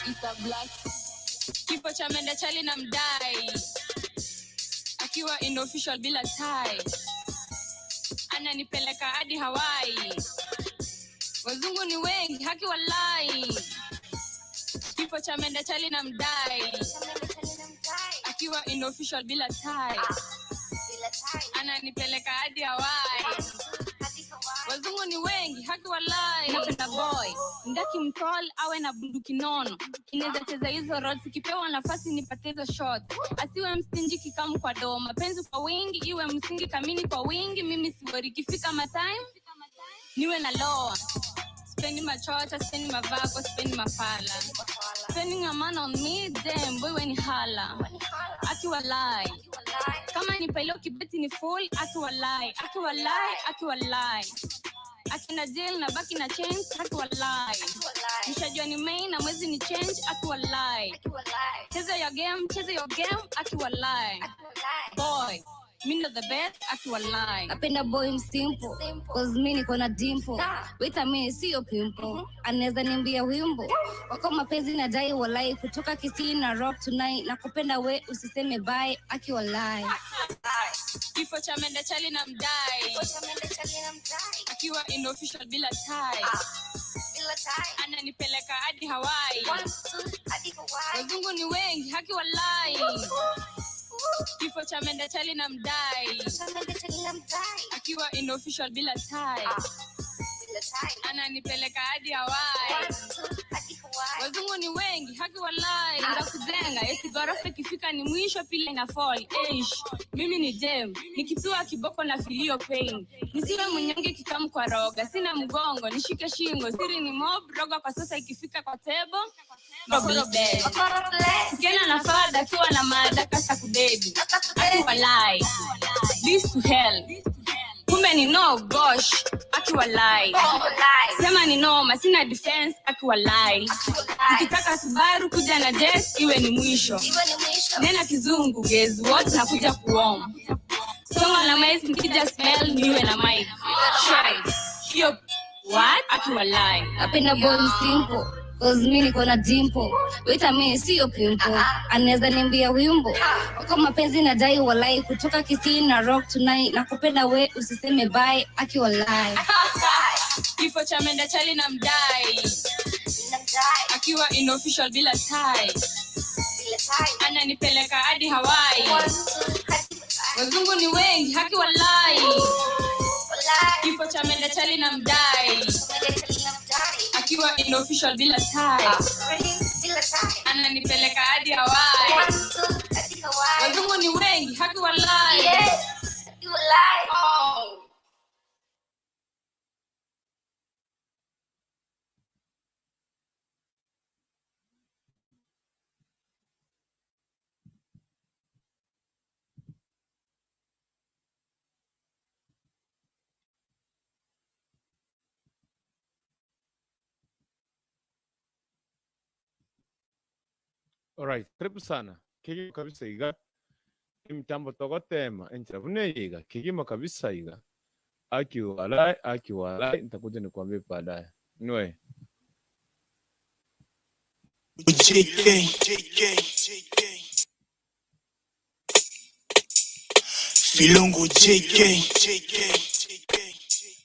Isa Black. Kifo cha mende chali na mdai akiwa in official bila tai, ananipeleka hadi Hawaii. Wazungu ni wengi, haki walai. Kifo cha mende chali na mdai akiwa in official bila tai, ananipeleka hadi Hawaii. Wazungu ni wengi, haki walai. Napenda boy ndaki mtol awe na bunduki nono, inaweza cheza hizo roles, ikipewa nafasi nipate hizo shots, asiwe mstinji kikamu kwa doo, mapenzi kwa wingi iwe msingi, kamini kwa wingi, mimi siwori, ikifika matime niwe na loa. Sipendi machocha, sipendi mavako, sipendi mafala. Spending a man on me, damn boy we ni hala. Akiwalai kama ni pailo kibeti ni full, akiwalai, akiwalai, akiwalai akina jail na baki na change, akiwalai mshajua ni main na mwezi ni change, akiwalai cheza your game, cheza your game, akiwalai boy mi ndo the best, akiwalai. Napenda boy msimple cause mi niko na dimple. Wait a minute, siyo pimple. Anaweza niambia wimbo wako mapenzi na dai walai kutoka Kisii na rock tonight na kupenda we usiseme bye aki walai. Kifo cha mende chali na mdai akiwa in official bila tai, ananipeleka hadi Hawaii. Wazungu ni wengi, haki walai. Kifo cha mende chali na mdai akiwa in official bila tai, ananipeleka hadi Hawaii. Wazungu ni wengi, haki walai. Nda kuzenga eti ghorofa ikifika ni mwisho pile na fall. Eish, mimi ni dem nikipiwa kiboko na filio pain, nisiwe mnyonge kikamu kwa roga, sina mgongo nishike shingo, siri ni mob roga kwa sasa ikifika kwa table makoro bed Kena na fada akiwa na mada kasa kudedi akiwalai this to hell kumbe ni no gosh akiwalai sema ni noma sina defense akiwalai ukitaka Subaru kuja na jet iwe ni mwisho nena kizungu guess what nakuja kuom songa na mic nikija smell niwe na mic shy hiyo what akiwalai Napenda boy msimple cause mi niko na dimple. Wait a minute, siyo pimple. Anaweza niambia wimbo wako mapenzi na dai walai kutoka Kisii na rock tonight na kupenda we usiseme bye aki walai. Kifo cha mende chali na mdai akiwa in official bila tai, ananipeleka hadi Hawaii. Wazungu ni wengi, haki walai. Kifo cha mende chali na mdai akiwa in official bila tai, ananipeleka hadi Hawaii. Wazungu ni wengi, haki walai. Oh. Alright, karibu sana. Kigima kabisa iga. Imitambo togotema enchera bune iga. Kigima kabisa iga. Aki walai, aki walai, nitakuja nikuambie baadaye. Anyway, JK, Filongo JK,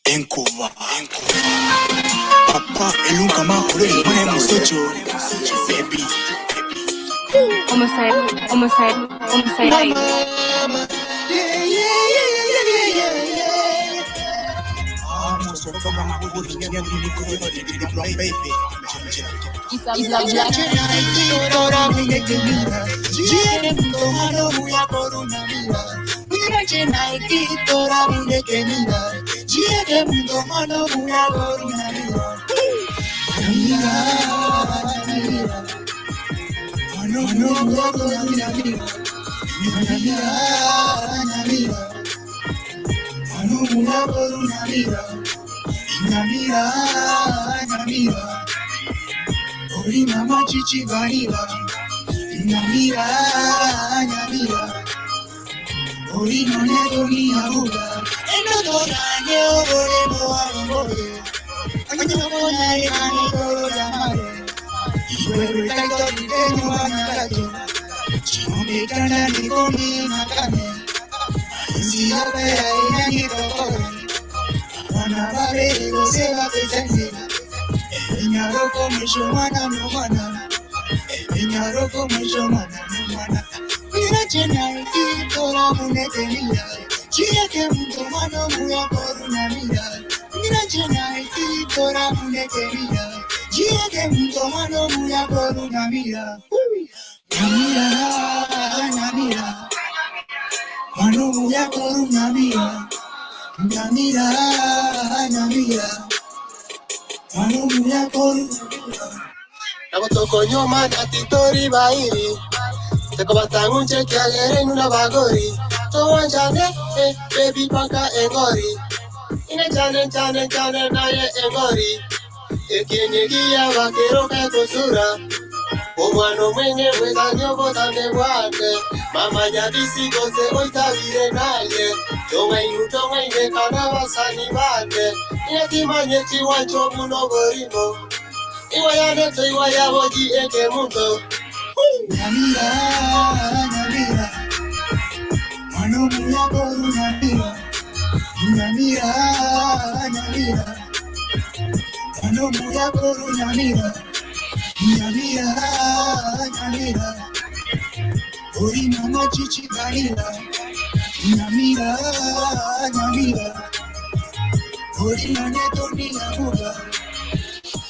Enkuba, Papa Elunka Makule, Mwana Musocho, Baby, Homicide, homicide, homicide. Mama, yeah, yeah, yeah, yeah, yeah, yeah. Ah, Musocho, Mama, Baby, Isa Black. Ori mama chichi vanilla, Nyamira, nyamira, Ori no ne ni abuga, Eno doranye ore mo aromore, Anyo mo nyare kane koro jamare, Nagotokonyoma titori bairi tekobatang'unche kiagere inu nabagori towanchane eh, baby paka engori ine chane chane chane naye engori ekienyegia bakeroka ekosura omwana omwenge bwetani obotame bwate mama nyabisi gose oitabire naye tong'ainu tong'aine kana basani bate inetimanye chiwancho buno borimo iwayaneto iwayaboji ekemuto.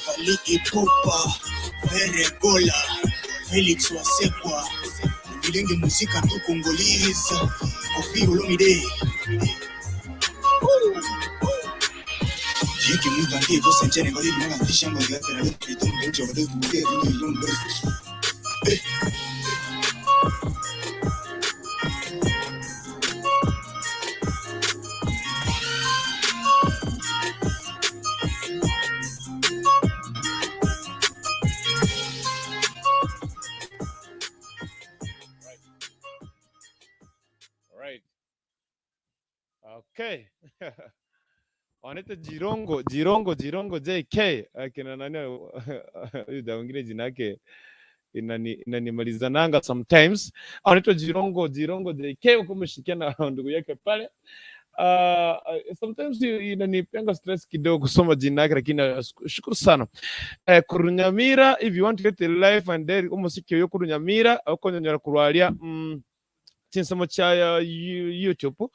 Fally Ipupa, Ferre Gola, Felix Wasekwa, Bilenge Musika tu Congolese, Koffi Olomide. Jiki Muga ndiye tosenchene kwa hili mwana tishamba ya tena kitu mmoja wa ndio ndio ndio. Right. Okay. Wanaita Jirongo, Jirongo, Jirongo JK. Akina nani huyu jamaa mwingine jina yake inani inanimalizananga sometimes. Anaitwa Jirongo, Jirongo JK ukumshirikiana na ndugu yake pale. Sometimes inanipeanga stress kidogo kusoma jina yake lakini shukuru sana. Kurunyamira if you want to get the life and there umusiki yo kurunyamira okonyonyora kurwaria chinsemo cha YouTube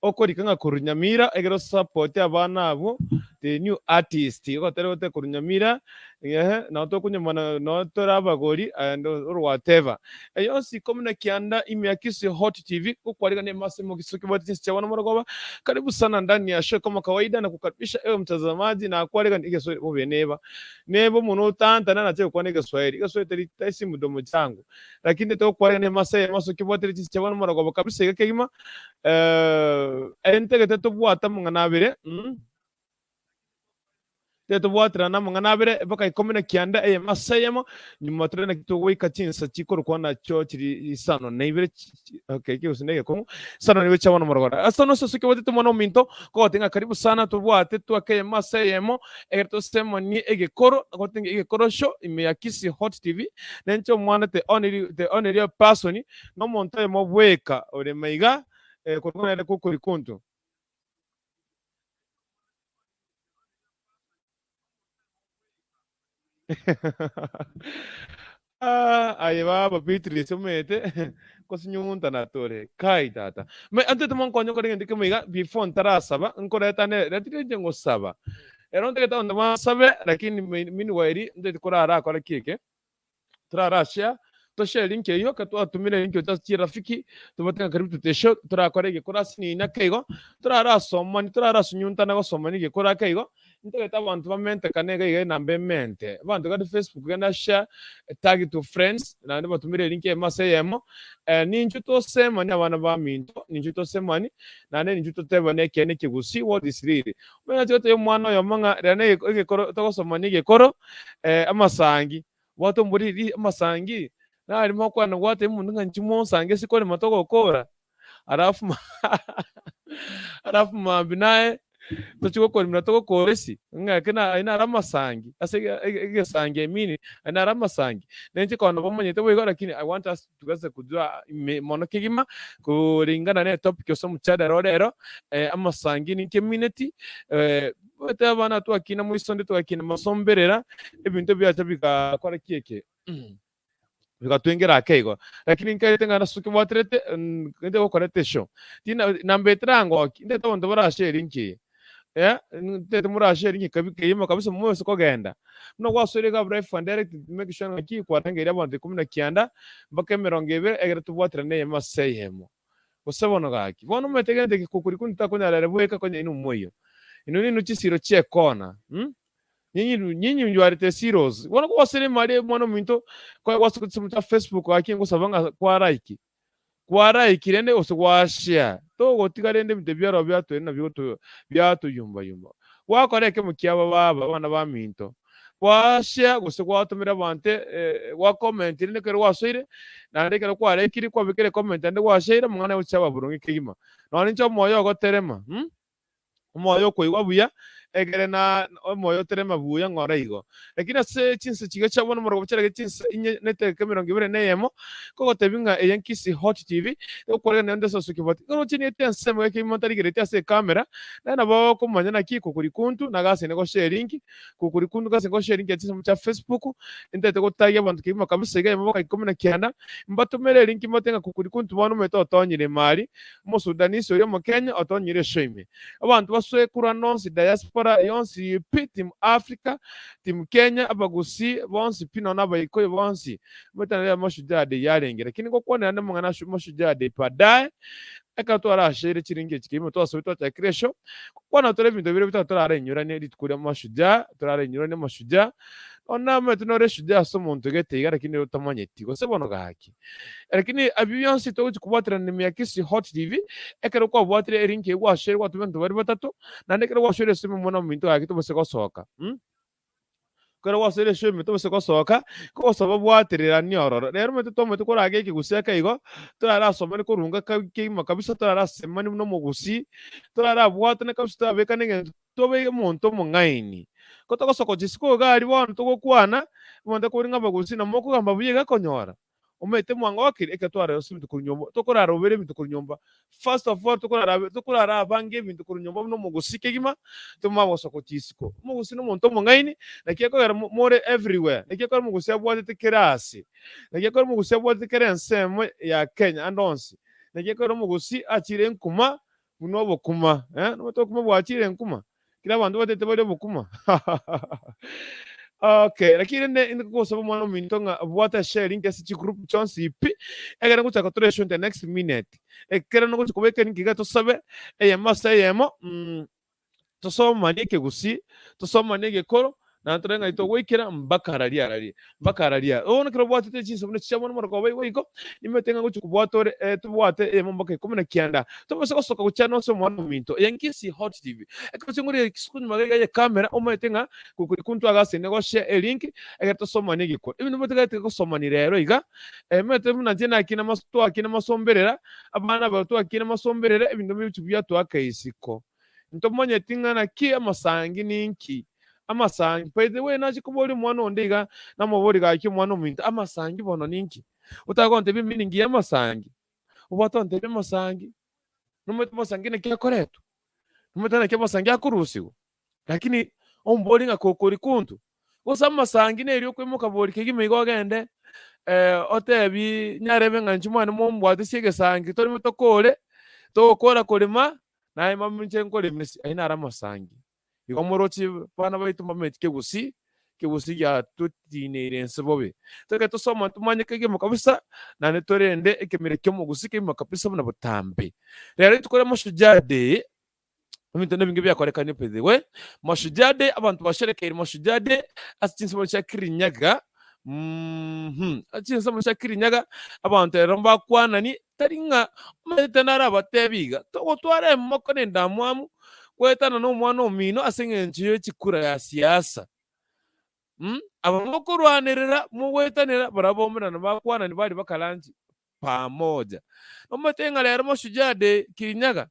okorika ng'a kurunyamira egero support abana abo the new artist ogotere gote kurunyamira ehe na tokunyamana no torabagori and or whatever eyonsi ikumi na kianda ime Kisii Hot TV kukwalika ni masemo kisuki boti chinsi cha wana morogoba. Karibu sana ndani ya show kama kawaida na kukaribisha ewe mtazamaji na kwalika ni Kiswahili mube neba nebo muno tantana na kwa ni Kiswahili Kiswahili tali taisi mdomo changu lakini to kwalika ni masemo masuki boti chinsi cha wana morogoba kabisa ikekima entegete tobwata mung'ana abere tetobwaterana mung'ana abere mpaka ikumi na kianda eye maseyemo nyuma turene tugwika chinsa chikorokwa nacho chiri isano na ibere okay kiusi nege kongo isano na ibere chabona morogora asa no sosuke bote tumwana ominto kogotenga karibu sana tobwate twake maseyemo egere tosemo ni egekoro gotenga egekoro show ime ya Kisii Hot TV nencho omwana the only the only person no monto oyomo bweka ore maiga korokwa nere kokori kuntu. Ah, aye baba Beatrice omete kosinyunta natore kai tata me ante tomo nkonyo kore ngende kemiga before ntarasaba nkoretane retire nje ngosaba ero ntegeta onde masabe lakini meanwhile ndete korara akora kike turarashia toshare link eyo katwatumire link eyo chirafiki tubatenga karibu tutesho turakora egekora sinina keigo turarasoma turarasunyunta gosoma nigekora keigo ntegeta abantu bamente kanega iga enamba emente abantu gari Facebook genda share tag to friends naende batumire link emase eyemo ninchu tosemani abana ba minto ninchu tosemani naende ninchu totebane ekiene ekegusii what is real omanye chigotebi omwana oyomo ng'a rero egekoro togosoma na egekoro amasangi gwatombori amasangi narimo okwana gwatebia omonto ng'a inchu monsange ase korema togokora alafu alafu mambia naye Tochi gokorimera togokora esi, ng'ake na aye naro amasangi, ase ege ege egesangi I mean, aye naro amasangi. Nenche kono bomanyete boigo lakini I want us tuweze kujua ime mono kegima, kulingana ne etopic gose omochadara ore ero, amasangi ninki emineti, omanyete abana twakina moisonde twakina mosomberera, ebinto biacha bigakora ki eke. Bigatwengera ake igo. Lakini nkaete ng'a nase kebwaterete ngende gokoreta eshow. Tina nambete rangoki, ndete abanto barashe erinki eye. Eh, ntete morashe erinki kabi kegima kabisa momose kogenda. Buna gwasoire iga abwo live and direct make sure ng'aki kwarangeria abanto ikomi na kianda mpaka emerongo ebere egere tobwaterane eyemo ase eyemo. Gose bono gaki, bono omanyete gento eke kokori kundi takonyara ere bweka konya inwe moiyo. Inwe ninwe chisiro chi'ekona, mm? Nyinyi nyinyi njwarete siros. Bono gwasire mari mwana ominto kwa gwase chisemo chia Facebook gaki ngosaba ng'a kwa like. Kwa like rende gose gwa share. Togotiga rende ebinto biaro biatwere nabio goto biatoyumba yumba. Gwakora ekemo kiabo baba abana baminto. Gwa share gose gwatomera abanto eh, gwa comment rende ekero gwasoire naende ekero kwa likire kwabekire comment naende gwa share amang'ana agochia aba boronge kegima. Nonye inche omoyo ogoterema mm. Omoyo okoigwa buya, ekere na omoyo oterema buya ng'ora igo. Lakini ase chinsa chiria chia bono morogobia chiarenge chinsa inye na etegeka emerongo ebere na eyemo, nkogotebi ng'a eye Nkisii Hot TV, egokwarera naende ase Osuki Bot. Roche niete ensemo gaki ntarigereti ase ecamera, naye nabo okomanya naki kokorikuntu na gase nigo share link, kokorikuntu gase nigo share link ya chinsemo chia Facebook, ntaete gotagia abanto kegima kabisa iga eyemo mpaka ikomi na kianda, mbatomere elink mbatebie ng'a kokorikuntu bono omanyete otonyire imari, Omosudanisi oria Omokenya otonyire esho ime. Abanto basoe korwa nonsi diaspora yonsi pi, team Africa, team Kenya, abagusii bonsi pi nonya abaikoyo bonsi. Omanyete nari Mashujaa Day yarenge. Lakini ngokwanera nde amang'ana ase Mashujaa Day baadaye, ekero twarasheire chiringi echi kegima twasoire twachakire esho, ngokwana tore ebinto biria bitari torarenyoranie rituko ria Mashujaa, torarenyoranie Mashujaa, nonya omanyete nore eshujaa ase omonto gete iga lakini otamanyeti, gose bono gaki. Lakini abio bionsi togochia kobwaterana na Miakisi Hot TV, ekero kwabwatire elink eyio gwashoire gwatoma abanto baria batato, naende ekero gwashoire esemo omwana ominto gaki tobase gosoka mm. Ekero gwasoire esemo tobase gosoka, kogosaba bwatereranie ororo. Rero omanyete tomanyete korage ekegusii ake igo, torarasomane korunga kegima kabisa, torarasemani buna omogusii, torarabwatane kabisa torabekane egento Tobe omonto omong'aini. Ko togosoka chisiko iga aria bono togokwana, omonto akobori ng'a abagusii nabo mokogamba buya iga konyora. Omanyete mwangokire ekero twarora ase ebinto korwa nyomba, tokorarobera ebinto korwa nyomba. First of all tokorara tokorara abange ebinto korwa nyomba buna omogusii kegima, tomanye gosoka chisiko. Omogusii nomonto omong'aini, naki ekogera more everywhere, naki ekogera omogusii abwatete kera ase, naki ekogera omogusii abwatete kera ensemo ya Kenya ande onsi, naki ekogera omogusii achire nkuma Buna obokuma, eh, nomanyete obokuma bwachire enkuma? Kera abanto batete baria obokuma. Okay, lakini rende inde kogosaba omwana ominto ng'a bwata share link ase chigroup chionsi pi, ekero ngochaka tore show in the next minute. Ekero nogocha kobeka elink iga tosabe eyemo ase eyemo, tosomanie ekegusii, tosomanie egekoro, naende tore ng'ai togoikera mpaka araria araria, mpaka araria. Bono ekero obwatete chinsa buna chiria bono omorokooba igo igo, nimanyete ng'a ngochia kobwata ore tobwate eyemo mpaka ikomi na kianda, tobase gosoka gochia nonsi omwana ominto. Eye Nkisii Hot TV. Ekero ching'orire risuko nyuma iga ye camera, omanyete ng'a gokorikwa agase nigo share elink, ekero tosomanie egekoro. Ebinto motigarete gosomania rero iga, omanyete buna inche nakina twakina masomberera, abana aba twakina masomberera, ebinto mbichi biatoaka isiko. Ntomanyeti ng'a naki amasangi ninki. Amasangi, by the way nache koboria omwana onde iga, namoborie gaki omwana ominto, amasangi bono ninki? Otagontebia emeaning ya amasangi, obwate ontebie amasangi, nomanyete amasangi naki akoretwa? Nomanyete naki amasangi akorusigwa? Lakini omborie ng'a kokori kuntu, gose amasangi neri okoimoka bori kegima igo ogende otebi nyarebe ng'a inche mwane mombwate egesangi toreme tokore, togokora korema, naye mama inche nkoremesi, ayio naro amasangi. Igo moroche bana baito mbamanyeti kegusii, kegusii giatotineire ense bobe. Toke tosoma tomanye kegima kabisa, naende torende ekemira ki'omogusii kegima kabisa buna botambe. Rero rituko ria Mashujaa Day, ebinto nebinge biakorekanire by the way, Mashujaa Day abanto basherekeire Mashujaa Day ase chinsemo chia Kirinyaga, ase chinsemo chia Kirinyaga, abanto rero mbakwanani Tari ng'a omanyete narabateebie iga, Togotwara emoko na endamwamu goetana nomwana omino ase engencho ye chikura ya siasa. Aba mokorwanerera mogoetanera barabwo baumerane bakwanani baria bakaranchi pamoja. Nomanyete ng'a rero Mashujaa Day Kirinyaga.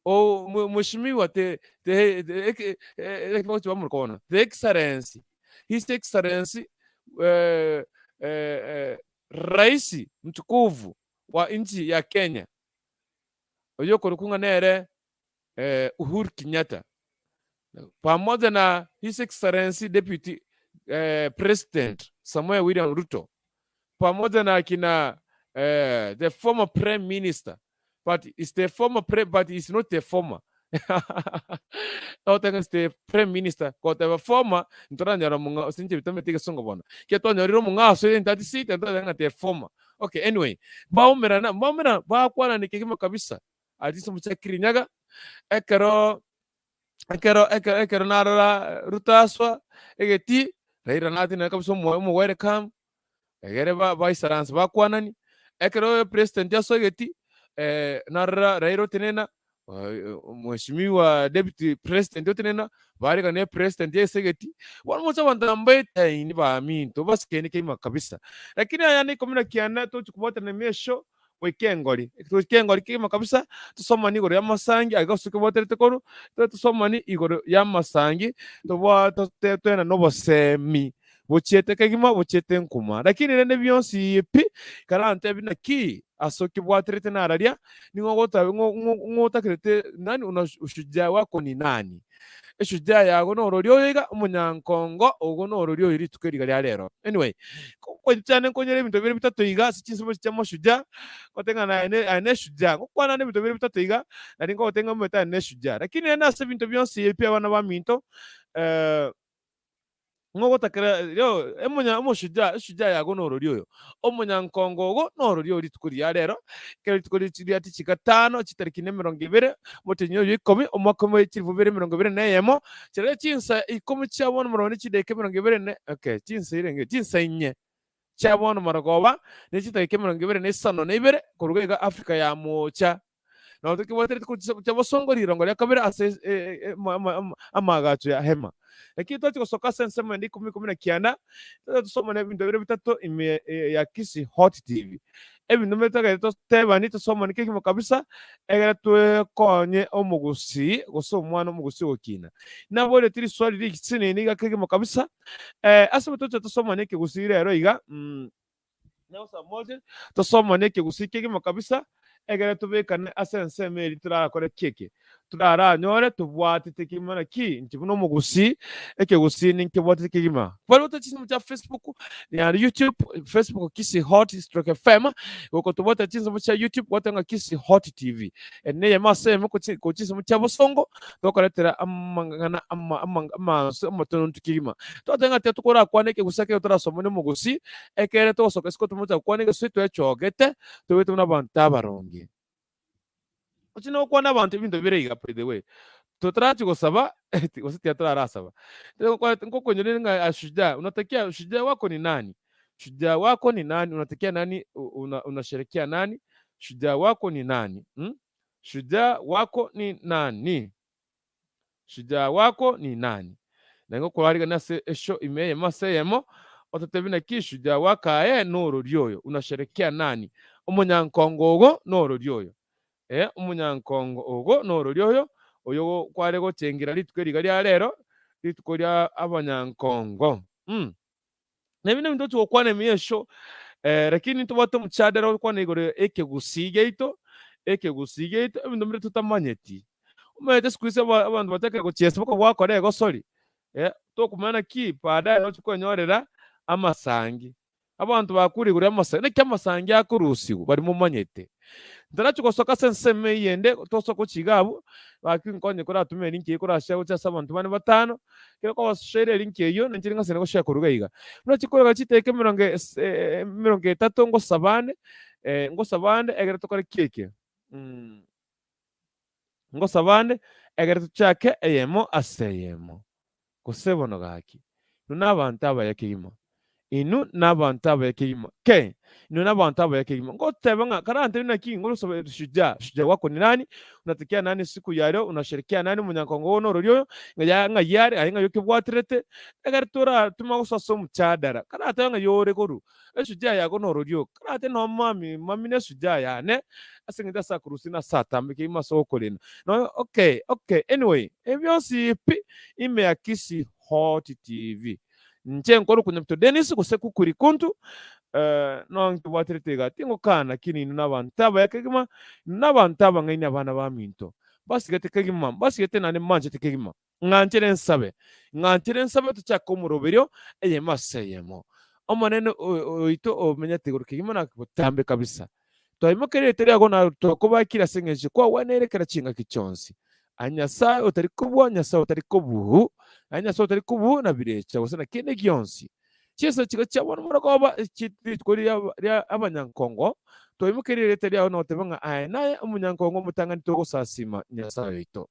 O mheshimiwa the the the bono the excellency his excellency rais mtukufu wa nchi ya Kenya oyio okorokwa ng'a nere Uhuru Kenyatta pamoja na his excellency deputy president Samoei William Ruto pamoja na akina the former prime minister but is the former pre but is not the former Totenge is the prime minister goteba former ntoranyora omong'a ase inche bitameti egesongo bono ekiagera twanyorire omong'a ase in that seat ntotebe ng'a the former okay anyway baumerana mbaumerana bakwanani kegima kabisa aria chinsemo chia Kirinyaga ekero ekero ekero ekero narora Ruto aswa egetii Raila natenena kabisa omo omo welcome Egere baisaranse bakwanani, ekero president asogeti, narora Raila otenena, Mheshimiwa deputy president otenena, baregane president esegeti, bono moche abanto aba mbaetaini baminto basikene kegima kabisa. Lakini aya na ikomi na kianda tochi kobwatana emesho goika engori, goika engori kegima kabisa, tosomani igoro y'amasangi aiga gose kebwaterete korwa, tobe tosomani igoro y'amasangi, tobwa tobe na obosemi bochiete kegima bochiete nkuma. Lakini rende bionsi pi, karantebie naki ase okebwaterete nararia, ning'o ogotabe ng'o ng'o ng'o otakerete nani una ushujaa wako ni nani? Eshujaa yago norori oyo iga, omonyankongo ogo norori oyo rituko eri iga ria rero. Anyway, ngochane nkonyore ebinto bire bitato iga ase chinsemo echi chia mashujaa, ngote ng'a naye ne aye neshujaa, ngokwana ande ebinto bire bitato iga, nari ngogotebia ng'a omanyete aye neshujaa. Lakini rende ase ebinto bionsi ebi pi abana baminto, Ng'ogotakera erio emonya omoshujaa, eshujaa yago norori oyo, omonyankongo ogo norori oyo rituko ria rero, ekero rituko ria chigatano, chitariki na emerongo ebere, omotienyi oyo ikomi, omwaka omo chilifu bibere emerongo ebere na eyemo, chiria chinsa ikomi chia bono morome ne chidaeka emerongo ebere ne okay, chinsa irenge, chinsa inye chia bono marogoba, ne chidakika emerongo ebere na isano na ibere, korwa iga Africa ya moocha. Nabo tokebwaterete korwa chia bosongo rirongo ria kabere ase amaagacho ya hema. Lakini twachi gosoka ase ensemo ende ikomi ikomi na kianda, tobe tosomane ebinto bire bitato ime ya Kisii Hot TV. Ebinto mbire togende totebani tosomane kegima kabisa egere twekonye omogusii gose omwana omogusii ogokina. Naboretie riswali risinini iga kegima kabisa, ase toche tosomane ekegusii rero iga. Tosomane ekegusii kegima kabisa, ekere tobekane ase ensemo eria torakore ki eke toraranyore tobwatete kegima naki inche buna omogusii ekegusii ninkebwatete kegima. Barabwo chinsemo chia Facebook na YouTube, Facebook Kisii Hot stroke FM, gokotobwatera chinsemo chia YouTube gwateba ng'a Kisii Hot TV. Ere neyemo ase eyemo korwa chinsemo chia bosongo tokoretera amang'ana amansu amatonontu kegima. Twateba ng'a tiga tokorakwane ekegusii ekero torasomane omogusii, Ekero togosoka isiko timocha gokwana egeswe twechogete, tobete buna abanto abaronge. Oche nokwana abanto ebinto bire iga by the way. Totarachi gosaba gose tiga torarasaba. Nkokoinyora ng'a shujaa, unatakia shujaa wako ni nani? Shujaa wako ni nani? Unatakia nani unasherekea nani? Shujaa wako ni nani? Shujaa wako ni nani? Shujaa wako ni nani? Na ngokoarigania ase esho ime eyemo ase eyemo, ototebi naki shujaa wako aye norori oyo, unasherekea nani? Omonyankongo ogo norori oyo. Eh, omonyankongo ogo norori oyo, oyo kware gochengera rituko eri iga ria rero, rituko ria abanyankongo. Mm. Na ebi nebinto tochi gokwana ime y'esho, eh, lakini ntobwate omochadara ogokwana igoro y'ekegusii giaito, ekegusii giaito, ebinto mbire totamanyeti. Omanyete siku hizi aba abanto bachakire gochiesa boka gwakora egosori, eh, tokomanya naki baadaye nochi kwenyorera amasangi. Abanto bakure igoro y'amasangi, naki amasangi akorusigwa baria momanyete. Ntarachi gosoka ase ensemo eyio ende, tosoke gochia iga abwo, gaki nkonye koratome elink eye korashare gochia ase abanto bane batano, ekero kwabashaire elink eyio, ninche ngasene goshare korwa iga iga. Buna chikoreka chidakika emerongo ese emerongo etato ngosabane, ngosabande ekero tokore ki eke? Ngosabande ekero tochake eyemo ase eyemo. Gose bono gaki, inwe nabanto abaya kegima. Inwe nabanto abaya kegima. Ke, inwe nabanto abaya kegima. Ngoteba ng'a karantebie naki ngorosaba shujaa, shujaa wako ni nani? Unatakia nani siku ya leo? Unasherekea nani? Omonyankongo oo norori oyo, ng'a ya ng'ai are, aye ng'ai okebwaterete? Ekero toratuma gosoa ase omochadara, karatebe ng'ai ore korwa, eshujaa yago norori oo. Karatebe no mami, mami ne eshujaa yane, ase eng'encho ase akorusia na ase atambe kegima ase okorenda. No okay, okay, anyway, ebi bionsi pi, ime ya Kisii Hot TV. Inche nkorokwa Nyabito Dennis gose Kukuri Kuntu, eh, no nkebwaterete iga tingokana lakini inwe nabanto abaya kegima, inwe nabanto abang'aini abana baminto. Mbasigete kegima, mbasigete naende mbanchete kegima. Ng'anchere nsabe, ng'anchere nsabe tochake omoroberio eyemo ase eyemo. Omonene oito omenyete igoro kegima na botambe kabisa. Twaimokereire erieta riago na twakobakire ase engencho kwagweneire kera chingaki chionsi. Aye Nyasae otari kobua, Nyasae otari kobuu, aye Nyasae otari kobuu na birecha gose na kende gionsi. Chinsa chiga chia bono morogoba chi rituko riria ria abanyankongo, twaimokereire erieta riao na goteba ng'a aye naye omonyankongo omotang'ani togosasima Nyasae oito.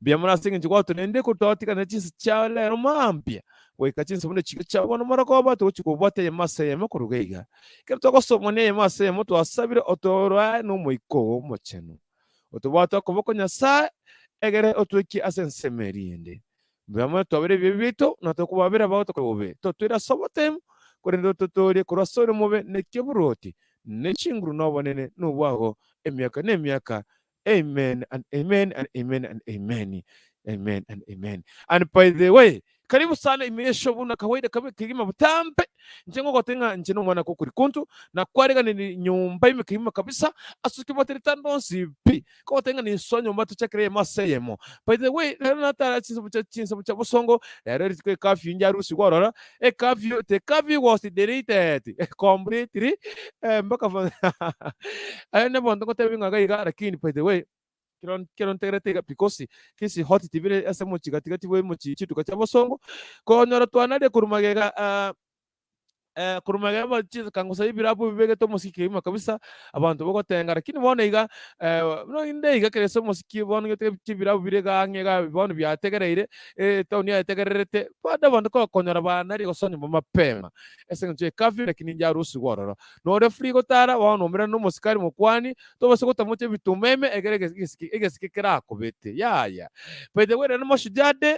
Mbuya mono ase engencho gwatorendire korwa twatigana chinsa chia rero mambia goika chinsa buna chiria chia bono morogoba togochia kobwata eyemo ase eyemo koruga iga. Ekero twagosomania eyemo ase eyemo twasabire otoroe n'Omoika oo Omochenu. Otobwate okoboko Nyasae egere otwekie ase ensemo eria ende. Mbuya mono twabere ebibe biaito na tokobabera abagotokora bobe. Totwere ase oboteemu, korende ototoorie korwa ase ore omobe na ekeburuoti, ne chinguru na obonene na obwago emiaka na emiaka. Amen and amen and amen and amen. Amen and amen. And by the way, karibu sana imesho buna kawaida kabe kegima butambe nche ngogote ng'a nche nomwana kokuri kuntu na kwareganiri nyomba ime kegima kabisa ase okebwatire tandonsi pi kogote ng'a ninsoa nyomba tochakere eyemo ase eyemo. By the way, rero natara chinsemo chia chinsemo chia bosongo rero rituko ecurfew njarusigwe ororo ecurfew the curfew was deleted completely eh, mpaka aye nebonto ngotebi ng'a iga iga lakini by the way kero kero ntegerete iga because Kisii Hot TV ere ase omochie gati gati bwa emochie chituka chia bosongo konyora twanaria korwa magega ah, eh, korwa magega ba kangusa ebirabu bibegete omosiki kegima kabisa abanto bogotenga lakini bono iga eh, buna inde iga kere ase omosiki bono gete chibirabu bire iga ang'e iga bono biategereire etown yategererete bado abanto konyora banaria gosoa nyomba mapema ase eng'encho ecurfew lakini njarusigwe ororo. Nore free gotara bono omerane na omosikari mokwani tobase gotamocha ebituma ime egere egesike egesike kerakobete yaya. By the way rero mashujaa day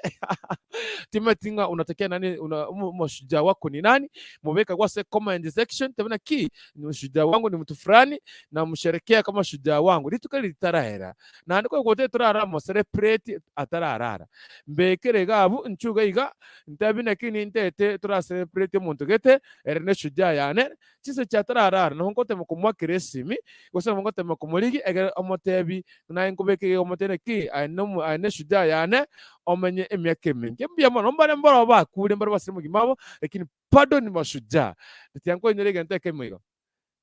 timanyeti ng'a unatakia nani una mashujaa wako ni nani mobeke agwo ase comment section tebe naki mashujaa wangu ni mtu fulani namsherekea kama shujaa wangu rituko eri ritarahera naende konya goteba torara mo celebrate atararara mbekere iga abwo inchuo iga iga ntebi naki nintete tora celebrate omonto gete ere ne shujaa yane Chinsa echi atararara, nabo ngotema komoakera esimi, gose nabo ngotema komorigia, egere omotebi, naye nkobeke iga omotebi naki, aye nomo aye neshujaa yane, omenye emiaka emenge. Mbuya mono, mbare mbarabwo bakure, mbare basire omogima obo, lakini bado ni mashujaa. Tiga nkoinyore egento ekemo iga,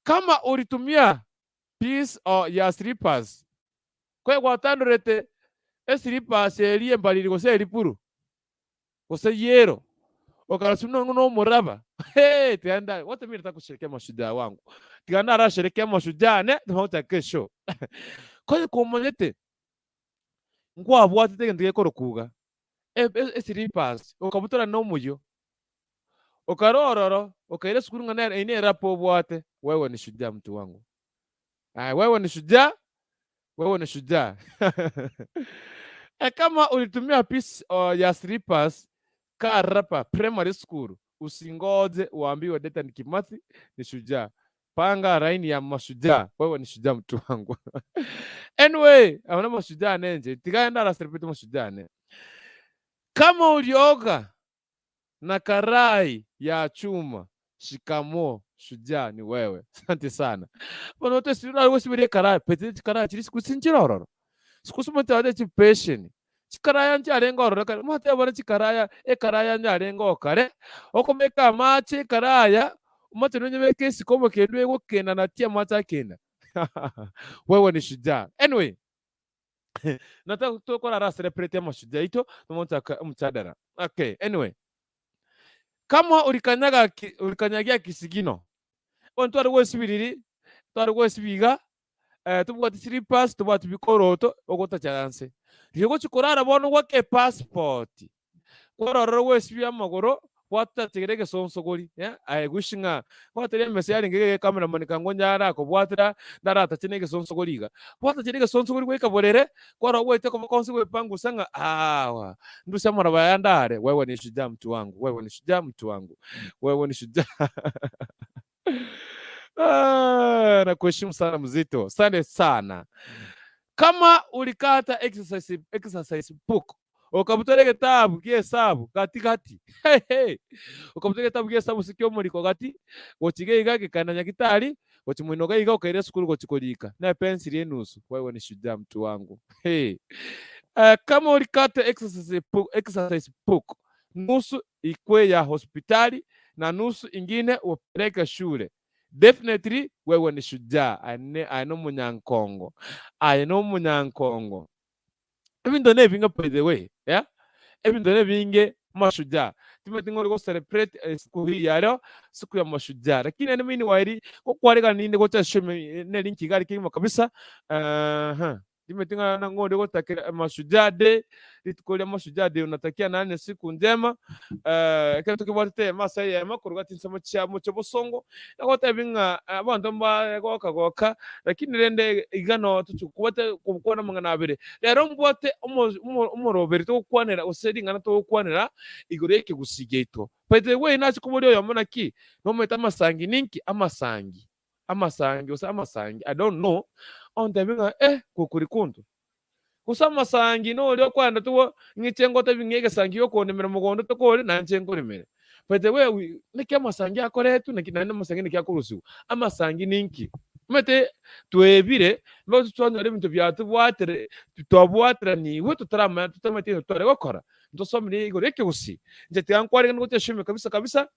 kama ulitumia piece or ya slippers, koe gwatandorete eslippers eria embariri gose eripuru, gose yero, okaroswa buna ng'a nomoraba, hee, tiga nda wote mimi nataka kusherekea mashujaa wangu, tiga narasherekea mashujaa ane tofauti ya kesho. Konya komanyete nkwabwatete egento gekorokwa iga, eslippers, okabutora na omoyio, okara ororo, okaira esukuru ng'a nere eyio nerapa obwate, wewe ni shujaa mtu wangu. Aya, wewe ni shujaa, wewe ni shujaa. E, kama ulitumia piece ya slippers ka rapa primary school, usingoje uambiwe Dedan Kimathi ni shujaa. Panga line ya mashujaa, wewe ni shujaa mtu wangu. Anyway, abana mashujaa nenche, tiga ndara celebrate mashujaa ne. Kama ulioga na karai ya chuma shikamoo shujaa ni wewe asante sana bono gosiberia ekarai pete chikarai chiria siku sinchire ororo siku simotebate chipesheni chikaraya nchiarenge ororo kare motebe bono chikaraya ekaraya nyarenge oo kare okomeka amache ekaraya omoche nonyebeke isiko omokendu egokenda na ti amache akenda wewe ni shujaa anyway Nataka tokorara celebrate amashujaa aito tomochaka omochadara. Okay, anyway. Kama ulikanyaga ki, ulikanyagia kisigino. Bono tware gwesibiriri, tware gwesibiga, eh, tobwati slippers, tobwati bikoroto, ogotacha nse. Riria ogochi korara bono gwake epassport. Kwarora gwesibia amagoro. Gwatachegera egesonsogori, eh, aye wish ng'a gwatera emesa yarenge iga ecameraman kango onye arakobwatera ndaratache na egesonsogori iga. Gwatachera egesonsogori gwaika borere, kwarora gwaetire koboko onsi gwepangusa ng'a aawa, ndusie amaraba aya ndare, wewe ni shujaa mtu wangu, wewe ni shujaa mtu wangu, wewe ni shujaa. Ah, nakuheshimu sana mzito, asante sana. Kama ulikata exercise, exercise book okabutora egetabu gi'esabu gati gati hey, hey. Okabutora egetabu gi'esabu ase ki'omoriko gati gochiga iga gekaenda nyagitari gochi moino iga okaira esukuru gochi korika na epensili enusu wewe ni shujaa mtu wangu hey. Kama ulikata exercise book, exercise book nusu ikwe ya hospitali na nusu ingine upeleke shule definitely wewe ni shujaa aye aye nomonyankongo aye nomonyankongo ebinto nebinge by the way yeah ebinto nebinge mashujaa timanyeti ng'a ore go celebrate siku hii ya leo siku ya mashujaa lakini naende meanwhile gokwaregana ninde gocha ase ne link iga are kegima kabisa eeh Timanyeti ng'a nang'o ore gotakera Mashujaa Day, rituko ria Mashujaa Day unatakia nani siku njema, ekero tokebwatete eyemo ase eyemo korwa chinsemo chia mochie bosongo, nagotebi ng'a abanto mbare goka goka, lakini rende iga no tochi kobwate gokwana amang'ana abere. Rero mbwate omo omo omoroberi togokwanera gose ring'ana togokwanera igoro y'ekegusii giaito. By the way nache koboria oyomo naki, nomanyete amasangi ninki? Amasangi. Amasangi gose amasangi I don't know, ontebie ng'a eh kokori konto. Gose amasangi noria okoenda togo ng'iche ngotebi ng'a egesangi giokondemera mogondo tokore naye inche nkoremere. By the way we naki amasangi akoretwa naki naende amasangi naki akorusigwa? Amasangi ninki? Omanyete twebire mpaka twanyora ebinto biatobwatere twabwateranigwe totaramanya totamanyeti egento tware gokora. Ntosomire igoro y'ekegusii. Inche tiga nkwariganie gochia ase kabisa kabisa.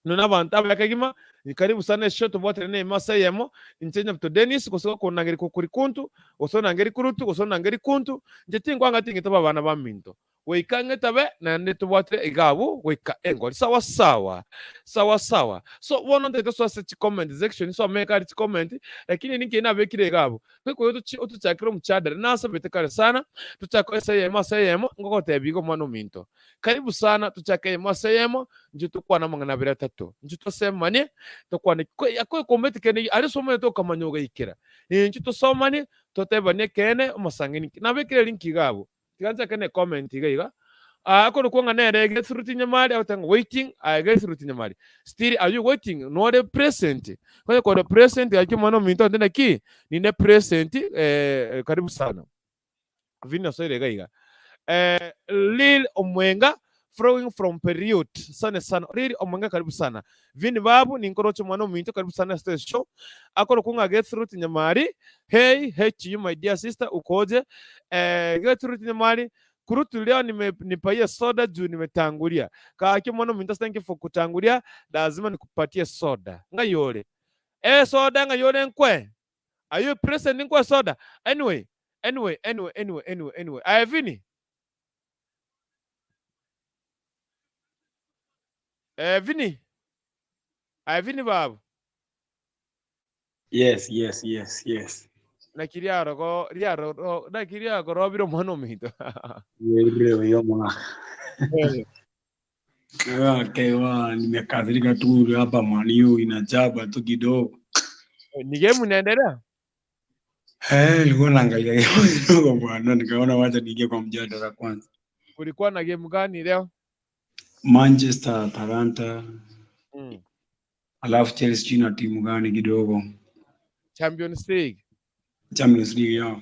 Nonya nabanto abaya kegima, karibu sana esio tobwatane neimo ase eyemo, inche Nyabuto Dennis, gose gokonangeria kokori kuntu, gose onangerie kurutu, gose onangerie kuntu, inche tinkwanga ting'etaba abana baminto. Goika ng'etabe, naende tobwatire iga abwo goika engori. Sawa sawa, sawa sawa. So bono ntagete tosoe ase chicomment section, some ekari chicomment, lakini ninki nabekire iga abwo. Tokoyo tochi otochakere omochadara, nasabete kare sana, tochake ase eyemo ase eyemo, ngogotebia iga omwana ominto. Karibu sana, tochake eyemo ase eyemo, inchuo tokwane amang'ana abere atato. Inchuo tosemanie, tokwane akoekombeti kende aria ase omanyete okamanya ogaikera. Inchuo tosomanie, totebanie ekeene, omosang'ani ki. Nabekire link iga abwo. Tiga nchake ne comment iga iga. Ah, akorokwa ng'a nere Gertrude Nyamari, agoteba ng'a waiting, aye Gertrude Nyamari. Still are you waiting? Nore present. Onye kore present gaki omwana ominto onde naki? Ninde present, eh, karibu sana. Vini osoire iga iga. Eh, Lil Omwenga following from Period. Sane sana. Lil Omwenga karibu sana. Vini babu ninkoroche omwana ominto karibu sana ase show. Akorokwa ng'a Gertrude Nyamari. Hey, HU my dear sister ukoje? Eh, Gertrude Nyamari Kurutu leo nime nipaie soda juu nimetangulia. Gaki omwana ominto thank you for kutangulia lazima nikupatie soda. Ng'ai ore? Eh soda ng'ai ore nkwe? Are you present nkwe soda? Anyway, anyway, anyway, anyway, anyway, anyway. Aye Vini? Eh Vini? Aye Vini babu? Yes, yes, yes, yes. Naki riarogo riaroro naki riagorobire omwana ominto. Wewe huyo mwana. Okay, wa nimekasirika tu hapa Man U inachapa tu kidogo. Ni game inaendelea? Eh, nilikuwa naangalia game kidogo bwana, nikaona wacha niingie kwa mjadala kwanza. Kulikuwa na game gani leo? Manchester, Atalanta, alafu Chelsea sijui na timu gani kidogo. Champions League. Champions League yao.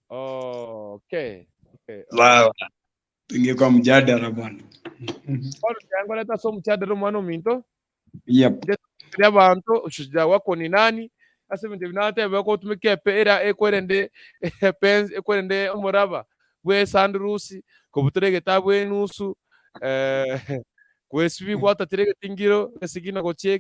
Oh, okay. Okay. Okay. Sawa. Tuingie kwa mjadala bwana. Bono tiangoreta ase omochadara omwana ominto. Yep. Nde abanto shujaa wako ni nani ase ebinto ebi nateba gotumeka epera ekwerende epensi ekwerende omoraba bwe esandurusi kobutora egetabu enusu eh, Gwesibia gwatatire egetingiro esigina gochia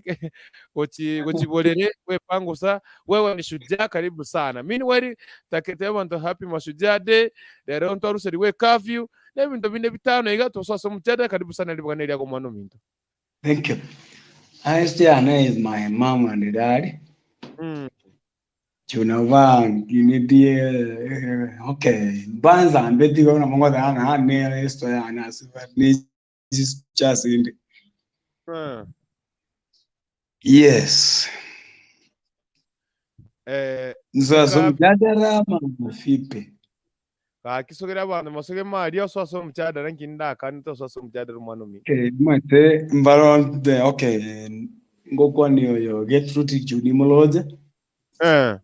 gochi gochi borere gwepangusa wewe ni shujaa karibu sana meanwhile takete abanto happy mashujaa day rero ntwaruseriwe ecurfew na ebinto binde bitano iga tosoa ase omochadara karibu sana ribogana riago omwana ominto. Thank you. I still is my mom and dad. Chunava nginidie okay. Banza mbeti kwa na mongo dana ne esto ya na ne. Chasinde. Eh. Yes. Eh, Nsaso Ka- mjadala ama vipi? gaki sogera abanto mosoge maria oso ase omochadara nki ndakanete oso ase omochadara omwana ominto. Okay, mwete mbaronde okay ngokwani oyo Gertrude Juni Moloje. Eh.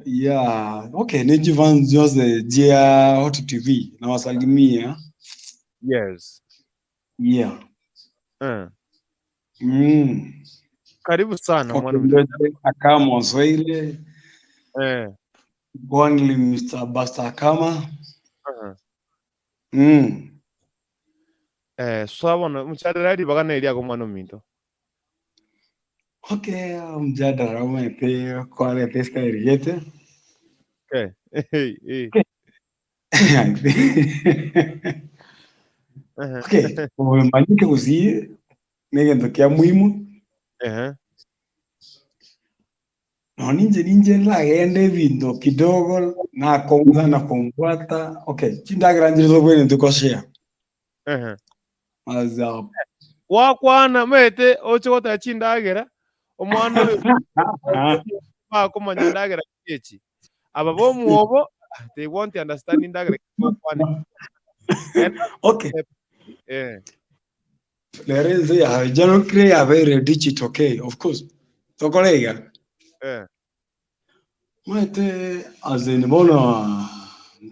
Yeah, okay, ni Jivan Jose jia Hot TV nawasalimia. Yes. Yeah. Eh. Mm. Karibu sana Okay, mwana ominto. Ndoje Akama Oswaile, Eh. Gwanli Mr. Basta Akama. Uh-huh. Mm. Eh, so bono omochadara ribaga neri ago omwana ominto. Okay, mjadala umete kwarete style Okay. Eh, eh. Uh-huh. Okay, umanyike gusie negento kia muhimu Eh. no ninje ninje nagenda ebinto kidogo nakonza nakombwata okay chindagiranjirizo bwene ntukoshea Eh. aza Wakwana mete oche goteba chindagera omwana oyo bakomanya ndagera echi aba bomwobo they won't understand indagera okwana okay eh lero ense yawe janokire yabeire digital okay of course tokorega eh mwete azin bono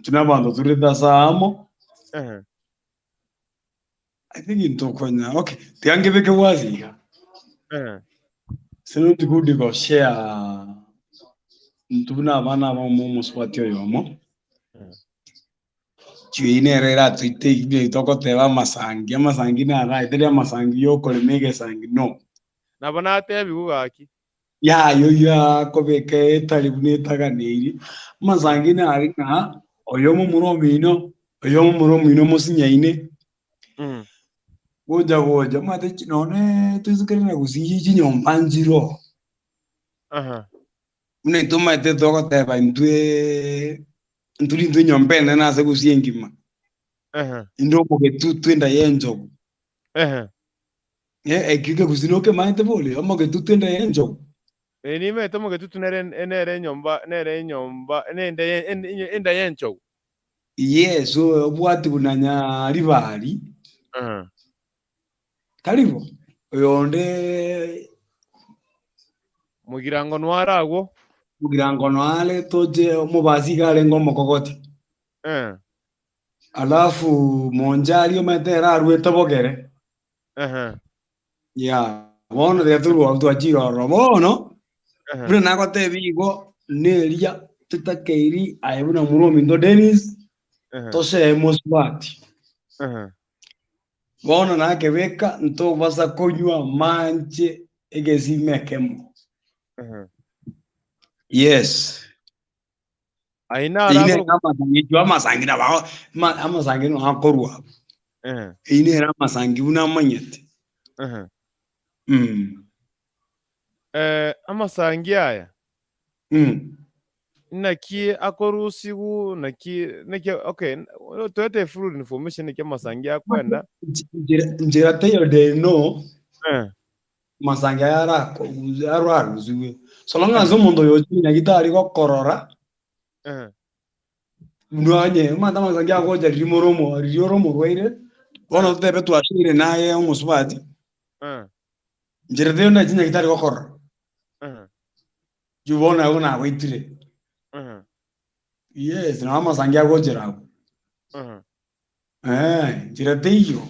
tuna bantu turi amo eh I think intokonya okay tiangibike waziga eh sino tikudi koshea ntuna abana bamo omuswati oyomo chwine ere eratoiteire togoteba amasangi amasangi naraeteri amasangi yokorema egesangi no nabo natebiwu gaki yayo yakobeka etari buna etaganeiri amasangi nari ng'a oyomo omoro omino oyomo omoro omino mosinyaine mm. gocha gocha omanyete chi nonye toisokere na gosiria chinyomba nchiro aha buna intwe omanyete togoteba intwe nturi intwe enyomba enene ase gosiria engima aha inde omogetutu enda ya enchogu aha Eh, ekio ekegusii nokemaete bori omogetutu enda ya enchogu Eh, nimete omogetutu nere nere enyomba nere enyomba nende enda yenchogu Yes, obwati buna nyaribari aha taribo oyonde mugirango nwaragwo mugirango noare toche omobasi iga arenge omokogoti eh alafu monchari omanyete ere arwete bogere aha yeah bono riria torwa twachire ororo bono aha buna nagotebia igo neria totakeiri aye buna omoro ominto Dennis aha tosee mosubati aha bono nakebeka ntobasa konywa amanche egesima ekemo aha yes aina Eine aragoro amasangi echio amasangi nabo amasangi no akorwa eh eine ere amasangi buna amanyete aha mm. eh amasangi aya Mm. naki akorusigu naki naki okay toete full information naki amasangi akwenda Njera teyo de no eh masangi aya arako arwarusiwe so long as omonto oyo ochire nyagitari gokorora eh nwanye omanyete amasangi agocha riria more omo riria ore omorwaire bono totebe twasire naye omosubati eh njera teyo nachi nyagitari gokorora eh juu bono abwo nagoitire eh yes nabo amasangi agochera abwo eh eh njera teiyo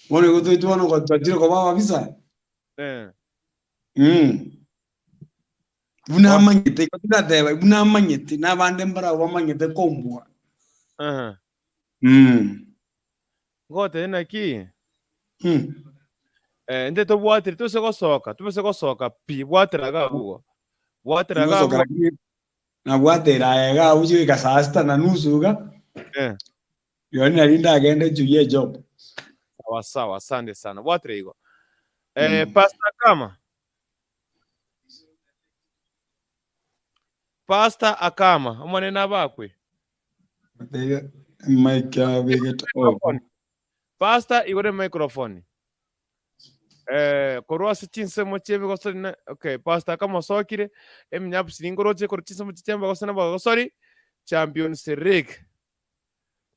bono igo toetwe bono twachire koba ababisa eh Mm. Buna amanyete igo tindateba buna amanyete na abande mbarabwo bamanyete kombua. eh Mm. ngote naki Mm. eh nde tobwatire tose gosoka tobese gosoka pi bwatiraga abwo bwatiraga Ngosoka abwo lakini nabwatera aye iga abwo chigoika saa sita na nusu iga. eh Rirorio nari ndagende nchuye ejob. sawa sawa asante sana bwatire igo eh Mm. pastor kama pastor akama omone nabakwe Mike abegete off. Pastor igore microphone. Eh, korwa ase chinsemo chi'ebigosori na okay, Pastor akamosokire, eminyabusi ninkoroche korwa chinsemo chi'ebigosori na abagosori, Champions League.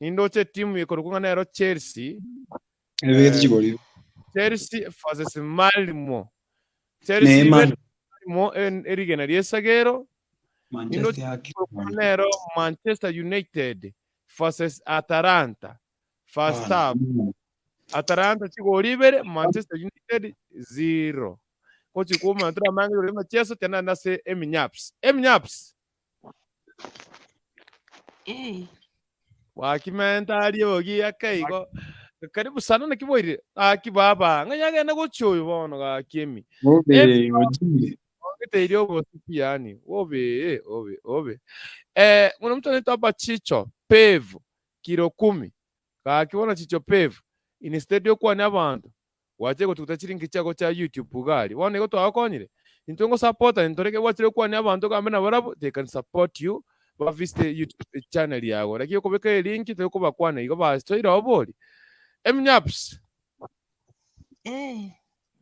Nindoche etimu ekorokwa ng'a nero Chelsea. Ebegete Eh, chigori. Chelsea versus Malmo. Chelsea Ne Man ibe Malmo erigena ri'esagero. Manchester Nindoche yake. ekorokwa nero Manchester United versus Atalanta. First half. Atalanta chigori ibere, Manchester United zero. Gochi kwomana toramange igoro y'emacheso tianande ase eminyaps. Eminyaps. Eh, Wakimenta arie ogi akeigo. Karibu sana naki boire. Gaki baba, ng'a yagenda gochia oyo bono gaki emi. Obe ojire. Ogete obosi yani. Obe, obe, obe. Eh, kuna mtu anaitwa hapa Chicho Pevu kilo kumi. Gaki bono Chicho Pevu. Instead yokwania abanto, gwachire gotuguta chiringi chiago chia YouTube gari. Bono igo twagokonyire. Intwe ngosapota ntoreke gwachire gokwania abanto ogambe nabarabwo, they can support you bavisite YouTube channel yago. Lakini okobeka elink torikobakwana igo basoire obori. Eminyaps. eh,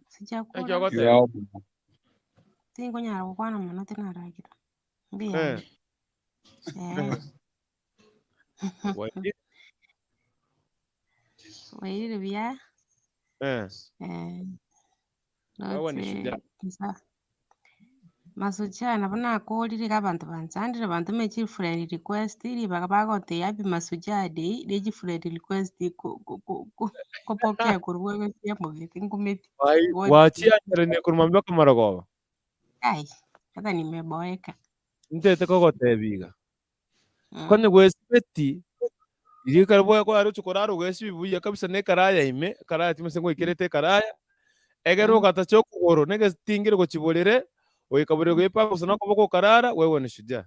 sijakura. Ekio ogoteba. Tinkonyara gokwana mono tinaragira. Mbuya. Eh. Eh. Wairire. Wairire buya. Eh. Eh. Wewe ni Roche shujaa. nsa Masuja nabo nakorire iga abanto banchandire bantome chifriend request ribaga bagotebia happy Masuja day ne chifriend request ko- ko- ko- ko- kopokea korwa gochia mogete nkumeti Wai- What? Wachianyeranie korwa mambia kamarogoba. Ai, hata nimeboeka. Ntete kogotebia iga. Mm. Konye gwesibeti riria ekero bwa kwaroche korara ogesibi buya kabisa na ekaraya ime, ekaraya timanyete ngoikerete ekaraya, ekero Mm. ogatacha okogoro na egetingire gochia borere, goika borere goepanga gose na okoboko okarara, wewe ni shujaa.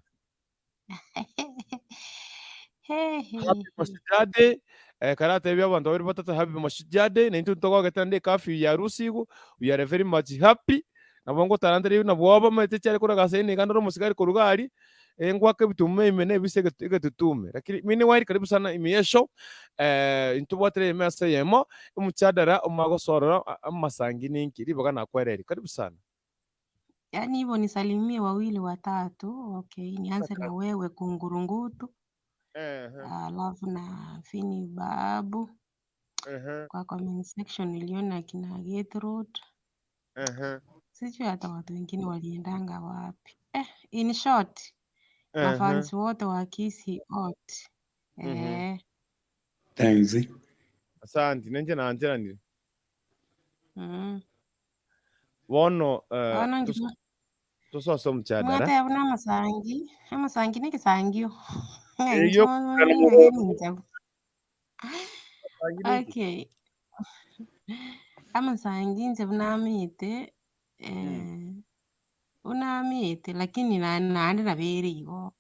Happy Mashujaa Day, eh, karatebia abanto babere batato happy Mashujaa Day, na intwe ntogogete naende ecurfew yarusigwe, we are very much happy, nabo ngotaranteria buna bwoba omanyete chiare korwa gase niga ndore omosigari korwa iga aria, eh, ngwake ebituma ime na ebise egetu egetutume. Lakini meanwhile karibu sana ime y'eshow, eh, intobwatire ime ase eyemo, omochadara omagosorora amasangi ninki, ribaga nakwereria. Karibu sana. Yaani hivyo nisalimie wawili watatu. Okay, nianze na wewe Kungurungutu, Ehe, alafu na Fini Babu. ehe, Kwa comment section niliona kina Gertrude, ehe, sijui hata watu wengine waliendanga wapi. Eh, in short, ehe. mafans wote wa Kisii wote. Mhm. Eh, Thanks. Asante, ninche nancheranire. mm. Bono eh, Bono tos- ngima tosose omochadara. mwateba buna amasangi, amasangi na egesangio. Ng'a Eyio inche kogana ng'a mogondo. ninchabu. Amasangi ninki? Okay. Amasangi inche buna amaete, Mm. eh, buna amaete lakini na naende nabere igo.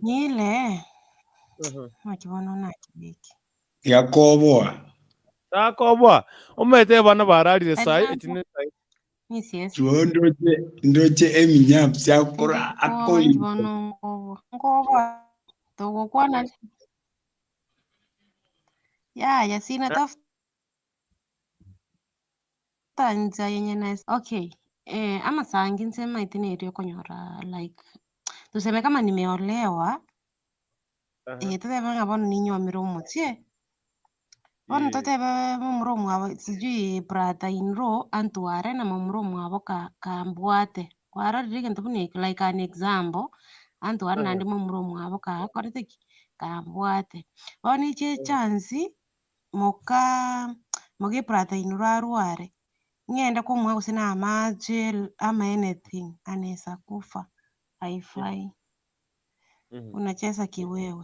Nyile, Mhm. naki bono nakibeke. Yakoboa. Takoboa. Omanyete abana bararire sai, echi ne sai. Nisiesi. Chuo ndoche ndoche eminyabusi akora Nkoba akori. inche bono nkoboa. Nkoboa togokwana yaya sina tafuta ncha yenye naeza okay eh, amasangi inche maete nere okonyora like tuseme kama nimeolewa Aha. eh, totebe ng'a bono ninywomire omochie bono Eh. totebe momura omwabo sijui brother in law antware na momura omwabo ka kambwate kwarorire egento buna ekio like an example antware Aha. naende momura omwabo kakorete ki kambwate bono eche echance moka moge brother in law arware ng'ende komoa gose na amache ama anything anaeza kufa haifai Mhm. unacheza kiwewe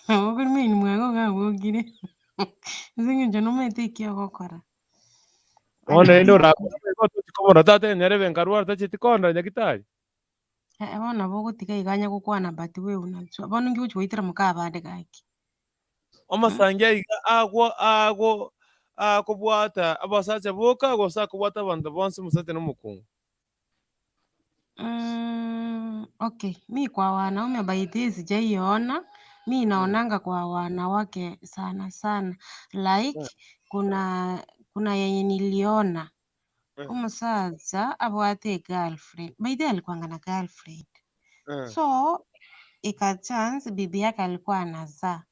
okorimeni mwago gagokire ase eng'encho nomanyete eki ogokora Bono rende orakora tata enyarebe nkarwara tacheti konda nyagitari. Eh, bono nabo ogotiga iga anya gokwana but we unajua bono inki ogochi goitera moka abande gaki Amasangi aiga agwo agwo akobwata abasacha boka gose akobwata abanto bonsi omosacha na omokungu. Mm, okay mi kwa wanaume by this sijaiona Mi naonanga kwa wanawake sana sana like kuna kuna yenye niliona omosacha abwate egirlfriend, by the way alikuwanga na girlfriend so ika chance bibi yake alikuwa anazaa.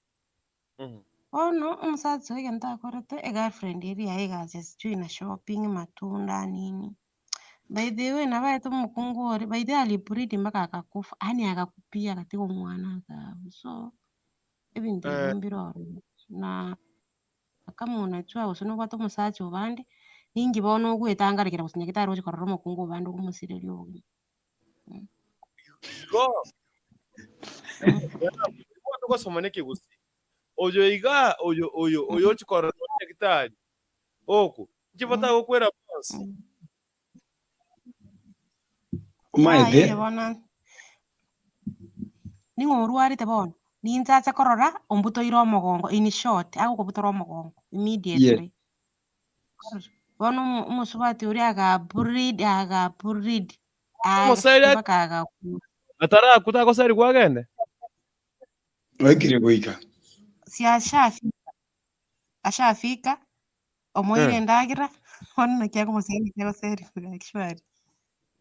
Bono omosacha oyo egento akorete egirlfriend eria yaye egacha sijui na shopping matunda nini. By the way nabaete omokungu oria, by the way alibreed mpaka akakufa, yaani agakupia agatiga omwana akabu so ebinto ebio mbire ororo. Na kama unajua gose nobwate omosacha obande, ninki bono ogoetangarekera gose nyagetari oche korora omokungu obande okomosireria obogima. Igo bono gosoma na ekegusii, oyo iga oyo oyo oyo ochi korora nyagetari oku, inki batagokwera bonsi? Omaete Aye bono ning'o orwarete bono? Ninchache korora ombutoire omogongo in short, agokobutora omogongo immediately. Bono omo- omosubati oria agableed agableed Omoseri aga mpaka agakwa. Ataraku tagoserigwa agende. Oikire goika. Si ashafika ashafika omoire endagera bono naki akomoseria naki agoserigwa gaki shwari.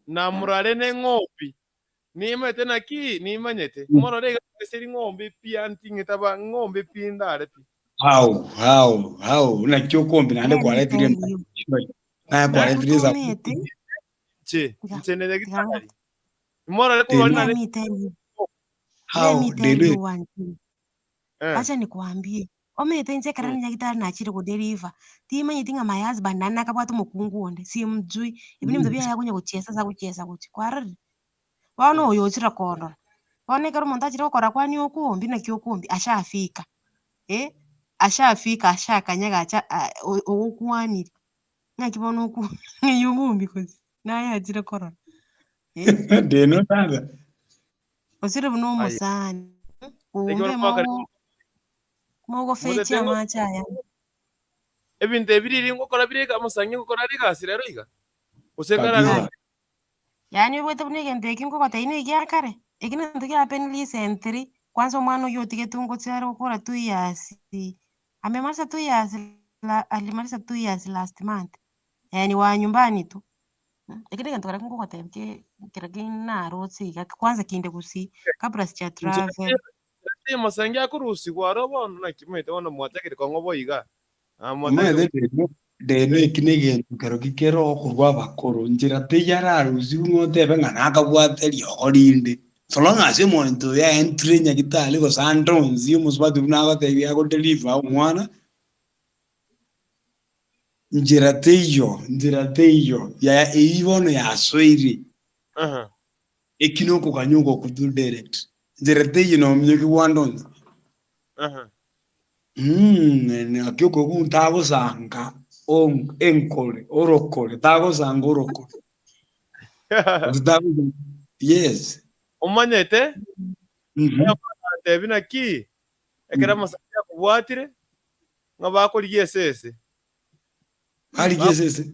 Namorare neng'ombi, nimanyete naki nimanyete. Morore iga eseri ng'ombe pi anting'ete aba ng'ombe pi ndare pi. How how how naki okombi naende Let me kwaretire tell you. naye kwaretire Naki esabu. omete Nche, tiga nche ne tiga nyagetari. Morore korwa let nare me tell you. Let How me tell did you one thing. eh. Acha nikuambie. Omete inche ekero nyagetari nachire godeliver. Timanyeti ng'a my husband naende nakabwate omokungu onde. Simjui. Ebi nebinto biaye akonya gochiesa ase agochiesa gochia. Kwarorire? Bono oyo ochire kondora. Bono ekero omonto achire gokora kwani okombi naki okombi ashafika. Eh, ashafika ashakanya gacha ogokwanire. Ng'aki bono oku ng'ai okombi gose? Naye achire korora. Eh, Deno tata. osire buna Aye. omosani. Ekero Kumbe mwakare mogo mogofechi motete ng'o amache aya. ebinto ebi riri ngokora bire iga omosangi ngokora rigasi rero iga. Gose nkarara Kabisa. Yaani obwate buna egento eki nkogotebia na egia kare, eki nento kia happen recently, kwanza omwana oywo otigetwe ngochia are gokora 2 years, amemaliza 2 years la alimaliza 2 years last month, yaani wa nyumbani tu. Eki negento keria nkogotebia ke kero naroche iga kwanza kinde gusii kabla sija travel. Omosangi akorusigwa aro bono naki omanyete bono mwachakire kong'o bo iga. Ah, mwachakire Omanyete deno deno eki na egento kero kikere okorwa abakoro nchera teyararusiwe ng'a otebe ng'a nakabwate riogo rinde. So long as omonto oyo aentre nyagetari gose ande onsi omosubati buna agotebia agodeliver omwana, nchera teiyo nchera teiyo ya eywo bono yasoire. Aha. Eki nokoganya ogokutu direct. Nchera teiyo nominyoki ande onsi. Aha. Naki okoigwa tagosanga enkore orokore tagosanga orokore. Gose tagosanga yes. Omanyete antebi naki ekero amasangi akobwatire ng'a bakorigia esese. Barigia esese.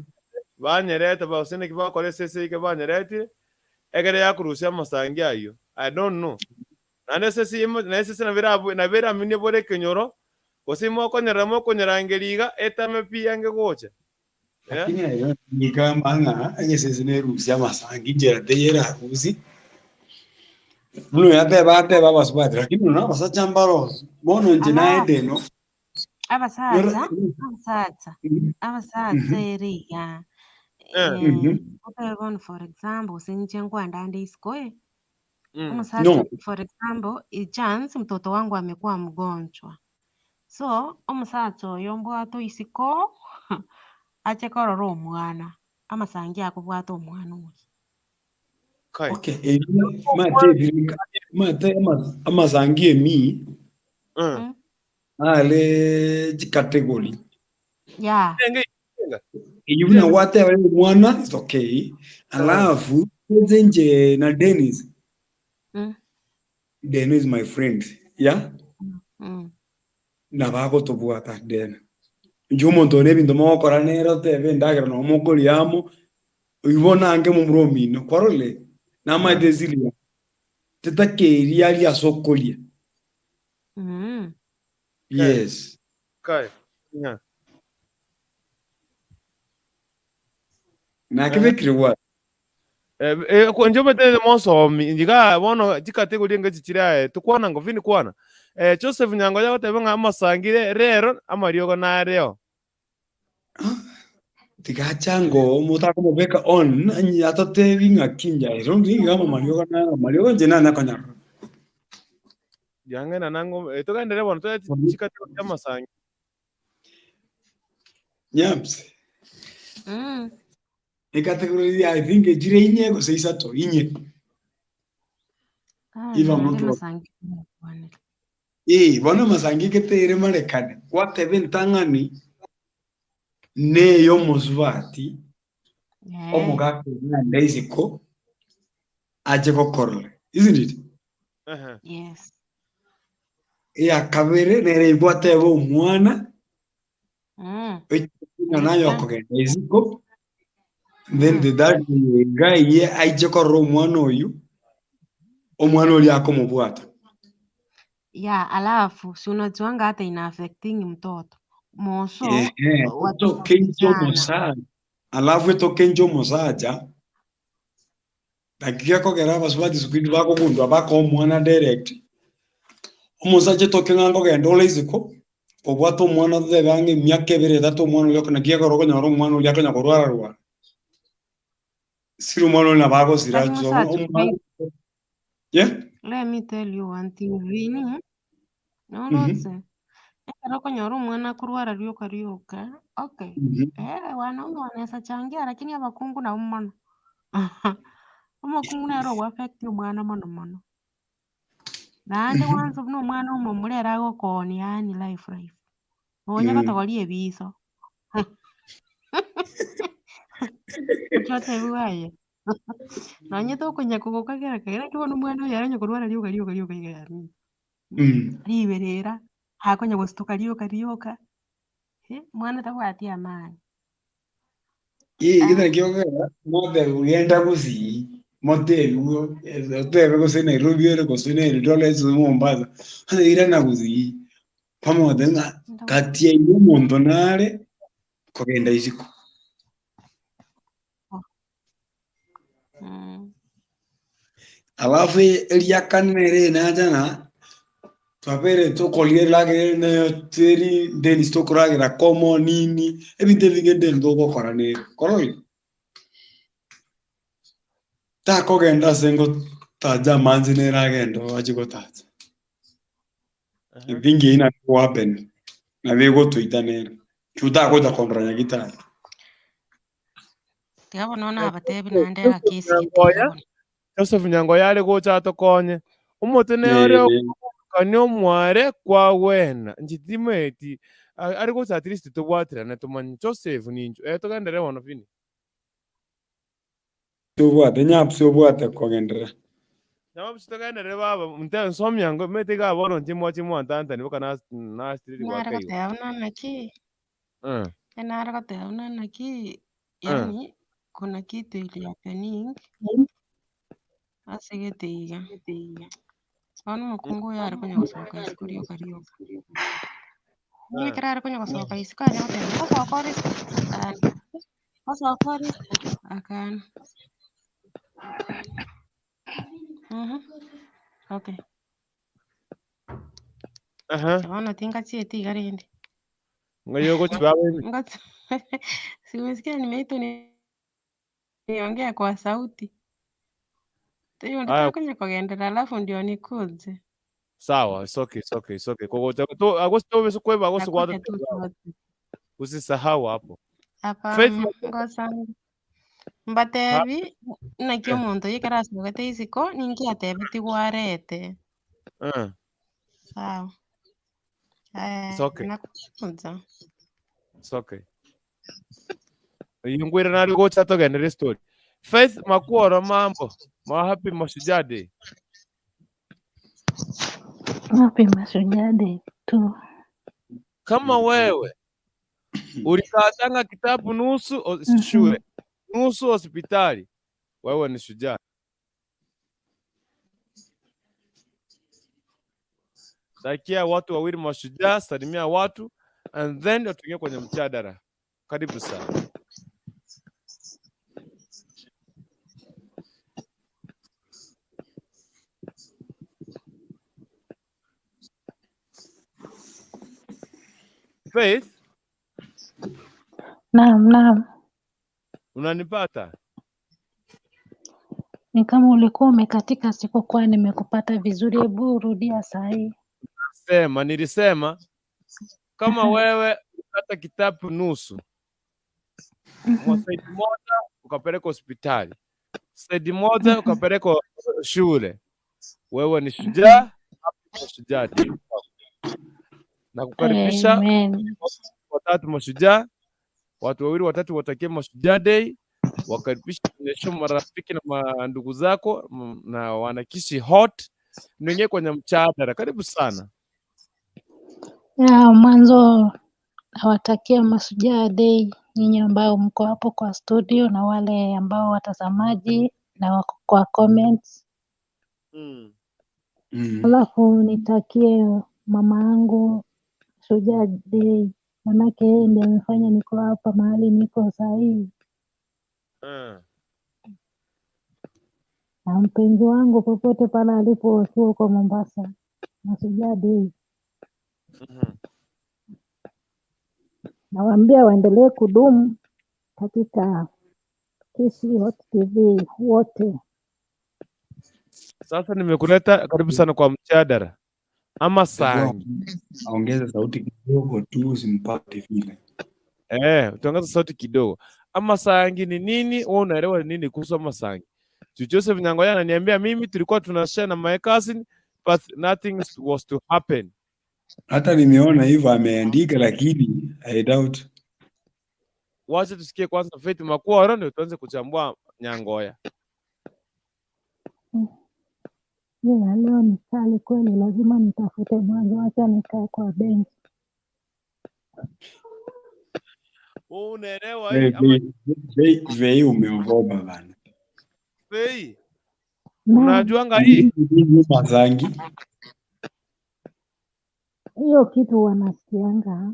Banyerete gose naki bakora esese eke banyeretire ekero yakorusia amasangi aywo. I don't know. Naende esese imo na esese nabo erabue nabo eraminie bore ekenyoro gose mokonyerera mokonyerangeria iga etame pi ange gocha. Eh? Lakini aye nikamba ng'a egesese nerusia amasangi nchera teiyo erarusie. Buna oyo ateba ateba abasubati lakini nonya abasacha mbaro bono inche naye Alafu deno abasacha abasacha abasacha ere iga Eh. otebe bono for example gose inche nkoenda isiko eh, omosacha No. for example chance mtoto wangu amekuwa mgonjwa so omosacha oyo mbwate isiko ache korora omwana amasangi akobwata omwana oyo. Kai. Okay, erio mate ebirika mate amasangi emi are chicategory. Enge Eywo buna gwateba omwana is okay. Alafu nze nche na Dennis. Deno is my friend. Yeah? Nabo agotobwata Deno. Inche omonto one ebinto mogokora nere otebe endagera nabo mokoria amo, oywo bono ange momura omino kwarorire? Namaete esiri tetakeiri aria ase okoria. Mm. Yes. Kai. Yeah. Nakebekire bwate. Eh, eh, ko- njo betene mosomi njiga bono chikategori enga echi chire aye tukwana ngo vini kwana eh, Joseph Nyangoya agoteba ng'a amasangire rero amariogo nareo Tigacha ngo motakomobeka on atotebi ng'aki inche I don't think kama mariogo naro mariogo inche nanya konyarora. Yang'ena nango eh, togenderere bono toe chikategori chi'amasangi Nyamse. Mm. Ecategory I think echire inye gose isato inye. Ah, If I'm nonde not wrong. masangi nakwanire. Eh, bono amasangi eketere marekane gwateba entang'ani neyo omosubati Eh. omogaka ogende isiko ache gokorora isn't it? Ehe. Yes. Eya kabere nere igwateba omwana Mm. ng'a naye Goika. okogenda isiko then Mm. the third guy ye aiche korora omwana oyu omwana oria akomobwata Ya, alafu si unajuanga hata ina affecting mtoto moso ehe watoto etoke inche vijana omosacha alafu etoke inche omosacha naki gekogera abasubati siku bakogundwa baka omwana direct omosacha etoke ng'a nkogenda ore isiko obwate omwana totebe ang'e emiaka ebere etato omwana oria naki ekero okonyora omwana oria akonya korwara rwara siri omwana oria nabo agosira Tari so mosacha omwana babe. yeah Let me tell you one thing Vini mhm norotse ekero okonyora omwana akorwara rioka rioka okay mhm eh wanaume wanaweza changia lakini abakungu nabo mono omokungu nere ogoaffect omwana mono mono naende mhm kwanza buna omwana omomura ere agokonia yaani life life nonya mm gotogoria ebiso Naki otebiwa aye nonye tokonya kogokagera kagera naki bono omwana oyo aranye korwara rioka rioka rioka iga yaani mm riberera, akonya gostuka rioka rioka, eh, mwana tabwati amani. Ii Ah, gete nakio okogera motebe genda gusii motebiwe otebe gose Nairobi ore gose na Eldoret gose Mombasa ase irana gusii pamogoteba ng'a ndabwati. kati yaino omonto nare kogenda isiko. Mm. Alafu eria kane nere nacha na twabere tokoria eragera nayo teri then tokoragera komo nini ebinto ebinge then togokora nere korori takogenda ase ngotacha amanche nere agende achi gotacha. Ehe. I think eyio nabo egohappen nabo egotoita nere tagocha kondora nyagetari. Tiga bono Eh, nabatebi Joseph naende egakesi Joseph gete iga Nyangoya bono. Joseph Nyangoya are gocha atokonye omote nere Eh, okogokania omware kwagwena inche timanyeti are gocha at least tobwaterane tomanye Joseph ninchu eh togenderere bono Vini. Tobwate nyapsi obwate kogenderera. Nyamapsi togenderere baba nte nsomia ngo mete iga bono inche mwache mwantantani boka nas nasiriri Nare gwaka igo. goteba buna naki, Eh. nare goteba buna naki, Eh. yaani kuna kitu ili happening ase gete iga. Bono omokungu oyo are konya gosoka isiko rioka rioka. Nigo Eh. ekero are konya gosoka isiko anya goteba ngosoka ore isiko akana, ngosoka ore isiko akana. Mhm, okay. Aha. Bono tingachieti iga rende. Ng'ai ogochi baba ime. Ngochi simesikia nimeitwa niongee kwa sauti. Hiyo Aya nditakonya kogenderera alafu ndio nikuje. sawa it's okay it's okay it's okay kogocha to agosi tobese kweba agosi Nakuja gwatotebi tu baba. sote. Usisahau hapo. Faith Hapana, ngosa ha mbatebi naki eh. omonto oyo ekero asogete isiko ninki atebeti gwarete. Eh. Sawa. It's Aya, okay. nakuja. It's okay. Oyio nkwire nare gocha togenderere story. Faith Makworo mambo. Ma happy Mashujaa Day. Happy Mashujaa Day tu. Kama wewe ulikatanga kitabu nusu o- Mhm. shule nusu hospitali, wewe ni shujaa. Takia watu wawili mashujaa, salimia watu and then ndio tuingie kwenye mjadala. Karibu sana. Faith, Naam, naam. unanipata? Ni kama ulikuwa umekatika, sikukuwa nimekupata vizuri. Hebu rudia saa hii. Sema, nilisema kama wewe ukata kitabu nusu, mwa side moja ukapeleka hospitali, side moja ukapeleka shule, wewe ni shujaa, hapo shujaa na kukaribisha Amen. watatu mashujaa, watu wawili watatu watakie mashujaa day, wakaribisha kwenye marafiki na mandugu zako na wanakishi hot, niingie kwenye mchadara. Karibu sana. Ya, mwanzo nawatakia Mashujaa Day nyinyi ambao mko hapo kwa studio na wale ambao watazamaji na wako kwa comments. Alafu nitakie mama yangu Shujaa Day, manake yeye ndiye amefanya niko hapa mahali niko sahii, na mpenzi wangu popote pale alipo akiwa huko Mombasa. Mashujaa Day, nawaambia waendelee kudumu katika Kisii Hot TV wote. Sasa nimekuleta karibu sana kwa mjadala ama Hebu sangi. aongeze sauti kidogo tu usimpate vile. Eh, utaongeza sauti kidogo. Ama sangi ni nini? Wewe unaelewa ni nini kuhusu ama sangi? Juu Joseph Nyangoya ananiambia mimi tulikuwa tunashare na my cousin but nothing was to happen. Hata nimeona hivyo ameandika, lakini I doubt. Wacha tusikie kwanza Faith Makworo ndio tuanze kuchambua Nyangoya. Hiyo ya leo ni kali kweli, lazima nitafute mwanzo. Wacha nikae kwa benchi. Wewe unaelewa Vei, hii ama vei, vei umeogopa bana. Faith? Naam, Unajuanga hii? Masangi. hiyo kitu wanasikianga,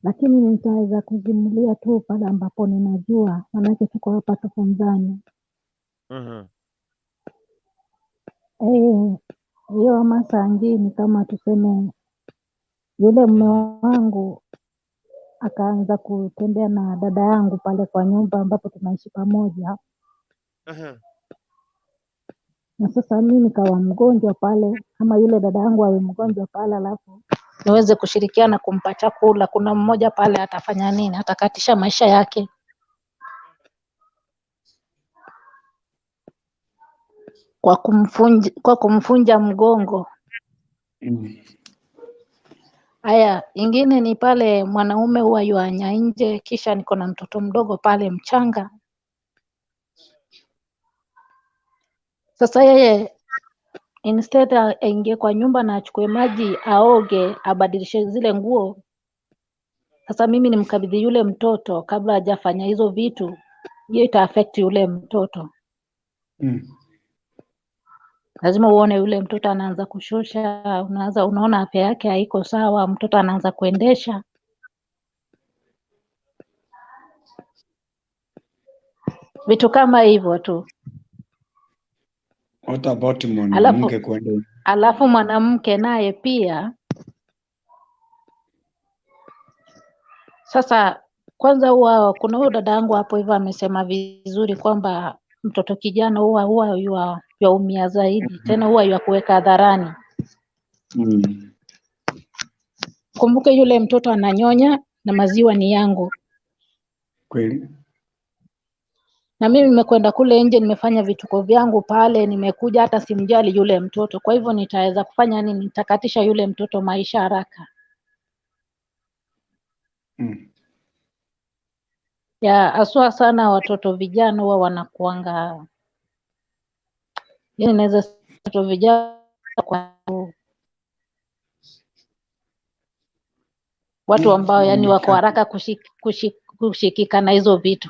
lakini nitaweza kuzimulia tu pale ambapo ninajua, manake tuko hapa tufunzane. Eh, hiyo ama sangi ni kama tuseme yule mume wangu akaanza kutembea na dada yangu pale kwa nyumba ambapo tunaishi pamoja, na sasa mi nikawa mgonjwa pale, ama yule dada yangu awe mgonjwa pale, alafu niweze kushirikiana kumpa chakula. Kuna mmoja pale atafanya nini? Atakatisha maisha yake kwa kumfunja mgongo. Haya, ingine ni pale mwanaume huwa yuanya nje, kisha niko na mtoto mdogo pale mchanga. Sasa yeye instead aingie kwa nyumba na achukue maji aoge, abadilishe zile nguo. Sasa mimi nimkabidhi yule mtoto kabla hajafanya hizo vitu, hiyo ita affect yule mtoto. Lazima uone yule mtoto anaanza kushusha, unaanza unaona afya yake haiko sawa, mtoto anaanza kuendesha. Vitu kama hivyo tu. What about Alafu mwanamke kwenda alafu mwanamke naye pia sasa, kwanza huwa kuna huyo dada yangu hapo hivyo amesema vizuri kwamba mtoto kijana huwa huwa yua yaumia zaidi, tena huwa ya kuweka hadharani. Kumbuke yule mtoto ananyonya na maziwa ni yangu, kweli? na mimi nimekwenda kule nje, nimefanya vituko vyangu pale, nimekuja hata simjali yule mtoto. Kwa hivyo nitaweza kufanya nini? Nitakatisha yule mtoto maisha haraka. Ya haswa sana watoto vijana huwa wanakuanga, yani naweza sema watoto vijana kwa watu ambao yani wako haraka kushikika na hizo vitu.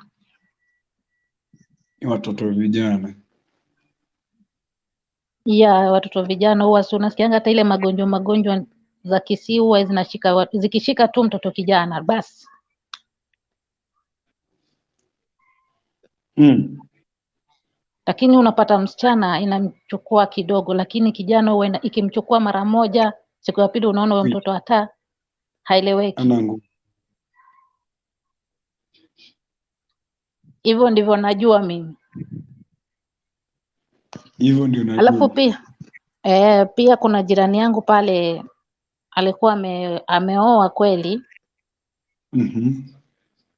Ni watoto vijana. Ya watoto vijana huwa si unasikianga hata ile magonjwa magonjwa za Kisii huwa zinashika zikishika tu mtoto kijana basi. Lakini unapata msichana inamchukua kidogo, lakini kijana huwa ikimchukua mara moja, siku ya pili unaona huyo mtoto hata haeleweki. Ana nguvu. Hivyo ndivyo najua mimi. Hivyo ndio Alafu najua. pia pia kuna jirani yangu pale alikuwa ameoa kweli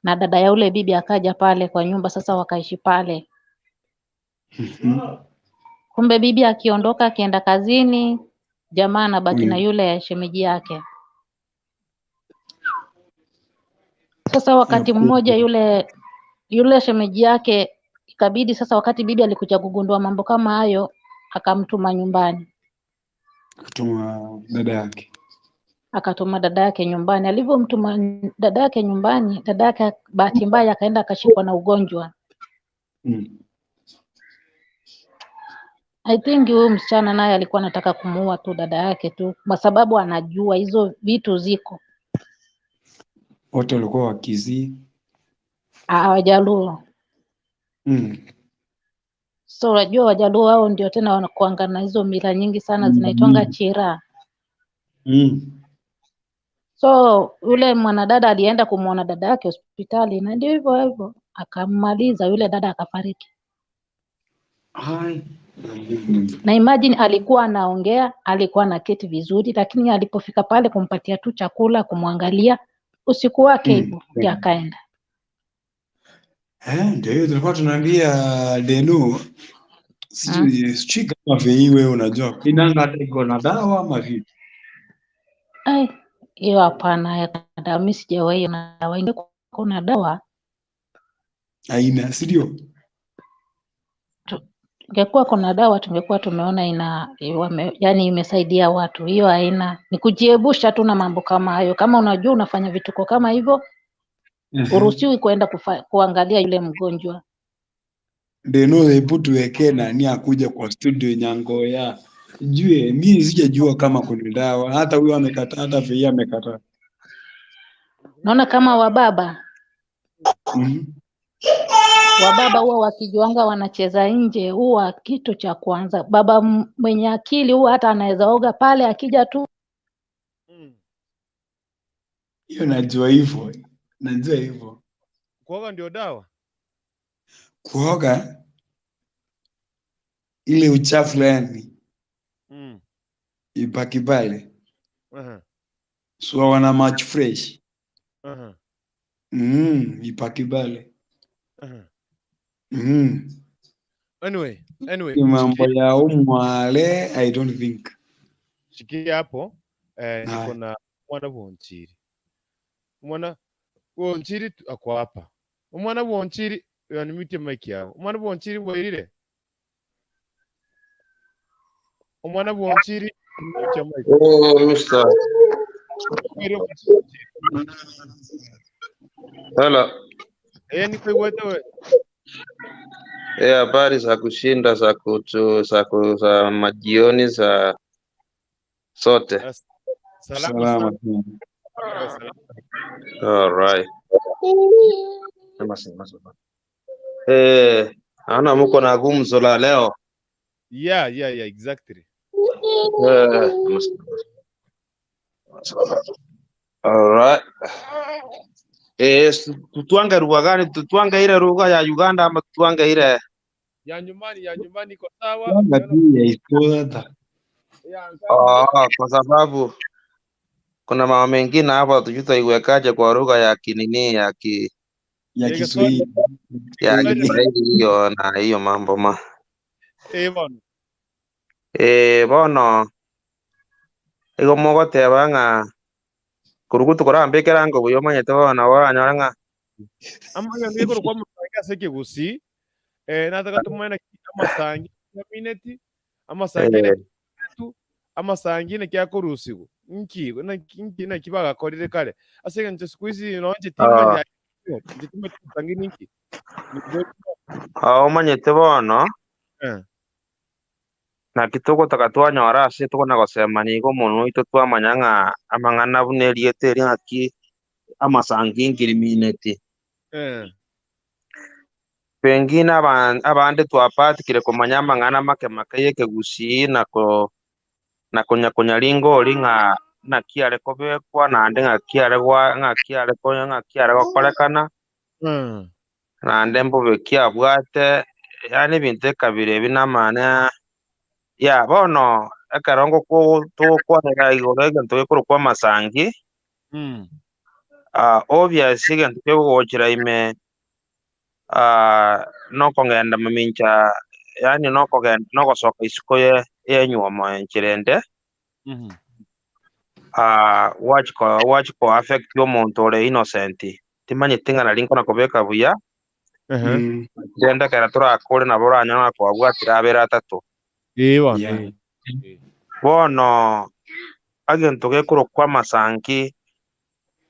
na dada ya ule bibi akaja pale kwa nyumba, sasa wakaishi pale. Kumbe bibi akiondoka akienda kazini, jamaa anabaki na yule shemeji yake. Sasa wakati mmoja yule yule shemeji yake ikabidi sasa, wakati bibi alikuja kugundua mambo kama hayo, akamtuma nyumbani, Kutuma dada yake. akatuma dada yake nyumbani. Alivyomtuma dada yake nyumbani, dada yake bahati mbaya akaenda akashikwa na ugonjwa. I think huyu msichana naye alikuwa anataka kumuua tu dada yake tu, kwa sababu anajua hizo vitu ziko. Wote walikuwa Wakisii. Ah, Wajaluo. So unajua Wajaluo hao ndio tena wanakuanga na hizo mila nyingi sana zinaitwanga chira. So yule mwanadada alienda kumwona dada yake hospitali, na ndio hivyo hivyo akammaliza yule dada akafariki. Hai. Na imagine alikuwa anaongea, alikuwa anaketi vizuri, lakini alipofika pale kumpatia tu chakula, kumwangalia usiku wake hivyo ndio akaenda. Eh, ndio hiyo tulikuwa tunaambia Deno, sijui sijui kama vei wewe unajua inanga hata iko na dawa ama vipi? Ai, hiyo hapana ya dawa, mimi sijawahi ona dawa. Ingekuwa kuna dawa Haina, si ndio? ingekuwa kuna dawa tungekuwa tumeona ina wame, yani imesaidia watu. Hiyo haina, ni kujiepusha tu na mambo kama hayo. Kama unajua unafanya vituko kama hivyo, uruhusiwi kuenda kuangalia yule mgonjwa. Deno, hebu tuwekee nani akuja kwa studio Nyangoya. Jue mi sijajua kama kuna dawa, hata huyo amekataa, hata vei amekataa. Naona kama wababa wababa huwa wakijuanga wanacheza nje, huwa kitu cha kwanza baba mwenye akili huwa hata anaweza oga pale, akija tu Hiyo najua hivyo, najua hivyo. Kuoga ndio dawa. Kuoga ile uchafu yani ibaki pale, so wana match fresh ibaki pale. Anyway, anyway, Ni mambo ya umwale, I don't think. shikia hapo niko Haya. na mwana Bonchiri. Mwana Bonchiri ako hapa. Omwana Bonchiri, unmute mic yao. Omwana Bonchiri bwairire. Omwana Bonchiri, unmute mic. Oh, Mr. Bwairire omwana Bonchiri. Hello. Niko igwete we. Eh, habari za kushinda za kutu za ku, za majioni za sote. Salama Salama sana. sana. Salama. All right. Eh, naona mko na gumzo la leo. Yeah, yeah, yeah, exactly. Eh, all right. Eh, tutwange lugha gani? Tutwange ile lugha ya Uganda ama tutwange ile Ya nyumbani iko sawa. Kwanza tu ya iskoda. Oh, kwa sababu kuna mama mengine hapa hatujui tutaiwekaje kwa lugha ya kinini ya ki Ya Ya Kiswahili. ya Kiswahili hiyo na hiyo mambo ma Eh, bono. eh bono igo mogoteba ng'a kurugutu korambekera ngo buya omanyete bono oranyore ng'a Ama yo niko kwa musangi ase kigusi. Nataka tumwene amasangi mineti amasangi eh, tu amasangi ne kyakorusigo nki na nki na kibagakorire kare ase nje siku hizi nonje timanya nje timanya sangi ninki omanyete bono eh. Naki togotaka twanyora ase tokona gosemania iga omonwa oito twamanya ng'a amang'ana buna erieta eri ng'aki amasangi nkirimineti. Pengine abande twapatikire komanya amang'ana make make y'ekegusii na ko na konya konyaringa ori ng'a naki are kobekwa naende ng'aki are gwa ng'aki are ko ng'aki are gokorekana. Naende mbobe ki abwate, yaani ebinto ekabira ebi namane ya bono ekero ngokwo togokwanera igoro egento gekorokwa amasangi, obvious egento kegogochera ime nokogenda mamincha yaani nokogenda nogosoka isiko ye yenywomo enchera ende, gwachia ko gwachia ko affect omonto ore innocent. Timanyeti ng'a nari nkona kobeka buya, rende ekero torakore nabo oranyore ng'a kwabwatire abere atato. Ee bono, Yeah. ee. Bono egento gekorokwa amasangi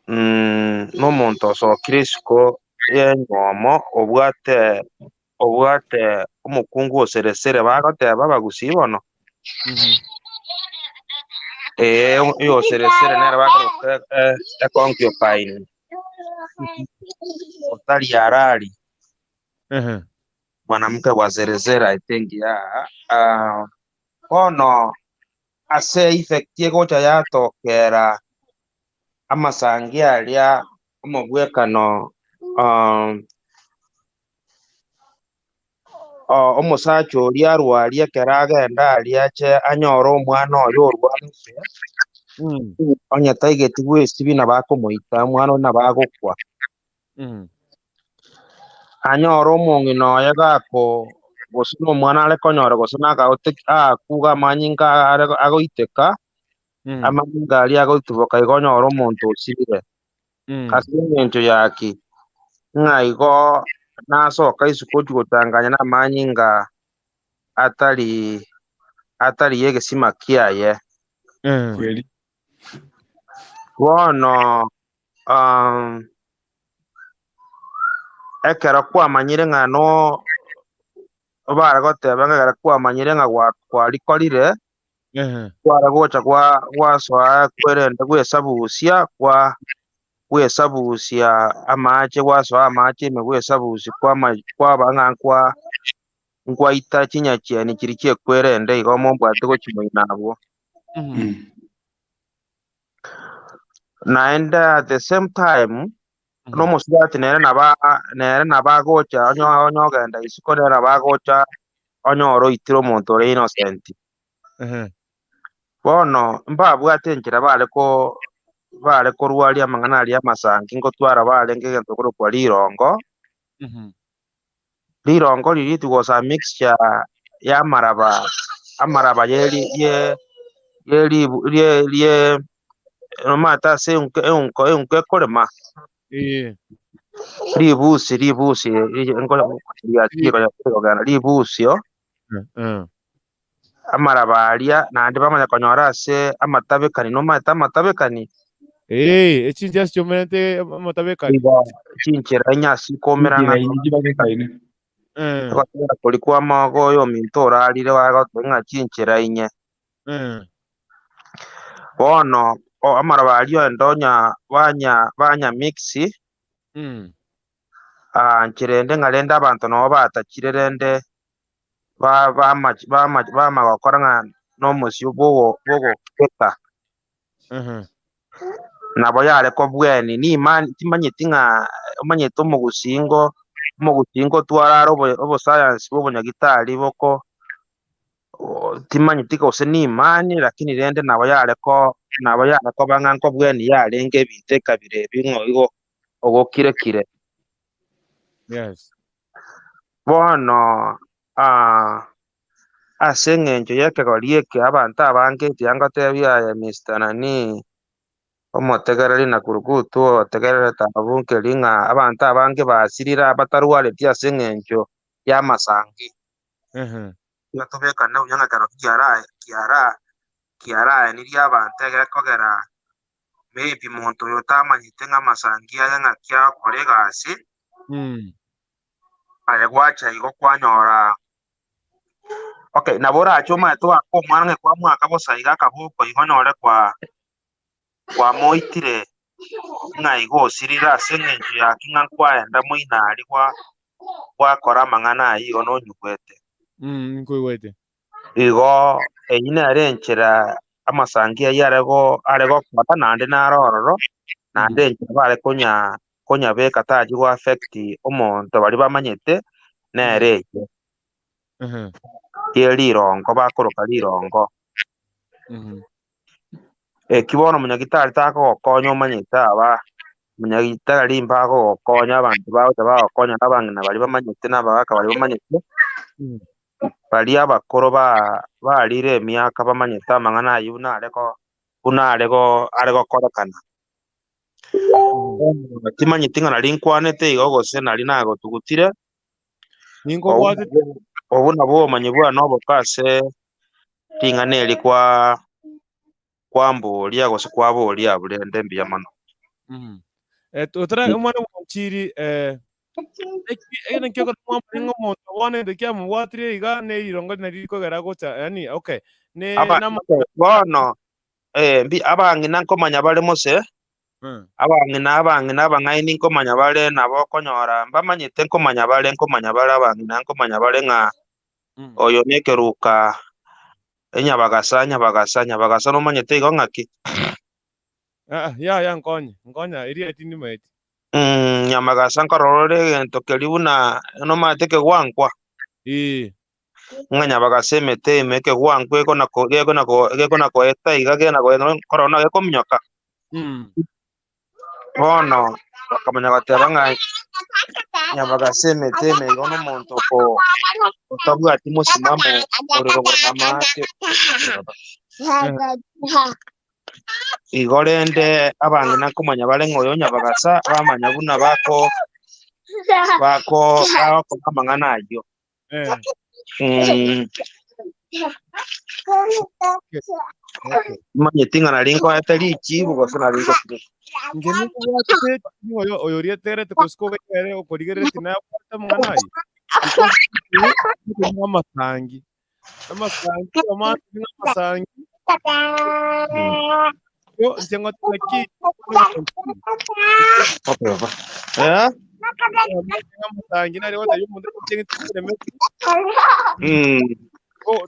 nomonto osokire isiko y'enywomo obwate obwate omokungu o seresere bagoteba abagusii bono. Ee, oyo o seresere nere bakoroka econcubine. Otari harari. Mwanamke bwa seresere I think yeah. Bono ase effect egocha yatokera amasangi aria omobwekano omosacha oria arwarie ekero agenda aria ache anyore omwana oye orwarete, onye taigeti bwesibi nabo akomoita, omwana oria nabo agokwa. Anyore omong'ina oye gako gose na omwana are konyora gose nagaote akuga amanyinga are agoiteka, amanyinga aria agoituboka igo onyore omonto osibire. Ase eng'encho yaki, ng'a igo nasoka isiko ochia gotanganya na amanyinga atari atari y'egesima kiaye. Kweli. Bono ekero kwamanyire ng'a no bare goteba ng'a ekero kwamanyire ng'a kwarikorire, kware gocha gwa gwasoa kwerende gwesabusia kwa gwesabusia amache gwasoa amache ime gwesabusia kwama kwaba ng'a nkwa nkwaita chinyachieni chiria chiekwerende igo mombwate gochia moino abwo. Naende at the same time, nomosubati nere nabo nere nabo agocha onye onye ogenda isiko nere nabo agocha onyore oitire omonto ore innocent. Bono mbabwate enchera bare ko bare korwaria amang'ana aria amasangi ngotwara barenge egento korokwa rirongo. Rirongo riria it was a mixture ya amaraba amaraba ye ye ye ribu rie rie omanyete ase eunko eunko eunko ekorema. Ribusi ribusi riakire ribusio amaraba aria naende bamanya konyora ase amatabekani nomanyete amatabekani. Ee, echinchera chiomerete amatabekani. Igo chinchera enyasi koumera Chinchera ng'a inye chibagekaine. Ogotera koria kwa amago oyo ominto orarire bagoteba ng'a chinchera inye. Bono amaraba aria oende onya banya banya mix nchera ende ng'a rende abanto nabo batachire rende bama bama bama gokora ng'a nomosio bwogo bwogokeka. Nabo yare kobweni nimani timanyeti ng'a omanyete omogusingo omogusingo otwarare obosayansi bwa obonyagitari boko timanyeti gose nimani lakini rende nabo yare ko nabo yare koba ng'a nkobweni yarenge ebinto ekabira ebi ng'a igo ogokirekire. Yes. Bono ase eng'encho y'ekegori eke abanto abange tiga ngotebie aye Mister nani omotegereri na kurukutu otegererete abwo nkeri ng'a abanto abange basirire batarwareti ase eng'encho y'amasangi. Igo tobekane buya ng'a ekero kiara kiara kiaraenirie abanto egekogera maybe monto oyo otamanyete ng'a amasangi aya ng'aki agokora egasi, aye gwacha igo kwanyora. Okay, nabo orache omanyete oake omwana ng'a kwamwaka bosa iga akaboko igo onyore kwa kwamoitire ng'a igo osirire ase eng'encho yaki ng'a nkwaenda moino aria gwa gwakora amang'ana ayio igo nonyigwete. Nkoigwete. Igo eyio nere enchera amasangi ayio are go are gokora naende naro ororo, naende enchera bare konya konyabeka tachi go affect omonto baria bamanyete nere eyio. Ye rirongo bakoroka rirongo. Eki bono omonyagitari takogokonya omanyete aba, omonyagitari mbakogokonya abanto bagocha bagokonya na abang'ina baria bamanyete na abagaka baria bamanyete, baria abakoro ba barire emiaka bamanyete amang'ana aywo buna are ko buna are go are gokorekana. Bono timanyeti ng'a nari nkwanete igo gose nari nagotugutire, Ninkobwatete. Obwo nabwo obomanyi bwane oboke ase ring'ana eri kwa kwamboria gose kwaboria abwo rende mbuya mono. Otara omwana bw'omochiri eki naki okora mwamanya ng'a omonto bono egento kiamobwatire iga ne rirongo nari rikogera gocha yaani okay ne Aba nama bono mbi abang'ina nkomanya bare mose, Abang'ina, abang'ina abang'aini nkomanya bare, nabo okonyora mbamanyete nkomanya bare, nkomanya bare abang'ina, nkomanya bare ng'a oyo nekeruka enyabagasa, nyabagasa, nyabagasa nomanyete igo ng'aki? Ah, yaya nkonye, nkonya eria tindimaeti. Nyamagasa nkorora ore egento keria buna nomanyete ekegwankwa? Ee. Ng'a nyabagasa emete ime ekegwankwa ekona ko gekona ko gekona koeta iga gena goeta nkorora buna gekominyoka. Bono bakamanya goteba ng'a nyabagasa emete ime igo nomonto oko otabwati mosimamo ore rogoro namache. Igo rende abang'ina nkomanya bare ng'a oyo nyabagasa bamanya buna bako bako bagokora amang'ana ayio. Timanyeti ng'a nari nkoete richibu gose nari ngosirete. Inche ninkobwatete nigo oyo oyoria eterete gose kogaika ere okorigereretie nabwate amang'ana ayio. Because nigo amasangi. Amasangi omanyete buna amasangi. Yo inche ngoteba ki Eh? Amasangi nari gotebia omonto inche ntikereme.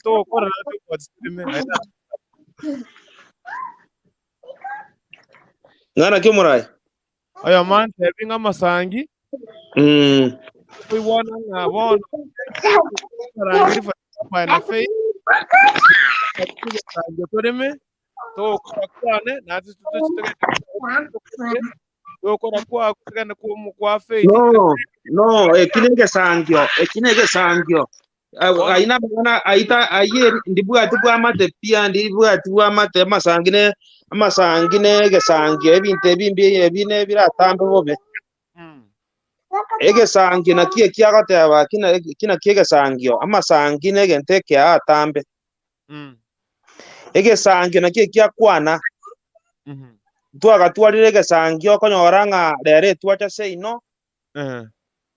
Togokora tobwati Ng'ana ki omorai? Oyo mantebi ng'a amasangi koigwana ng'a bono arangeri na faith sangi toreme togokora kwane naende togokora kwago togende kwa faith. No, no, eki negesangio, eki negesangio. Ayio namang'ana aita ayio ndibwati bw'amate pi ande ndibwati bw'amate amasangi ne amasangi ne egesangio ebinto ebi mbi ebi ne biratambe bobe. Egesangio naki eki agoteba ki na ki naki egesangio, amasangi na egento eke atambe. Egesangio naki eki akwana, ntwagatwarire egesangio okonyora ng'a rero etwacha seino,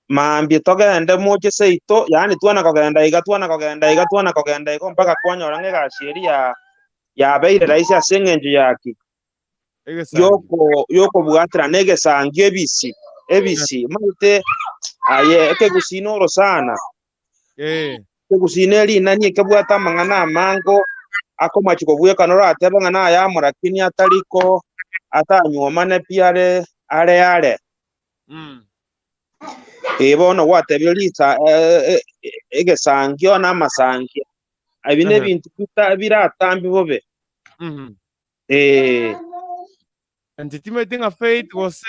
Mambia togende moche seito, yaani twana kogenda iga, twana kogenda iga, twana kogenda igo mpaka kwanyora ng'a egasi eria ya yabeire rahisi ase eng'encho ya ki? Egesangio. Yoko yokobwaterana egesangio ebisi, ebisi. Omanyete aye ekegusii norosana. Ekegusii ne rinani ekebwate amang'ana amango akomachi kobwekana oratebe ng'a nayamo lakini atari ko atanyuomane pi are are are. Ee bono gwatebire risa egesangio na amasangio. Ebi nebinto biratambe bobe. Ee. Inche timanyeti ng'a Faith gose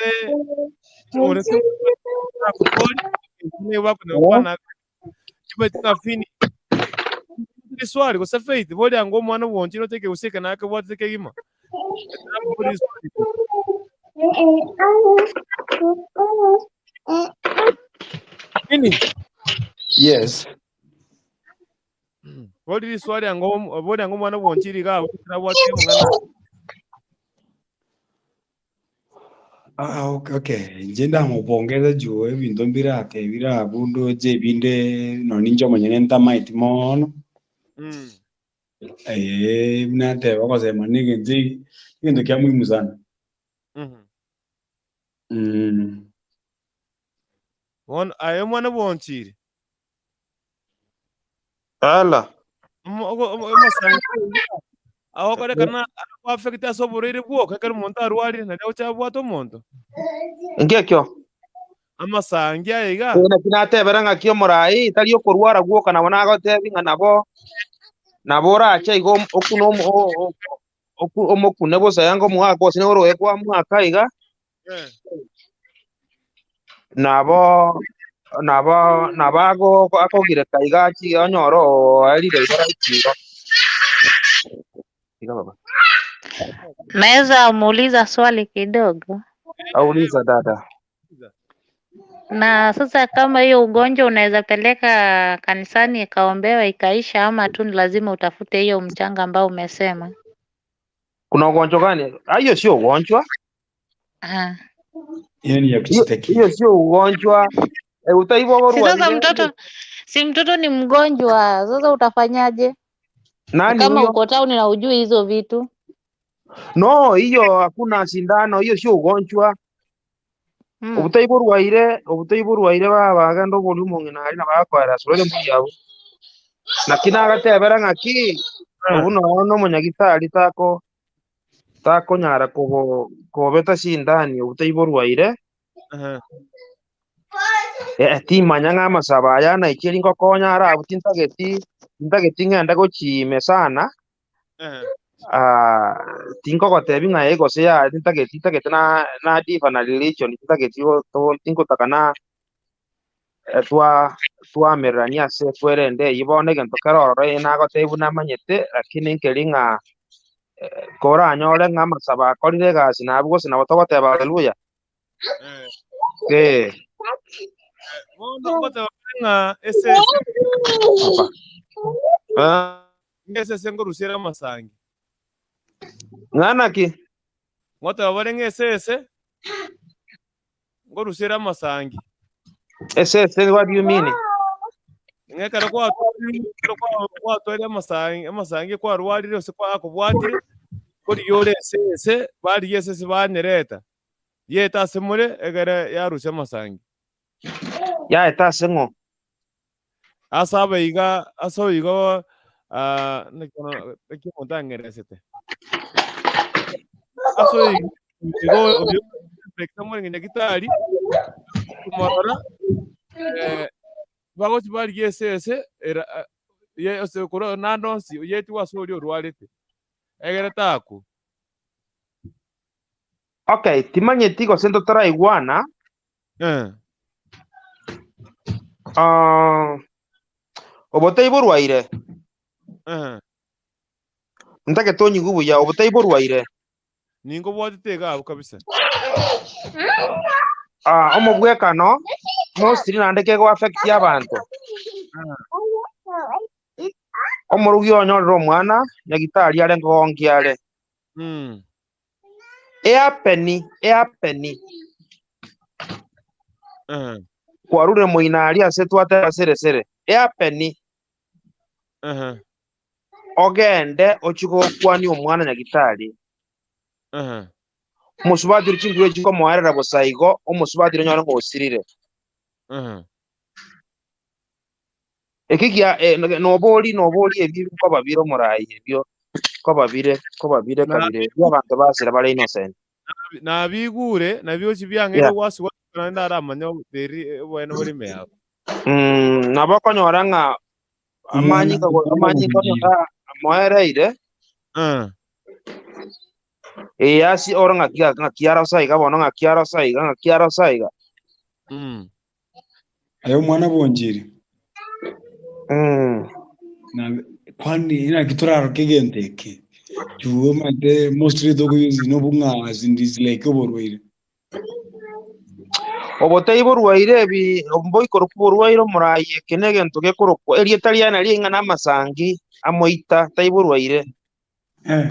ore timanyeti ng'a Fini riswali gose Faith boria ngo omwana bwonchire oteke gose eke nakebwatete kegima. Fini. Yes. Bori riswali ango bori ango omwana bwonchire iga abwo abwate omong'ana. Ah, okay, okay. Inche ndamopongeza juu ebinto mbirate bire abwo ndoche ebinde nonye ninche omonyene ntamaeti mono. Mm. Eh, buna nteba ogosema na egento egento kia muhimu sana. Mhm. Mm. Bono aye omwana bwonchire. Ala. Omosangi agokorekana akoaffect ase oborwaire bwoka ekero omonto arwarire naria ogocha abwate omonto. Ngekio. Amasangi aya iga. Eh, naki natebera ng'aki omorai tari okorwara gwoka nabo nagotebi ng'a nabo nabo orache igo okune omo- o- o- oku- omokune bosa yanga omwaka ase nigo oroe kwa mwaka iga Eh. nabo nabo nabo ago- akogireka iga achi onyore oerire igo rahisi igo. Iga baba. Naweza muuliza swali kidogo? Auliza dada. Na sasa kama hiyo ugonjwa unaweza peleka kanisani ikaombewa ikaisha, ama tu ni lazima utafute hiyo mchanga ambao umesema? Kuna ugonjwa gani? Ah, Hiyo sio ugonjwa. Ah. Hiyo ni ya Hiyo kushtakia. hiyo sio ugonjwa. E, utaivo Si sasa orwarire mtoto, si mtoto ni mgonjwa, sasa utafanyaje? Ni nani kama huyo? uko town na ujui hizo vitu. No, hiyo hakuna sindano, hiyo sio ugonjwa. Mm. Obutaibo orwaire, obutaibo orwaire babagenda obori omong'ina aria na bakoera sorere mbuya abwo. Naki nagatebera ng'aki obu nonya na omonyagitari tako takonyara kobo kobeta sindani obutaibo orwaire. Aha. Eh, timanya ng'a amasabo aya naicheri ngokonya ara abwo tintageti tintageti ng'ende gochiime sana. Aha. Ah, tinkogotebi ng'a eh gose ya tintageti ntagete na na diva na religion tintageti go to tingotaka na eh, twa twamererania ase kwerende eywo bono egento kero ororo eh nagotebi buna namanyete lakini nkeri ng'a eh, koranyore ng'a amasabo akorire egasi nabwo gose nabo togoteba haleluya. Eh. Eh. Bono ngoteba ng'a esese Papa. Ah, ng'esese ngorusiere amasangi. ng'a naki? Ngoteba bare ng'esese ngorusiere amasangi. Esese what do you mean? Ng'ekero kwatwarire ekero kwatwarire amasangi amasangi kwarwarire gose kwakobwatire korigia ore esese barigia esese banyereta yete ase more egere yarusia amasangi. Yaeta ase ng'o? Ase abaiga ase oigo ah, naki bono naki omonto ang'eresete. Ase oigo igo oyo more nyagitari komorora eh, bagochi barigia esese era ye ase korwa naende onsi yetigwe ase oria orwarete egere takwa. Okay, timanyeti gose ntotaraigwana. Eh. Ah, obotaibo orwaire. Eh. Ntagete onyigwe buya, obotaibo orwaire. Ningobwatete iga abwo kabisa. Ah, omobwekano mostly naende kego affect abanto. Omorugi onyorire omwana nyagitari are nkogongi are. Mm. Eapeni, eapeni. Eh. Kwarure moina aria ase twateba sere sere. Eapeni. Eh. Ogende ochie gokwania omwana nyagitari. Eh. Omosubati oria chinguru echi nkomoerera bosa igo, omosubati oria onyore ng'osirire. Eh. Eki gia eh, nobori nobori ebi nkobabire omorai ebio nkobabire nkobabire Na kabire ebio abanto basira bare innocent. nabigure nabio chibiang'eire Yeah. gwasugwa naende aramanya oboteri obwene bore ime yabo. Mm, nabo okonyora ng'a amanyinga amanyinga onyora amoereire Eh. eh asi oro ng'aki ng'aki arosa iga bono ng'aki arosa iga ng'aki arosa iga. Mm. Aye omwana bwonchire. Mm. Na kwani naki toraroka egento eke juu omanyete mostly tokouse nobong'asi is like oborwaire. Obotaibo orwaire ebi mboikorokwa oborwaire omorai eke na egento gekorokwa erieta riane ring'ana amasangi amoita taibo orwaire. Eh.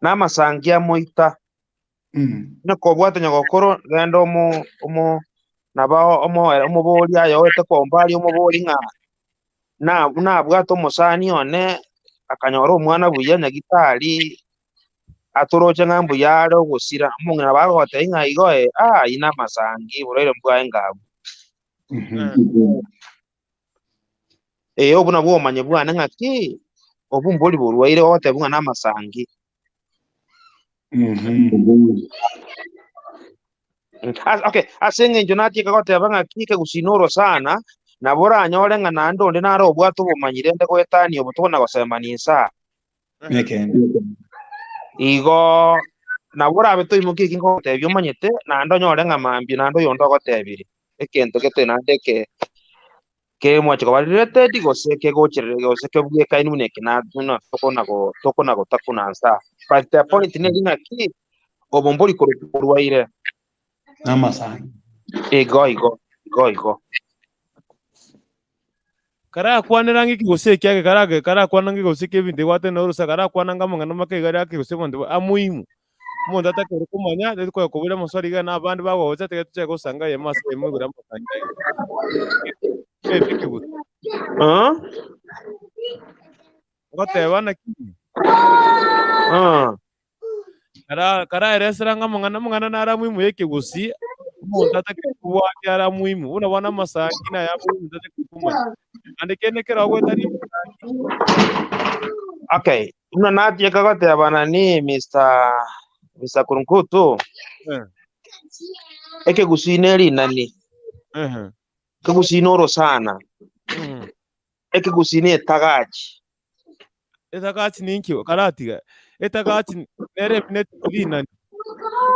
Na amasangi amoita. Mm. Nakobwate nyagokoro genda omo omo nabo omo omobori aye oete kwa umbali omobori ng'a Na nabwate omosani one akanyora omwana buya nyagitari atoroche ng'a mbuya are ogosira, omong'ina nabo agogotebia ng'a igo ee, ah ayio na amasangi oborwaire mbwaye ngabwo. Ee, obwo nabwo obomanyi bwane ng'aki, obwo mbori borwaire ogotebwa ng'a namasangi. Okay, ase eng'encho natieka goteba ng'aki ekegusii norosana, nabo oranyore ng'a naende onde nare obwate obomanyi rende goetania obo tokona gosemania inse aa. Nekeene. Igo nabo orabe toimokia eki nkogotebia omanyete, naende onyore ng'a mambia naende oyonde ogotebirie egento gete naende eke kemwache koba related gose kegocherera gose kebwekaine buna eke na buna tokona go tokona gotakuna nsa aa. But the point neri ng'aki, obo mbori korokwa oborwaire. Namasangi. Igo igo, igo igo. Karakwanera ng'iki gose ekiage karage karakwana ng'iki gose ekebinto egwate na orosa karakwana ng'a amang'ana make iga ake gose abanto ba amoimu. Omonto atakeire komanya tari konya koboria amaswali iga na abande bagogocha tiga tochake gosanga eyemo ase eyemo igoro y'amasangi aya. Ebe ekegusu. Ah? Ngoteba naki? Ah. Kara karaeresera ng'a amang'ana amang'ana nare amoimu y'ekegusii, omonto atakeire kobwatia are amoimu, buna bono amasangi naye amoimu tatakeire komanya. Naende kende ekero ogoetania amasangi. Okay, buna natieka goteba nani Mr. Mr. Kurunkutu, Eh, ekegusii ne rinani, ehe, ekegusii na orosana, ekegusii ne etagachi. Etagachi ninki karatiga? Etagachi nere emineti rinani.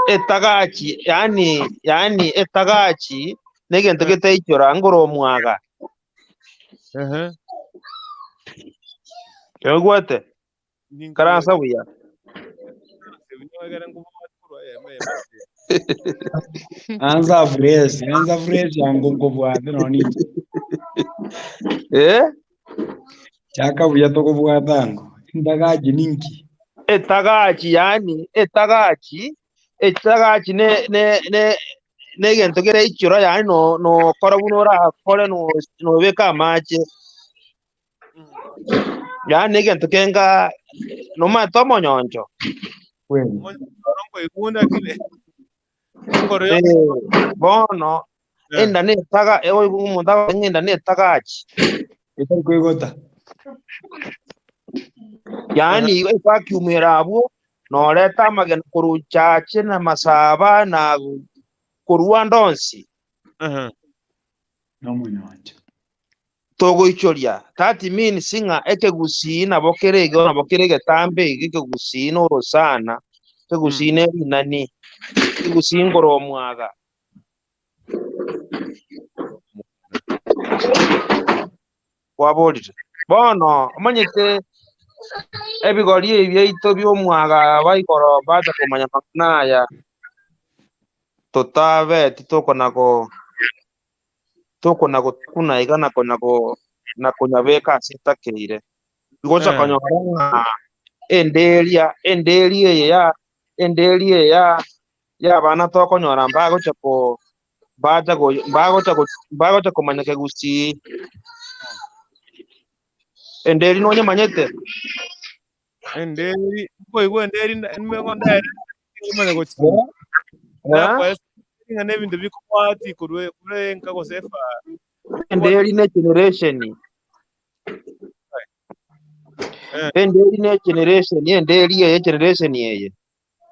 Etagachi, yaani yaani etagachi negento getaichora ngoro omwaga. Ehe. Oigwete? Karansa buya. Anza fresh, anza fresh ango nkobwate nonye ninche. Eh? Chaka buya tokobwata ango. Endagachi ninki? Etagachi yaani etagachi, etagachi ne ne ne negento kere ichora yaani no nokora buna orakore no nobeka amache. Yaani egento kenga nomanyete omonyoncho. Eh, bono enda netaga omonto agote ng'a enda netagachi. Etari koigota. Yaani evacuum ere abwo noreta amagena korwa chache na masaba na korwa ande onsi. Nomonyoncho. Togoichoria, that means ng'a ekegusii nabo kere igo nabo kere egetambe iga ekegusii na orosana, ekegusii ne rinani, ekegusii nkoro omwaga. Kwaborire. Bono omanyete ebigori ebi biaito bia omwaga aba igoro mbacha komanya amang'ana aya totabeti tokona go. tokona gotakuna iga na konya go na konyabeka ase etakeire. Gocha Eh. konyora ng'a enderia enderia eye ya enderia eye ya y'abana tokonyora mbagocha ko mbacha go mbagocha go mbagocha komanya kegusii. Enderi nonyemanyete? Enderi, nkoigwa enderi nigo ndaere omanye gochia. Eh? Nakoesa ng'a nebinto bikobwati korwa korwa enka gose efara. Enderi ne generation. Eh. Enderi ne generation, enderi eye generation eye.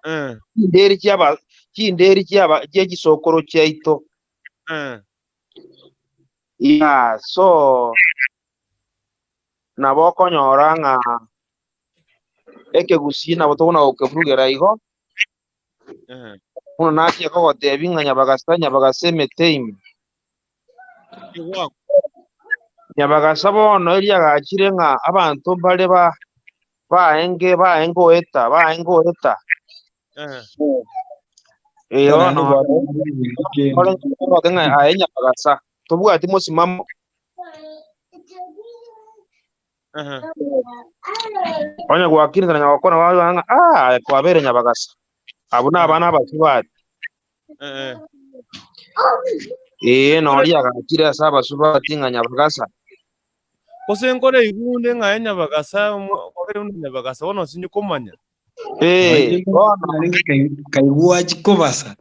Eh, Chinderi chiaba chinderi chiaba chie chisokoro chiaito. eh. Yeah, so nabo okonyora ng'a ekegusii nabo tokona gokeburugera igo, buna nachia kogotebia ng'a nyabagasa nyabagasa emete ime. Nyabagasa bono eria agachire ng'a abanto mbare ba baenge baenge oeta baenge oeta. Eh, bono ore ng'a aye nyabagasa tobwati mosimamo. Onye gwakinete na nyagokona gwagokwana ng'a ah aye kwabeire nyabagasa. Abwo na abana abasubati. Ee, noria agachire ase abasubati ng'a nyabagasa. Gose nkore igunde ng'a enyabagasa kwabere buna enyabagasa bono sinye komanya. Eh, bono Narenge kaigwa chikobasa.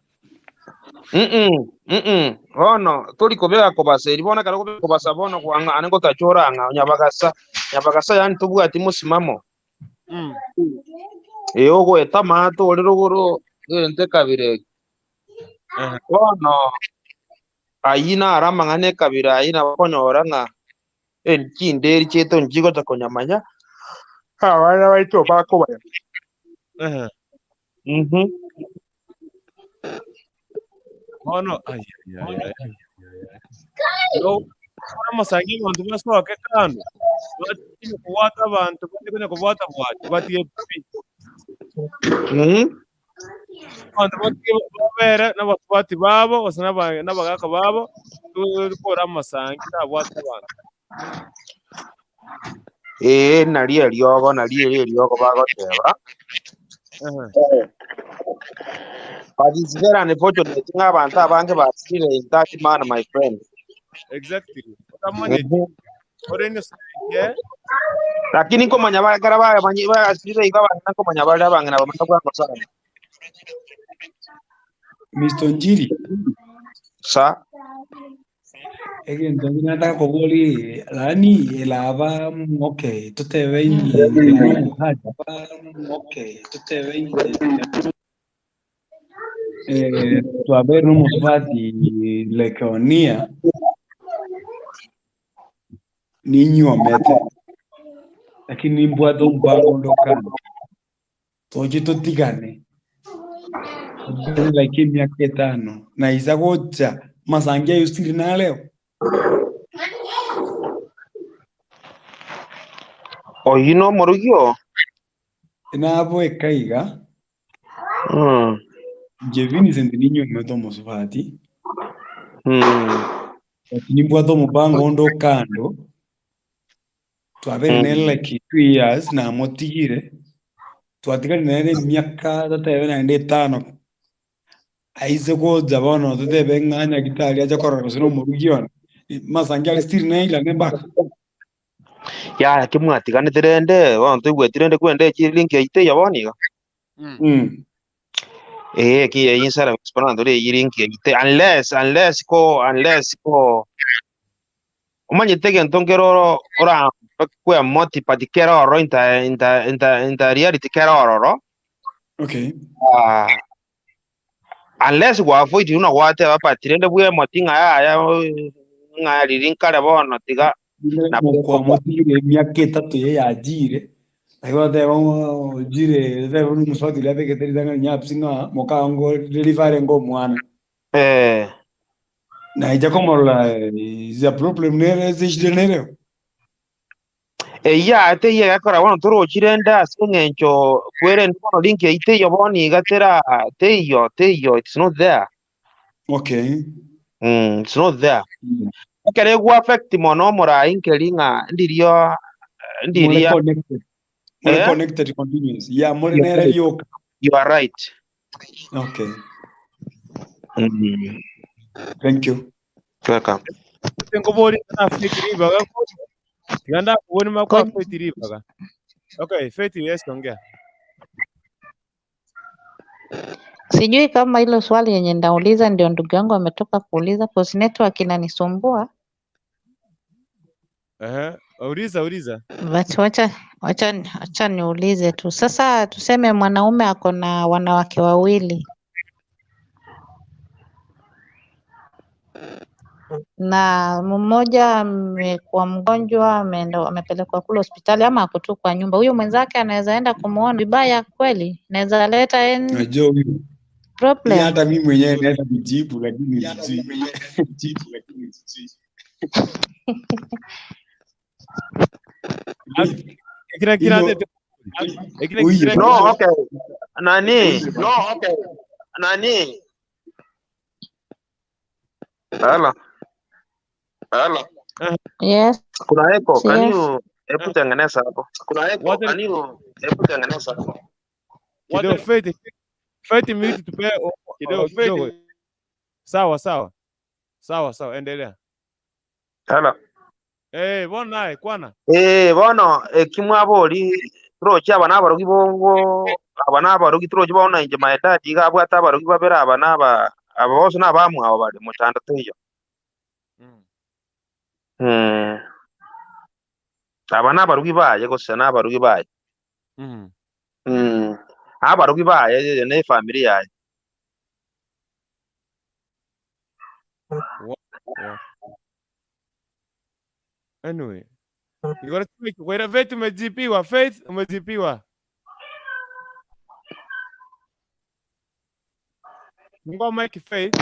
Mm, bono tori kobeka kobasa eri bono ekero okobeka kobasa bono kwang'a ane ngotachora ng'a nyabagasa nyabagasa yaani tobwati mosimamo. Eh, ogoeta amato ore rogoro egento ekabira eke. Bono ayio naro amang'ana ekabira ayio nabo okonyora ng'a chinderi chiaito nchigocha konyamanya, abana baito bakobaya. Mhm. Bono ai, ai, ai, ai. No, amasangi abanto basoke kando batige kobwata abanto batige konya kobwata bwati batige pi. Abanto batige babere n'abasubati babo gose n'aba- n'abagaka babo tokore amasangi nabwate abanto. Ee, nario eriogo, nario ere eriogo bagoteba. But it's very unfortunate ng'a abanto abange basirire in that manner, my friend. Exactly. Otamanyeti. Ore innocent, eh? Lakini nkomanya ba- ekero bamanyi- bagasirire igo abang'ina nkomanya bare abang'ina bamanya bwango sana. Mr. Njiri. Sa. Egento ekio nataka koboria yaani elaba okay totebe inye omosacha okay totebe inye twabeire na omosubati like onia ninywomete, lakini nimbwate omobango onde okando, toche totigane. Like emiaka etano, naisa gocha amasangi aye still nareo. Oyio nomorugi oo? Naboeka iga, inche Vincent ninywomete omosubati, but nimbwate omopango onde okando, Twabeire nere like 2 years namotigire, twatiganire nere emiaka totebe naende etano, aise gocha bono totebe ng'a nyagetari ache korora gose na omorugi one, masangi are still nairane mpaka. Yaya ki mwatiganete rende, bono toigweti rende kwenda echiri link eyio teiyo bono iga. Eh, ki eyio insara explanatory eyio link eyio te unless unless ko unless ko Omanyete egento nkere oro orakwe moti but kere ororo inta inta inta inta reality kere ororo. Okay. Ah, unless gwafoitire buna gwateba but rende bwemoti ng'a yaya ng'a riri nkare bono tiga nabo Mokwamotigire emiaka etato eye yachire, naki bateba ng'a ochire otebe buna omosubati oria abegete ritang'ani nyabusi ng'a mokango deliver arenge omwana. Eh. Naija komorora is a problem nere ase eshida nereo. Eyio ate eyio egekora bono torochi rende ase eng'encho kwerende bono link eyio teiyo bono iga tera teiyo teiyo it's not there. Okay. It's not there. Ekero egwa affect mono omorai nkeri ng'a ndirio More ndiria connected. More eh? connected continuous. Yeah, more You are nere right. rioka. You are right. Okay. Thank you. Welcome. Nkobori na Faith ribaga. Tiga ndakobori makwa Faith ribaga. Okay, Faith yes ongea. Sijui kama hilo swali yenye ndauliza ndio ndugu yangu ametoka kuuliza cause network inanisumbua. Ehe, uliza uliza. But wacha wacha wacha niulize tu. Sasa tuseme mwanaume ako na wanawake wawili na mmoja amekuwa mgonjwa, ameenda amepelekwa kule hospitali ama ako tu kwa nyumba, huyu mwenzake anaweza enda kumuona vibaya kweli? Inaweza leta any Najua huyu. Hii problem? hata mimi mwenyewe naweza kujibu lakini sijui. Kila kila Hilo kila huyu kila No, okay. Nani? No, okay. Nani? Hello. Hello. Yes, Kuna echo. Can yes. you hebu tengeneza hapo? Kuna echo. Wacha Can you hebu tengeneza hapo? kidogo Faith Faith mute tupe kidogo kidogo. Sawa sawa. Sawa sawa, endelea. Hello. Eh, bono naye kwana. Eh, bono eki mwabori torochi aba nabarogi bongo aba nabarogi torochi bono inche my dad iga abwate abarogi babere aba naba aba bonsi nabamwabo bare mochando teiyo. Mm. Aba nabarogi baye gose nabarogi baye. Mm. Abarogi baye eye ne efamiri yaye. Wa- wa. Anyway, igoro tumeki kwera Faith umejipiwa, Faith umejipiwa. Fungua mic Faith.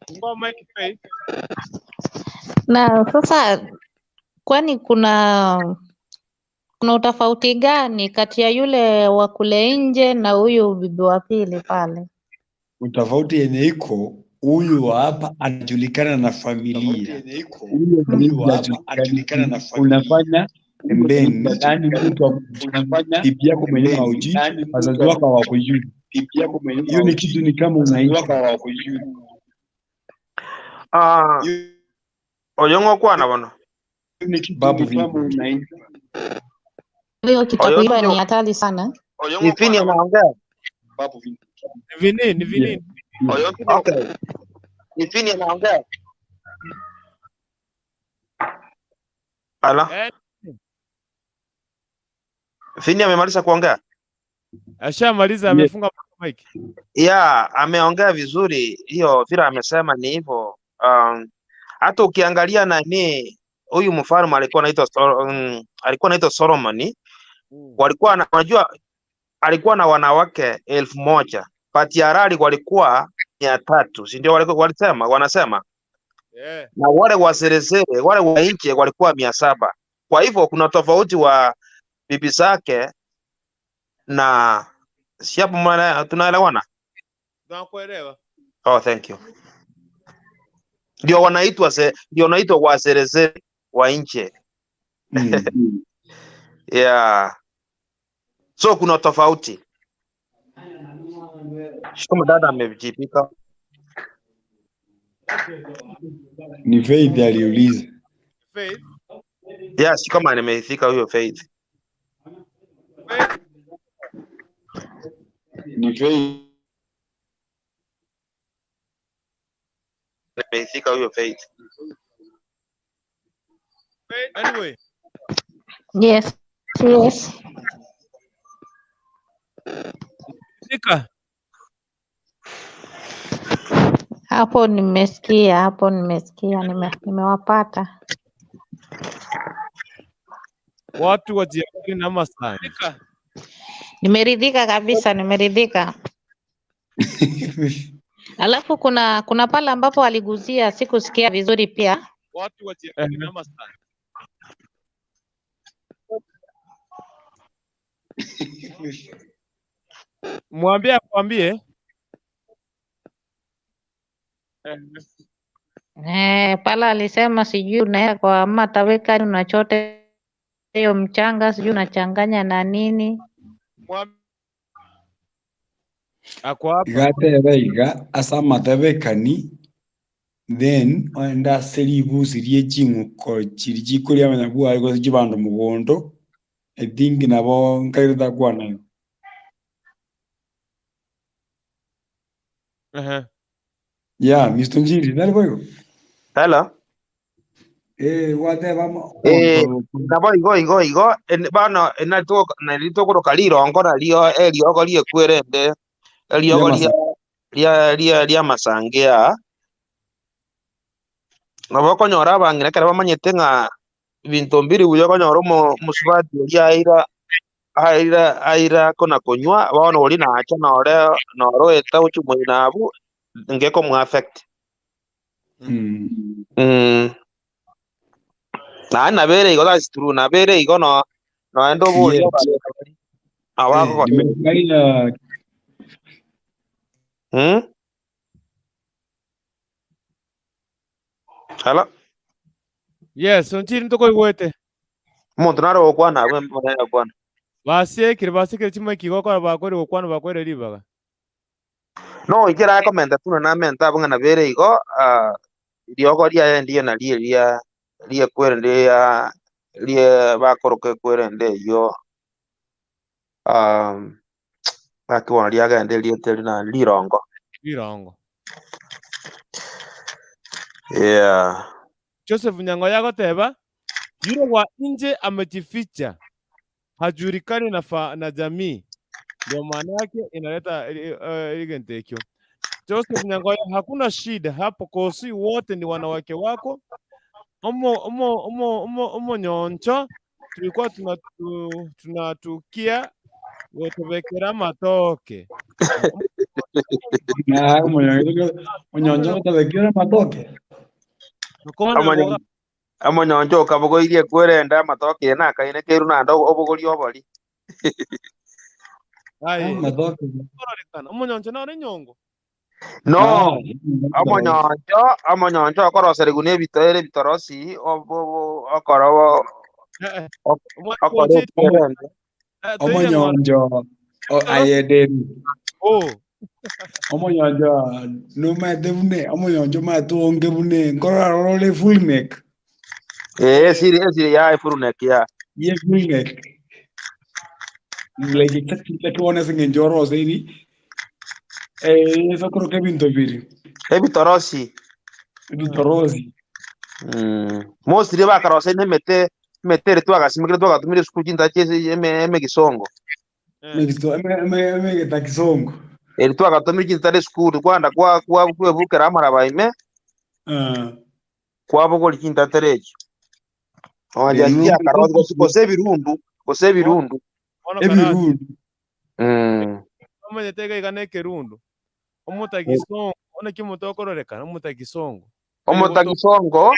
Fungua mic Faith. Na sasa kwani kuna kuna utofauti gani kati ya yule wa kule nje na huyu bibi wa pili pale? Utofauti yenye iko huyu wa hapa anajulikana na familia, huyu wa nje hajulikani. Unafanya pembeni, yani mtu unafanya bibi yako mwenyewe haujui, wazazi wako hawakujui. Hiyo ni kitu ni kama unaishi Ah, oyo ng'okwana bono. babu vipi? Hiyo kitu ya Oyo kuiba ni hatari sana. ni Fini anaongea. Ni Vini, ni Vini. Yeah. Okay. Ni Fini anaongea. Ala, Eh, Fini amemaliza kuongea? ashamaliza Yeah. amefunga mic. Yeah, ameongea vizuri hiyo vile amesema ni hivyo. Hata ukiangalia nani huyu mfalme alikuwa anaitwa alikuwa anaitwa Solomon, walikuwa na, unajua alikuwa na wanawake 1000 but Harari walikuwa 300, si ndio? Walikuwa walisema wanasema Yeah. na wale waserezere wale wa nje walikuwa 700. Kwa hivyo kuna tofauti wa bibi zake na si hapo, mwana tunaelewana? Tunakuelewa. Oh, thank you. Ndio wanaitwa ndio wanaitwa waserezere wa nje. Yeah. So kuna tofauti. Shukuru dada amejipika. Ni Faith aliuliza. Faith. Yes, kama nimeifika huyo Faith. Faith. Ni Faith. Nimeifika huyo Faith. Anyway, Yes, yes. Nika. Hapo nimesikia, hapo nimesikia, nimewapata. Watu wajiakili na masani. Nimeridhika kabisa, nimeridhika. Alafu kuna pale ambapo aliguzia sikusikia vizuri pia. Watu wajiakili na masani. Mwambie akwambie. Eh, pale alisema sijui unaweka kwa ama taweka unachota hiyo mchanga sijui unachanganya na nini. Ako hapa. Igateba iga ase amatebekani then oende ase ribusi rie ching'uko chiri chikoria abanyabwari gose chibando mogondo I think nabo nkaireta kwana igo. Yeah, Mr. Njiri, nari boigo? Hello. Eh, gwateba Eh, nabo igo igo igo bano enatoko rirongo nario eriogo riekwerende eriogo ria ria ria ria masangea nabo okonyora abang'ina ekero bamanyete ng'a binto mbiri buya okonyora omusubati oria aira aira aira kona konywa bono ori nacha nore noroeta gochia moino abwo ngekomo affect. Naende nabere igo that's true nabere igo no noende oborie Yes. abagokora Nimefurahia Hello? Yes, Onchiri ntokoigwete. Omonto nare gokwana abwo mbona gokwana. Basiekire basiekire chimoiki gokora bakwere gokwana bakwere ribaga. No ikera akomenta tu na namenta abwo ng'a nabere igo riogo riaye ndiyo nario ria Riekwerende ya rie bakoroka ekwerende eywo ng'aki bono riagenda erieta eri nani rirongo. Rirongo. Yeah. Joseph Nyang'oya agoteba, Yule wa nje amejificha, hajulikani na, fa, na jamii. Ndio maana yake inaleta egento ekio. Joseph Nyangoya, hakuna shida hapo, kosi wote ni wanawake wako. Omo omo omo omo omonyoncho tulikuwa tunatukia gotobekera amatoke. Ah, omonyoncho gotobekera amatoke. Omonyoncho okabogoirie ekwerende amatoke eye nakaine keru naende obogorie obori. Aye, Amatoke. kororekana omonyoncho nore nyongo. No, Ah, omonyoncho, omonyoncho okoroserigwa na ebitoere ebitorosi, obo- okoro Eh, eh. okoro Omwana ekwerende. toire ng'ora. Omonyoncho ayederi. Oh, Omonyoncho nomaete bune, omonyoncho omaete onge bune, nkorora rore full neck. Eh, esiri esiri ya efurunek ya. Ye full neck. Like exactly like one ase eng'encho oroseri, ase okoroka ebinto biri. Ebitorosi. Ebitorosi. Mostly bakaroseire na emete, emete ere twagasimekire twagatumire esukuru chintache ase eme emegisongo. Emegiso eme eme emegetakisongo. Eri twagatumire chintare esukuru kwanda kwa kwa kwebukera amaraba ime, Ah. kwabogoria chintatere echio. Oancha Rero chiakarosi gose gose ebirundu, gose ebirundu. bono karati. Ebirundu. Omanyete iga iga na ekerundu. Omotagisongo, one ki omote okororekana omotagisongo. Omotagisongo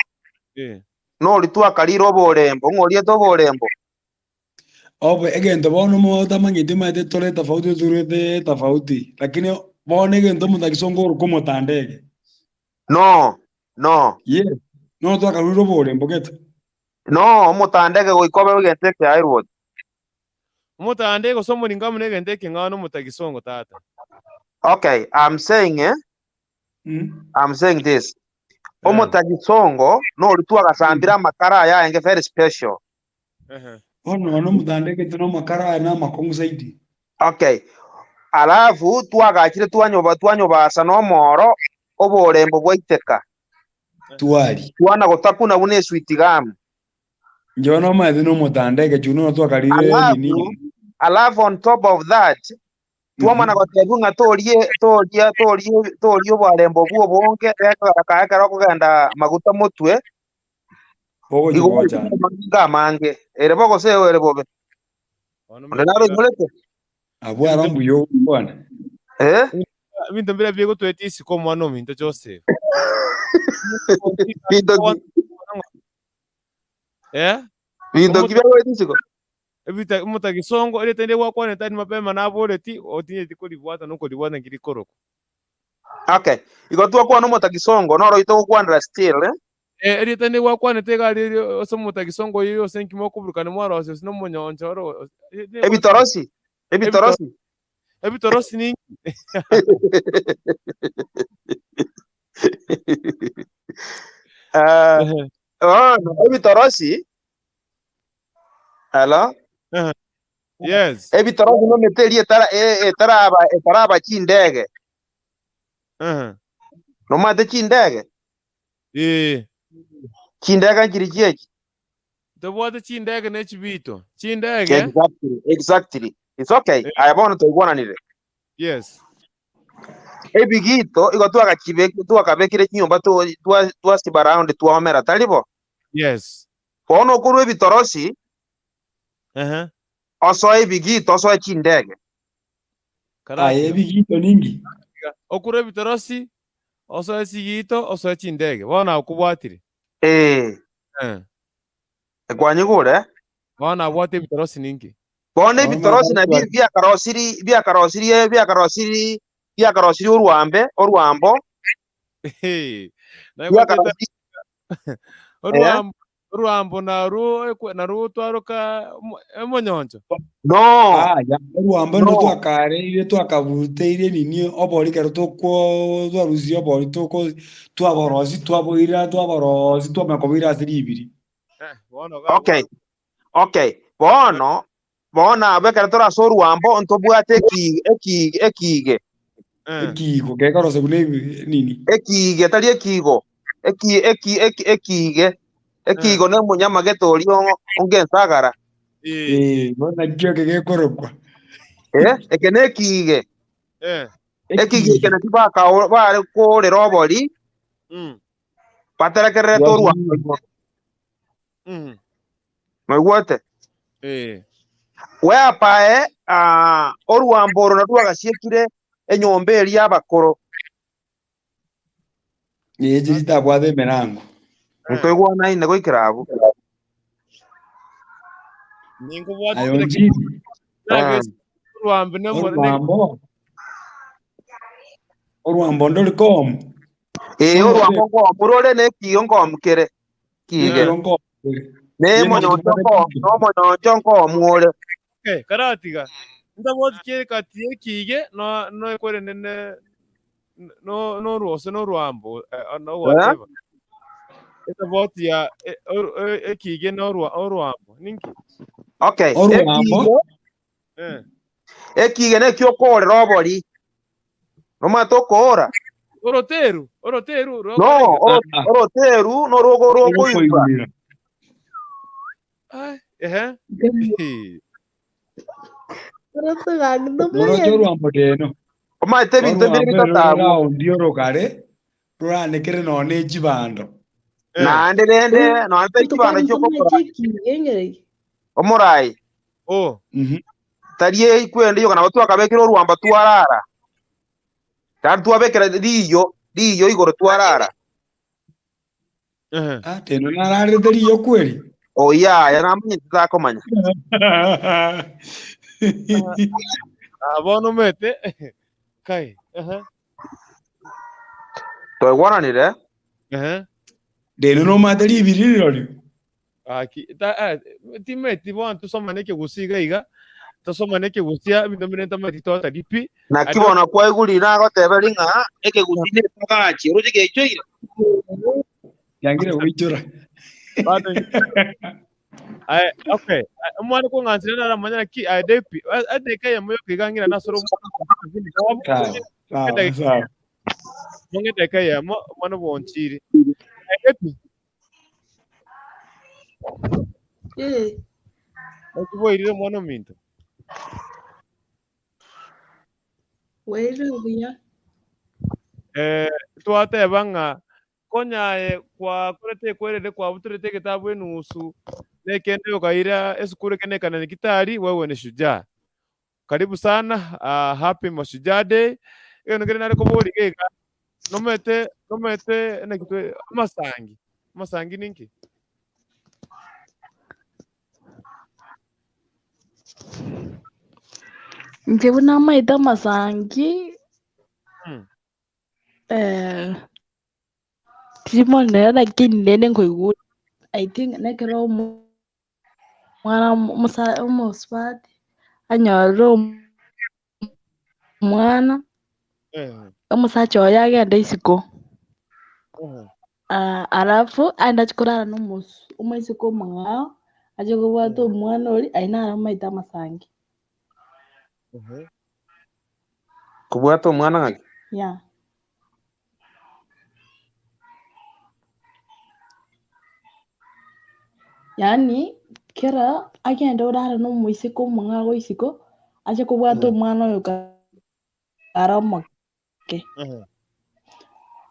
nori twakarire oborembo, ng'a oriete oborembo. Obe egento bono motamanyeti omanyete tore tofauti turete tofauti, lakini bono egento omotagisongo oroka omotandege. No, no. Yes, no twakarure oborembo gete. No, omotandege goika obe egento ekeairwe. Omotandege gose omoringo amo na egento ekeng'ao na omotagisongo tata. Okay, I'm saying eh, I'm saying this. Omotagisongo nori twagasambire amakara aya aenge very special. Bono nonya omotandege na amakara aya na amakong'u zaidi. Okay. Alafu twagachire twanyoba twanyobasa na omoro oborembo bwaiteka. Twari. Twana gotakuna buna esweet gum. Inche bono omanyete na omotandege chuni nonya twakarire Alafu, nini. alafu on top of that twamana gotebiwa ng'a torie toria torie torie oborembo bwa obonge ekero kae ekero okogenda maguta motwe Bogochi igo gocha. amaginga amange ere bogose ere bobe onde naro oiborete Abwo aro mbuya ogokwana. Eh? Ebinto mbire bigotweta isiko omwana ominto Joseph. Binto ki? Eh? Binto ki biagoeta isiko? Ebita omotagisongo erite rinde gwakwanete aria mapema naboreti otinyeti koribwata na okoribwata nkeri korokwa. Okay. Igo twakwana omotagisongo noro oito gokwanera still eh? Eh, erieta rinde gwakwanete iga aria eri ase omotagisongo oyio ase nkima okoburukania mwarosia ase na omonyoncho oro Ebitorosi. Ebitorosi. Ebitorosi ninki? Ah, oh, ebitorosi. Hello? Yes. Ebitorosi nomete eria etara etaraba etaraba chindege. Nomanyete chindege? Eh. Chindege nchiri chieki? Tobwate chindege ne chibito. Chindege. Exactly, exactly. It's okay. Aya bono twaigwananire. Yes. Ebigito igo twagachibe twakabekire chinyomba twasiba round twaomera tari bo? Yes. Bono okorwa ebitorosi osoe ebigito osoe chindege. Aye ebigito ninki? Okorwa ebitorosi osoe chigito osoe chindege. Bono akobwatire. Eh. Kwanyigure? Bono abwate ebitorosi ninki? Bono ebitorosi nabio biakarosiri biakarosirie biakarosiri biakarosiri orwambe orwambo biakarosiri Orwambo orwambo naru naru twaroka omonyoncho. No. Aya, orwambo No. ndo twakareire twakabuteire nini obori ekero tokwo twarusia obori toko twaborosi twaboira twaborosi twamanya koboira ase ribiri. Eh, bono ga Okay. Okay. Bono bono abwo ekero tore ase orwambo ntobwate eki eki ekige. Ekigo kekorose buna ebi- nini. Ekige tari ekigo. Eki eki eki ekige. Ekigo ne omonyama gete oria ong'o onge ensagara. Eh, bono nakio eke gekorokwa. Eh, eke ne ekige. Eh. Ekige eke nakio bakao bare korera obori baterekererete orwambo igoro. Noigwete? Eh. Whereby ah, orwambo oro narwo rwagasiekire enyomba eria y'abakoro. Echi chitabwate emerango. Ntoigwanaine goikera abwo. Ninkobwate Aye onchiri. orwambo ne Orwambo. Orwambo ndori komu. Ee, orwambo nkomu rore na ekigo nkomu kere. Kige. Ekigo nkomu kere. Ne omonyoncho nkomu, na omonyoncho nkomu ore. Okay, karatiga. Ntabwati kere kati y'ekige no no ekwerende ne no norwose norwambo eh, no Eh? whatever. Etabwati ya eh, or- eh, ekige norwa orwambo. Ninki? Okay. Orwambo. Ekige, Eh. ekige nekio okoorera obori. Nomanyete okoora? Oroteru, oroteru No, rokora iga. oroteru norwogo rwokoigwa. Orokoigwera. Ai, ehe. Oroche orwambo reno. Omanyete ebinto mbire Orwambo ero bitatabwo. roraundi orokare roranekere nonye ne chibando. Naende rende nonye tari chibando chiokokora omorai. Oh. Tari ekwende yoka nabo twakabekire orwamba twarara. Tari twabekera riyo, riyo igoro twarara. Ah, teno nararete riyo kweri. Oyaya namanyete takomanya. Ah, bono omanyete. Kai. Ehe. Twaigwananire. Ehe. Rero nomanyete ribiri rirorio. Aki ta eh, timeti bono tusomane ekegusii iga iga tosomane ekegusia ebinto mbire ntamanyeti totari pi. Naki bono kwaigurire nagoteberi ng'a ekegusii netagachi oroche gechoire. Yangire goichora. Bado Aye, okay. Aye, Omwana kong'anchire naramanya naki aye depi edeka eyemo yoka iga ng'ina nasore omwana Sawa, sawa, sawa. Mong'e edeka eyemo omwana bwonchire. Aye depi Eh, naki bwairire omwana ominto. bwairire buya. Eh, twateba ng'a konyaye kwakorete ekwerende kwabutorete egetabu enusu nekende okaira esukuru ekende ekanene kitari wewe ni shujaa. Karibu sana happy mashujaa day. Egento kere nare kobori iga iga nomanyete nomanyete naki twe amasangi amasangi ninki? Inche buna amaete amasangi eh, tiri mono nere lakini rende nkoigwa I think nekero omwana omosa omosubati anyorire omwana, omosacha oye agende isiko. Ah, alafu aende achie korara na omosu omoiseke omong'ao, ache kobwata omwana oria, aye naro amaete amasangi. Kobwata omwana ng'aki? Yeah. Yaani, kera agende orare na omoiseke omong'ao isiko, ache kobwata omwana oyo kare omoke.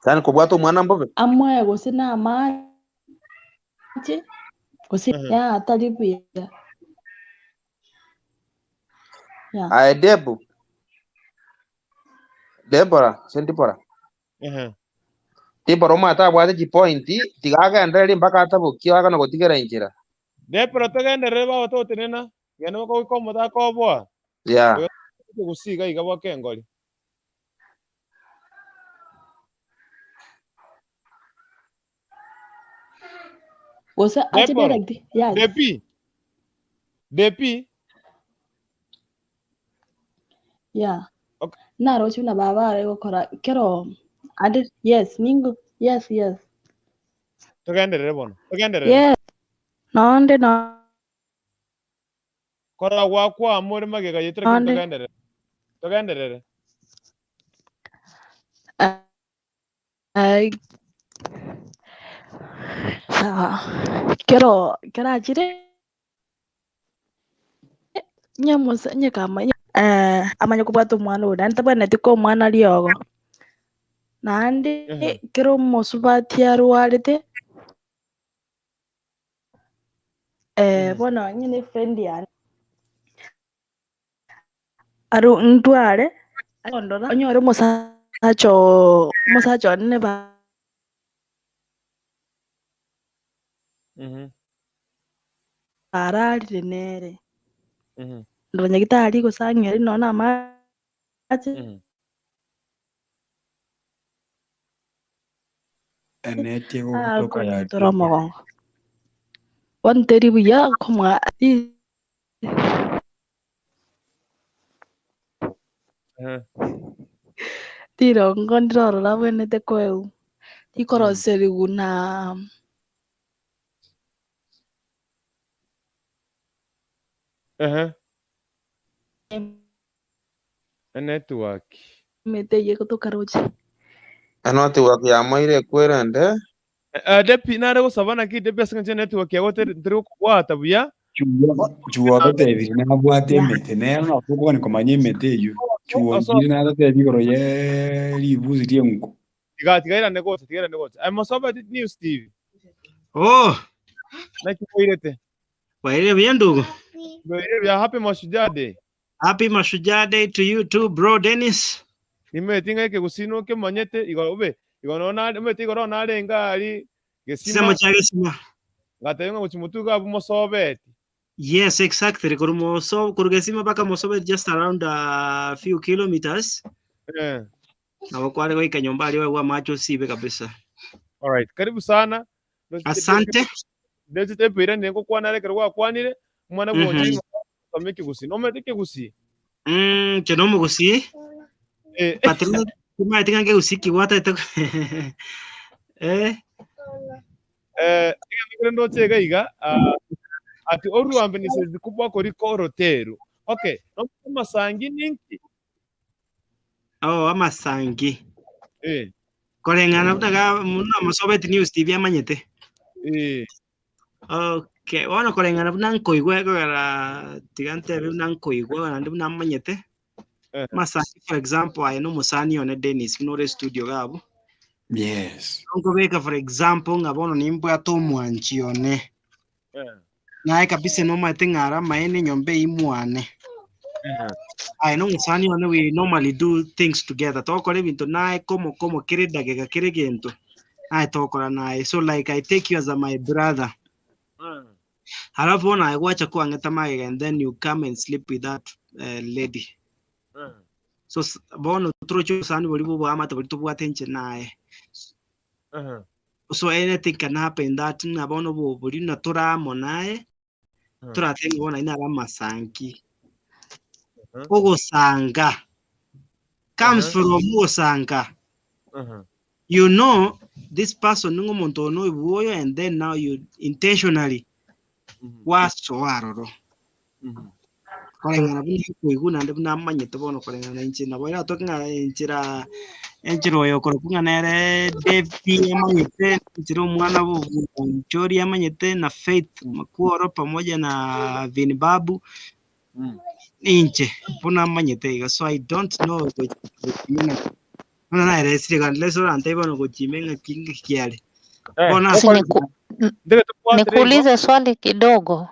Yaani kobwata omwana mbobe? Amoe gose na amache, gose yeah, atari buya. Yeah. Aye Debu. Debora, ase Dibora. Dibora omanyete abwate chipointi, tiga agendererie mpaka atabokie agane gotigera enchera. Debora togenderere baba totenena, genda bakogoika omotaka oboa. Yeah. Oyo iga iga bwake engori. Gose ache Debora, direct, yes. Depi. Depi. Yeah. Okay. Naroche buna baba are gokora kero ande yes ningo yes yes. Togenderere bono. Togenderere. Yes. Nonde Korora gwakwama ore magega yaito lakini nonde togenderere. Togenderere. Eh, sawa. Kero kero achire nyamosa nyekamanya eh, amanye kobwata omwana oyo naende tabwenereti koa omwana riogo. Naende kero omosubati arwarete eh, bono onye na efriend yane aru ntware akondora onyore omosacha oo omosacha one neba ararire nere. Ndora nyagetari gose ang'ere nonya na amache. Eneti egogotoka Akonyitora yatioka. omogongo. Bono teri buya komoa ri rirongo ndiroro rabwenerete koegwa, rikoroserigwa na Enetwork. emete eye egotoka roche. Enetwork yamoire ekwerende. Debbie nare gosaba naki Debbie ase eng'encho enetwork yago teri teri gokobwata buya. Chuo agotebire nabwate Yeah. emete nero nabo tokogania komanya emete eywo. Chuo Oso nchire natatebia igoro ye ribusi ria eng'uko. tiga tigairane gocha tigairane gocha. Aye Mosobeti News TV. Oh, Naki boirete? waire buya ndugu. Boirete buya happy Mashujaa Day. Happy Mashujaa Day to you too, bro Dennis. Nimanyete ng'a ekegusii nokemanyete igo obe igo nonya nare omanyete igoro narenge aria Chisemo gesima chia gesima. ngatebia ng'a gochia motwe iga abwo mosobeti. Yes, exactly. Koru moso koru gesima mpaka Mosobeti just around a few kilometers. Eh. Nabo kware goika nyomba aria oegwe amache osibe kabisa. Alright, karibu sana. Asante. Ndochete epeira nere ngokwana are ekero gwakwanire, omwana bwonchire ng'a osome ekegusii. Nomanyete ekegusii? Inche nomogusii. Eh. But timanyeti ng'a nkegusii ki gwataete eh. Eh, egento kere ndoche iga iga, ah, ati oruambe ni sezi kubwa koriko oroteru. Okay, nomanyete amasangi ninki? Oh, amasangi. Eh. Koreng'ana buna ga buna Mosobeti News TV amanyete. Eh. Okay, bono koreng'ana buna nkoigwa ekogera tiga ntebe buna nkoigwa naende buna amanyete. Eh. Amasangi for example aye na omosani one Dennis buna ore studio iga abwo. Yes. Nkobeka for example ng'a bono nimbwate omwanchi one. Eh. Naye kabisa nomanyete ng'a are amaene enyomba eyio mwane. Aye na omosani one we normally do things together. Togokora ebinto naye komo komo kera edageka kera egento naye togokora naye. So like I take you as a my brother. Halafu bono aye gwacha kwang'eta magega and then you come and sleep with that lady. So bono toroche obosani boria bwa oboamate boria tobwate inche naye. So anything can happen that ng'a bono obo boria buna tore amo naye, toratebe ng'a bono ayio naro amasangi. Ogosanga comes from ogosanga. You know this person ng'a omonto oyo noibwe oyo and then now you intentionally gwasoa aroro. Koreng'ana buna nkoigwa naende buna amanyete bono koreng'ana na inche nabo eratoke ng'a enchera enchera oyo okorokwa ng'a nere Debbie amanyete, enchera omwana bwa Onchori amanyete na Faith Makworo pamoja na Vin Babu, ninche buna amanyete iga so I don't know gochimena buna naeresire iga unless orantebie bono gochime ng'aki ng'aki kiare. Bono Si ase nikuulize swali kidogo.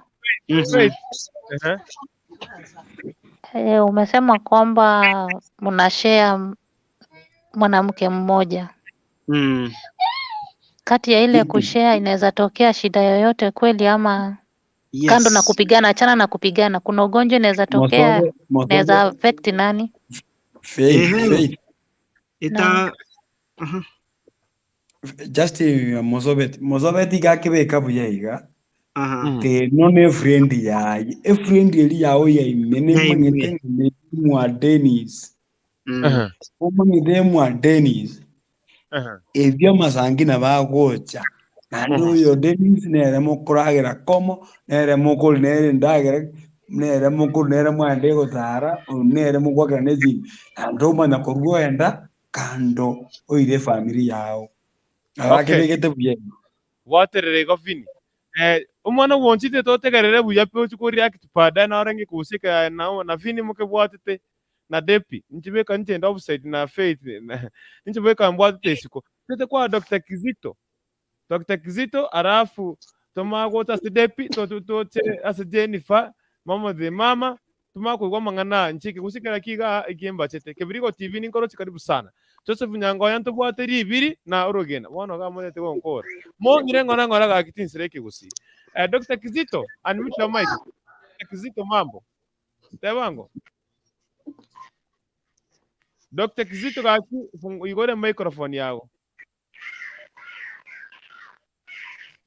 Eh, umesema kwamba mnashare mwanamke mmoja. Kati ya ile kushare inaweza tokea shida yoyote kweli ama kando na Yes. kupigana, achana na kupigana, kuna ugonjwa inaweza tokea, Mosobe, inaweza Mosobe, affect nani? Faith, Ehe. Faith. Naam. Ita aha. Just Mosobeti. Mosobeti iga akebeka buya iga. Aha. Teno ne friend yaye. Efriend eri yao yaime Yaime. nemanyete ng'a mwa Dennis. Omanyete mwa Dennis. Ebio amasangi nabo agocha. Naende oyo Dennis nere mokoragera komo, nere mokori nere endagera, nere mokori nere mwaende gotara, oyo nere mogwakera ne esimi, naende omanya korwa oenda kando oire efamiri yao. Okay. Abakebegete buya igo. Bwaterera igo Vinny. Eh, omwana bwonchite totegerere buya pi ochi ko react baadaye narenge kogosika na na Vinny mokebwatete na Depi inche beka inche inde offside na Faith inche beka mbwatete isiko. Tete kwa Doctor Kizito. Doctor Kizito alafu tomanye gocha ase Depi toche ase Jennifer mama the mama tomanye koigwa amang'ana aya inche ekegusii kera ki igaa ekiembachete. Kebirigo TV ninkoroche karibu sana. Joseph Nyangoya ntobwate ribiri na orogena bono iga amanyete gonkora. Mong'ire ng'ora ng'ora gaki tinsire ekegusii. Doctor Kizito unmute your mic. Doctor Kizito mambo. Tebango. Doctor Kizito gaki igore microphone yago.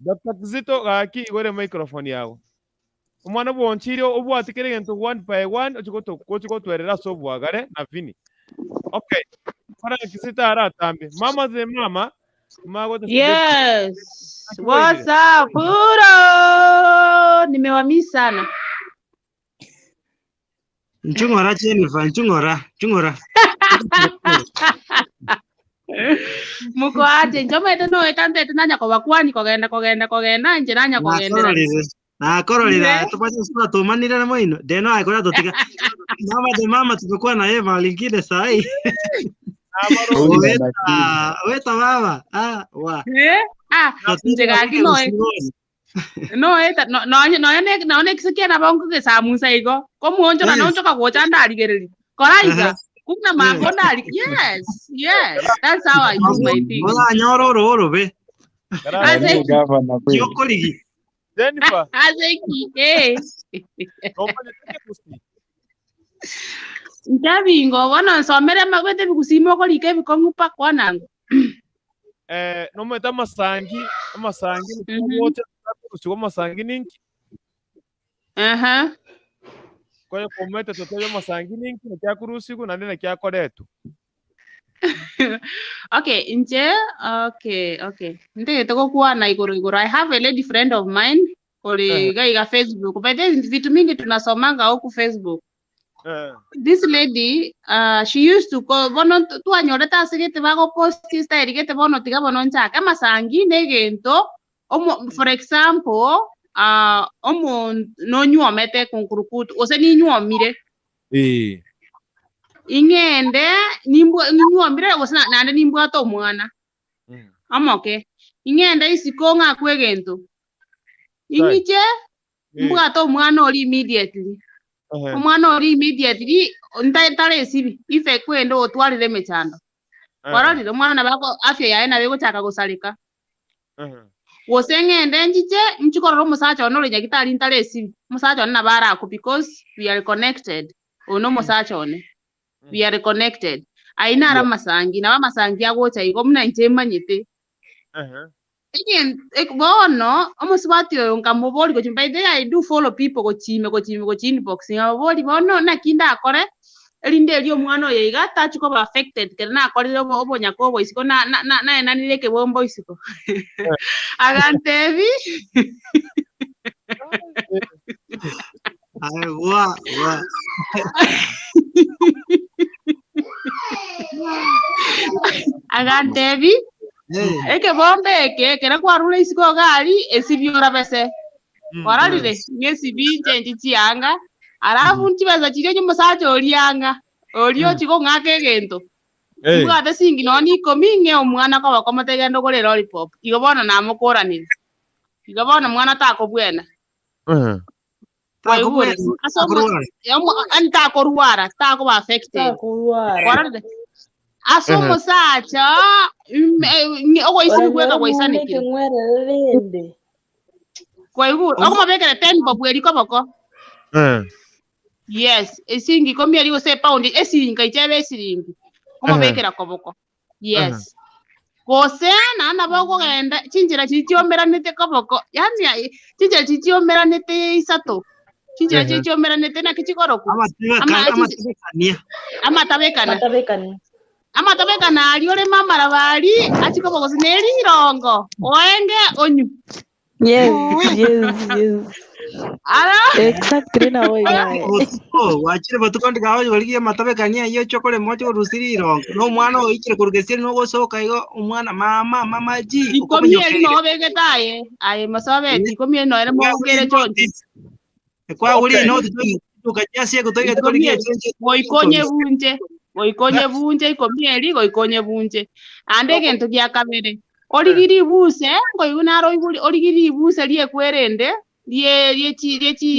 Doctor Kizito gaki igore microphone yago. Omwana bwonchire obwate kera egento one by one ochi goto ochi gotwerera ase obwagare na Vinny. Okay. Kora Kizito aratambe. Mama the mama magote Yes. What's up, Puro? Nimewamiss sana. Nchung'ora Jennifer, nchung'ora, nchung'ora. Muko aje nchomete noetantete nanya kobakwani kogenda kogenda kogenda inche nanya kogenderera. Nakororire. Nakororire. Ire. Tupate sura tumanire na moino. Deno aikora totika. Mama de mama tumekuwa na yeye mahali ingine saa hii. Weta, weta baba. Ah, wa. Eh? Ah, inche gaki noe noeta nonye nonye nonye ekise nabo nkogesamusa igo komuonchora Yes. nonchoka gocha ndarigereria kora iga Aha. kuna mango ndari yes yes that's how I do my things Oranyora oro orobe. Ase Gavana kweli. Yokorigi. Jennifer. ase ki eh Nchabingo bono nsomere amagwete ebigusima okorika ebikong'u mpaka kwanango Eh, nomanyete amasangi, amasangi gocha gochigwa amasangi ninki? Aha. Konya komanyete totebe amasangi ninki naki akorusigwa naende naki akoretwa. Okay, inche okay, okay. Ntagete gokwana igoro igoro. I have a lady friend of mine ori Eh. iga iga Facebook. But then vitu mingi tunasomanga huku Facebook. Eh. This lady she used to call bono twanyorete ase gete bagopost style gete bono tiga bono nchake amasangi na egento omo for example omo nonywomete kunkurukutu gose ninywomire Eh. ing'ende nimbwa ninywomire gose naende nimbwate omwana omoke ing'ende isiko ng'akwa egento ing'iche mbwate omwana oria immediately omwana oria immediately ntaresibi ife kwenda otwarire emechando kwarorire omwana nabo ako afya yaye nabo egochaka gosareka gose ng'ende nchiche nchikorora omosacha one ore nyagitari ntaresibi omosacha one nabo arakwe because we are connected oyo na omosacha one we are connected ayio naro amasangi nabo amasangi agocha igo buna inche manyete bono omosubati oyo nkamobori gochia by the way I do follow people gochia ime gochia ime gochia inbox nkamobori bono naki ndakore erinde erio omwana oyo iga tachi koba affected kere nakorire obonyaka obo isiko na- na- na- naenanire ekebombo isiko agantebi Ay, gua, gua. Agantebi ekebombe eke ekero kwarure isiko iga aria esibi orabese kwarorire ng'esibi nchenchi chianga alafu chibesa chiria onye omosacha oria ang'a oria ochia kong'aka egento mbwate singi nonye na ikomi ng'e omwana koba komote genda ogore lollipop igo bono namokoranire igo bono mwana takobwena Kwaigure? Ase omo- omo- takorwara takoba affected Kwarorire? Ase omosacha ogoisibwa Oranyora omonto gwaisanekire ekeng'werere rende. Kwaigure? Okomobekera 10 bob eri koboko yes esiringi ikomi eri gose epaundi esiringi ichebe esiringi komobekera koboko yes gose naende nabo okogenda chinchera chiria chiomeranete koboko yaani aye chinchera chiria chiomeranete isato chinchera chiria chiomeranete naki chikorokwa Amatabekania. Ama- amatabekana Amatabekania. Amatobekano aria oreme amaraba aria, achie koba gose ne rirongo, oenge onywe. Yes, yes, yes. Ara Exactly nabo iga. Botuko, gwachire botuko ndikawa origie amatabekani ayio oche okorema oche korusia rirongo. Na omwana oikire korwa gesieri nogosoka igo omwana mama mama ji Ikomi eri okominyokeire. nogo obegete aye, aye mosobeti, ikomi eri noere mogokere chonsi. Ekwagure Okay. inoti toika chiasieko toigete Ikomi korigia eri, chenche goika onyebunche, goika onyebunche ikomi eri, goika onyebunche. Ande egento gia kabere, origie ribuse, nkoigwa naro oigure origie ribuse riekwerende, rie rie chi rie chi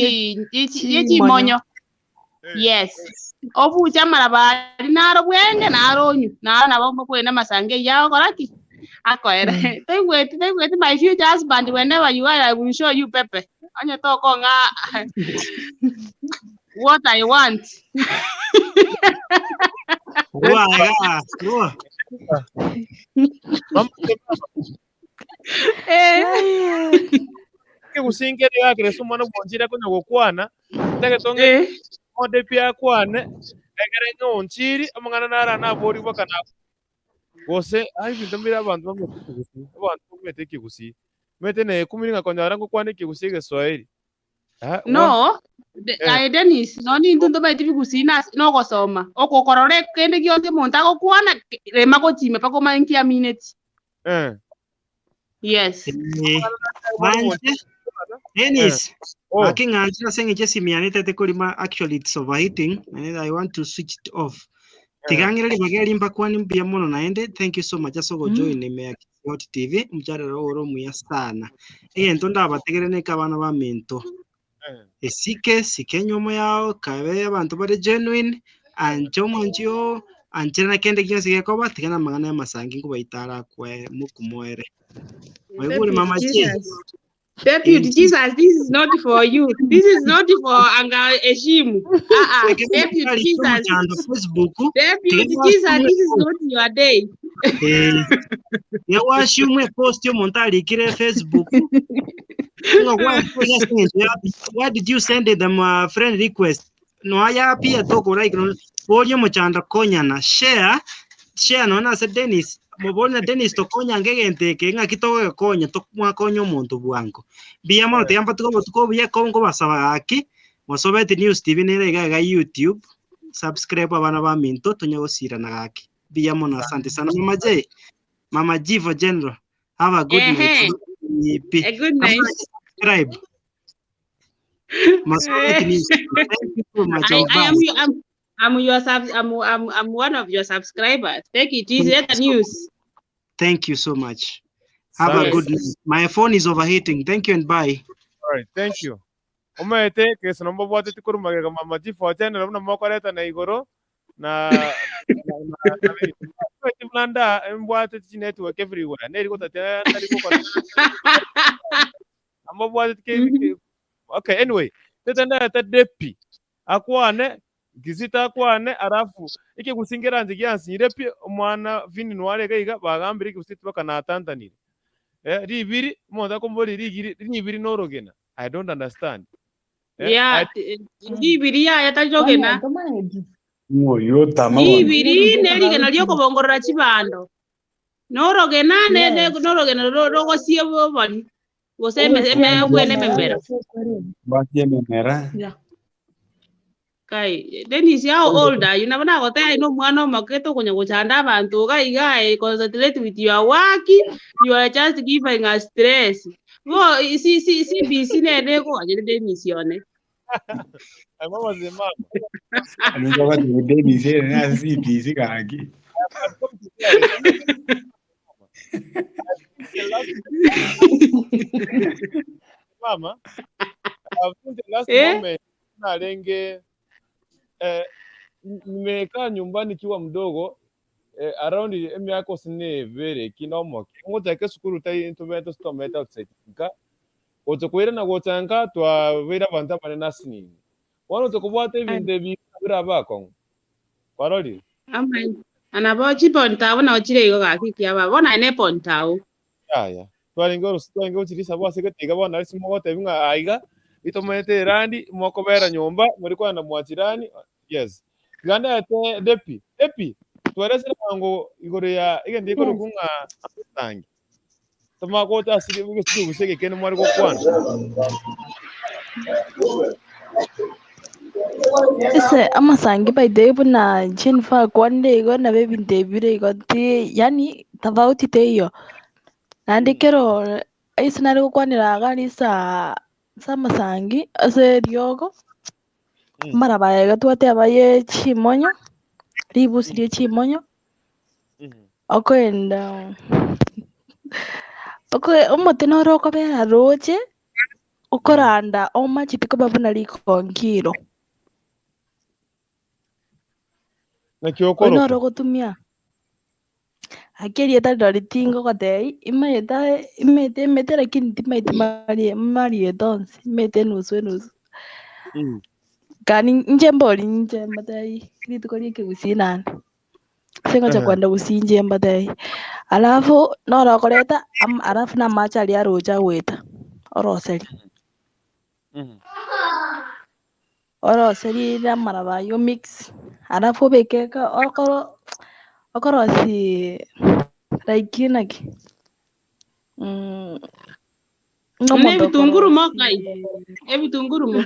rie chi rie Chimonyo. chimonyo. Yes. Obuche amaraba aria naro bwenge naro onywe, naro nabo mokwenda amasango eyio agokora ki? Akoera. Toigweti toigweti my future husband whenever you are I will show you pepe. Onye tokong'a what I want. Rua iga, rua. Ekegusii gakere ase omwana bwonchire akonya gokwana, ntagete onge ode pi akwane, egere ng'a onchiri, amang'ana naro naborigwe mpaka na gose ai ebinto mbire abanto bamanyete ekegusii, abanto bamanyete ekegusii. Omanyete na ekumiri ng'a konyora ngokwana ekegusii egeswahili. Ah, wa No, eh. aye Dennis, nonye intwe ntomaeti bigusii nase nogosoma, okokorora kende gionsi omonto agokwana, rema gochime mpaka omanye nki amineti. Eh. Yes. Eh, Manje, Dennis, Oh. ake ng'anchire ase eng'encho esimi yane etete korima actually it's overheating and I want to switch it off. Tiga ng'ire ribaga eri mbakwane mbuya mono naende thank you so much ase ogojoin ime ya Kisii Hot TV omocharero ore omuya sana. Egento ndabategere neke abana baminto. Esike, sika enywomo yao, kabe abanto bare genuine, ancha omwanchi oo, anchera na kende gionsi gekoba, tiga na amang'ana y'amasangi nkobaita arakwe mokumoere. Oigure Deputy mama J. Jesus. Deputy Jesus, this is not for you. This is not for anga heshimu. Ah ah. Deputy Arike Jesus. omochando Facebook, Deputy tiga Jesus, gwasiumwe this is not your day. eh, tiga gwasiumwe post omonto arikire Facebook, ng'a gwa- ase eng'encho ya- why did you send them a friend request? No aya pia toko like no boria omochando konyana share share nonya ase Dennis mobori na Dennis tokonyange egento eke ng'aki togogekonya mwakonya omonto bwango. Mbuya mono tiga mbatuke obotuko obuya ko nkobasaba gaki mosobeti News TV nere iga iga YouTube subscribe abana baminto tonya gosirana gaki. Mbuya mono asante sana Mama J. Mama G for general. Have a good night. Ehe. Nipi. A good night. Subscribe. Mosobeti News TV. Thank you so much. I, I am Bye. your, I'm, I'm your sub, I'm, I'm, I'm one of your subscribers. Take it easy. Let the news. Thank you so much. Have a Yes. good night. My phone is overheating. Thank you and bye. All right, thank you. Omanyete kese nomba obwateti korwa magega mama G for general buna mokoreta na igoro na na na na omanyete buna nda mbwateti chi network everywhere neri gotatia ntari gokora amo obwateti ke okay anyway tete ndete depi akwane Kizito akwane alafu ekegusii nkeranche giansinyire pi omwana Vini nware iga iga bagambire ekegusii mpaka natantanire. Eh, ribiri omonto akomboria rigiri ribiri norogena I don't understand. Eh, Yeah, I, ribiri yaya tarirogena. Ng'oyo otama bono. Ribiri nerigena riokobongorora chibando. Norogena ne ne norogena rogosie obori. Gose eme eme okwene ememera. Batie ememera. Kai, Dennis, how old are you? Nabo nagotebia no omwana omoke tokonya gochanda abanto iga iga eh, concentrate with your work, you are just giving us stress. Bo si si CBC nere ekoganyera Dennis one. Ay, mama ze mama. Nigo bateba Dennis ere nase CBC gaki. I've come to realize the last mama I've seen the last Eh? moment narenge eh, nimekaa nyumbani nikiwa mdogo eh, around emiaka osine ebere kina omoke ngochake esukuru tai ntomete sitomete outside nka gocha koirana gocha nka twabeire abanto abanene asinini bono tokobwata ebinto ebi bire abakong'u kwarorire Amen. Anabo chipontao nabo chire igo gaki kiaba. Bono aye ne pontao. yaya twarenge orosi twarenge gochirisa bwase getiga bono nari simogotebi ng'a aiga itomaete erandi mokobera nyomba muri kogenda mwachirani yes ganda ete depi depi Tweresere bwango igoro ya egento gekorokwa ng'a amatangi. Tomanye gocha ase egesusu gose egekende mware gokwana. Ase amasangi by the way buna Jennifer akwanire igo nabo ebinto ebi bire igo ti yaani tofauti teiyo. Naende kero ase nare gokwanera iga aria asa ase amasangi ase eriogo, amaraba aya iga twateba ye chimonyo, ribusi rie chimonyo, okoenda okoe omote noro okobera roche, okoranda omacheti koba buna rikongiro. Naki Oyio okorokwa? noro ogotumia. Gaki erieta rirorio tingogotebia, imanyete aye imanyete emete lakini timanyeti marie marieta onsi, imanyete enusu enusu. Kani inche mbori inche mbatebie rituko ria ekegusii naende, ase ngocha kwenda gusii inche mbatebie. Alafu noro okoreta ama alafu na amache aria aroche agoeta, oroserie. Oroserie amaraba ayio mix, alafu obeke eka okoro okorosie like naki ng'a Buna omonto ebitunguru mo okorosie kai, ebitunguru mo.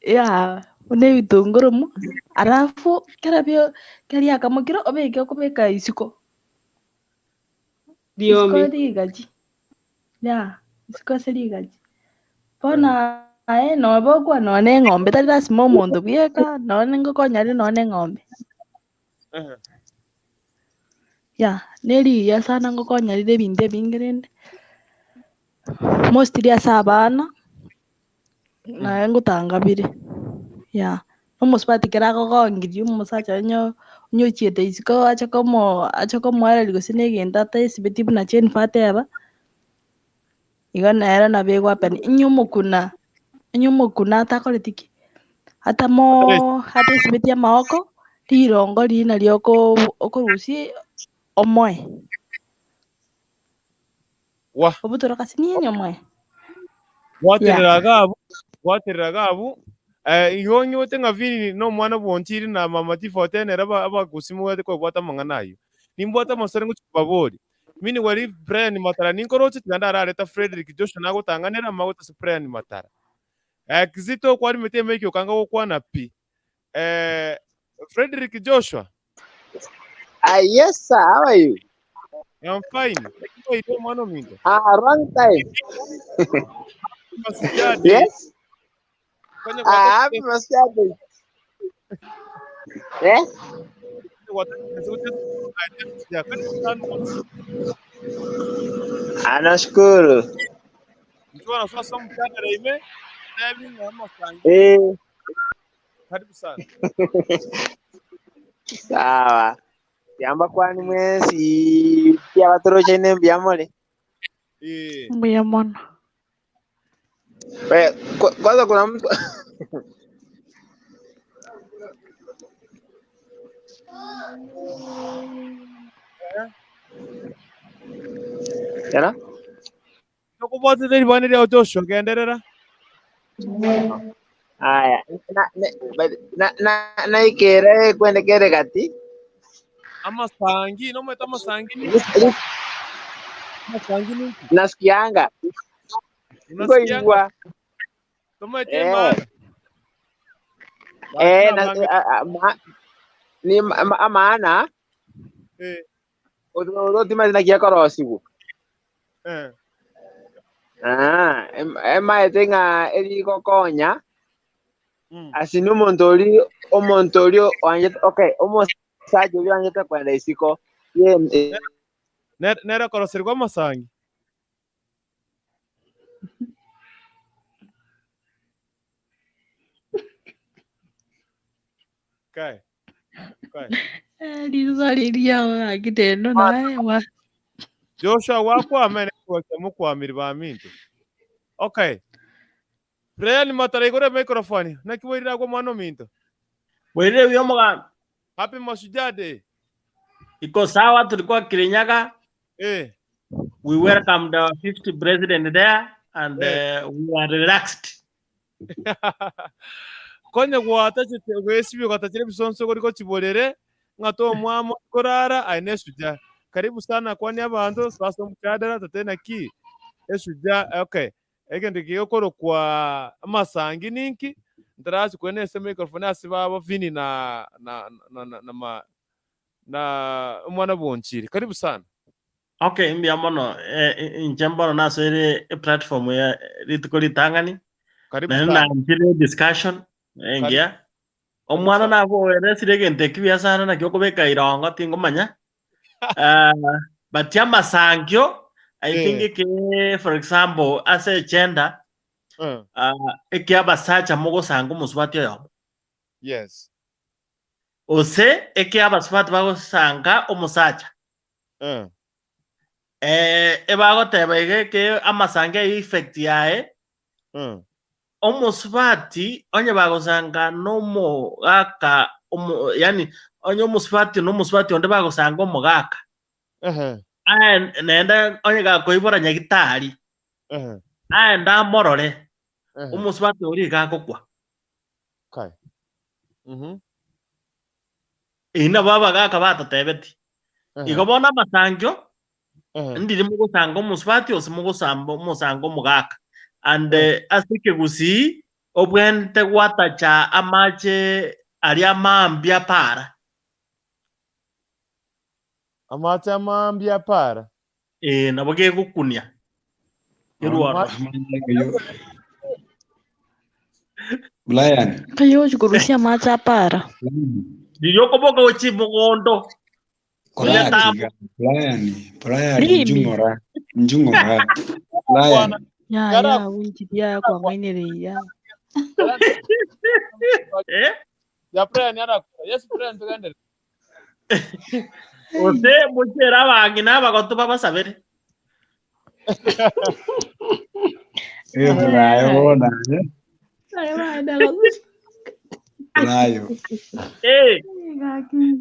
yeah buna ebitunguru mo, alafu kera bio kera riakamokire obeke okobeka isiko, isiko Riomi. rigachi. Yeah, isiko ase rigachi. Bono aye noba okwa nonya na eng'ombe tari lasima omonto bweka, nonya ngokonya are nonya na eng'ombe. Yeah, nerigiya sana ngokonya rire ebinto ebinge rende, mostly ase abana, naye ngotanga bire, yeah. Omosubati ekero agogongirie omosacha onye onye ochiete isiko ache komo ache komoereria gose na egento atesibeti buna Jennifer ateba, igo nere nabo ego happen. Onye omokuna, onye omokuna atakoreti ki? Atamoo atesibeti amagoko, rirongo riria nario oko okorusia omoe. Wa. Obutore kasinini omoe. Gwaterera Yeah. Agabu, gwaterera Agabu, eh, igo ong'igwete ng'a Vini nomwana bw'Onchiri na mama Tifote nere aba- abagusi mobwate kobwata amang'ana ayio. Nimbwate amasore ngochia kobaboria. Mini wari Brian Matara ninkoroche tiga ndarareta Frederick Joshua nagotang'anera amagote ase Brian Matara. Eh, Kizito kwarimete emaiki okanga gokwana pi. Eh, Frederick Joshua. Ah, yes, sir. How are you? I'm fine. Lakini waite mwana ominto. Ah, wrong time. Mashujaa Day. Yes. Konya Ah, gwata happy Mashujaa Day. Eh? Ah, nashukuru. Mtu sasa mchana ime tebi ng'ama sangi. Eh, Karibu sana. sawa. Yamba kwani mwensi pia batoroche mbuya more. Eh. Mbuya mono. We, kwanza kuna mtu Yana? Nokubwatete ribani ria Joshua genderera. Aya, na na na na naikere kwende kere gati. Amasangi, nomwete amasangi ni amasangi ni Nasikianga. Unasikianga? Nkoigwa. Tomwete Eh. maana. Eh, Bakina na, bange. a, a, ma, ni ma, amaana Eh, uthima giakorocigwo eh. Ah, emaete ng'a erigokonya Mm. asi ni omonto ori omonto ori oanchete okay omosacha ori oanchete kwenda isiko ye Nere koroserwa amasangi. Kai. Kai. Riswali riao gaki teno naye wa Joshua wakwama ene mukwamiri baminto. Okay. Brian Matara igore microphone. Naki bwairire agwo mwana ominto. Bwairire buya omogambi. Happy Mashujaa Day. Iko sawa, tulikuwa Kirinyaga. Eh. We welcomed our 50 president there and Eh. we are relaxed. Konya gwatachete gwesibio gwatachire ebisonso gori gochiborere Ng'a tomwamo korara aye ne eshujaa. Karibu sana kwania abanto sasa omchadala tate naki eshujaa okay egento eke gekorokwa amasangi ninki ntarasi kwena ase microphone ase baba Vinny na na na na na ma na omwana bwonchiri karibu sana. Okay, mbuya mono. Eh, inche mbono nasoire eplatform ya rituko ritang'ani. Karibu Naende sana. nanchire discussion engiya. Omwana naboeresire egento eki buya sana naki okobeka irongo tingomanya. Ah, but amasangio I think Eh. eke for example ase echenda Eh. ah, eke abasacha mogosanga omosubati oyomo Yes. ose eke abasubati bagosanga omosacha Eh. eh, ebagoteba iga eke amasango eye effect yaye Mm. Omosubati onye bagosanga nomogaka omo, yani onye omosubati na omosubati onde bagosanga omogaka Ehe. aye naende onye gakoibora nyagitari Ehe. aende amorore Ehe. omosubati oria iga agokwa. Kai. Mhm. Eyio nabo abagaka batotebeti. Ehe. Igo bono amasangio Ehe. ndiri mogosanga omosubati gose mogosamba omosanga omogaka and Eh. eh, ase ekegusii obwenerete gwatacha amache aria amaambia para Amache amaambia para. eh, nabo gegokunia kerwa ororo. Brian, Kayochi korusia amache apara. Riria okoboka gochia mogondo koraki Onye iga. Brian, Brian, Rimi. njung'ora, njung'ora. Brian, Ya ya winjiri ya kwang'ainereria. Eh? Ya Brian arakora. Yes Brian tugendere. Ose mochere abang'ina abagotu babasabere. eh, Brian, bona, eh? Brian. Eh,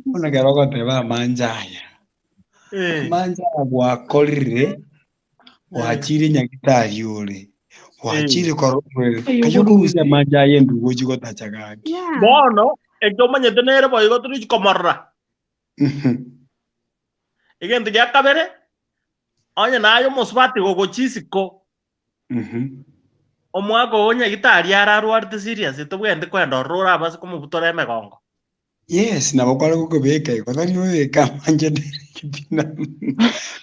Bono ekero ogoteba amanja aya, eh. amanja aya gwakorire, gwachire nyagitari ore, gwachire korora omorero, kayo okorusia amanja aya endugu ochie gotacha gaki. Bono ekio omanyete nere boigo torichi komorora. Egento gia kabere, onye naye omosubati gogochia isiko, omwaka ogo nyagitari ararwarete serious, tobwenereti koenda ororo orabase komobutora emegongo. Yes, nabo kware gokobeka igo, tari obeke amanje nere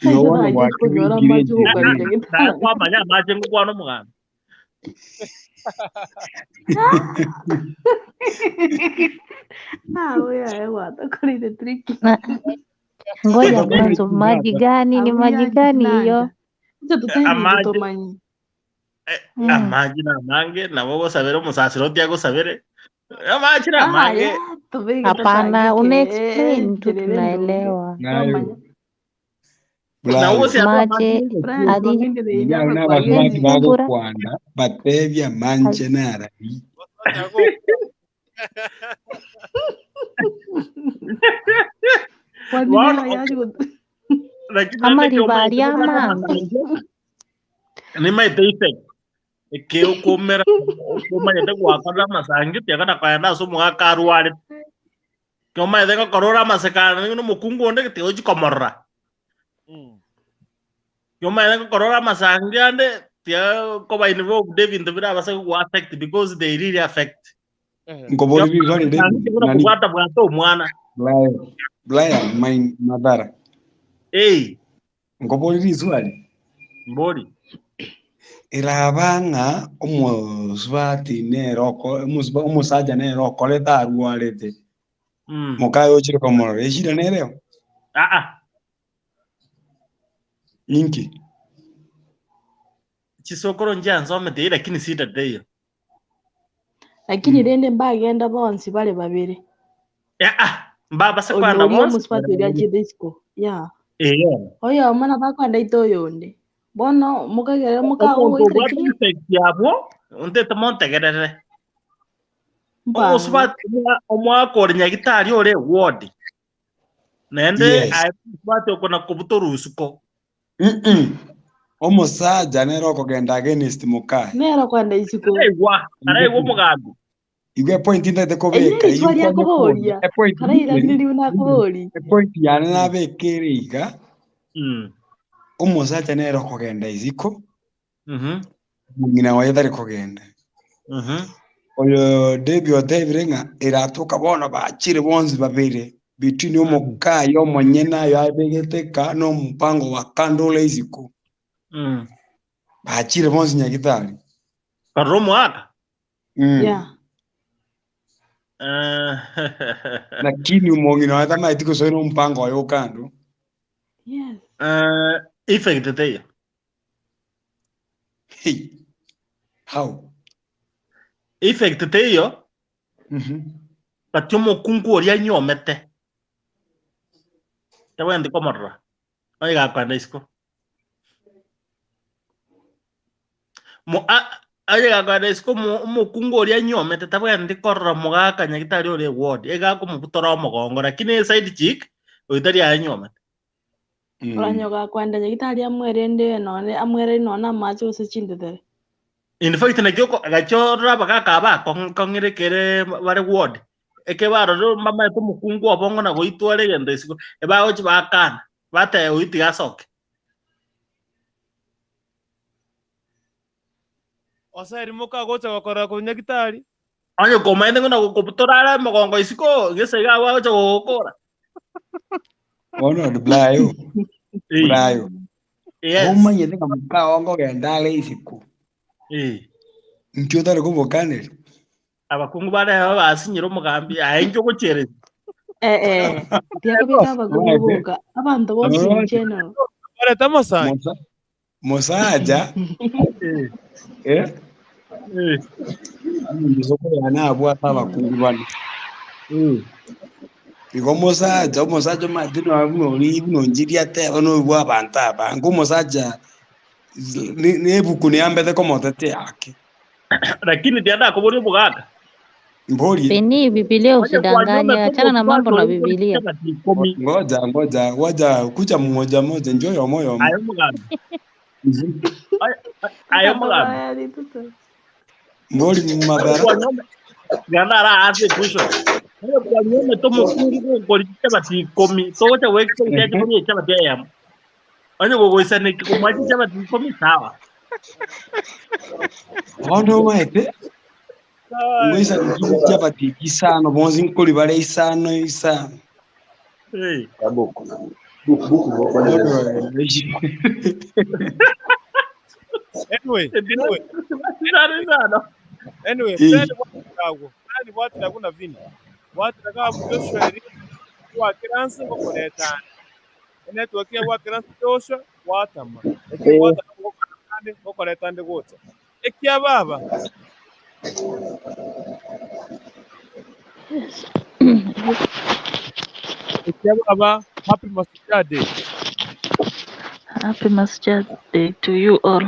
Igo bono Konyora gwakebekire amache enchera. gokwana Naye nyagitari. kwamanya amache ngokwana omogambi. Ah, wewe aye watakorire tricky. Na ngoja Utakuwa mwanzo, maji gani? Ni maji Abuya gani hiyo? nanga. Icho tutaindi Amache tutomanyi. Mm. amache namange nabo ogosabera omosasiro otiagosabere. Amache Ah, namange ya tubege Hapana, una tosange explain tu, kerere ndunge. tunaelewa. Nayo, Twamanya. nabo Brian, gose ase amache Maji Brian adi twang'ainereria nyaro na abakwageni. abasubati sungura bagokwana batebia manche narabi. Kwani bono nera yachi gut. lakini ama naende ekio omanyete ribaria gokwana mambi amasangi nimaete effect eke okomera okomanyete gwakora amasangi tiakana koenda ase omogaka arwarete ekio omanyete gokora ore amasekano nigo na omokungu onde tigochi komorora ekio omanyete gokora ore amasangi ande tia koba involved ebinto birabase gogo affect because they really affect. Nkobori biswali Amasangi David, tibuna nani? kobwata bwata omwana. Brian, Brian, my madhara. Ei, Nkobori riswali. mbori. Eraba ng'a omosubati nere oko omosuba omosacha nere okorete arwarete. Mm. Mokaye ochire komorora eshida nereo? Ah ah. Ninki? Chisokoro nchiansomete lakini sida teiyo. Lakini rende mbagenda bonsi bare babere. Ah ah, mbabase Oyo kwenda oria bonsi omusubati oria achiete isiko. Ya. Eyo. Oyo omwana bakwenda ite oyonde. Bono mukagera Omonto mukagogoika obwate ki effect yabwo, ontete montegerere. mbango. Omosubati omwaka ore nyagitari ore ward. Naende Yes. aye omosubati okona kobutora usuko. Mm-mm. Omosacha nere okogenda against mokaye. Nero kwenda isiko. Taraigwa, taraigwa omogambi. Igo epoint ntagete Eri kobeka nerituko eywo ria nkonye koboria koboria, epoint karairaneri buna akobori. epoint yane nabeka ere iga omosacha nere okogenda isiko omong'ina oye tari kogenda. Oyo Debbie otebire ng'a eratoka bono bachire bonsi babere between omokaye omonyene aye abegete eka na omopango wa kando ore isiko. Bachire bonsi nyagitari. Karora omoaka. Yeah. Lakini omong'ina oye tamaeti gosoa na omopango oye o kando. Yes. Effect teiyo. Hey. How? Effect teiyo. But omokungu oria anyuomete. Tabwenereti komorora. Onye gakoenda isiko. Mo- a- Onye gakoenda isiko omo- omokungu oria anyuomete tabwenereti korora mogaka nyagitari ore eward. Egakomobutora omogongo lakini eside chick oyo tari anyuomete. Oranyoka kwenda nyagitari amwerende nonye amwereri nonye amache gose chintetere. In fact nakio oko- gachio abagaka aba akong'ire kere bare ward. Eke barorire mbamaete omokungu obongo na goitwara egento isiko, ebagochi bakana, bateba oyio tiga asoke. Oseri mokagocha gokora korwa nyagitari. Onye komaete ng'a nagokobutora are omogongo isiko, gese iga abwo agocha gogokora. Bono Brayo, Brayo. Yes. Omanyete ng'a mokao nkogenda are isiko. Inki otari kobokaneria? Abakungu bare aba basinyire omogambi, aye inki ogochiereria? Eh eh, tiakobeka abakungu boka, abanto bonsi in general. Bareta amasangi. Mosacha eh omonto okoyana abwate abakungu bane. Igo omosacha omosacha omanyete nonya buna oria buna onchiri ateba noigwa abanto abange omosacha ne ebuku neyambete komotetea ake. Lakini tiandakoboria omogaka. Mborie. Beni, Biblia Onye kwanyomete usidanganye, achana na mambo na omosubati oria okori Biblia. chichabati ikomi. Ngoja ngoja ngoja kucha mmoja mmoja njoo yomo yomo. Aye omogambi. Aye aye omogambi. Mbori Onye madhara. kwanyome ganda ara ase question. Onye kwanyomete omokungu okori chichabati ikomi, togocha goexpect ache koria echabati eyemo. Onye gogoisaneki komoa chichabati ikomi sawa. Bono omanyete ngoisaneki chichabati isano bonsi nkori bare isano isano. Anyway, anyway. Isano isano. Anyway, Eh. Brian bwatirago. Brian bwatirago na Vini. Bwatirago abu Joshua eri bwakiransi ngokoretana. Network ya bwakiransi Joshua bwatama. Eki bwatama ngokoretande ngokoretande gocha. Ekia baba. Ekia baba happy Mashujaa Day. Happy Mashujaa Day to you all.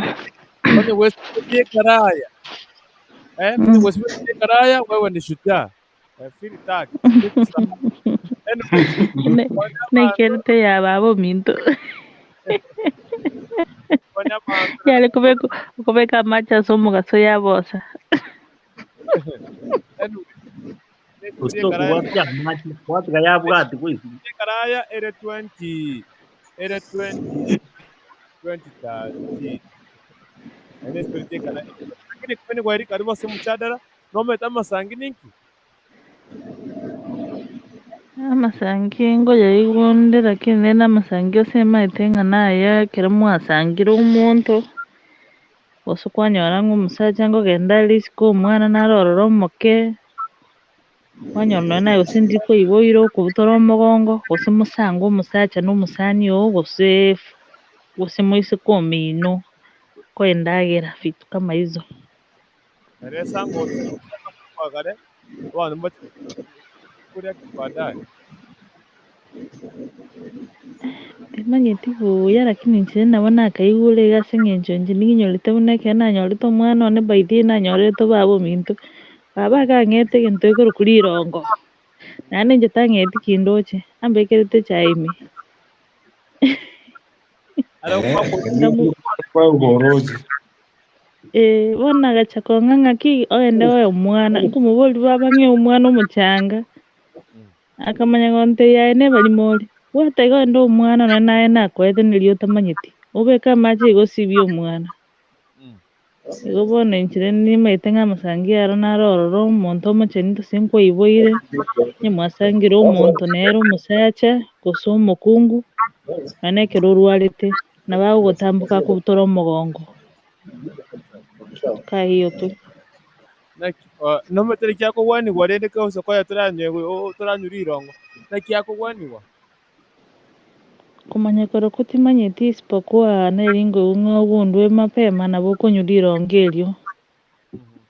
Onye wesikie karaya. Eh, mimi wesikie karaya wewe ni shujaa. Eh, feel tag. Anyway, Nekerete ya baba ominto. Yare kubeka kubeka amache ase omogaso yabosa. Gose okobwatia amache, bwatiga yabwati goisi. Karaya ere 20 ere 20 2013. Ene spirit karaya. Lakini kwani kwa eri karibu se muchadara nome tama sangi ninki. Amasangi ngoja igunde lakini nene amasangi ase emaete ng'a naye ekero mwasangire omonto gose kwanyora ng'a omosacha nkogenda are isiko omwana nare ororo omoke, kwanyora nonye naye gose ndiri koiboire okobutora omogongo, gose mosange omosacha na omosani oo gose gose moiseke omino koendagera vitu kama hizo. Ere sango kwa kare abantu mbache kuria baadaye. Timanyeti buya lakini inche nabo nakaigure iga ase eng'encho inche ninyorete buna ekero nanyorete omwana one by the way nanyorete baba ominto, baba akang'ete egento gekorokwa rirongo, naende inche tang'eti kindoche, ambekerete echae ime. Nkamu Kwa ugorozi. Eh, bono agacha kong'a ng'aki ogende oe omwana, nkomoboria baba ng'e omwana omochanga, akamanya gontebia aye nebarimo ore, bwata iga ogende oe omwana nonye naye nakoete nerio otamanyeti, obeke amache iga osibie omwana. Igo bono inche rende nimaete ng'a amasangi aro naro ororo, omonto omochenu gose nkwaiboire, onye mwasangire omonto nere omosacha, gose omokungu, nonya ekero orwarete, nabo agogotamboka akobutora omogongo. Kaiyo tu. Naki nomanyete naki akogwanigwa rende gose konya toranywe toranywe rirongo, naki akogwanigwa? Komanya korokwo timanyeti isipokuwa neri nkoigwa ng'a ogundue mapema nabo okonywa rirongo erio.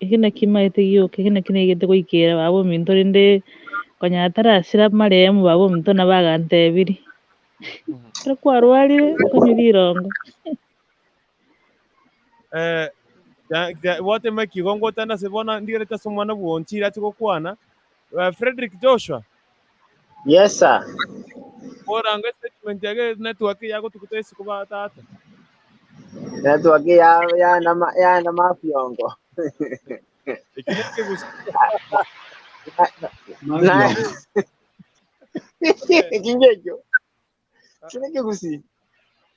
Ekio nakio maete gioka, ekio nakio naigete goikera baba ominto rende konya atarasira marehemu baba ominto nabo agantebirie, ekero kwarwarire okonywa rirongo. Gwatema ekigo ngotende ase bono ndigerete ase omwana bw'onchiri ache gokwana. Frederick Joshua. Yes sir. Koranga statement yage network yagotuguta isiko ba tata. Network ya ya ya mafyongo. Eki nekegusii. Na eki ngekio. Kere ekegusii.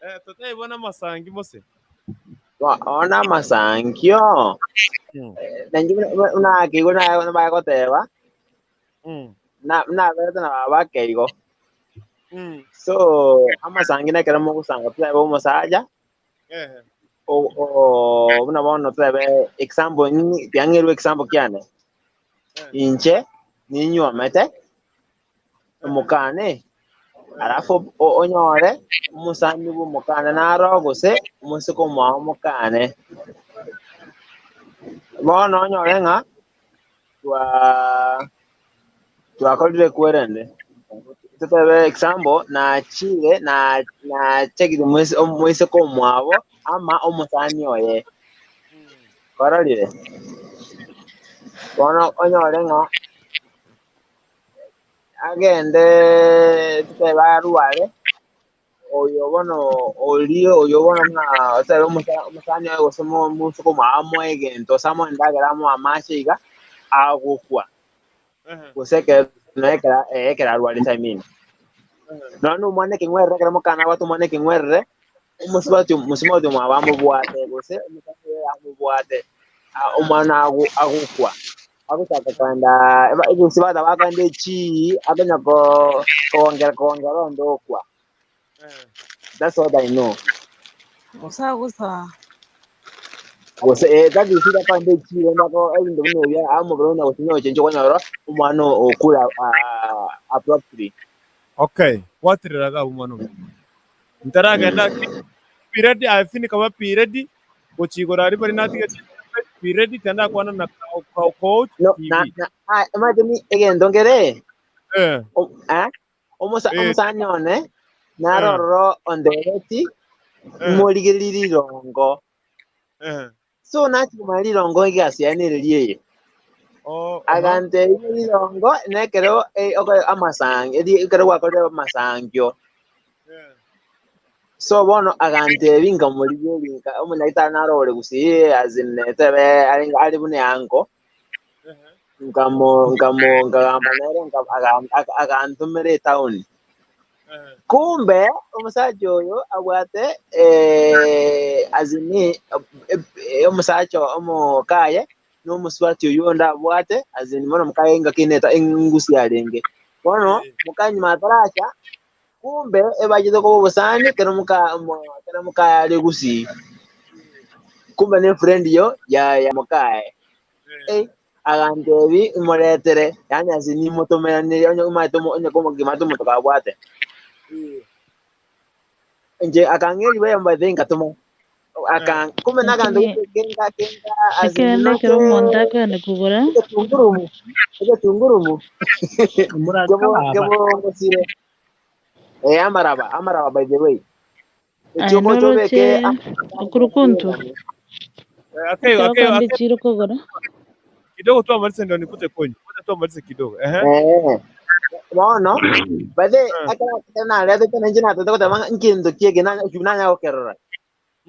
Eh, totebe bono amasangi mose. Bono amasangio, nainche buna nakeigwa naye bagoteba, naberete na baba ake igo. So, amasangi nekero mogosanga totebe omosacha, buna bono totebe example tiga ng'erwe example kiane, inche ninywomete, omokane, alafu onyore omosani bwa omokane naro gose omosike omwao omokane. Bono onyore ng'a twakorire kwerende, totebe example nachire nachegire omoiseke omwabo ama omosani oye, kwarorire? Bono onyore ng'a agende totebe arware, oyo bono oria oyo bono buna otebe omosani oye gose omosike omwabo amoe egento gose amoe endagera amoe amache iga, agokwa. Gose ekero nonya ekero ekero arwarete I mean. Nonya na omwana ekeng'werere ekero mokana abwate omwana ekeng'werere, omosubati omosubati omwabo amobwate gose omosani oye amobwate, omwana agokwa. Agochaka kogenda gose bata bakogenda echii akonya kogongera kogongera onde okwa. That's what I know. Gose agosa. Gose that is it akogenda echii rende ako ebinto buna ebio amobere onya gochinya gochenchia okonyora omwana okure abruptly. Okay, bwaterera iga abwo mwana ominto. Ntaragenda be ready, aye finika ba be ready, gochia igoro aria baria natigete be ready, tindakwana na Coach No, TV. na, na, ah, omanyete ni egento nkere, Eh, eh, eh, omosani one, naro eh, ororo ondereti, eh, morigererie rirongo. eh. So nachia komanya rirongo egasi yaye nereri eye. Oh, aha. Agantebia rirongo nekero amasangi, ekero gwakorire amasangio. So bono agantebia nkamorigereria nka omonyagitari naro ore gusii as in tebe arenge are buna eango, nkamo nkamo nkagamba nere agantomera etown. Kumbe omosacha oyo abwate as in omosacha omokaye na omosubati oywo onde abwate as in bono mokaye engaki neta engusi arenge. Bono mokaye nyuma ataracha, kumbe ebachete koba obosani kero kero mokaye are gusii. Kumbe ne friend yo ya mokaye. Agantebi moretere, yaani as in nimotomeranere onye omanyete onye komogima omonto kabwate. Inche akang'eria ribaga by the way nkatoma. Kumbe naganto Lakini kenga kenga as in ekerende ekero omonto akogenda kogora egetungurumu egetungurumu Omoraka baba. kebongosire. Amaraba amaraba by the way. aye Ekioko noroche chobeke okurukuntu Akeyo, ekero akeyo, okogenda akeyo. echiro kogora Kidogo tu amalize ndio nikuje kwenyu. Ngoja tu amalize kidogo. Ehe. Bono by the way ekero naretete nainche natete goteba ng'a nkinto ki eke nanya gokerora.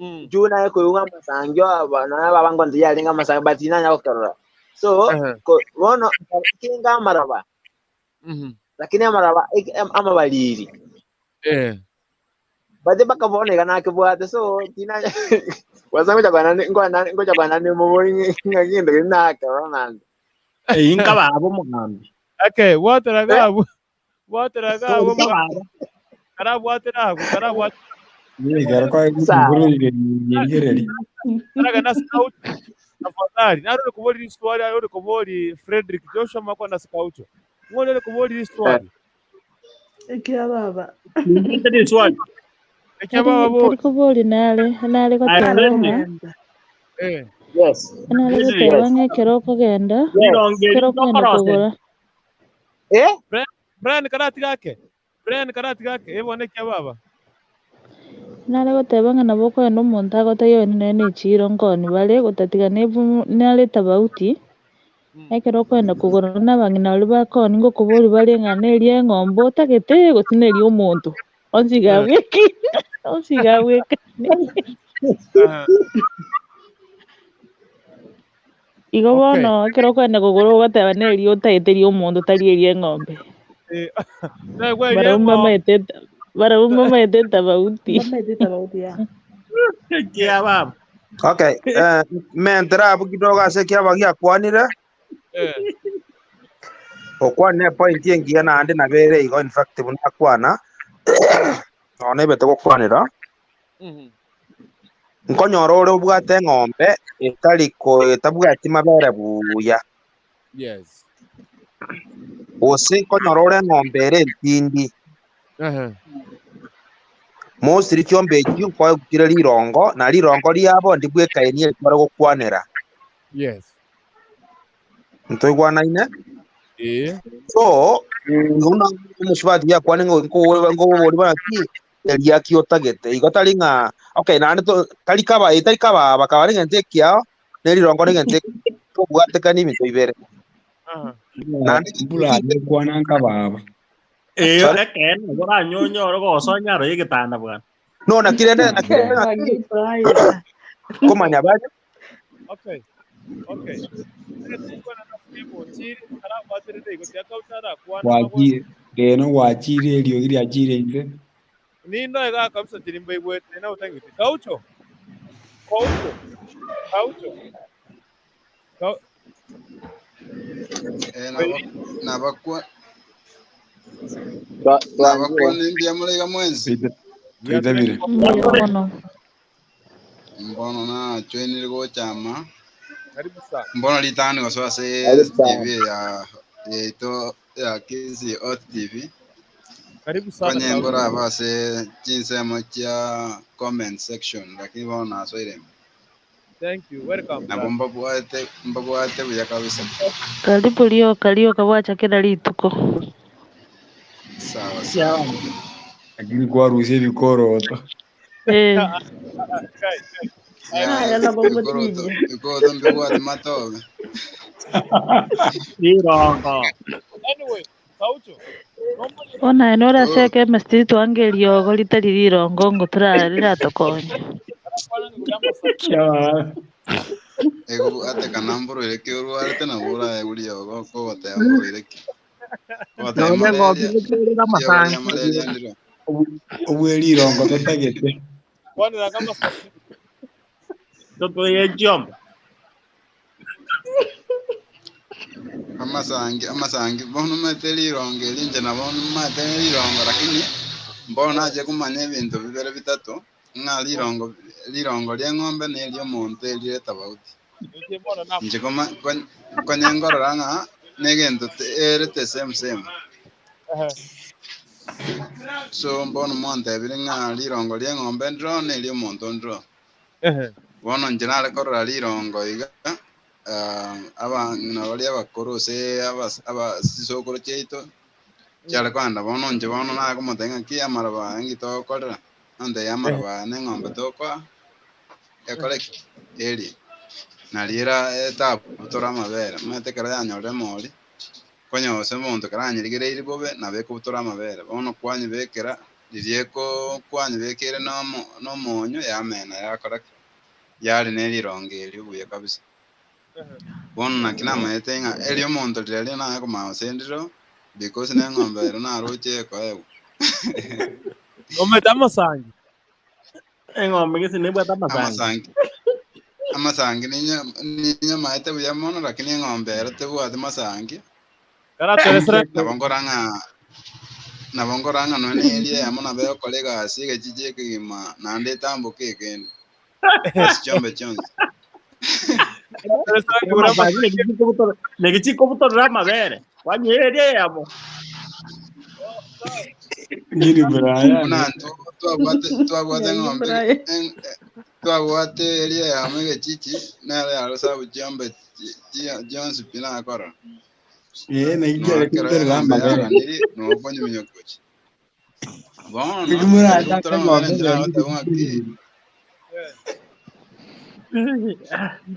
Juu naye koigwa amasangio aba naye baba ngonto yarenge amasangi but nanya gokerora. So bono kinga amaraba lakini amaraba amabariri. But bakabona iga nakebwate so tinanya wasa ngocha kwana ngwana ngocha kwana ni mubori ng'a kinto keri nakerora nande. Eyi nkababa omogambi. Okay, bwateraga abwo. Bwateraga abwo Nkababa. Karabwatera abwo, karabwatera. Ekero Sawa. kwaiguririgereri Karaga na scout. Tafadhali, narore kubori swali, narore kubori Frederick Joshua makwa na scout. Ngone kubori swali. Ekia baba. Nindete swali. Ekia baba bo. Tari kobori nare nare Aye, goteba Frederick. ng'a Yes. nare Frederick. goteba ng'a ekero okogenda Rirongeri ekero okogenda tokorose. kogora Eh? Brian karati gake. Brian karati gake. Ebone ekia baba. Nare goteba ng'a nabo okogenda omonto agotebia oyo nere na echiro nkoni bare gotatiga nare etabauti, ekero okogenda kogora na abang'ina baria bakoonia ngokobori bare ng'a na eria eng'ombe otagete gose na eria omonto, onsi iga abwekaine onsi iga abwekaine. Igo bono ekero okogenda kogora ogoteba na eria otagete eria omonto tari eria eng'ombe. Barabwo mbamaete barabwo mbamaete etabauti. Mbamaete etabauti ya. Kia baba. Okay, mentera abwo kidogo ase ekiaba giakwanire. Okwanire epoint engiya naende nabere igo in fact buna akwana nonya nebete gokwanera. Nkonyora ore obwate eng'ombe etari ko etabwati mabere buya. Yes. Gose nkonyora ore eng'ombe ere entindi. Mostly chiombe echio nkoegukire rirongo na rirongo riabo ndibwekaini erikore gokwanera. Yes. Ntoigwanaine? Eh. So, buna omosubati yakwane nkobori bana ki eria ki otagete. Igo tari ng'a okay naende tari kaba tari kababa kaba negento ekiao na erirongo negento tobwatekani ebinto bibere. Naende Mbura kwana nkababa. Eyo ekene boranyonyore gosonya aro egetanda bwana. No nakirende nakirende komanya bari Okay. Okay. Gwachire rero gwachire eriogi riachire inse. Nindo iga kabisa tirimba igwete na utangite. Kaucho. Kaucho. Kaucho. Kau Nabakwa nabakwana mbuya muraiga mwensi. Twaitabire. Mbuya mono. Mbono nachoinire gochama. Karibu sana. Mbono ritani gosoa ase Karibu sana. TV ya yaito ya Kisii Hot TV. Karibu sana Konye Kaucho. ngora aba ase chinsemo chia comment section lakini bono nasoire. Thank you. Welcome Nabo brother. mbabwate mbabwate buya kabisa. Karibu rioka rioka bwachakera rituko. Sawa sawa. Lakini kwarusia ebikoroto. Eh. Ya Aya nabo bikoroto ngotinyia. bikoroto mbibwate matobe. Rirongo. Anyway, Kaucho. Ona ene oraseke emesiri twange eriogo ritari rirongo ngo riratokonya. Kiababa. Egobwatekana mborwaire ki orwarete nabo orae buriogo kogoteba mborwaire ki. Kogoteba Nonye ng'ombe malaria gocherera riogo ria amasangi. malaria ndiro. Obwe rirongo totagete. Kwanira kama Totoye chiombe. Amasangi amasangi bono maete rirongo eri inche nabo maete rirongo lakini mbono nache kumanya ebinto bibere bitato ng'a rirongo rirongo ria eng'ombe na eria omonto erire tofauti. Inche konye ngorora ng'a na egento erete same same. So mbono mwantebire ng'a rirongo ria eng'ombe ndiro na eria omonto ndiro. Bono inche nare korora rirongo iga abang'ina baria abakoro ase abasisokoro chiaito chiare kogenda bono inche bono nare komotebia ng'aki amaraba aya nki togokorera nantebia amaraba aya na eng'ombe tokoa ekore ki erie nari era etabutora amabere omanyete ekero yanyorire emori konya gose omonto ekero anyerigereirie bobe nabo ekobutora amabere bono kwanyebekera Riria kwanyebekire na omo- na omonyo yamena yakora ki? Yari na erirongo erio buya kabisa. Bono naki namanyete ng'a erio omonto riria naye komanya gose ndiro because na eng'ombe ero naroche ekoegwa. Omete amasangi. Eng'ombe gese nebwate amasangi. Amasangi amasangi ninyamaete buya mono lakini eng'ombe ero tebwati masangi. Karatoresera Nabo nkora ng'a nabo nkora ng'a nonye na eria eyemo nabo egokora egasi egechicha ekegima naende etamboke ekende ase chiombe chionsi. Amasangi negi chikobutorera amabere. Kwanyereria eyemo. Ngiri Brian. Buna intwe twabwate eng'ombe twabwate eria eyemo egechichi nero yarosabu chiombe chionsi pi nakora. Eh, na Noa ikiare ekero kubutorera eng'ombe amabere. yaganiri nokonyuminyoka gochia. Bono Niki murachaka eri kobutora amabere eng'ombe inche nagoteba ng'aki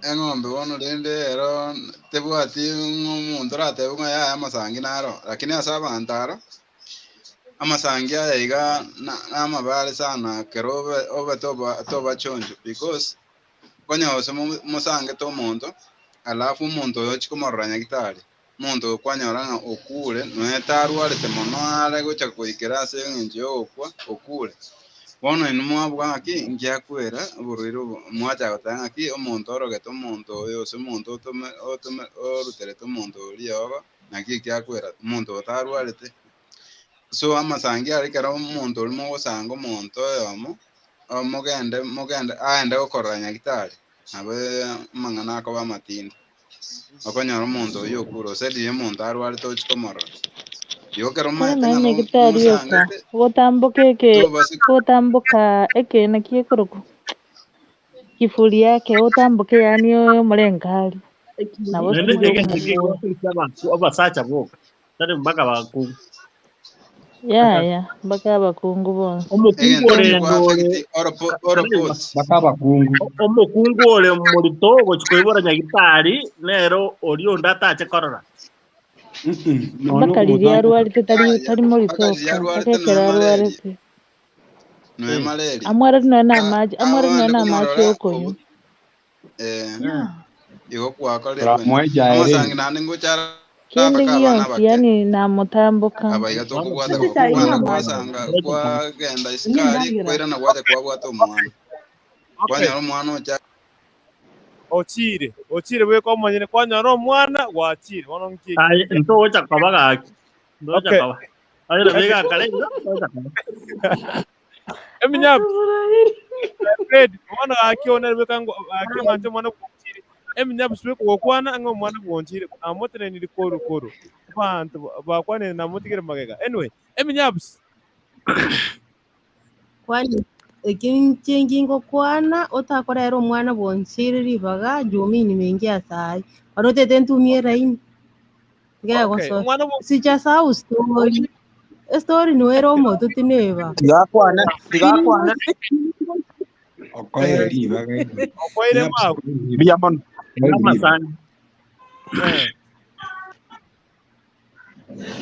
eng'ombe bono rende ero tebwati omonto oratebe ng'a yaya amasangi naro, lakini ase abanto aro, amasangi aya iga namabare sana ekero obe obe tobachoncho because okonyora gose mosangete omonto, alafu omonto oyo ochie komorora nyagetari, omonto oyo kwanyora ng'a okure, nonya tarwarete mono are gocha goikera ase eng'encho ya ogokwa, okure. Bono inwe mwabua ng'aki nkiakwera oborwaire obo, mwachaka goteba ng'aki omonto orogete omonto oyo gose omonto otome otome oruterete omonto oria ogo, naki ekiakwera, omonto oyo tarwarete. So amasangi aria ekero omonto oria mogosanga omonto oyomo, mogende mogende aende gokorora nyagetari, nabo amang'ana akoba amatindi. Okonyora omonto oyio okure, gose riria omonto arwarete ochie komorora. Igo ekero Bono omanyete ng'a nonye nyagetari oka mosangete, ogotamboka eke tobase ogotamboka eke naki ekorokwa kifuri yake otamboke yaani omorenkari nabo Naende siri egento okomokora kegokorisia abasacha boka. Tari mpaka abakungu. yaya mpaka abakungu bonsi. Omokungu egento ore ekio ore gwa-affect oropots. Mpaka abakungu. Omokungu ore morito ogochi koibora nyagitari nero oria onde atache korora. Nonya Mpaka riria okomotamboka. arwarete tari Yaya, tari morito mpaka riria oka mpaka arwarete ekero noe malaria, arwarete noe malaria. amwarete nonya na amache amwarete nonya Agoende na amache komorora okonywa. igo gwakorire bwene. Turamoecha Amasangi ere. naende ngochara Kende mpaka abana gionsi abake. yaani namotamboka. Aba iga tokobwata kwana kwasanga kwagenda isikari kwairana gwacha kwabwata omwana. Kwanyora omwana ocha Ochire, ochire bweka omonyene kwanyora omwana gwachire. Bono nki Aye ntogocha koba gaki. Ntogocha Okay. koba. Aye nabega kare ntogocha koba. Eminyap. Fred, bono gaki one bweka ngo gaki ng'anche omwana bwonchire. Eminyap sibwe gokwana ng'a omwana bwonchire. Namoteneniri koru koru. Abanto bakwanire namotigere magega. Anyway, eminyaps. Kwani eki inche ngingokwana otakorera omwana bwonchire ribaga juu mingi asayi oro otete ntumie eraini Okay, ngegosoa omwana bwo sijasahau story estori niwere omoto tineba Tigakwane, tigakwane. Okoere ribaga. Okoire mabu. Mbuya mono. Amasangi.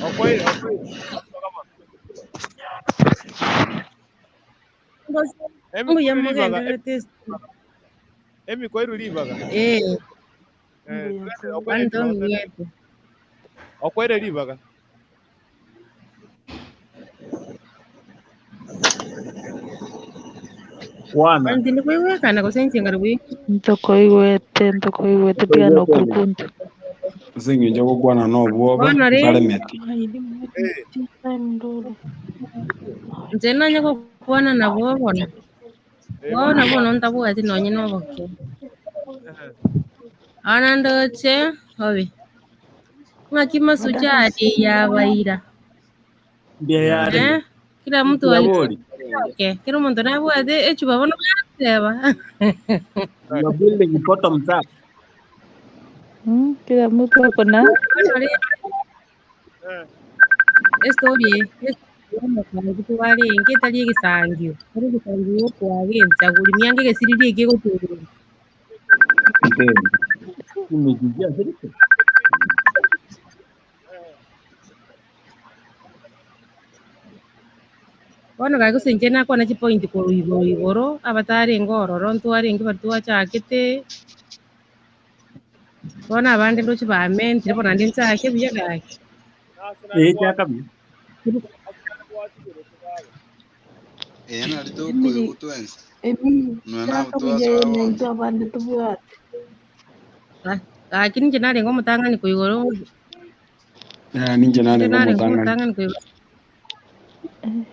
Okoire, okoire. Emi mbuya koiru ribaga. mugendererete Emi koiru ribaga. eh Eh, twende, okoire kwani ribaga. twende. tong'iete Okoire ribaga. Kwana. kwani tindikoigwekana gose inche ngari bwi Ntokoigwete ntokoigwete tigana okurukuntu. Ase eng'encho gokwana na obwoba, bono rende baremeti. inche nonye gokwana nabo bono bono bono ntabwati nonye na oboke ana ndoche obe ng'aki masuchari yabaira Mbuya yare. eh kila mtu Mbuya ali bori. okay kila omonto nabwate echupa bono bateba You are building bottoms up. Kila mtu ako na bono rende estori twarenge etari egesangio tari egesangio okwagencha gori mianga egesiriri ekegoturura Imejijia serikali. Bono gaki gose inche nakwana chipoint korwa igoro igoro, abatarenge ororo ntwarenge baria twachakete, bono abande ndoche bamentire bono naende nchake buya gaki. Eh, chaka buya. Eye nari Emiri tokoigwa twensi. emiri Nonya chaka nabo buya twasoa ene bono. intwe abande tobwate. Gaki ninche narenge omotang'ani koigoro, Eh, ninche ninche narenge narenge omotang'ani. omotang'ani koigoro.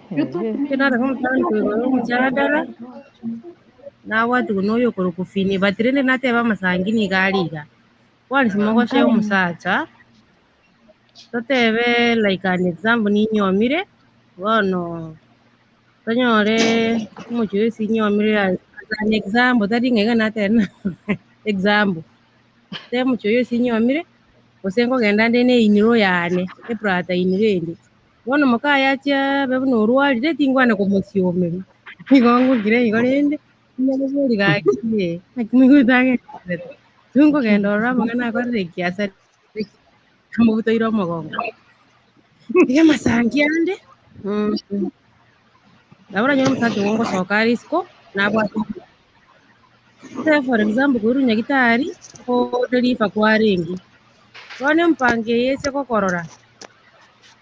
Ninche narenge omotang'ani koigoro omochandara, nabwatiwa na oyo okorokwa Fini, but rende nateba amasangi nigo are iga. Bono simogoshe omosacha, totebe like an example ninyomire, bono tonyore omochie oyo sinyomire as an example tari ng'a iga nateba na example. Totebe omochie oyo sinyomire, gose nkogenda nde na einiro yane, ebrother einiro ende. Bono mokaye achia abe buna orwarire, tingwana komosiomeri, nigo ngokira igo rende, ninyabori gaki eh, naki moigwete agenderete. Tinkogenda ororo amang'ana akorire ekiasa amobutoire omogongo. Tiga amasangi ande, nabo oranyore omosacha ogo ngosoka are isiko, nabwate Totebe for example koirwa nyagetari, koderiva kwarenge, bono empango eye ase gokorora,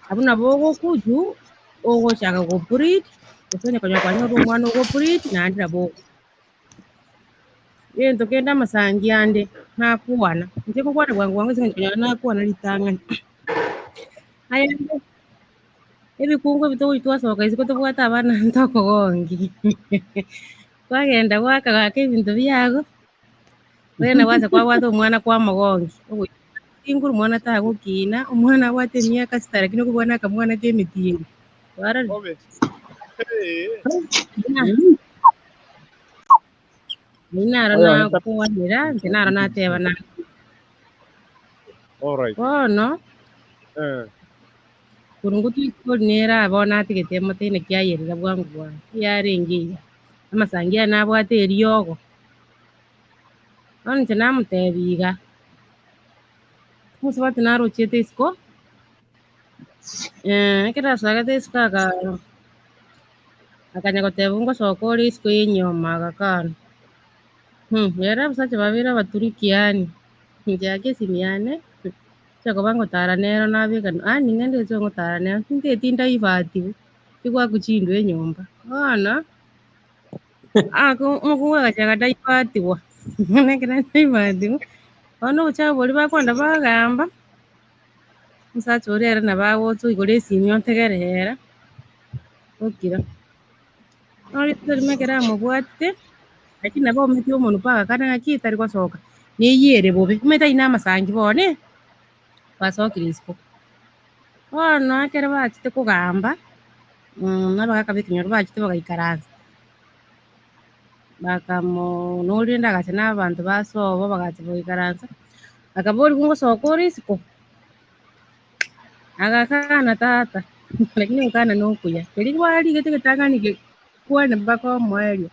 abwo nabo ogokuju, ogochaka gobreed, gose onye konya kwanyorire omwana ogobreed, naende nabo ogo. Egento kende amasangi ande, nakwana, inche ngokwana bwango bwango ase eng'encho konyora nakwana ritang'ani. Aye rende, ebikungu ebi togochi twasoka isiko tobwate abana ntokogongi, kwagenda gwaka gaka ebinto biago, kwagenda gwacha kwabwata omwana kwamogongi, ogoika chinguru omwana tagokina, omwana abwate emiaka sita lakini okobua na akamwana ka emetienyi, kwarorire? Obe. Hey. Eyio naro Oyo onde nakwanera, inche naro nateba na All right. bono, Eh. korwa ngotwikori nere bono atigete emoteine kiayerera bwango bwango, eyarenge iga, amasangi aya nabwate eriogo. Bono inche namotebia iga, omosubati narochiete isiko, ekero asogete isiko aka akanya goteba ngosoka ore isiko ya enyiomo agakana. Ere abasacha babere abaturiki yaani, inche ake esimi yane, ncha koba ngotara nero nabeka yaani ng'ende inche ngotara nero, tinteti ndaibatiwa, tigwaku chindwe enyomba, bono, ako omokungu agachaka ndaibatiwa, ekero ndaibatiwa, bono obochafu boria bakwenda bagamba, omosacha oria ere nabo agocha oigora esimi otegerera, okira. Bono rituko erimo ekero amobwatete, lakini nabo aometie omonwe mpaka agakana ng'aki tari gosoka, neyere bobe, omanyete aywo na amasangi bono eh, basokire isiko. Bono ekero bachete kogamba, abagaka ba ekenyoro bachete bagaikaransa, bakamoo norende agacha na abanto ba sobo bagacha bagaikaransa, akaborigwa ngosoka ore isiko, agakana tata, lakini ogokana na okuya, keria kwarigete egetang'ani ge kwane mpaka omoerio.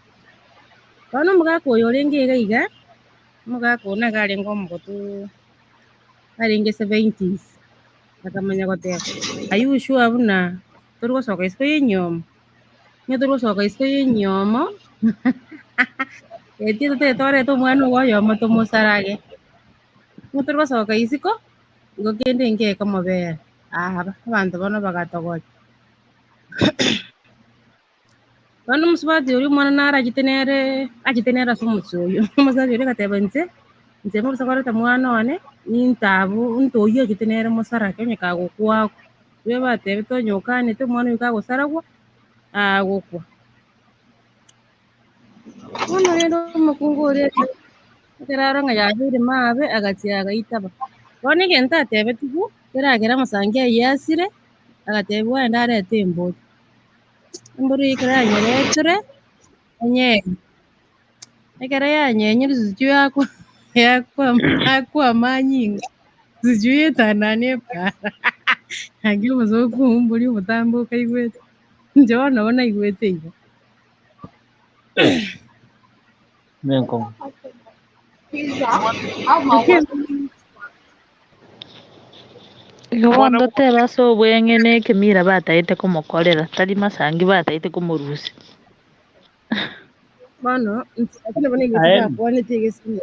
Bono omogaka oyo orenge iga iga, omogaka oyo nigo arenge omogotuuuu, arenge seventies, akamanya goteba, are you sure buna tori gosoka isiko ya enyomo? Onye tori gosoka isiko ya enyomo, etie totagete torete omwana ogo oyomo tomosarage, onye tori gosoka isiko, igo kende ngekomobera, aba abanto bono bagatogoria. Bono omosubati oria omwana narachete nere, achete nere ase omochie oyio, omosacha oria agateba inche, inche mobisa koreta mwana one, nintabu into oyio ochete nere mosarake onye kagokwa akwe. Riria batebete onye okanete omwana oyio kagosaragwa, agokwa. Bono rende omokungu oria ekero arora ng'a yabeire mabe, agachia agaitaba. Bono egento atebetigwe, keragera amasangi ayio asire, agatebiwa aende arete embori. Embori eyio ekero yanyeretire, enyenye. Ekero yanyenyire sijui yakwa yakwa yakwa amanyinga, sijui etanani epara naki obosoku obwo mbori obotambe okaigwete, inche bono nabo naigwete igo. Nenko. Igo Omwana bono totebe ase obweng'e na ekemira bataete komokorera, tari masangi bataete komorusia. Bono, lakini bono egento Aye. bakwanete egesini.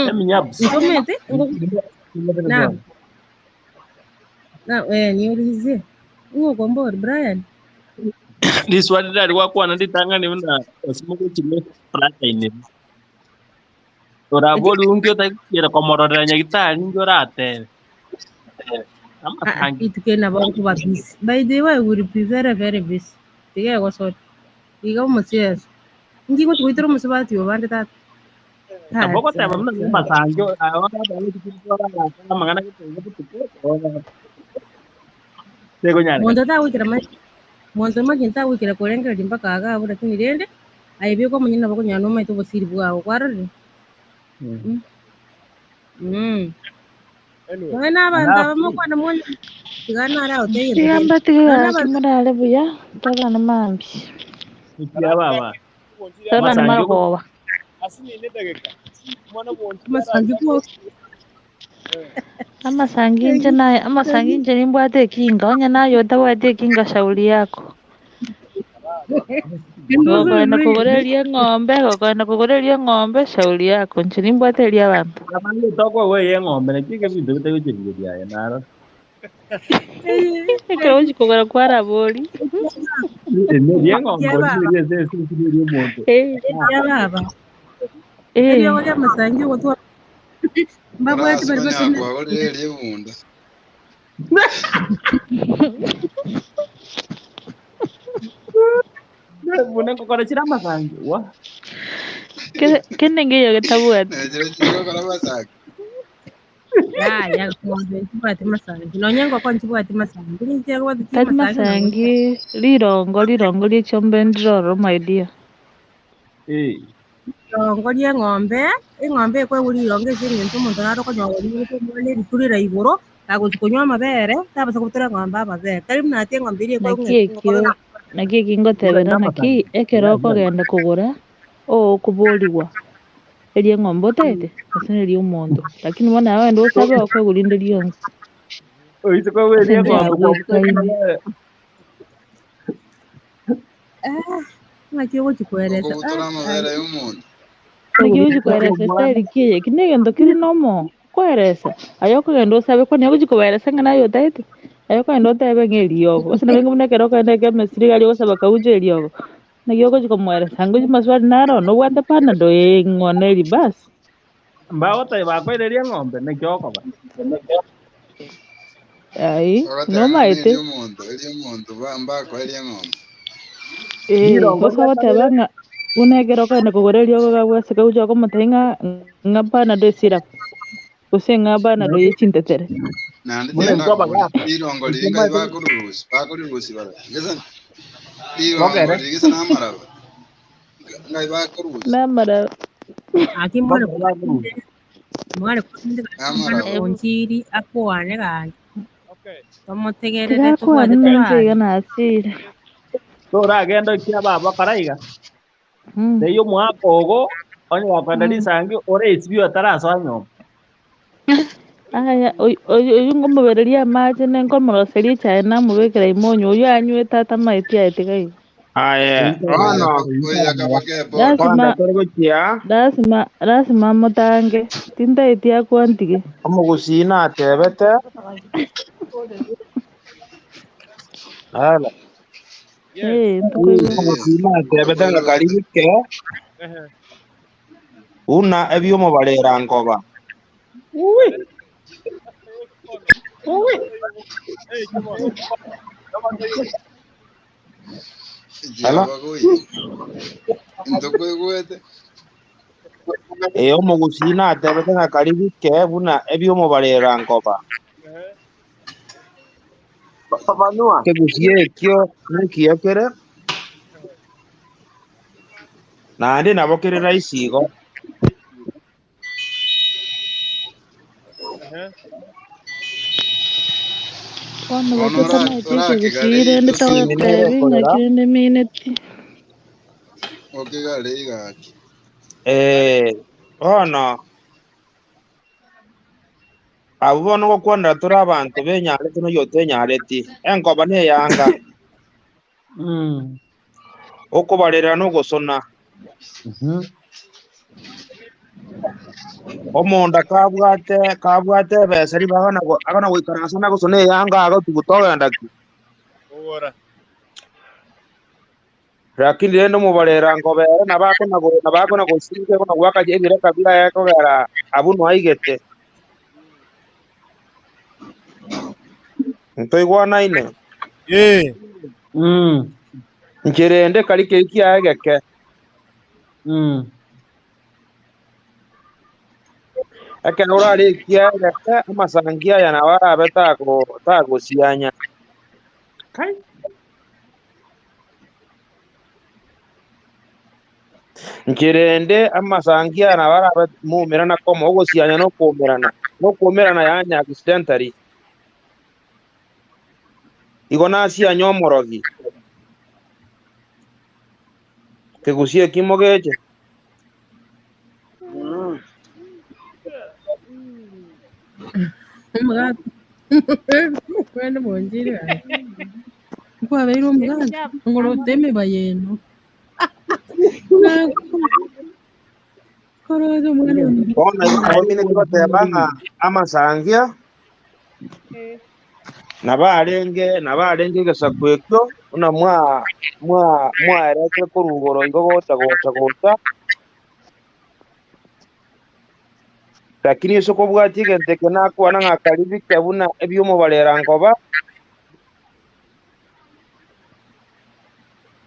Eminyabs. Nkomete, Naam. Na, eh, niulizie. Ng'okombori Brian. Riswali rari gwakwana ritang'ani buna osimogochire prataine. Orabori unki otagochiera komororera nyagitari inki oratebe. Ah, Amatangi. ituke nabo nkuba busy. By the way, we will be very very busy. Tiga egosori. Iga omocheso. Inki gochi goitera omosubati obande tata. Nabo ogoteba buna amasangi amang'ana tekonyareka. Monto tagwikera monto makini tagwikera korengereria mpaka iga abwo lakini rende aye beka omonyene nabo okonyora nomaete obosiri bwago kwarorire? Mm. Mm. Anyway, Nonya na abanto aba Alafu mokwana mwonye tiga nare agotebi egento Tiga kende. mbatige Nonya na gaki abanto morare buya, tobane mambia. kia baba. Tobane Amasangi marogoba. asinine dageka omwana bwonchiri amasangi arachake ko Amasangi inche naye amasangi inche nimbwate ekinga, onye naye otabwati ekinga shauri yako. Gokoenda kogora eria eng'ombe, gokoenda kogora eria eng'ombe shauri yako, inche nimbwate eria abanto. Abange tokogwa eng'ombe naki ebinto bitagochirigeria aye naro. Ekero ochi kogora kwarabori. Eria eng'ombe kia baba ori ese ese eri omonto. Eh, kia baba eh. eriogo ria amasangi ogotwa mbabwate bari Orasi basomete konyakwa eri ebunda. Buna ngokora chira amasangi. Wa. Kende ngeyo getabwati. Nechiro chigokora amasangi. yaya ng'ombe nchibwati masangi nonya engoko nchibwati masangi ninche egwati Tari chimasangi nabo masangi, rirongo rirongo ria chiombe ndiroro my dear. Eh. Rirongo ria eng'ombe, eng'ombe ekoegwa rirongo ase eng'encho omonto nare okonyora origete omwana eriturera igoro, agochi konywa amabere, tabasa kobutora eng'ombe amabere. Tari buna ati eng'ombe eria ekoegwa Naki ekio, naki eki ngotebera naki ekero okogenda kogora ookoborigwa eria eng'ombe otaete gose na eria omonto. Lakini bono naye ogende osabe okoegwa rinde rionsi. Oise koegwa Ase eria enchera eng'ombe kwabutora bwekaine. amabere. Ah, ng'aki ogochi koeresa Okobutora ah, amabere ai. y'omonto. Naki ogochi koeresa estaili ki eye? Eki na egento kere nomo koeresa. Aye okogenda osabe kwani ogochi kobaeresa ng'a naye otaete? Aye okogenda otebe ng'a eriogo. Gose nabo buna ekero okogenda echemistry iga aria ogosaba kaucha eriogo. Naki ogochi komoeresa ngochi maswali naro nobwate panado ee ng'o na eri basi. Mbagoteba bakoire eria eng'ombe naki okoba. Ai, Ogoteba ng'a na nomaete. eri omonto, eri omonto mbakoa eri eng'ombe. Eh, Rirongo gose ria ogoteba kabere ng'a buna ekero okogenda kogora eriogo iga bwase kaucha okomotebia ng'a ng'a panado esirap gose ng'a panado ya chintetere. Naende buna tienda intwe kogora abagaka. rirongo Intwe riri ngai maete bakorurusi, bakorirusi bara. Gesa rirongo bogere riri gesa namaraba. Ngai bakorusi. Namaraba. Aki mware bogere bakorusi. mware korinde Namaraba. omwana onchiri akwane gaki. Okay. Tomotegerere Tirakwana tobwate ninche iga torari. nasire. Toragenda kia baba kora iga. Teiyo omwaka ogo onye gakwenda risangi ore esibi otarasoa nyomba. Aya, oyu ngomobereria amache ne nkomoroseria echae namobekera ime onywa oyu anywete atamaeti aye tiga igo. Aye, bono Oiyaka paka ebori. Lazima kwanda tore gochia lazima lazima motange tintaeti akwantige. omogusii natebete Alo. Eh, ntokoigwa. Omogusii natebete ng'a karike buna ebiomobarera nkoba. Uwi. Uwi. Alo. Jiabagoyi. Ntokoigwete. Eh, omogusii natebete ng'a karike buna ebiomobarera nkoba. Fafanua. Ekegusii ekio nekiya kere naende nabo kere rahisi igo. Bono Bono batotamaeti ekegusii orakigare rende Esimi togotebi nerekorera ng'aki rende mineti. okigare igaki. eh, bono Abwo bono ngokwanera tore abanto benyarete na oyotenyareti, enkoba neyanga, okobarera nogosona. Omonda kabwate kabwate ebesa ribaga na agana goikaransa na gosona eyanga agotuguta ogenda ki? Kogora. Lakini rende omobarera nkoba ere nabo akona nabo akona gosinka akona goaka ebiraka biaye kogera abwo noaigete. Ntoigwanaine? Eh. Inche rende kari keri kiaye geke. Ekero orare ekiaye geke, amasangi aya nabo arabe tago tagosianya. Kai. Inche rende amasangi aya nabo arabe moumerana komo, ogosianya na okoumerana, na okoumerana yaani accidentally. Igo nasianya omorogi. Kegusie eki mogeche. Omogaka kwende bonchire gaki. Nkwabeire omogaka ngorote emeba yenu. Korote omwana omuya. Bono igo nabo mineti goteba ng'a amasangia nabo arenge nabo arenge egesaku ekio buna mwa mwa mwaeretire korwa igoro igo gocha gocha gocha. Lakini ase okobwatia egento eke nakwana ng'a karibike buna ebi'omobarera nkoba,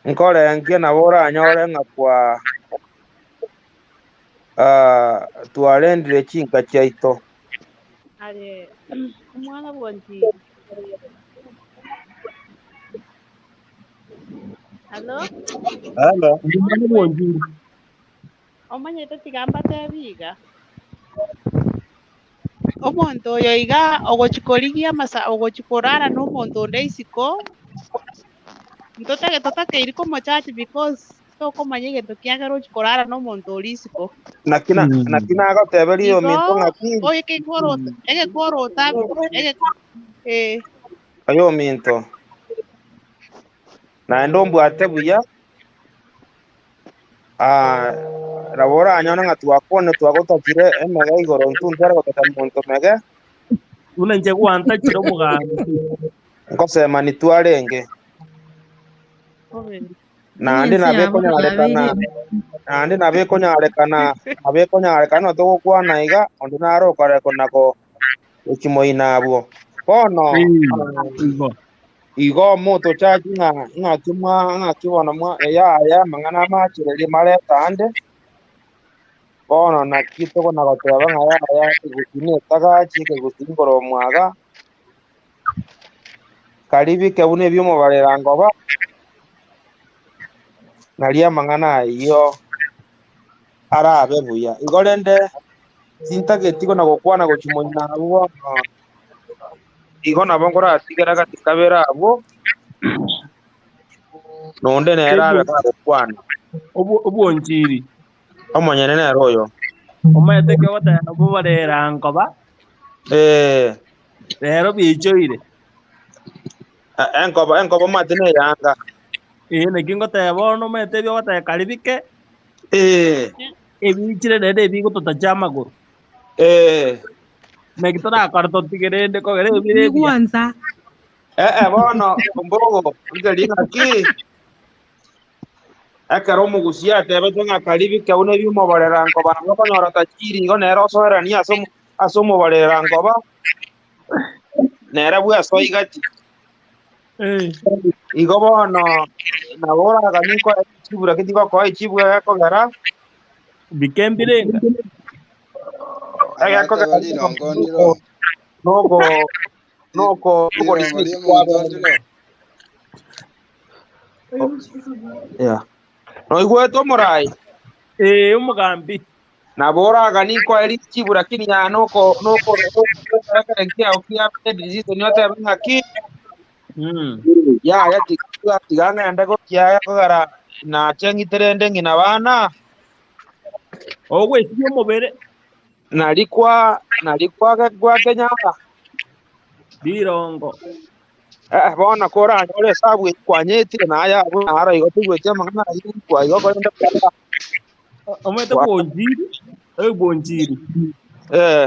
nkorengia nabo oranyore ng'a kwa ah, twarendire chinka chiaito. Are omwana bwonchiri. Halo? Halo. Omwana bwonchiri. Omanyete tiga mbatebi iga. Omonto oyo iga ogochi korigia amasa ogochi korara na omonto onde isiko, ntotage totakeiri komochachi because tokomanya egento kiagera ochi korara na omonto oria isiko. Naki na naki nagoteberia Igo ominto ng'aki oyo ekekorota egekorota ege eh. oyo ominto naende ombwate buya Ah, nabo oranyore ng'a twakwane twagotachire emege igoro intwe ntware gotacha monto mege. Buna inche gwantachire omogambi. Ngosemani twarenge. Naende Ense nabo yabo ekonyarekana yabeire naende nabo ekonyarekana nabo ekonyarekana no togokwana iga onde naro okore kona go gochimoina abwo. Bono Igo. igo motochachi ng'a ng'aki mwa ng'aki bono mwa yaya amang'ana amachererie mareta ande. Bono naki tokona goteba ng'a yaya ekegusii na etagachi ekegusii nkoro omwaga karibike buna ebiomobarera ngoba naria amang'ana ayio arabe buya. Igo rende tintageti kona gokwana gochia moino abwo bono igo nabo nkoratigera gati kabere abwo nonde nere abe gagokwana. Obwonchiri. Omonyene nere oyo. Omanyete ekero ogoteba bobarera nkoba. Eh. Rero biichoire. Enkoba enkoba omanyete na eyanga. Eh, naki ngoteba bono omanyete ebi ogoteba kari bike. Eh. Ebiichire naende ebigototacha amagoro. Eh. Naki torakore totige rende kogera ebire ebiya. Bigwansa. Eh, eh, bono ombogo nkeri ng'aki ekero omogusia atebete ng'a kari bike buna ebimobarera nkoba nabo okonyora tachiri igo nere osoerania ase omo ase omobarera nkoba nere bwesoa igati. Igo bono nabo oraganie nkoe echibu lakini tingokoa echibu egekogera Bike mbirenga. egekogera Amateba rirongo ndiro. noko noko Rirongo ri'omonto ndiro. Yeah. Noigwete omorai? Eh, omogambi. Nabo oraganie nkoe richibu lakini ya noko noko noko kiao kia decision otebe ng'aki yaya tiga tiga ng'ende gokiaya kogera nache ng'iterende ng'ina bana Ogwesibia omobere. Nari kwa nari kwa kwa Kenyatta. Birongo. Eh, bono koranyore esabu eye kwanyetire naye abwo naro igo toigweti amang'ana aywo kwa igo korende Omanyete bonjiri, oyo bonjiri. Eh.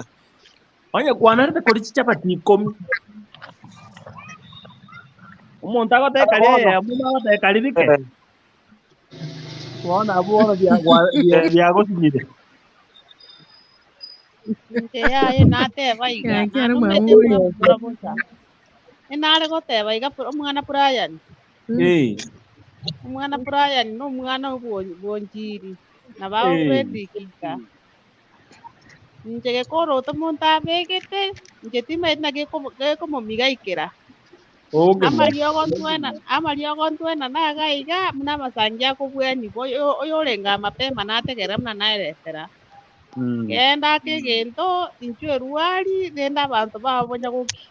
Onye kwanarete kori chichapati ikomi. Omonto agoteka Bono. ria eyemo agoteka ribike. Bono abwo bono biagosinyire. Inche yaye nateba iga, Gaki are naende mwamu omanyete oyo. mwabora bosa. Enare goteba iga omwana Brian, Eh. omwana Brian na omwana bwonchiri, nabo Eh. Fredrick iga. Inche gekoroto omonto abegete, inche timanyeti naki gekomomigaikera. Okay. Amariogo ntwena amariogo ntwena naga iga buna amasangi akobweniwa oyo oyorenge mapema nategerera buna naeretera. Genda ake egento, inchuo erwari, rende abanto babonya goki.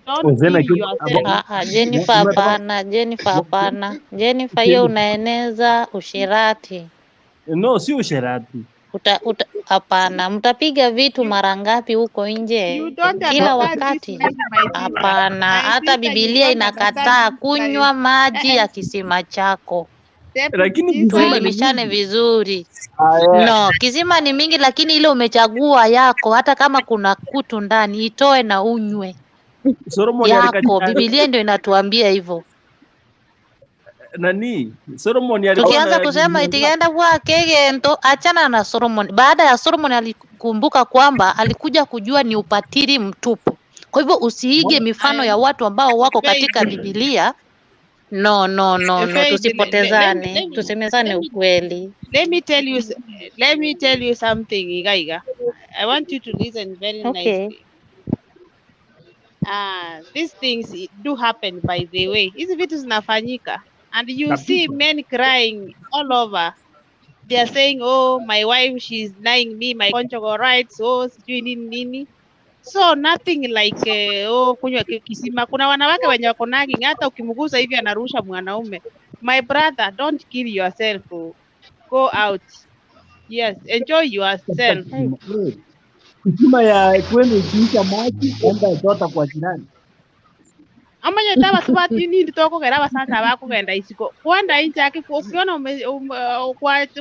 Don't Ose kill naki yourself. Ah, ah, Jennifer hapana, Jennifer hapana. Jennifer, hiyo unaeneza ushirati. No, si usherati. Uta, uta, hapana, mtapiga vitu mara ngapi huko You nje? don't Kila understand this wakati? life, my sister. Hapana, My hata sister, you Biblia don't understand inakataa this kunywa life. maji Eh, ya kisima chako. step Lakini this kisima ni Tuelimishane mingi. vizuri. Aye. No, kisima ni mingi, lakini ile umechagua yako, hata kama kuna kutu ndani, itoe na unywe Solomon yako. alikati Biblia ndio inatuambia hivyo. nani? Solomon alikuwa Tukianza na kusema itigenda bwake gento, achana na Solomon. Baada ya Solomon alikumbuka kwamba alikuja kujua ni upatili mtupu. Kwa hivyo usiige mifano ya watu ambao wako katika Faith, Biblia. No, no, no, no, Faith, tusipotezane, tusemezane let me, ukweli. let me tell you, let me tell you something, Iga Iga. I want you to listen very Okay. nicely. Ah, these things do happen by the way. Hizi vitu zinafanyika and you see kabisa. men crying all over. They are saying, oh, my wife, she's denying me my conjugal rights, oh, sijui nini nini. So nothing like oh, kunywa kisima. Kuna wanawake wenye wako nagging, hata ukimgusa hivi anarusha mwanaume. My brother, don't kill yourself. Oh. Go out. Yes, enjoy yourself. Hey. Kisima ya kwenu ikiisha maji, enda chota kwa jirani. Amanyete abasubati nindi tokogera abasacha bakogenda isiko kwenda inchaki ukiona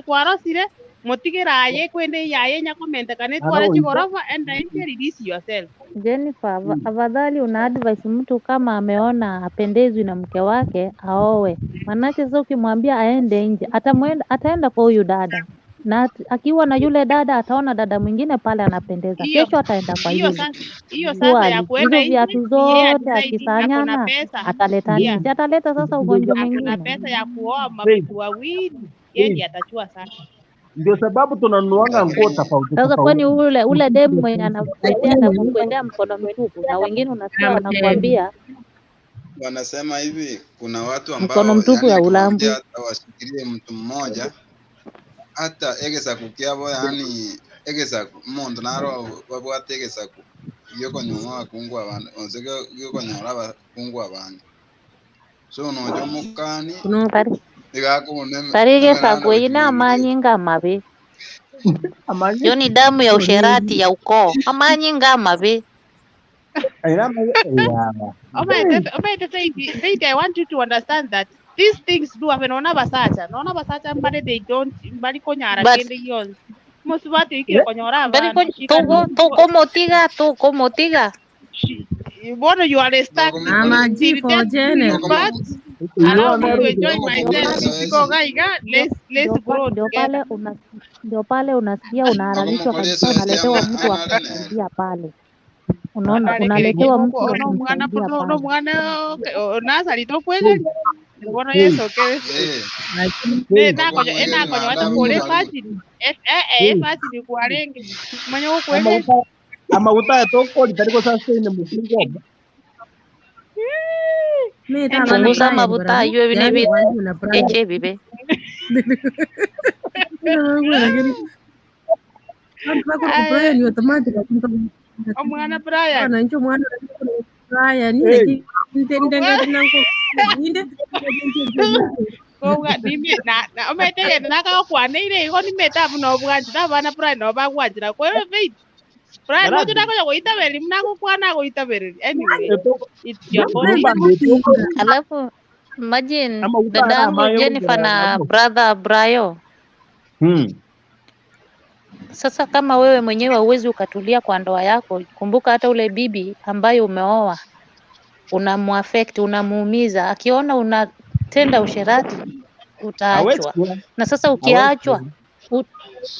kwarosire mutigire aye kwende yaye nyakomentekana etware Aro igo. chigorofa enda inche release yourself. Jennifer, afadhali una advice mtu kama ameona apendezwi na mke wake aoe. Manake sasa ukimwambia aende nje, atamwenda, ataenda kwa huyu dada na akiwa na yule dada ataona dada mwingine pale anapendeza, Hiyo kesho ataenda kwa hiyo yule. sasa hiyo sasa ya Swali, hizo kuenda nje viatu ni yeye zote adecide, ako na akisanyana pesa ataleta yeah, nini? Si ataleta sasa ugonjwa ako na mwingine? pesa ya kuoa Faith, mabibi wawili, yeye Faith. ndiye atachua sasa. Ndio sababu tunanunuanga nguo Lakini tofauti Sasa kwani tofauti. ule ule demu mwenye anakuendea Lakini anakuendea mkono mtupu, na wengine unasikia amtemi wanakuambia wanasema hivi, kuna watu mkono ambao mtupu yani ya akiwaambia ulambwi. hata washikilie mtu mmoja hata egesaku kiabo yani egesaku omonto naro babwate egesaku giokonywa abakungu abande onse giokonyora abakungu abande so nonya omokani kuno Tari igakobona tarige emerando sagwe ina gochia amanyinga mabi. Amanyi Yo ni damu ya usherati ya ukoo. Amanyinga mabi. aina ya. Omaete Faith, Faith, I want you to understand that these things do happen. Ona basacha, nona basacha mbale they don't mbali konyara But kende yonsi. Musubati ikire konyora bari abana. ko She can tugo tukomotiga tukomotiga. she bono you are stuck ama till G for death do Janet. you part. Allow me to enjoy myself. Isiko gaiga, Ndio let's let's ndio pa, grow ndio together. pale una ndio pale unasikia unahalalishwa kabisa, unaletewa mtu wa kukusaidia pale. Unaona, Anarekereria unaletewa mtu goko wa ono mwana kumsaidia ono pale. mwana nasari tokwegeri bono yesoke ne nakonyo enakonyo watakore fajini eh eh fajini kwarenge manya gokwegeri Amaguta amaguta etokori tari gosustain mukungu Me taba na Punguza Brian mabuta barabu. ayo ebine Yani bi wangu na Brian. eche bibe. Lakini bantu bakora Brian automatic omwana Brian Bana ncho mwana Brian Hey. nde nde nde nanko nde koga nime na na ometege nakagokwaneire igo nimete abu nobwanchira abana Brian nobagwanchira kwere faith Brian Garati. nocho nakonya goitabereri muna gokwana agoitabereri. Anyway, Etoko it's your Blue body. Band etoko Alafu imagine amaguta dada ara yangu amaye Jennifer kogera na nabo. brother Brayo. Sasa kama wewe mwenyewe huwezi ukatulia kwa ndoa yako, kumbuka hata ule bibi ambaye umeoa unamuaffect, unamuumiza. Akiona unatenda usherati Hawezi utaachwa. kuwa. Na sasa Hawezi ukiachwa, kuwa.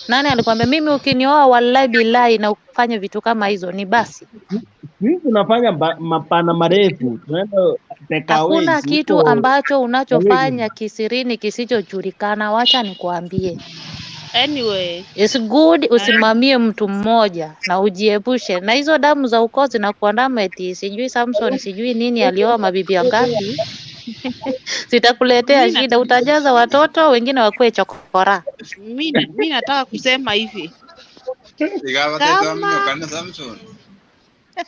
nani alikwambia mimi ukinioa wallahi billahi na ufanye vitu kama hizo ni basi? Sisi tunafanya mapana marefu, tunaenda Hakuna takeaways kitu huko ambacho Norwegian. unachofanya kisirini kisichojulikana. Wacha nikuambie. Anyway, It's good usimamie mtu mmoja na ujiepushe na hizo damu za ukoo zinakuandama eti sijui Samson sijui nini alioa mabibi wangapi. Zitakuletea mi shida, utajaza watoto wengine wakuwe chokora. mi nataka kusema hivi Igabatete kama waminyokane Samson.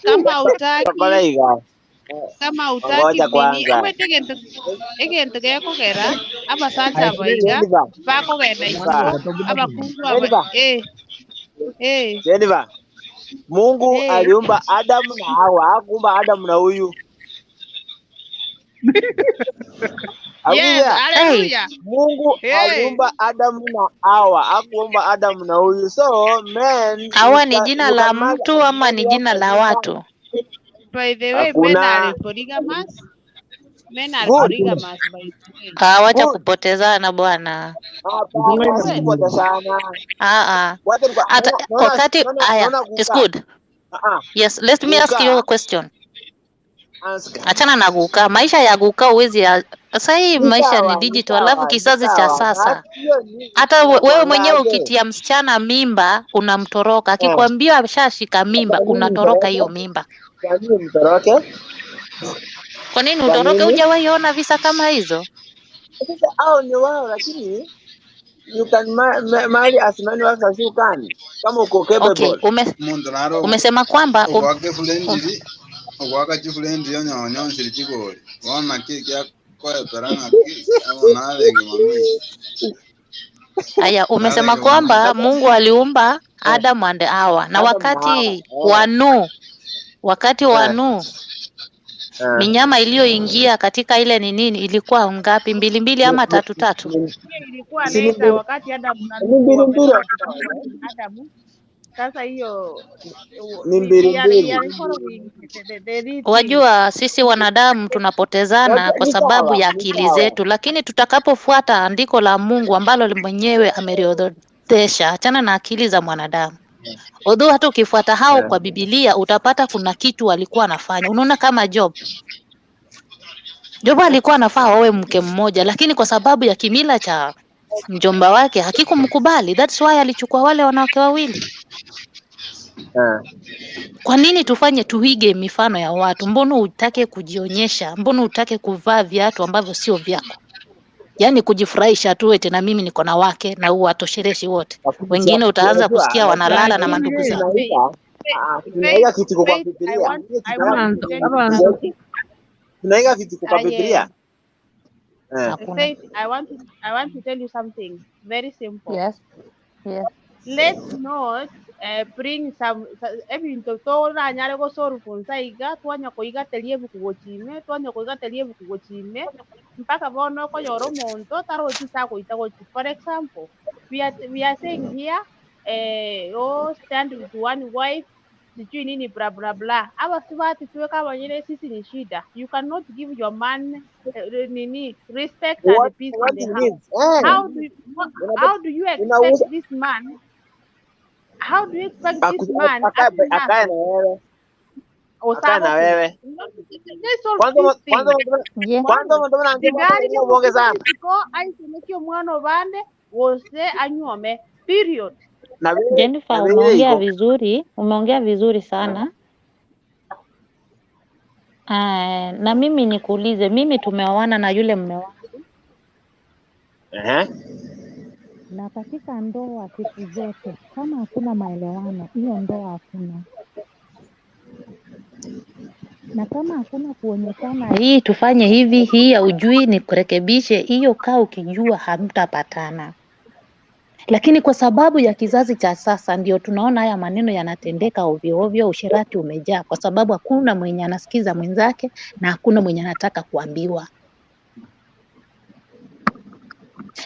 kama hautaki Kola iga. kama hautaki Ngoja nini kwanza. omanyete egento egento gekogera abasacha Aye, abaiga Jennifer. bakogenda isiko Jennifer. abakungu aba Jennifer. eh eh Jennifer. Mungu eh aliumba Adamu na Hawa, hakuumba Adamu na huyu. yes Akuya. hallelujah Mungu hey aliumba Adamu na Hawa, hakuumba Adamu na huyu. So men, you Hawa ni can jina you la can marry mtu as ama ni many jina wives la as you want. watu? by the way men Hakuna. are polygamous men are Good. polygamous by the way Ah, wacha Good. kupotezana bwana. Hapana, si kupotezana. Ah, ah. Wacha nikwa- Hata naona naona wakati naona aya, naona it's kukaa. good. Ah ah. Yes, let me ask you Kukaa. a question. Ask. Achana na guka, maisha ya guka huwezi ya sasa hii Ni maisha ni sawa, ni digital, alafu sawa, ni kizazi cha sawa. sasa But hiyo ni hata wewe mwenyewe inakuangaje? ukitia msichana mimba unamtoroka, Eh. akikwambia ameshashika mimba Kwa nini unatoroka mtoroke? hiyo mimba. Kwa nini mtoroke? Kwa nini Kwa utoroke? nini? Hujawahi ona visa kama hizo? Sasa hao ni wao, lakini you can marry as many wives as you can kama uko Okay, capable. Omonto naro umesema kwamba ogwaka efulendiri ogwaka chifulendiri onyonyonsiri chigori bono naki ekiakoepera ng'aki abo narenge mami Aya, umesema narenge mami kwamba Mungu aliumba Eh, Adam and Hawa, na Adam na Hawa. wakati wa Eh, Nuhu, wakati wa eh, Nuhu eh. minyama iliyoingia katika ile ni nini ilikuwa ngapi? Mbili mbili Ni ama ni tatu tatu? ni hiyo ilikuwa si ni later mbili wakati Adam na ni Nuhu mbili mbili wametoka kutoka kwa Adamu sasa hiyo ni we, mbili we are we mbili. are following the real thing Wajua sisi wanadamu tunapotezana Sasa kwa ni sababu sawa, ya ni akili sawa. zetu, lakini tutakapofuata andiko la Mungu ambalo mwenyewe ameliorodhesha, achana na akili za mwanadamu. Although hata ukifuata hao Eh. kwa Biblia utapata kuna kitu walikuwa anafanya. Unaona kama Job, Job alikuwa anafaa aoe mke mmoja, lakini kwa sababu ya kimila cha mjomba wake hakikumkubali. That's why alichukua wale wanawake wawili. Eh. Kwa nini tufanye tuige mifano ya watu? Mbona utake kujionyesha? Mbona utake kuvaa viatu ambavyo sio vyako? Yaani kujifurahisha tu eti na mimi niko na wake na uwatoshereshi wote. Lakini Wengine utaanza unajua kusikia wanalala na unajua mandugu zao. tunaiga Faith, tunaiga Faith, kitu kwa Faith, I Biblia. want Hiyo I tunaiga want to Abantu tell you abantu something. tunaiga vitu kwa Aye. Biblia. Eh. Hakuna. Faith, I want to tell you something very simple. Yes. Yes. Let's not bring some ebinto toranyare gosolve iga twanya koigateria ebuku gochime twanya koigateria ebuku gochime mpaka bono okonyora omonto tarochi agoita gochi for example we are saying here oh stand with one wife sijui nini bla bla bla aba sibati tuweka abanyene sisi ni shida you cannot give your man nini respect and What peace what in the he house needs. Eh. how do you, how do you expect Unauza this man how do you expect this man akae ati akae na nako wewe. Akae na osako wewe. let's solve Kwanza this kwanza thing Yeah. kwanza ndo nange tigari mwana ubonge sana. isiko aisemeki omwana obande wose anywome period Na wewe Jennifer, na wewe umeongea iko. vizuri, umeongea vizuri sana. Na mimi nikuulize, mimi tumeoana na yule mume wangu, Eh. na katika ndoa siku zote kama hakuna maelewano, hiyo ndoa hakuna. Na kama hakuna kuonyeshana hii tufanye hivi, hii haujui nikurekebishe, hiyo kaa ukijua hamtapatana. Lakini kwa sababu ya kizazi cha sasa ndio tunaona haya maneno yanatendeka ovyo ovyo, usherati umejaa, kwa sababu hakuna mwenye anasikiza mwenzake na hakuna mwenye anataka kuambiwa.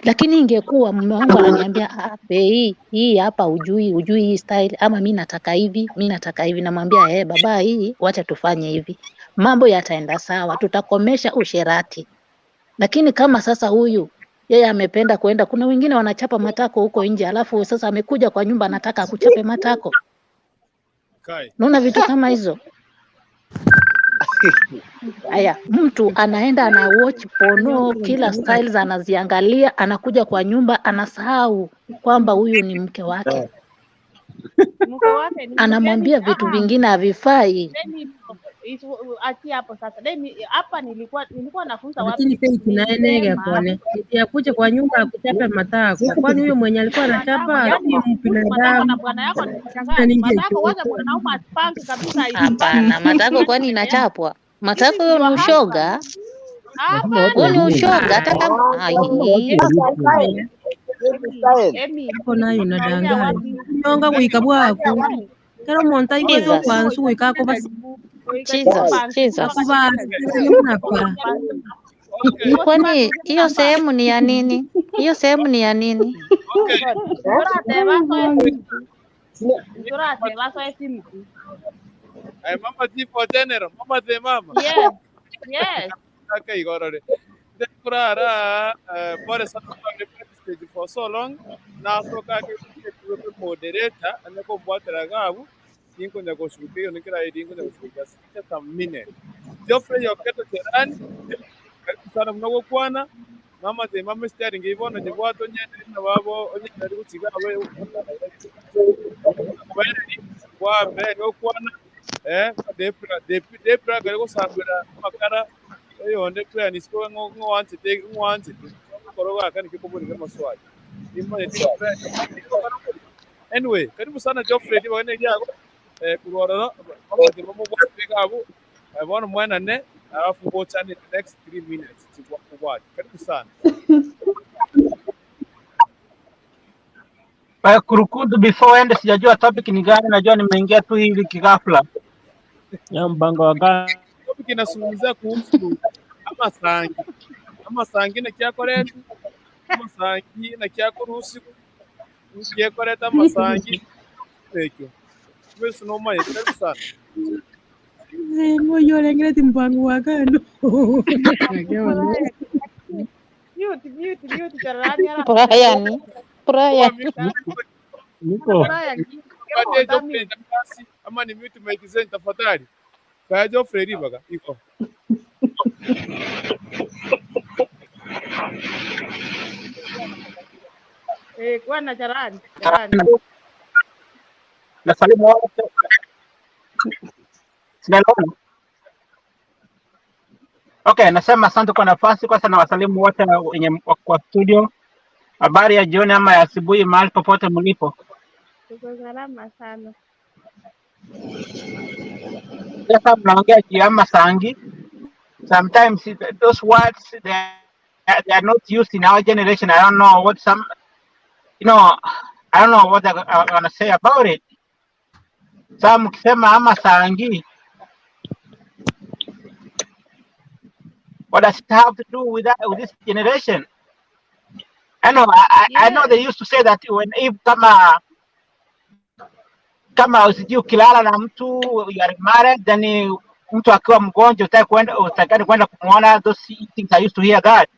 Lakini ingekuwa mume wangu ananiambia ah, hii hii hapa hujui, hujui hii style, ama mi nataka hivi, mi nataka hivi, namwambia eh, baba, hii wacha tufanye hivi, mambo yataenda sawa, tutakomesha usherati. Lakini kama sasa huyu yeye amependa kuenda, kuna wengine wanachapa matako huko nje, alafu sasa amekuja kwa nyumba anataka akuchape matako. Kai. Naona vitu kama hizo. Haya, mtu anaenda ana watch porno, kila styles anaziangalia, anakuja kwa nyumba anasahau kwamba huyu ni mke wake, Mke wake ni anamwambia vitu vingine havifai. Let me achia hapo sasa. Let me hapa nilikuwa nilikuwa nafunza watu Lakini Faith naye nege nilisema kone eti akuje kwa nyumba akuchape matako, kwani huyo mwenye alikuwa anachapa yani si matako na binadamu? bwana yako Sasa nikushangaa. ninge Matako kwanza mwanaume asipange kabisa Hapana, matako kwani inachapwa? This Matako is hiyo ni your husband. ushoga, huo ni ushoga. Hata kama ai, Emi, Hapo nayo unaongea unadanganya wapi? nyonga gwika bwaku kero omonto aigwete Jesus, okwansu gwika akobasi Jesus, Jesus. akobasi Kwani hiyo sehemu ni ya nini? Hiyo sehemu ni ya nini? Turateba soe turateba soe simu. Eh, mama tipo general, mama de mama. Yes. Yes. Kaka igorore. Kurara eh, pole sana kwa stage for so long. Na so kaka moderator anako mbwatira gabu ninkonya goshuka iyo nikira iri nkonya goshuka just a minute. Geoffrey Oketo Cherani karibu sana mnogokwana mama de mama steering ibona jibwato nyene na babo onyene ari gutsiga abe wa mbere okwana eh depra depra gari gusambira makara eyonde plan isiko ngo ngwanze te ngwanze koroga kani kikuburi kama swali imanye anyway karibu sana Geoffrey ndi bane yako eh kurorora mama de mama bwa gabu eh bona mwana ne alafu ngochane the next 3 minutes tibwa kubwa karibu sana Kurukudu, before ende, sijajua topic ni gani, najua nimeingia tu hivi kighafla. Ya mpango wa kazi. topic inazungumzia kuhusu amasangi amasangi nakyakoreta amasangi nakyakorusiku nkyekoreta amasangi ekyo wese nomaye karibu sana moyo orengereti mpango wa kando Mute, mute, mute Cherarani ara. Brian, Brian. Niko. Brian, Patie Geoffrey nafasi ama ni mute mic zenu tafadhali. Kaya Geoffrey ribaga iko. Eh, kwana Cherarani, Cherarani. Nasalimu wote. Sinaelewana? Okay, nasema asante kwa nafasi. Kwanza nawasalimu wote wenye wako kwa studio. Habari ya jioni ama ya asubuhi, mahali popote mlipo. Tuko salama sana. Sasa mnaongea juu ya masangi. Sometimes those words they are not used in our generation. I don't know what some you know, I don't know what I'm gonna say about it. Sasa mkisema ama sangi, what does it have to do with that with this generation? I know I know they used to say that when if kama kama usijui ukilala na mtu you are married then mtu akiwa mgonjwa utaki kwenda utakani kwenda kumuona those things I used to hear that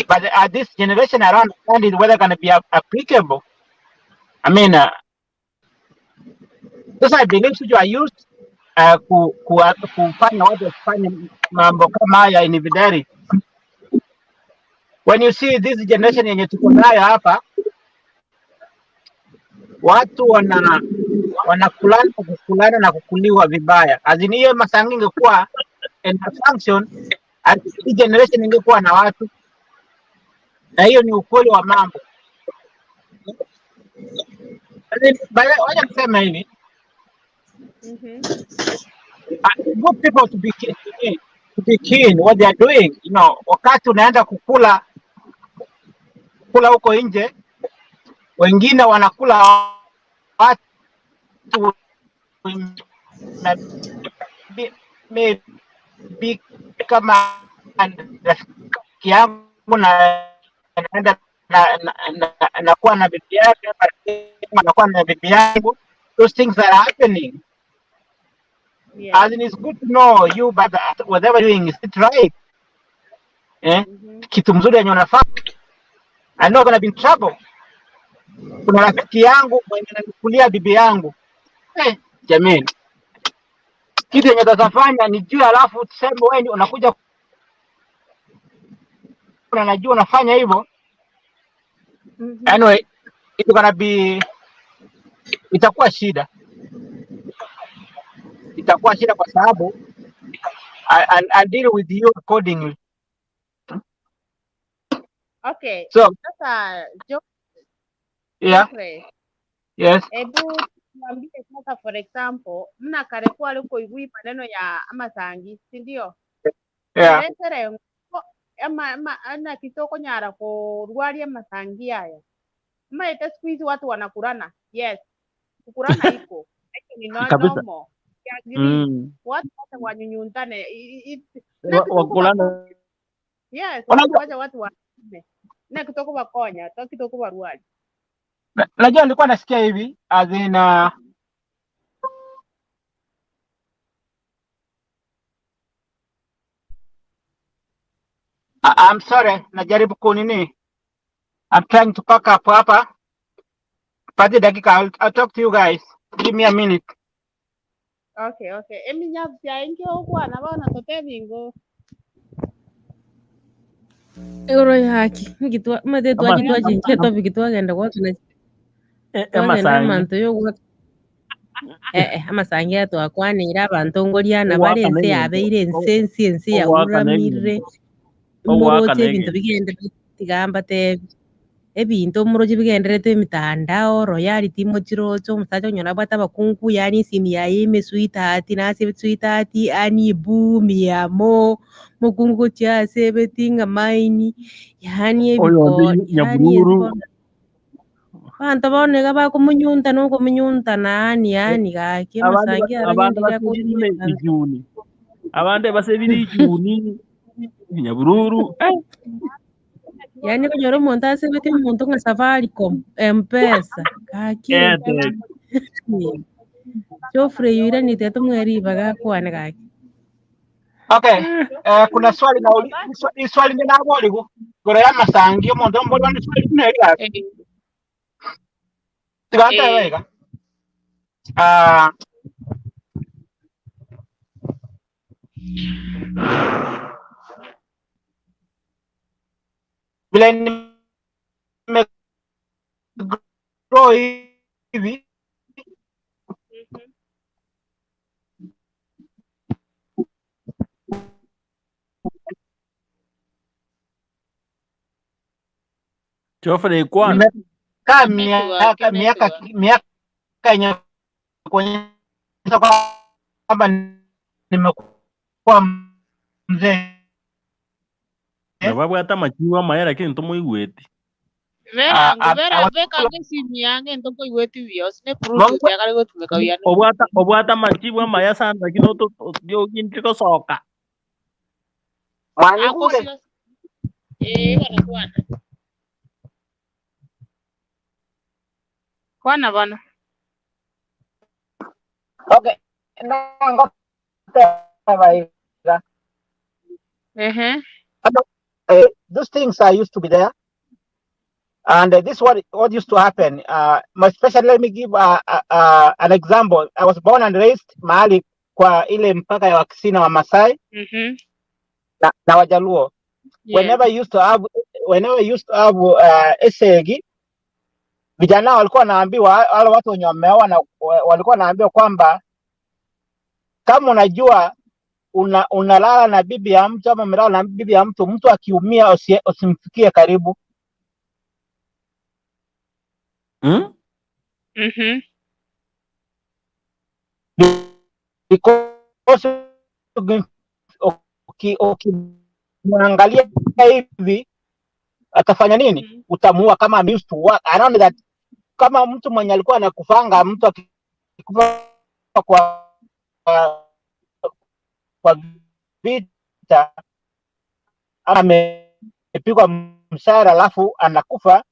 but at this generation I don't understand it whether gonna be applicable I mean those I believe sijui I used ku, ku, kufanya watu wasifanye mambo kama haya in infidelity when you see this generation yenye tuko nayo hapa watu wana wanakulana kukulana na kukuliwa vibaya. As in hiyo masangi ingekuwa in a function, hii generation ingekuwa na watu, na hiyo ni ukweli wa mambo. As in, Wacha niseme hivi, good people to be to be keen what they are doing, you know, wakati unaenda kukula kula huko nje. Wengine wanakula watu na maybe kama rafiki yangu na naenda na, na, na, nakuwa na bibi yake ama nakuwa na bibi yangu those things are happening Yeah. as in it's good to know you but whatever you're doing is it right eh? Kitu mzuri yenye unafanya I know gonna be in trouble kuna rafiki yangu mwenye ananikulia bibi yangu eh, jamani kitu yenye utafanya ni juu alafu tuseme wewe ni- unakuja na najua unafanya hivyo anyway it's gonna be itakuwa shida itakuwa shida kwa sababu I, I'll, I'll deal with you accordingly Okay. so Sasa Jo yeah Geoffrey, yes hebu tuambie sasa, for example, mna kare kwari kuigui maneno ya amasangi, si ndio? yeah Eretere ngo ama ama ana kitoko nyara kurwaria amasangi aya. Maete siku hizi watu wanakurana. Yes, kukurana iko. Lakini ni no Kabisa. normal. I agree. Watu wote wanyunyuntane. Na kitoko Wakulana bakonya. Yes, watu unajua wacha watu wa na kitoko bakonya, to kitoko barwari. na- najua nilikuwa nasikia hivi as in I'm sorry najaribu kunini I'm trying to pack up hapa pate dakika I'll, I'll talk to you guys give me a minute Okay, okay. Eminyabu yaingi okwana bono totebingo. Igoro yaki ngitwa mate ama twachi twachinchia topic twagenda gwakana twagenda amasangi amanto yogwa eh eh amasangi atwakwanire abanto ngoriana bare ogwakana ense egento yabeire ense ense ense ogwakana yauramirire egento moroche ogwakana ebinto egento bigenderete tigamba tebi ebinto moroche bigenderete emitandao royalty mochiroche omosacha onyora abwate abakungu yaani esimu yaye ime sweetheart nase sweetheart ani boo mi amo mokungu gochia ase ebeti ng'a mine yaani oyo ebiko onde yaani ense nyabururu bono abanto bono iga bakomunyunta na okomunyunta naani yaani gaki abande amasangi aro abande nyendire basebire buna akomunyunta ijuni abande basebire ijuni nyabururu eh. yaani konyora omonto asebete omonto ng'a Safaricom, Mpesa, gaki Airtel Geoffrey oiranete tomweriba gakwane gaki. okay eh, kuna swali na swali ndinaborigu igoro ya masangi omonto mbori ni swali buna eri gaki tigantebe Eh. iga ah vile nimegrow hivi Geoffrey kwana nimekaa Network, miaka miaka network. miaka yenye kuonyesha kwamba nimekuwa mzee nababwate amachiwa amaya lakini ntomoigweti Ah, Verango, ah, vera ah, veka ngesimu yange ntokoigweti buya ase ne bluetooth Mungu yakare gotumeka buya obwata obwate amachibu amaya sana lakini ogindire gosoka mwanigure akosio eh bana kwana kwana bana okay nangoteba iga ehe Eh, those things are used to be there and this what what used to happen especially let me give an example I was born and raised mahali kwa ile mpaka ya Wakisii na Wamasai mhm na Wajaluo yes whenever you used to have whenever you used to have esegi vijana walikuwa wanaambiwa wale watu wenye wameoa na walikuwa wanaambiwa kwamba kama unajua una unalala na bibi ya mtu ama umelala na bibi ya mtu, mtu akiumia usimfikie karibu. hmm? mhm Because ukimwangalia hivi atafanya nini? Utamuua kama I'm used to work. I don't know that. kama mtu mwenye alikuwa anakufanga, mtu akikufa kwa kwa vita ama amepigwa msara alafu anakufa,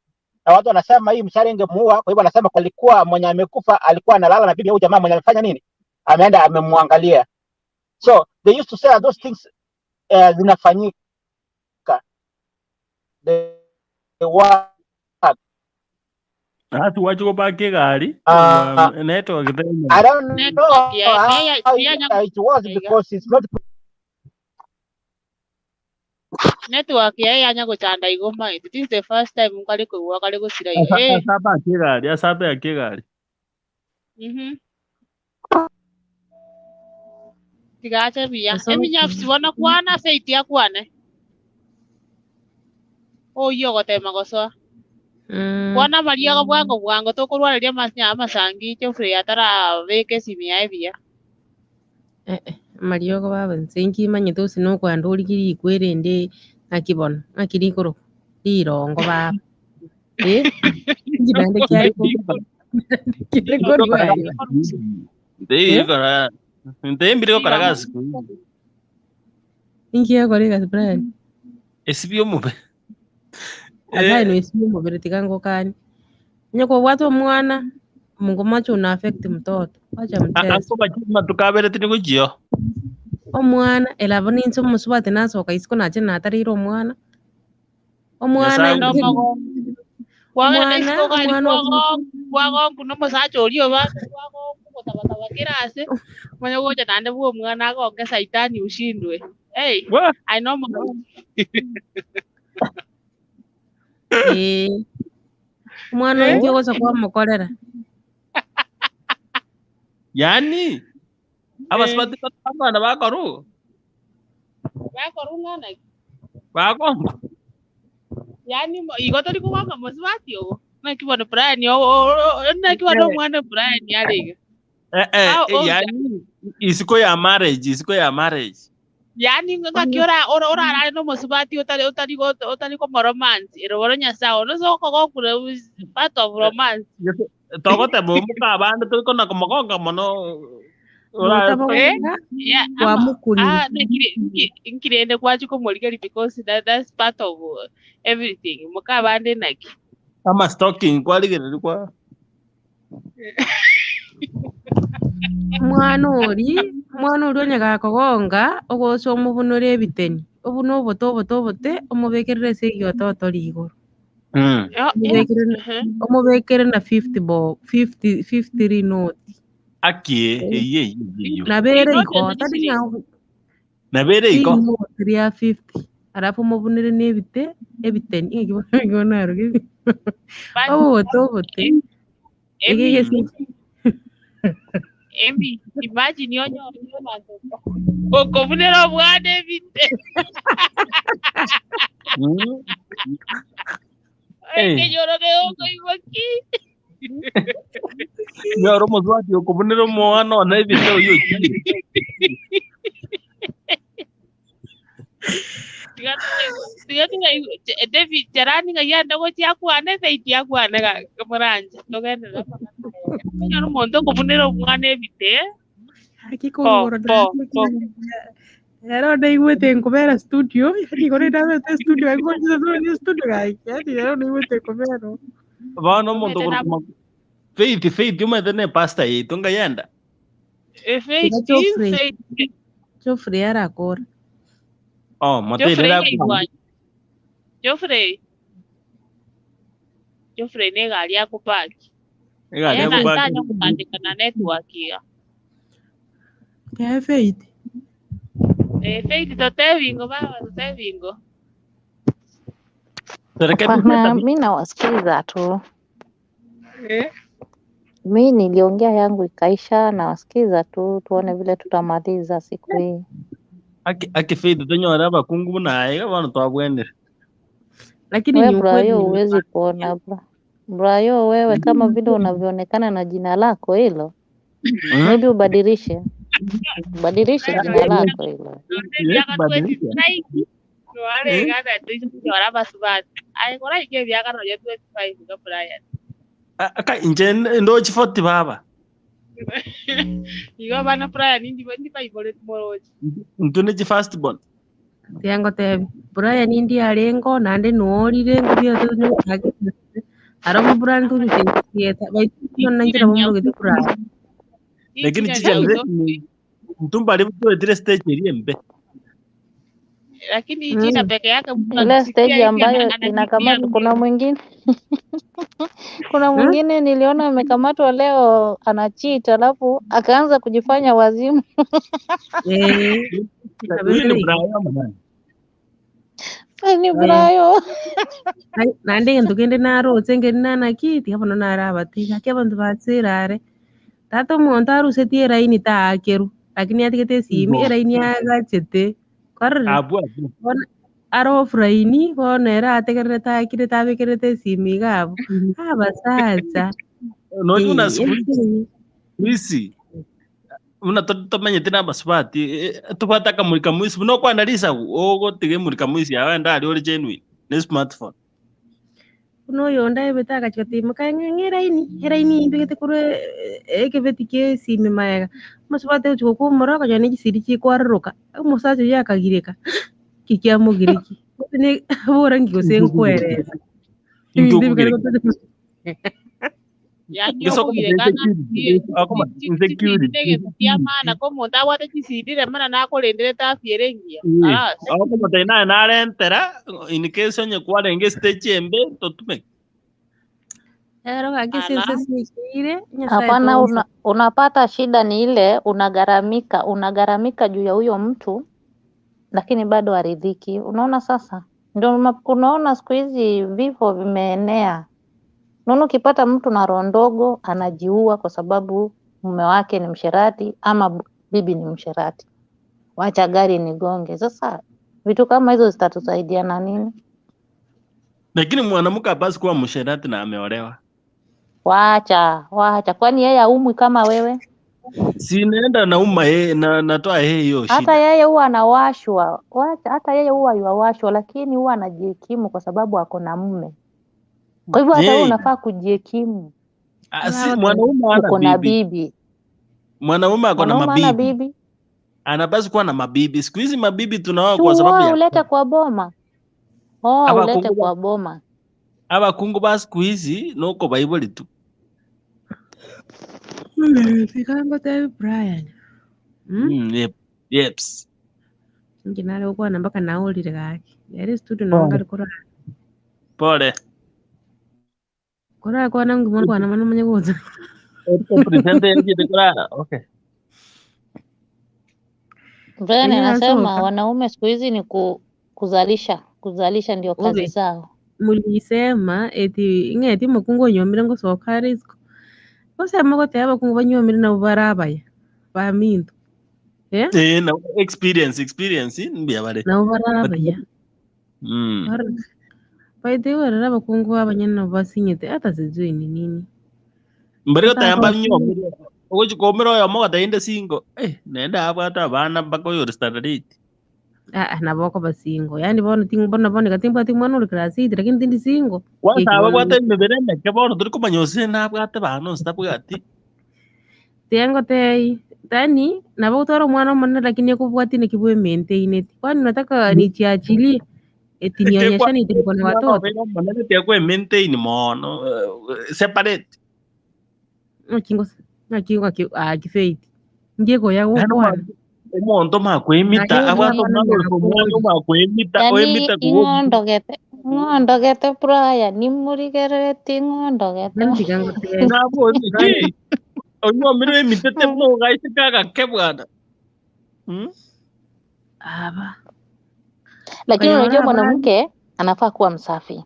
na watu wanasema hii msara ingemuua. Kwa hivyo anasema kulikuwa mwenye amekufa alikuwa analala na bibi huyu jamaa mwenye amefanya nini, ameenda amemwangalia. So they used to say those things zinafanyika they work. Ati wacho gopaka egari network I don't know Network ya how, ya how ya it was because it's not network ya yanya gochanda igo maiti. This is the first time nkare koigwa kare gosira igo. Eh. asaba ake egari asabe ake egari Tigacha biya. Ase Eminyafu bono kwana faith yakwane. Oyio ogotema gosoa. Kwana mariogo bwango bwango tokorwareria amanya amasangi Geoffrey atarabeka esimi yaye buya. Eh, eh, amariogo baba inse nkimanyete gose nokoenda origie rikwa erinde ng'aki bono, ng'aki rikorokwa, rirongo baba, eh, inki naende kiare korwa kiare korwa aria eh, nteimbire gokora gasi siku inki egokora egasi Brian? esibi omobe Asaye noesibia omobere tiga ngokanie. Onye kobwate omwana, omongo mache una affect mtoto, wacha mchezo. akoba tukaberete nigochio Omwana elabo ninche omosubati nasoka isiko nache natareire omwana, omwana nyasaye Naende inche omogongo. Kwagenda omwana isiko gari omwana oku kwagonku nomosacha oria obande kwagonku gotabataba kera ase omanye gocha naende bwa omwana agonke saitani ushindwe. Hey, Wa! I know omogongo. eh, omwana Eh? oinki ogocha kwamokorera. yani Eh. abasubati abana bakoru Bakorung'ana ki? bagongo Yaani igo tori kogonga mosubati ogo. Naki bono Brian naki bono omwana Brian arenge. eh, eh, How eh, old yani isiko ya marriage isiko ya marriage yaani ng'aki Onye ora ora orarare nomosubati otari otari otari komoromance ero bono nyasaye ono ase okogokure is part of romance. togoteba omuka abande torikona komogonga mono ora Eh? notabogonga Yeah, ama kwamokunire. ah nkire nkirende kwachi komorigeri because that's part of everything. Mukabande naki. ama stalking kwarigereria kwa Omwana ori, omwana oria onye gakogonga, ogocha omobunore ebiteni, obune obote obote obote, omobekerere ase egiototo rigoro. Oh, eh, Omobekere na omobekere na 50 bob, 50 50 rinoti. aki eye eye eyo Nabere Rinoti iko, ase tari chisiringi. ng'a nabere iko rinoti ria 50, alafu omobunere na ebite, ebiteni, ng'aki bono igo naruga ebi But obote obote, Emi egegesi Emi imagine onyore abanto okobunera obwana ebite. Eh. Ekenyoro gegokoiboki. nyora omosubati okobunera omwana one ebite oyo ochire Tiga tiga David cherani ng'ai ande gochia akwane faith akwane moranje togenderere amang'ana aya. Onyore omonto okobunera omwana ebite Aki po korora po po Ero ndaiguĩte nkũbera studio, yani igoro ndabete studio, angĩkorwo nĩ studio gaki, yani ero ndaiguĩte nkũbera. bono omonto omete na okorokuma faith faith omanyete ne pastor yaitu ngayenda faith Tiga Geoffrey, faith Geoffrey arakora. oh Geoffrey moteirere nyaigwa Geoffrey Geoffrey nĩ egari akũpaki egari ena akobaki tanya gũtandĩka na network iga Ke Faith. eh Faith totebingo baba totebingo Hapana, mi nawasikiza tu. eh Mi niliongea yangu ikaisha, nawasikiza tu, tuone vile tutamaliza siku hii. aki aki faith tonyore abakungu buna aiga bono twabwenire Lakini We ni ukweli Brayo, huwezi kuona bra. Brayo, wewe kama vile unavyoonekana na jina lako hilo, maybe ubadilishe, ubadilishe jina lako hilo. ebiaka kubadilisha 25 noarengana tuichora basubati aye koraike ebiaka nonya 25 ga Brian. Aka inche ndochi 40 baba. Igo abana Brian ndi ndi baiboreti moroche. Intwe ne chi first born. Tiga ngotebi, Brian ndi arengo naende nworire aro Brian turusieta baitu nonye inche nabo morogete Brian. Lakini chi generation intwe mbari twetire stage eria embe. Lakini jina peke yake mtu Ile akisikia stage hivi ambayo anasikia inakamatwa. Kuna mwingine kuna Hmm? mwingine niliona amekamatwa leo ana cheat, alafu akaanza kujifanya wazimu. Eh, Huyu ni kabisa. Brian ama nani? Ni Eh. Brayo. Naende egento kende naroche nkeri nanaki, tiga bono narabatebi, gaki abanto bacherare, tata omonto arusetie eraini taakerwa, lakini atigete esimi, Igo. eraini agachete, kwarorire? Abwo abwo. Bono are offline, bono ere ategererete aakirete abekerete esimi iga abwo, abasacha, Nonye buna eh, siku ense hizi buna tomenyete na abasubati tobwate akamurika mwisi buna okwana risagu ogotiga emurika mwisi yago ende aria ore genuine ne smartphone. Buna oyonde aebete agachia gotimoka ng'a ng'a eraini, eraini mbegete korwa ekebeti kia esimi maega, omosubati ogochia gokumora okonyora na chisiri chikwaroroka, omosacha oywo akagireka, ki kiamogireki, gose ne bora nki gose nkweresa, Inki ebinto ebi kare okogireka? gototeba Yani Gese okogireka okomata ng'a insecurity, akoma chisiri insecurity. negento kia maana ko omonto abwate chisirire mana nakorenderete afya ere engiya. Alas. Okomata naye narentera in case onye kwarenge stage embe totumeke. Ero gaki ase Ala. ense siikeire, Nyasaye Hapana, togosa. unapata shida ni ile unagharamika, unagharamika juu ya huyo mtu lakini bado haridhiki. Unaona sasa, ndio unaona siku hizi vifo vimeenea. Unaona, ukipata mtu na roho ndogo anajiua kwa sababu mume wake ni msherati ama bibi ni msherati, wacha gari nigonge. Sasa vitu kama hizo zitatusaidia na nini? Lakini mwanamke hapaswi kuwa msherati na ameolewa. Wacha wacha, kwani yeye aumwi kama wewe? Si naenda nauma yeye na natoa yeye hiyo Hata shida. yeye huwa anawashwa, wacha, hata yeye huwa yuawashwa, lakini huwa anajihekimu kwa sababu ako na mume. Kwa hivyo hata wewe Yeye unafaa kujihekimu, si mwanaume hana uko na bibi. bibi. Mwanaume ako na Mwanaume hana mabibi. bibi, Anapaswa kuwa na mabibi. Siku hizi mabibi tunaoa si kwa sababu uoe ya ulete kwa boma, oa ulete abakungu kwa boma. abakungu ba siku hizi nuko baibuli tu. Tiga ngotebi Brian. Mm? Yep. Yeps. Inche nare gokwana mpaka naorire gaki, ere studio nabo Pole. nkare korara. Pole. Korakwana nguma kwana mono manye gocha. Presente yajete kurara. Okay. Brian Wenye anasema nasoka wanaume siku hizi ni kuzalisha, kuzalisha ndio kazi ube zao. mulisema eti ng'eti omokungu onyomire ngosoka are isiko gosema goteba abakungu banyomire nabo barabaya baminto eh Eh, na experience experience mbiya bare. nabo But barabaya By the way rora abakungu abanyene nabo basinyete hata sijui ni nini Mbere gotayamba Batagosire. nyomire. Ogochi komera oyomo gotayinde single. Eh, nenda abwate abana mpaka oyore standard 8. Ah, ah, nabo okoba single yaani bono ting bono bono timbwati mwana ore class 8 lakini tindi single Kwanza geki bono ababwate emibere emeke bono tori komanya ose nabwate bana ose tabwati. tiangotei tani nabo gotwara omwana omonene lakini ekobwati naki bwemaintaineti kwani unataka nijiachilie eti nionyeshane eti niko na Omwana watoto obeire omonene tiakwe maintain mono separate. ng'aki ngose ng'aki ng'aki ah Faith ngekoya Naende gokwana omonto makwemita naye abwate omwana omwana ore omwana nakori omakwemita Yani oemita kuwa ing'ondogete ng'ondogete Brian, nimurigerereti ng'ondogete. nani tiga ngotebe nabo ki onyomire emitete mogaise kagake bwana. Aba Lakini okanyora unajua abana mwanamke anafaa kuwa msafi.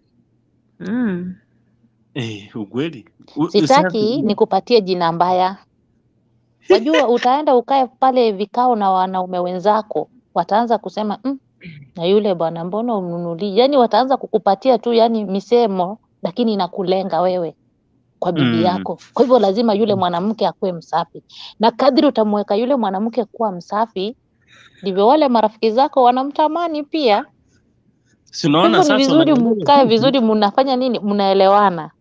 Eh, ukweli. Usafi. Sitaki nikupatie jina mbaya. Wajua utaenda ukae pale vikao na wanaume wenzako, wataanza kusema na yule bwana mbona umnunulii? Yani wataanza kukupatia tu yani misemo, lakini inakulenga wewe kwa bibi yako. Kwa hivyo lazima yule mwanamke akuwe msafi, na kadri utamweka yule mwanamke kuwa msafi, ndivyo wale marafiki zako wanamtamani pia. Si Kwa unaona hivyo ni sasa vizuri unaangalia mkae vizuri, mnafanya nini, mnaelewana.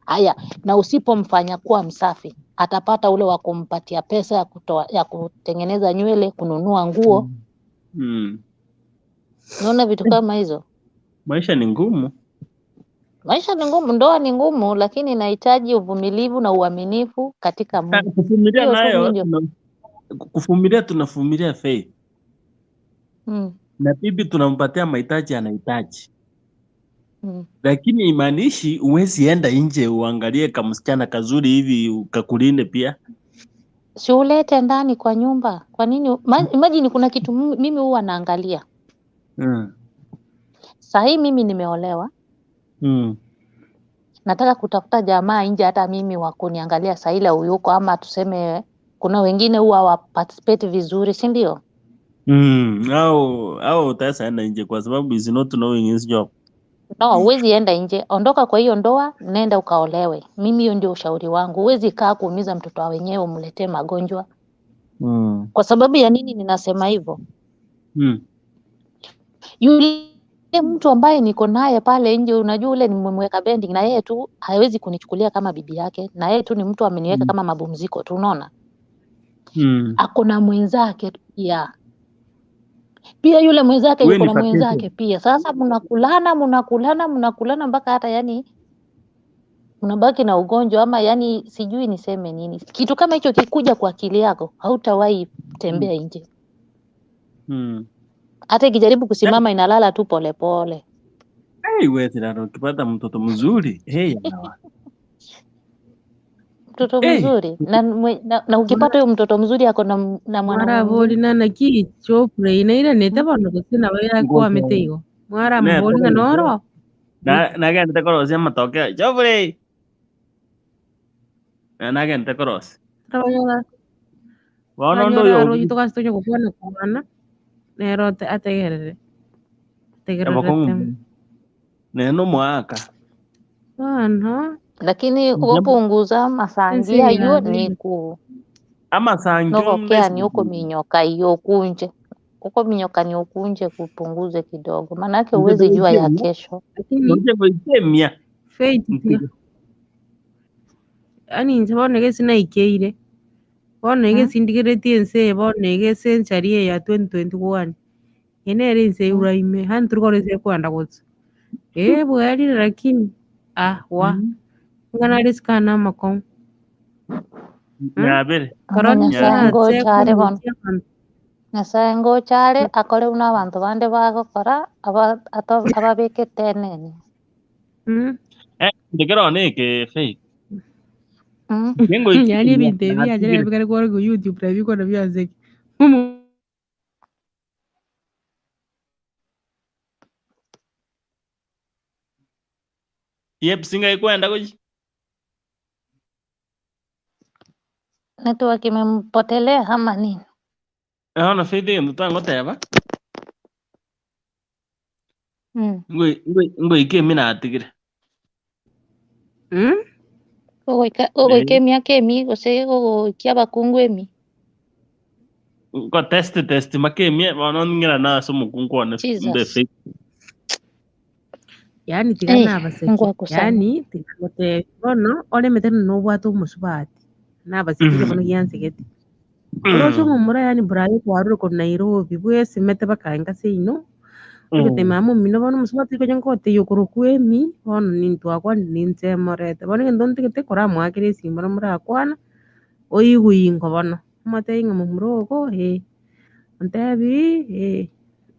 Haya, na usipomfanya kuwa msafi, atapata ule wa kumpatia pesa ya kutoa, ya kutengeneza nywele, kununua nguo. Unaona vitu kama hizo. Maisha ni ngumu. Maisha ni ngumu, ndoa ni ngumu, lakini inahitaji uvumilivu na uaminifu katika Mungu. Kuvumilia Hiyo tu mimi nayo ndio. kuvumilia, tunavumilia Faith na bibi tunampatia mahitaji anahitaji, lakini imaanishi huwezi enda nje uangalie kamsichana kazuri hivi ukakulinde pia. Si ulete ndani kwa nyumba. Kwa nini? Imagine kuna kitu mimi huwa naangalia. Sahii mimi nimeolewa, nataka kutafuta jamaa nje, hata mimi wa kuniangalia saa ile uyuko, ama tuseme kuna wengine huwa wa participate vizuri, si ndio? Au utaweza enda nje kwa sababu is not knowing his job. No, huwezi enda nje, ondoka kwa hiyo ndoa, nenda ukaolewe. Mimi hiyo ndio ushauri wangu. Huwezi kaa kuumiza mtoto wa wenyewe umletee magonjwa. Kwa sababu ya nini ninasema hivyo? Yule mtu ambaye niko naye pale nje, unajua ule nimemweka bending na yeye tu hawezi kunichukulia kama bibi yake, na yeye tu ni mtu ameniweka kama mapumziko tu, unaona. Ako na mwenzake pia, pia yule mwenzake We yuko ni na vacation. mwenzake pia. Sasa mnakulana mnakulana mnakulana mpaka hata yani unabaki na ugonjwa ama yani sijui niseme nini. Kitu kama hicho kikuja kwa akili yako hautawahi tembea nje, hata ikijaribu kusimama inalala tu polepole. Hey, we Tiraro, ukipata mtoto mzuri hey, yawa. Mtoto Hey. mzuri na, na ukipata huyo mtoto mzuri ako na, na mwanaume mwarabori mwingine nana ki chopre inairanete bono gose nabo yakwamete igo mwaramobori ng'a noro Nagende korosia matokeo Geoffrey. Nagende korosia Torabanyora bono ndo toranyora oyo arochi togasi tonya gokwana kwana nero ategerere ategererete abakong'u nene omwaka bono lakini kupunguza ense masangi ayo yabeire ni ku amasangio nogokea ni huko minyoka iyo kunje huko minyoka ni ukunje kupunguze kidogo, maanake huwezi jua ya kesho. lakini noche goitemia faith tiga yaani inche bono iga ase naikeire bono iga esindigeretie ense eye bono iga ecentury eye ya 2021 eye nere ense euraime yaani torikora ense ekoenda gocha eh bwarire lakini ah wa ng'a nare sikana na amakong'u nyabere Ono Korona Nyasaye eratse ngochare bono komuchia abanto Nyasaye ngochare akore buna abanto bande bagokora ababekete enene. Ndikero neke Faith yaani ebinto ebi biachire bikare kwarwa youtube na bikona biaseki yep singa ikwenda gochi Network imempotelea ama nini? Ona Faith egento twangoteba ngoika emi natigire Ogoika ogoika emiaka emi gose ogoikia abakungu emi. Ngo test test makemie bono ng'ira na ase omokungu one mbe Jesus. Faith yaani tiga Eh, nabaseki Mungu akusaidie. yaani tiga gotebia bono oremete nobwate omosubati nabasekire bono giansigete oroche omomura yaani burayi kwarure korwa Nairobi bwesimete bakaenga seino ogete mama omino bono omosubati konya ngoteiyo korokwa emi bono nintwakwanire ninsemorete bono egento ntigete koramoakera esimo bono morakwana oigwe ingo bono omotebie ng'a momura ogo eh ontebi eh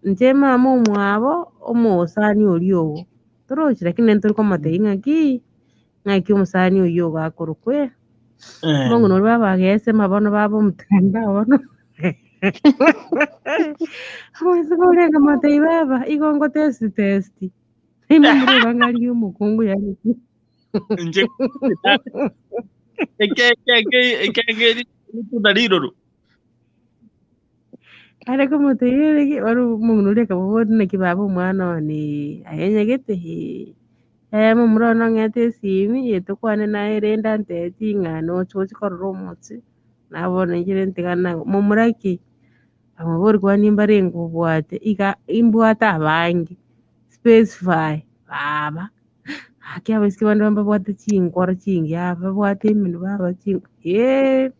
inche mama omwabo omosani oria ogo torochi lakini nere torikomotebia ng'aki ng'aki omosani oywo ogo akorokwa eh. Omong'ina oria babagesema bono baba omotandao bono omosike oria akamotebia baba igo ngotesti testi naende momura ogo ang'arigia omokungu yaani Nche eke ritunda riroro Are komotebia rege bono omong'ina oria akamoboria naki baba omwana one aye nyagete eh yaya momura one ong'ete esimi etokwane naye rende antebetie ng'a noche oche korora omochi nabono inche ntiga nago momura ki? Akamobori kwani mbarenge obwate iga imbwate abange specify baba. Gaki abaiseke bande mbabwate chinkoro chingiya babwate emenwa baba chi eh.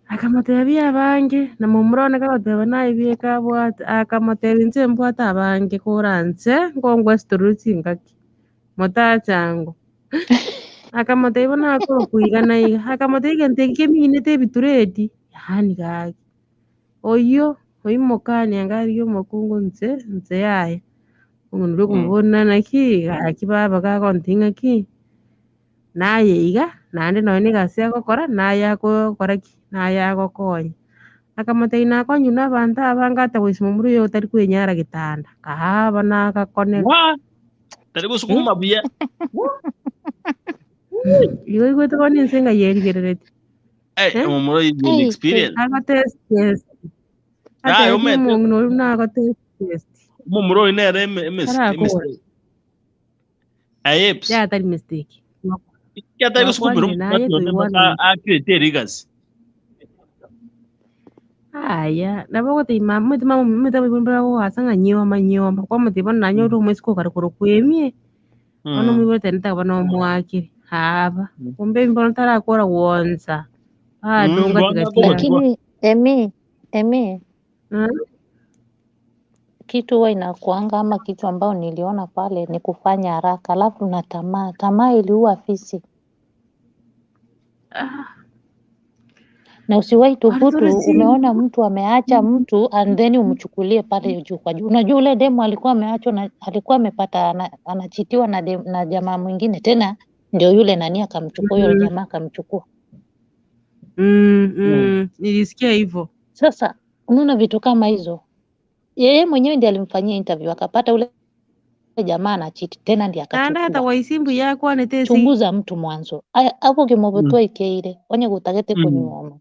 Akamotebia abange, na momura one kagoteba naye bieka abwate, akamotebia inche mbwate abange koranche nkongwesitorere chingaki, motachango. Akamotebia bono akorokwa iga na iga, akamotebia egento eke keminete ebitureti, yaani gaki. Oyio oimokania ngarigie omokungu inche, inche yaya, omong'ina oria okomoboria naki, gaki baba gagontebia ng'aki, naye iga, naende nonye na egasi agokora, naye akokora ki? Naye agokonya. Akamotebia nakonywa na abanto abange ata goisia momura oyo otari kwenyara getanda, kaaba nagakonera. Wa! Tari gosukuma buya. Igo oigwete bono ense ng'a yerigereretie. Eh, Eh? omomura oyo is an experience. Agotest test. Naye Atebi omanyete omong'ina oria buna agotest test. omomura oyo nere eme- emes- Arakore. emistake. Aye eps. Yaya tari mistake. Iki atari gosukumira Twakwanire naye omosubati onde mpaka toigwananire. akirete erigasi. Aya, nabo ogotebia mama omanyete mama omanyete abaibori mbare bagoasa ng'a nyioma nyioma, kwamotebia bono nanyore omoiseke okare korokwa emie, bono omoibori tari notaka bono omoakere, aba, kumbe bono tarakora gwonsa, adonga Bono tiga tiga. akogotwa. Lakini Emi, Emi, kitu huwa inakuanga ama kitu ambayo niliona pale ni kufanya haraka, alafu na tamaa. Tamaa iliua fisi. Na usiwahi thubutu, umeona mtu ameacha mtu and then umchukulie pale juu kwa juu. Unajua ule demu alikuwa ameachwa na alikuwa amepata ana, anachitiwa na, dem, na jamaa mwingine tena, ndio yule nani akamchukua, yule jamaa akamchukua. Nilisikia hivyo. Sasa unaona vitu kama hizo, yeye mwenyewe ndiye alimfanyia interview akapata ule jamaa anachiti tena, ndiye Naende hata akachukua. waisimbu yakwanete ase Chunguza mtu mwanzo, Aya, hapo kimobotoa ikeire onye gutagete kunyuoma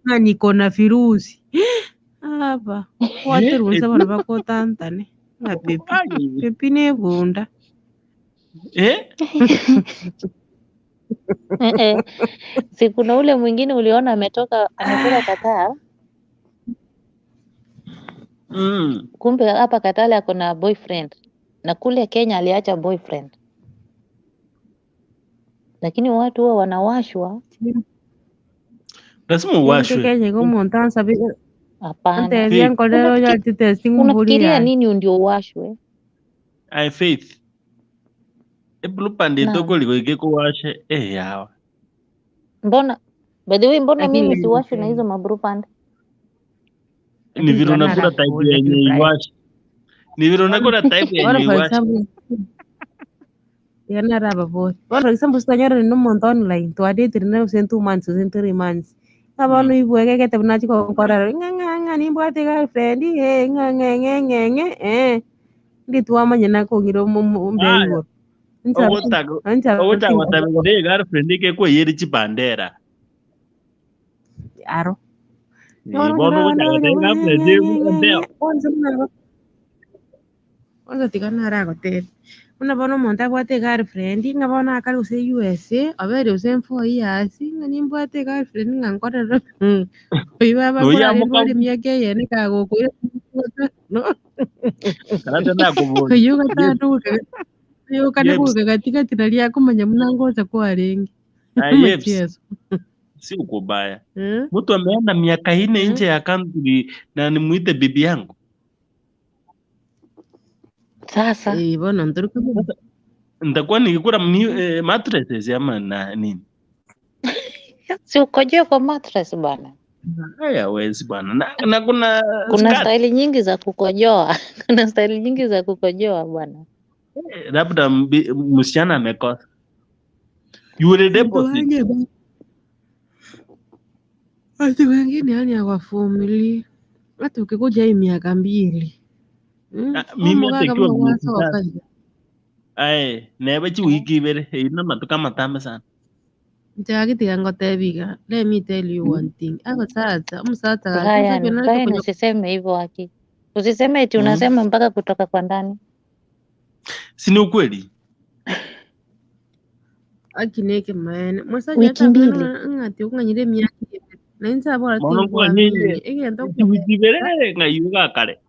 ng'a niko na virusi aba kwaterwa nse bono bakotantane ng'a pepi pepi nebunda Eh? Eh, eh. Si kuna ule mwingine uliona ametoka ametoka Qatar, kumbe hapa Qatar ako na boyfriend na kule Kenya aliacha boyfriend, lakini watu huwa wanawashwa. Lazima Ninche uwashwe. Kenya igo omonto ansabe Hapana, antebia Faith. nkorere Unafikiri, onyarete testing mbori unafikiria yaye nini ndio uwashwe? Aye Faith. Blue Band Naam, etokori goike kowashe eh yawa. mbona by the way, mbona lakini mimi siwashwi na Brian hizo mabrupand? Ni lakini vile unakula type tiganarabori yenye lakini Brian iwashe. Ni vile unakula type bono yenye for iwashe. example tiganarababori bono for example sitanyorire na omonto online twadetire nere gose 2 months gose 3 months ng'a bono ibwegegete buna achia konkorera ng'a ng'a ng'a nimbwate girlfriend eh ng'a ng'e ng'e ng'e ng'e eh ndi twamanyana kong'ira omo Aya, igoro nchara ogotaka nchara ogotaka gotabera ne girlfriend ekekweyeri chibandera. aro Eh, bono bono ng'ora ogotaka bono goteba ng'e girlfriend ng'e ng'e embeo. ng'e kwanza buna kwanza tiga naragotebia buna bono omonto abwate egirlfriend ng'a bono akare gose USA obeire gose 4 years ng'a nimbwate egirlfriend ng'a nkorere oywo baba Noyo nkorarerwa amoka ore emiaka eyene kagokoira no karate nakobori. oywo gatano goika oywo kane Yebs. goika gatigati nari akomanya buna ngocha kwarenge Ah, yebs. amacheso Si ukubaya. Eh? Mtu ameenda miaka ine Eh? nje ya country na nimuite bibi yangu. Sasa Eh, bono ntori Sasa nitakuwa nikikula mattresses ama na nini? si ukojoe kwa mattress bwana. Haya wezi bwana. Na kuna Kuna skirt. staili nyingi za kukojoa kuna staili nyingi za kukojoa bwana. Eh, Labda msichana amekosa. You will Watu deposit. wengi watu wengine yani hawavumilii hata ukikuja hii miaka mbili Ah, mimi hata omogaka ikiwa buna miezi gwasoka tatu. iga Aye, neba chiwiki ibere ina matuko matambe sana. nchagitiga ngotebi iga let me tell you one thing abasacha omusacha gaki Brian, omusacha narete Brian konya usiseme hivyo haki. Usiseme eti unasema mpaka kutoka kwa ndani. Si ni ukweli? aki neke maene musacha Wiki atabwene mbili. ng'ati okong'anyire emiaka ebere nainche abora Mono tinkwamini nkonyeye egento chiwiki ibere ng'ayuga kare.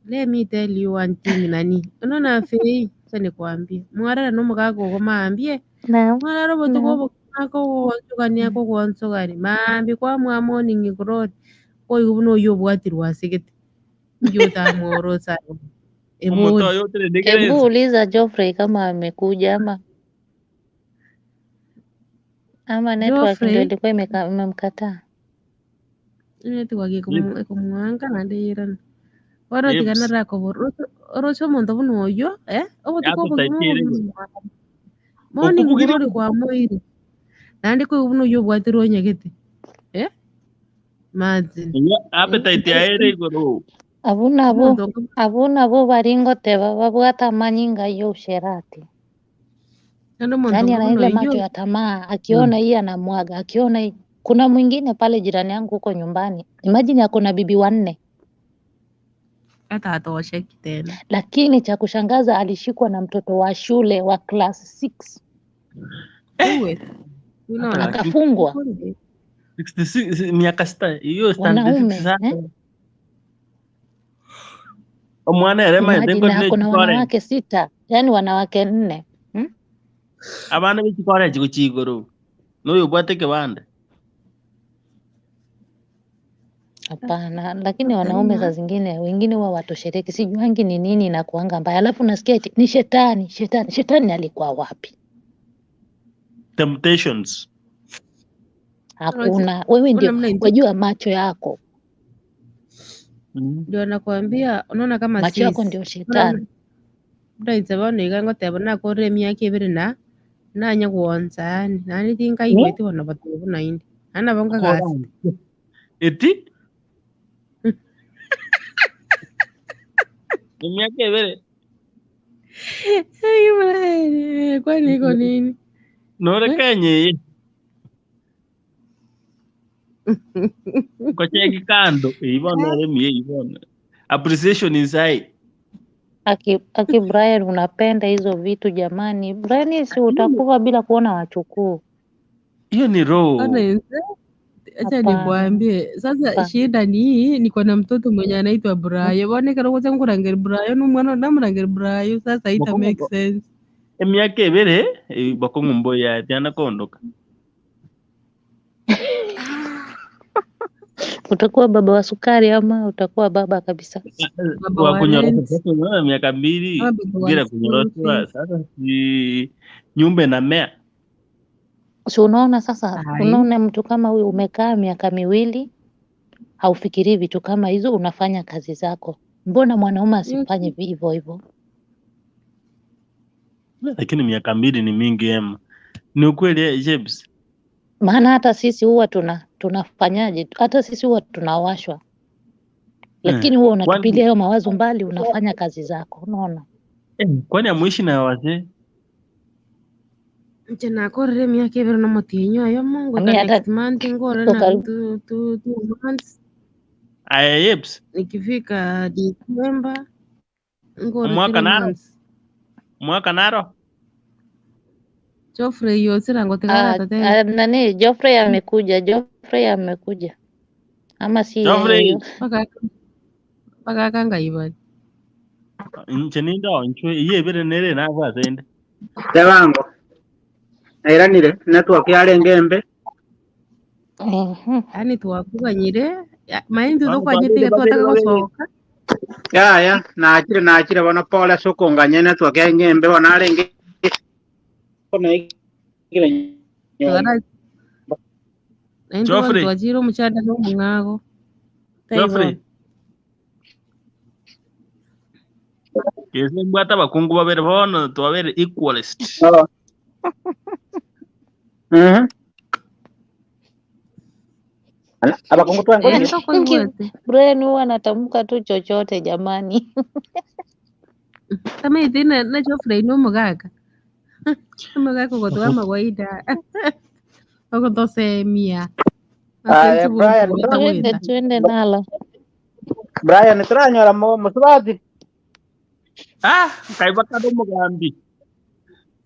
Let me tell you one thing nani. Unaona Fei, acha nikwambie. Mwarara no omogaka ogo mambie. Naam, Mwarara obotuko naam. obokima akogonsogani akogonsogani. Mambia kwamwa morning glory. Koigwa buna oyio obwatirwe asegete. Inki otamworosa Omoto ebori. oyo oterendekerese. Hebu uliza Geoffrey kama amekuja ama ama network ndio Geoffrey ilikuwa imemkataa. network Yep. ekomwanga naende irana. Bono tiga Yep. narakobora oroche omonto buna oyio eh, obotuko obogima Appetite ere obogima igoro. mwarara. Morning Okobugire glory kwamoire. Naende koigwa buna oyio obwatirwe onyegete. Eh? Imagine. Iga Eh? appetite yaye ere igoro. Abwo nabo Omonto onga abwo nabo baringoteba babwate amanyinga ya usherati. naende omonto Yaani onga ana buna ile oyio macho ya tamaa, akiona hii anamwaga, akiona hii. Kuna mwingine pale jirani yangu huko nyumbani, imagine ako na bibi wanne, hata atosheki tena. lakini cha kushangaza alishikwa na mtoto wa shule wa class 6 Uwe, unaona? akafungwa. 66 miaka sita hiyo standard 6 Wanaume sasa. eh? Omwana ere maete Imagine ngotine ako na chikore. wanawake sita, yaani wanawake nne hmm? Abana be chikore chigochi igoro. Noyo obwate ekebande. Hapana, lakini wanaume saa zingine wengine huwa watoshereki, sijuangi ni nini inakuanga mbaya, alafu nasikia eti ni shetani, shetani, shetani alikuwa wapi? Temptations. Hakuna. Wewe Mbona ndio mna wajua, macho yako ndio nakwambia, unaona kama macho yako sisi ndio shetani. ndaitse bono iga ngoteba nakorire emiaka ebere na nanya gwonsa yaani naende tinkaigwete bono botuko naende naende nabo nkagasi Eti emiaka ebere kwani iko nini nore Kenya eye kocheki kando ii bono ere emiya ii bono appreciation is high Aki, aki Brian, unapenda hizo vitu jamani. Brian, si utakufa bila kuona wachukuu. hiyo ni roho Ona inse, acha Hapana, nikwambie sasa, hapana. shida ni hii, niko na mtoto mwenye anaitwa Brayo bonekera gocha nkurangeri Brayo numwana namurangeri Brayo sasa ita Bokongo make sense emiaka ebere eh, bokongo mboya tiana kondoka Utakuwa baba wa sukari ama utakuwa baba kabisa? baba wa wa kunyorosha rent sasa unaona miaka mbili ama baba wa bila school kunyoroshwa fees. sasa si nyumba inamea Si unaona sasa, Ai, unaona mtu kama huyu umekaa miaka miwili haufikirii vitu kama hizo, unafanya kazi zako. Mbona mwanaume asifanye hivyo hivyo? lakini miaka mbili ni mingi ema ni ukweli eh, James Maana hata sisi huwa tuna tunafanyaje, hata sisi huwa tunawashwa, eh. lakini huwa kwani unatupilia hayo mawazo mbali, unafanya kazi zako, unaona. eh, kwani amuishi na wazee nche nakorire emiaka ebere nomotienyi oyo Ami mongoika hata next month ngore niko na karibu two months aya Yebs nikifika December ngore omwaka three naro months omwaka naro Geoffrey yosira Ah, ngotigarata ah, nani Geoffrey amekuja, Geoffrey amekuja ama si yeye Geoffrey huyo? mpaka kangaibani nche nindo nchwe iye ebere nere nabwate inde Tebango nairanire network yarenge embe Mhm. yaani twakuganyire maindi Bono tukwanyete babere iga babere twataka babere gosoka yaya nachire nachire bono pole ase okonganya network yarenge embe bono arenge naigire nyomba twara naindi bono Geoffrey twachire omuchanda na omong'ago Geoffrey taibona kese mbwate abakungu babere bono twabere equalist Oh. Mhm. Abakungu yaani twangonire tokoigwete Brian huwa anatamka tu chochote jamani. tamaiti na na Geoffrey ni omogaka omogaka ogotoa amawaida ogotosemia ase Aya ntibuntu Brian goeta Twende goeta twende nalo. Brian turanyora musubati ah kaiba kado omogambi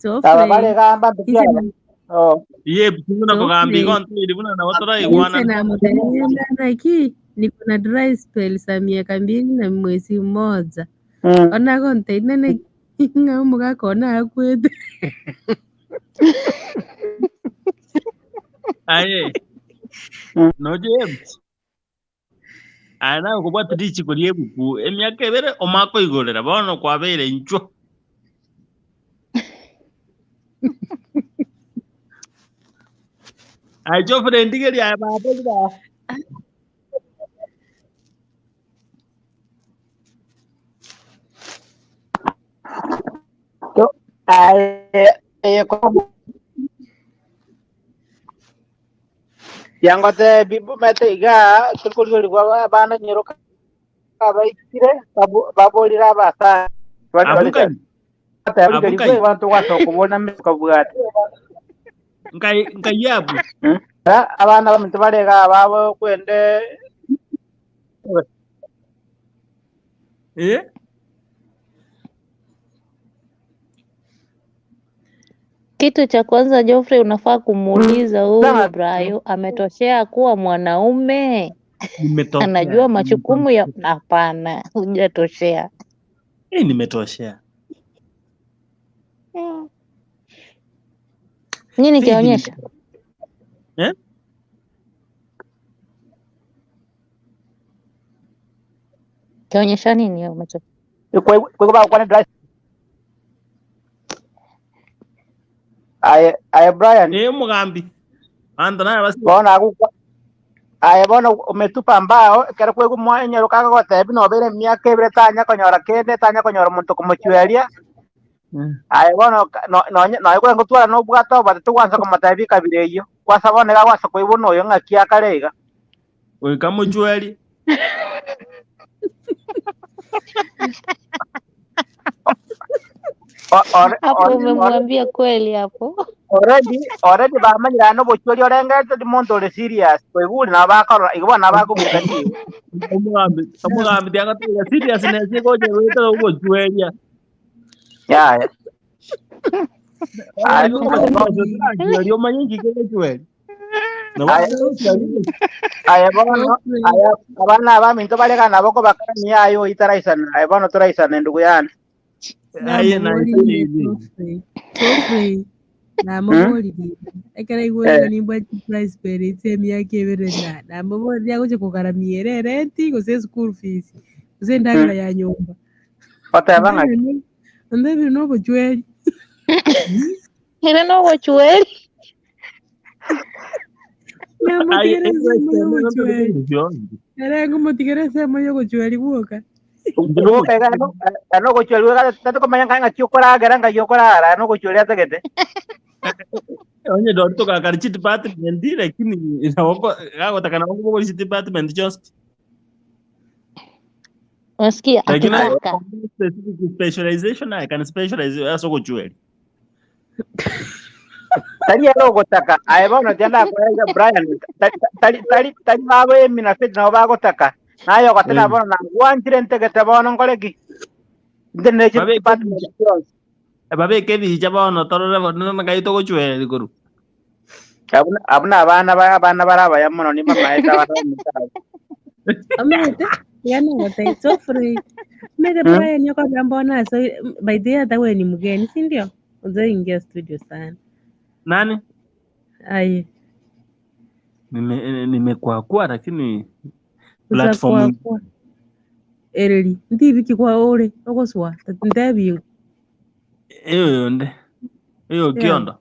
aba Geoffrey baregamba inche ntukiaba oh iye buna kugambi Geoffrey igo ntoiri buna nabo inche toraigwanana namutebirie naki Niko na dry spell za miaka mbili na mwezi mmoja. Ona gonteine ne ng'a omogaka one akwete. Aye, no James. Aye nawe kobwate richiko ria ebuku emiaka ebere omakoigorera bono kwabeire inchwo. Aye Geoffrey ndigeria aye baba rira. Aye yangote bimete iga tukurigwa abana nyiroka abaikire baborire abasa Abu nkai. Abu nkai. bantu gwatokobona mekabwate Nkai nkai abu. abana baminto barega ababo kwende Eh? Kitu cha kwanza Geoffrey, unafaa kumuuliza huyu Brayo ametoshea kuwa mwanaume, Nimetoshea. anajua majukumu ya. Hapana, hujatoshea. Eh, nimetoshea. Nini Faith kionyesha? Eh? Kionyesha nini umeto? kwekubakwana dry aye aye Brian Eh, mugambi. Anto naye basi. bona agukwa aye bono umetupa mbao ekero kwegumwa enyaroka agogotebi nobere emiaka ebere tanya konyora kende tanya konyora omonto komochweria aye bono noe kwengotwara nobwate obate togwansa komotebi kabira eywo kwasa bono iga gwasa koibwa oyo ng'aki akare iga Goika mochweri. Hapo umemwambia kweli hapo. already already bamanyire nobochweri orengete ndi monto ore serious koigure nabo bakorora igo bono nabo bakobukani Omugambi, omugambi tiagatwira seriousness gocha gwetera ogochweria. yaya aye Ogochweria omanye inki kegochweria. Nabo aye aye bono aye abana abaminto barega nabo kobakania aye oitaraisana aye bono toraisana endugu yane Aye na Namoboririe Geoffrey. Geoffrey, namoboririe ekero aigwete Eh. nimbwa dry spell ase emiaka ebere na namoboririe agochia kogaramia ere erenti gose eschool fees gose endagera ya nyomba. oteba ng'aki Ontebire nobochweri. Ere nobochweri. Aye Namotigere ensemo yobochweri. egochweria. Ere ngomotigere ensemo yobochweri bwoka. Gwoka iga anogochweri tatokomanya ngai ng'aki okoragera ngai okorara anogochweri atagete Onye dori togakara chi department lakini nabo gagotaka nabo kobogori chi department chionsi. Unasikia Lakini akitaka specific specialization I can specialize ase ogochweria. tari ere ogotaka aye bono tiandakoega Brian tari tari tari tari babo emi na Faith nabo bagotaka naye ogoteba bono nagwanchire ntegete bono nkoreki inte nechi Babeke department chionsi babeke ebicha bono torore bono ngai togochweria koru. abuna abuna abana ba abana barabaya mono nimbamaete abana baminto Omanyete, yani ngote Geoffrey. Mete Brian yokwambia mbona so by the way hata wewe ni mgeni, si ndio? Uzaingia studio sana. Nani? Aye, Nime nimekwakwa lakini platform uzakwakwa. Ereri, ndibiki kwa ore ogoswa ntebi iyo yonde. Iyo Yeah. kiondo.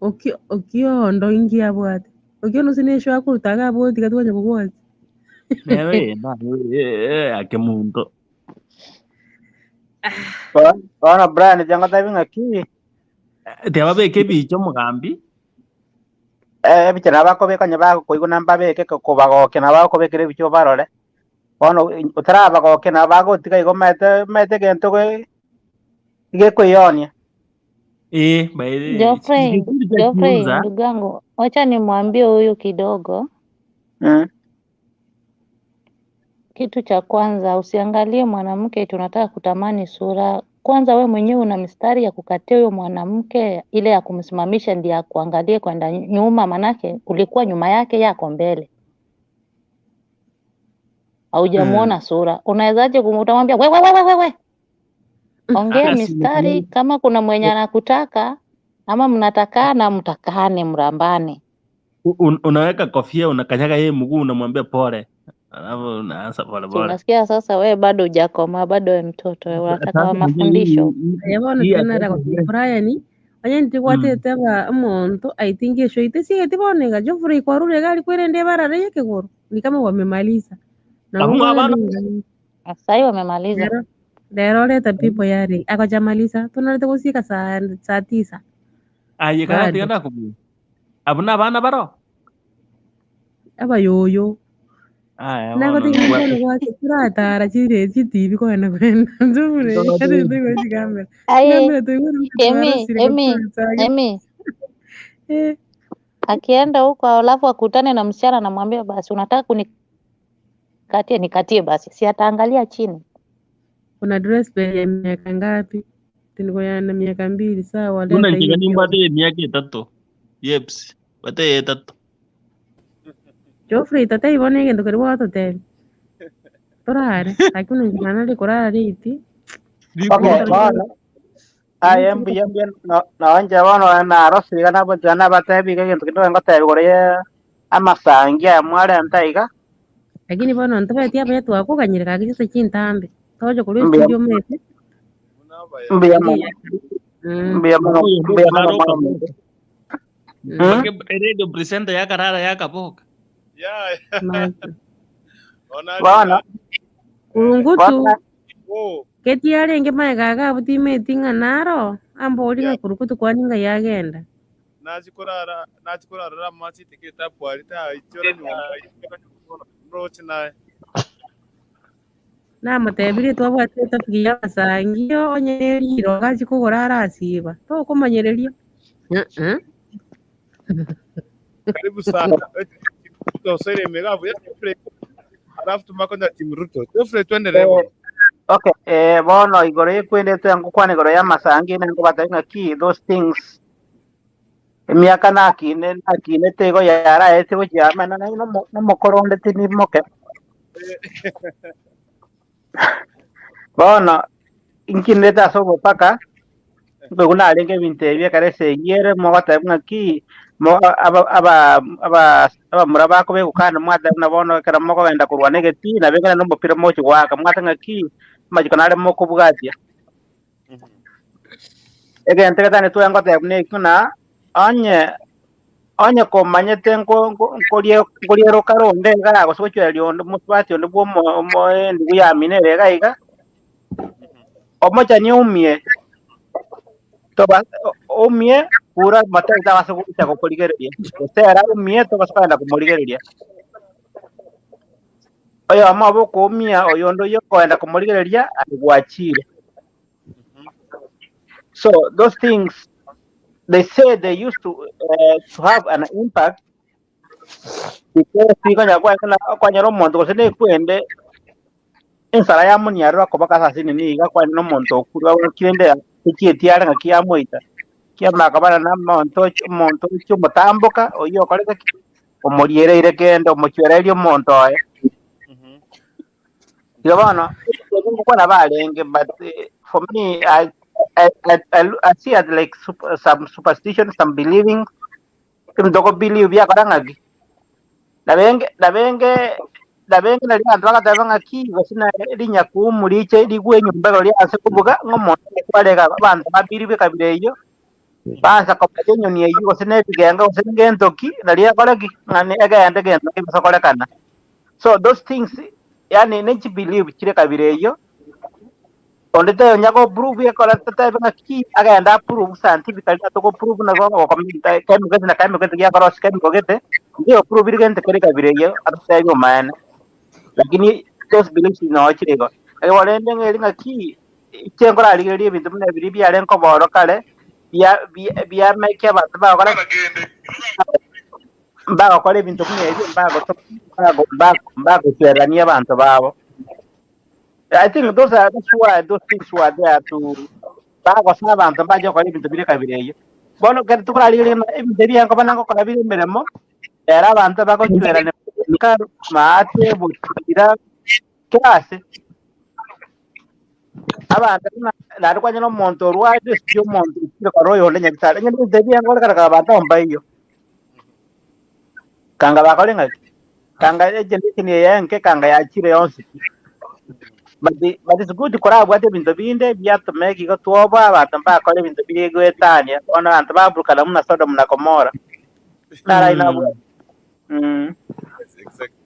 Okio okiondo ingi abwate. Okiondo sinesho akurutaga aboti katwanya kugwacha. Nere na eh ake muntu. bono Brian tiangotebi ng'aki Tiababeke ebicha omugambi. eh ebicha nabakobeka onye bakoigwa nambabeke kobagokia nabakobekera ebicha obarore bono otarabagokia nabagotiga igo maete maete gento gekoionia Eh, by the Geoffrey, kikundi cha Geoffrey kiunza. ndugu yangu, wacha nimwambie huyu kidogo. Kitu cha kwanza usiangalie mwanamke tunataka kutamani sura. Kwanza we mwenyewe una mistari ya kukatia huyo mwanamke, ile ya kumsimamisha ndiye akuangalie kwenda nyuma, manake ulikuwa nyuma yake, yako mbele. Haujamuona sura, unawezaje utamwambia wewe wewe wewe? Ongea Ah, si mistari, kama kuna mwenye anakutaka ama mnatakana, mtakane, mrambane. Unaweka kofia unakanyaga yeye mguu unamwambia pole, alafu unaanza pole Si pole. unasikia sasa, wewe bado hujakomaa, bado we mtoto, wewe unataka wa Sasa unajua hii mafundisho. Aya bono hii tiga nara attention Brian onye ntigwatete ba omonto I think esho itesigeti bono iga Geoffrey kwarure iga aria kwerende ebarara ya ekegoro ni kama wamemaliza nabo Abu abana kwarenge Sahii wamemaliza. rero rero leta people yari akochamaliza tunarete gosika saa saa tisa aye kana bado tiga nakubuya. Abu na abana baro. abayoyo Aya bono nagotiga ngwa. bono gwake turatara chire chitibi kwenda kwenda Geoffrey ate toigwe chikamera Ai, chikamera toigwe Emi, twarosire Emi, gotwachage Emi, eh akienda huko alafu akutane na msichana anamwambia basi, unataka kunikatie, nikatie basi, si ataangalia chini. Kuna dress bei ya miaka ngapi? Niko ya na miaka mbili sawa, Buna leta hiyo nkiga pia. nimbate emiaka etato. Yeps. Bate etato. Geoffrey tata ibona egento keri gwatotebia torare lakini ngana rikorara riti Okay, bono aye mbuya mbuya nonche bono narosire iga nabo nabatebi iga egento kende ngotebi igoro ya amasangi aya mwarenta iga lakini bono ntobeti abaya twakoganyire gaki gise chintambe toje korwa mbuya estudio omanyete mbuya mono ngiya mbuya mono Oyo mbuya mono karara mwana okaboka. ominto Mpaka radio presenter yakarara yakaboka. Yeah. Ona bono kurungutu bono Oh, keti yarenge maega iga abwo timeti ng'a naro ambori ng'a kurukutu kwani ng'ai agenda nachikorara nachikorara amachi tiketa bwari ta ichora nyumba rochi naye. Namotebirie twabwate etopic ya abasangio onye eriro agachi kogora arasiba tokomanyereria Karibu sana. Tosere megabu ya Geoffrey. Alafu tumakonda timu Ruto. Geoffrey tuendelee eh, bono. okay bono igoro ekwendete ngokwana igoro ya amasangi nengobatebia ng'aki those things emiaka nakine nakinete igo yaraete gochiama nomokoro onde tinimoke bono inkinete ase obopaka nkoigwa narenge ebinto ebi ekero esegi ere mogoteba ng'aki abamura bakobegukana mwateba buna bono ekero mokogenda korwana egetii nabo ekero na omopira mochi goaka mwateba ng'aki amachiko nare mokobwatia. Egento egetani twaye ngoteba buna ekio na onye onye komanyete nkorie nkorieroka ronde iga gose gochwereria onde mosubati onde bwa omo omo endugu yamino ere iga iga, omochani oumie toba oumie kura matari tabasa gocha gokorigereria gose ere aumie tobasa kogenda komorigereria. Oyomo obe okoumia oyonde oyo okogenda komorigereria aye gwachire. So those things they say they used to have an impact because ikonya kwang'ana okwanyora omonto gose na ekwende ensara yamoniarora akoba ase ase nini iga kwani na omonto okure kirende echieti are ng'aki yamoita kiamaka bana na omonto omonto ochia omotamboka oywo okorete ki omoriereire kende omochwereria omonto oye. Igo bono ngokwana barenge but for me I see it like some superstition some believing ebinto believe biakora ng'aki nabenge nabenge nabenge nari abanto bagateba ng'aki gose na rinyakumu riche rigwe enyomba igoro riase kobuga ng'a omonto kwarega abanto babiri bekabira eywo baansa komacha enyoni eywo gose na ebigenga gose ngento ki nari ekore ki ng'a egende egento kegosokorekana. So those things yani nechi believe chire kabira eywo onde tayonya go prove ekora tatebe ng'aki agenda aprove scientifically atogo prove nabo gokomenta chemical na chemical giakora ase chemical gete ndiyo prove iri gento kere kabira eywo atotebi omaene lakini those beliefs no chire igo. Ekero rende ng'eri ng'aki inche nkorarigereria ebinto buna ebiria biare nkoboro kare bia bia biameki abanto bagokora mbagokora ebinto buna ebio mbagoto mbago mbagochwererania abanto babo. I think those are that's why those things were there to bagosa abanto mbache gokora ebinto bire kabira eyio. Bono ekero tokorarigereria ng'a ebinto ebi nkoba nagokora bire emeremo, ere abanto bagochwerania maate, bochira. Kera ase abanto buna naende kwanyora omonto orwarire esike omonto ochire korora oyonde nyagetari, onye ebinto ebi biakorekana kare abanto aba mbaiyo. Kanga bakore ng'aki? Kanga egeneration eye enke kanga yachire yonsi pi. But but it's good korabwate ebinto binde biatoma ekigo twoboa abanto mbakore ebinto bire goetania, bono abanto baburukana buna Sodom na Gomora. Naro nabwate. Mm. Yes, exactly.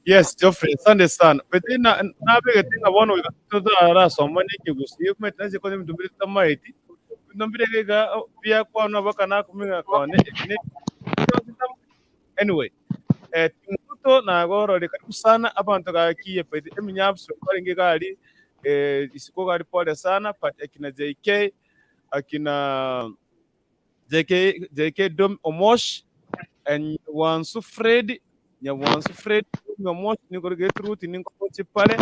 Yes, Geoffrey, asante sana. Bete na nabegete ng'a bono goika totarasoma ne ekegusii, omanyete nase konya ebinto mbire totamaeti, ebinto mbire iga iga biakwanwa mpaka nakumia ng'a kone eki ne Anyway, eh, Team Ruto nagororie karibu sana abanto gaki bete eminyabso barenge iga aria eh, isiko iga aria pole sana but akina JK akina JK, JK Dom Omosh and Nyabwansu Fred, Nyabwansu Fred Dom Omosh nigo Gertrude ninkomochi pale.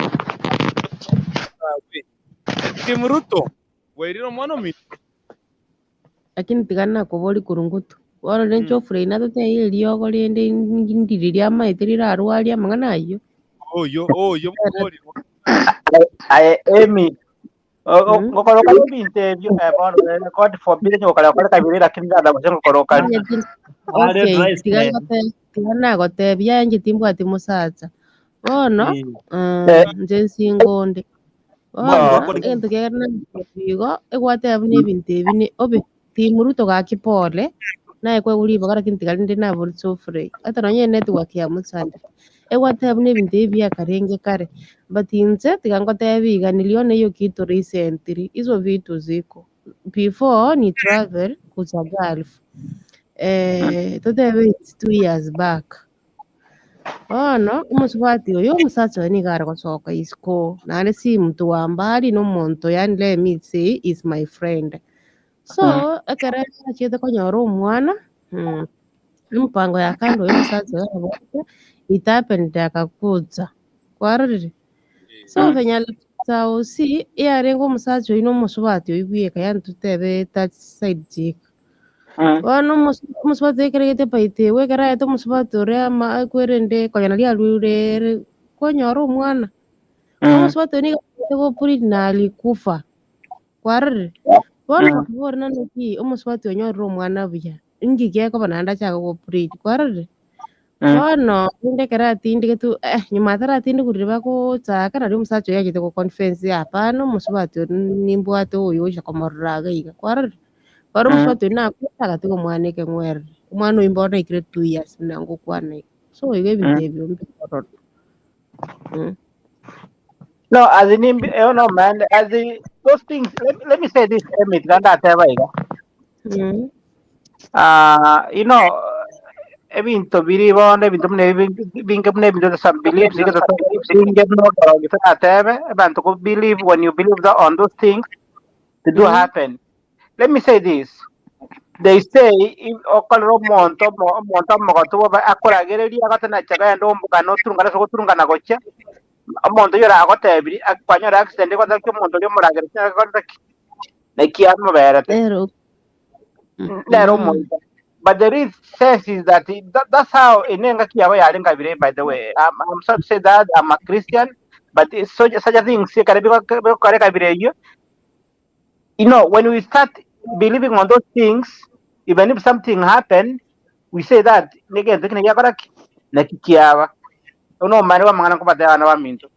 Team Ruto bwairire omwana ominto. Lakini tiga nakobori kurungutu. Bono rende Geoffrey natotebie eriogo rende ndiri riamaete rirarwarie amang'ana ayio. Oyo oyo mobori. Aye Amy, ngokoroka ebinto ebio eh, bono eh, God forbid ngokora gokora kabiri lakini ndada gose ngokoroka Onye ti- Are okay, dry tiga spell. ngote- tiga nagotebia inche timbwati mosacha. Bono Eh. inche nsingonde. Bono Oh. egento kiagera nagotebia igo, egwateba buna ebinto ebi ne obe timuruto gaki pole, naye kwaigwa ribaga lakini tiga rende nabori Geoffrey. Ata nonye network yamochanda. Egwateba buna ebinto ebi biakarenge kare, but inche tiga ngotebie iga niliona hiyo kitu recently, hizo vitu ziko. Before ni travel kuja Gulf, totebe it's 2 years back. Bono omosubati oyo omosacha oye nigo are gosoka isiko, naende si mtu wa mbali na omonto yaani let me say is my friend. So ekero achiete konyora omwana, emipango ya kando oyo omosacha oyo abwate, it happened akakucha, kwarorire? So venye alikuja hosi, yarenge omosacha oyio na omosubati oyio bweka yaani totebe that side chick. Bono omosubati oyo ekero aigete paitewe, ekero aete omosubati oria ama akwerende konya naria arure ere konyora omwana. Omosubati oyo nigo achiete gopuri na alikufa, kwarorire? Bono bakabora naki omosubati onyorire omwana buya, inki gekoba naende achake goplead, kwarorire? Bono rende ekero atindegetwe eh, nyuma ataratindegwa bagochaka nario omosacha oyo achete goconfess hapana omosubati oyo nimbwate oyo ocha komorora iga iga, kwarorire? Bono omosubati oyo nakwete agatiga omwana ekeng'werere, omwana oyio bono aikire 2 years buna ngokwana iga. So igo ebinto ebio mbikorora. No, as in, eh, no man, as in, those things, let me say this, Emmett, ndateba iga. Ah, ebinto biri bono, ebinto buna ebi, binge buna ebinto some beliefs, iga binge buna okorogi toratebe, abanto ko believe, when you believe that on those things, they do happen. Let me say this, they say, if okorera omonto, omonto omogotu bobe akoragereria, agotena chagenda ombugane oturungane ase ogoturungana gochia, omonto oyio oragotebirie, kwanyora accident egoteba ki omonto oria omorageretie agokorete ki? Naki amoberete. Nero Nere omoita. But the real sense is that, that's how enengaki yabo yare ngabire by the way. I'm sorry to say that I'm a Christian, but it's such, such a thing ekere bigokora ekabira eyio, when we start believing on those things, even if something happen, we say that negento eki nagiakora ki? Naki kiaba. Oyo nomanyete bw'amang'ana nkobatebia abana baminto.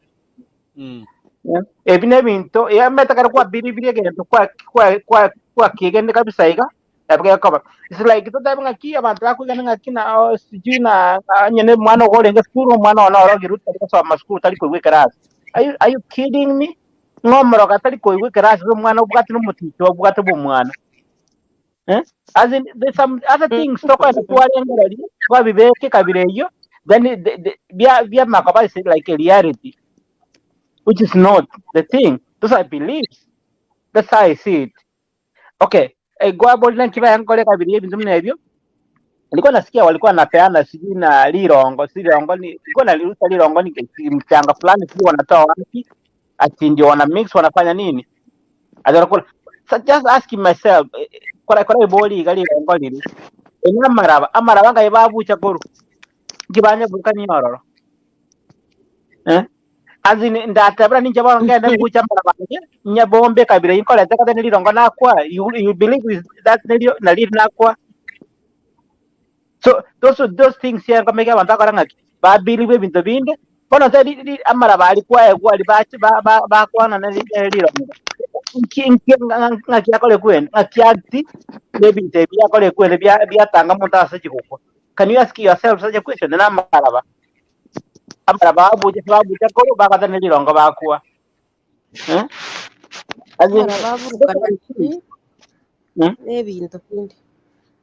Ebi nebinto, eamete ekero kwabelievire egento kwa kwa kwa kwakiegende kabisa iga, nabo gekoba. It's like totebe ng'aki abanto bakoigana ng'aki na oh sijui na onye na omwana ogo orenge sukuru, omwana one orogirwe tari gosoma sukuru tari koigwa ekerasi. Are you, are you kidding me? Ng'a omorogo atari koigwa ekerasi ase omwana obwate na omoticho obwate bwa omwana. Eh? As in, there's some other things tokoenda twarengereria, twabibeka ekabira eyio, then bia biamakoba is like a reality, which is not the thing. Those are beliefs. That's how I see it. Okay, eh, gwabori naki bayankore ekabira y'ebinto buna ebio, nilikuwa nasikia walikuwa wanapeana sijui na lirongo, si lirongo ni ilikuwa nalirusa lirongo ni ki- mchanga fulani sijui wanatoa wapi, ati ndio wana mix wanafanya nini? Ati wanakula. So just asking myself, eh, eh, kora kora ibori iga lirongo riri. Ene amaraba, amaraba ngai babucha koru. Nki banyeburukania ororo? Eh? As in, ndatebera ninche bono ngende mbuche amaraba aye, nyebombe ekabira eyio nkorete kata nerirongo nakwa, you, you believe is that nerio nari nakwa? So those those things enkomeke abanto bakora ng'aki, ba believe ebinto binde, bono nse ri ri amaraba aria kwaegwa aria bache ba ba bakwana neri nerirongo, nki nki ng'aki akore kwene, ng'aki act na ebinto ebi akore kwene bia biatanga omonto ase chigokwa. Can you ask yourself such a question? Na amaraba, amaraba abuche babucha korwa bagata nerirongo bakwa. Eh? As in, Amaraba aburukaniri Hmm? na ebinto binde.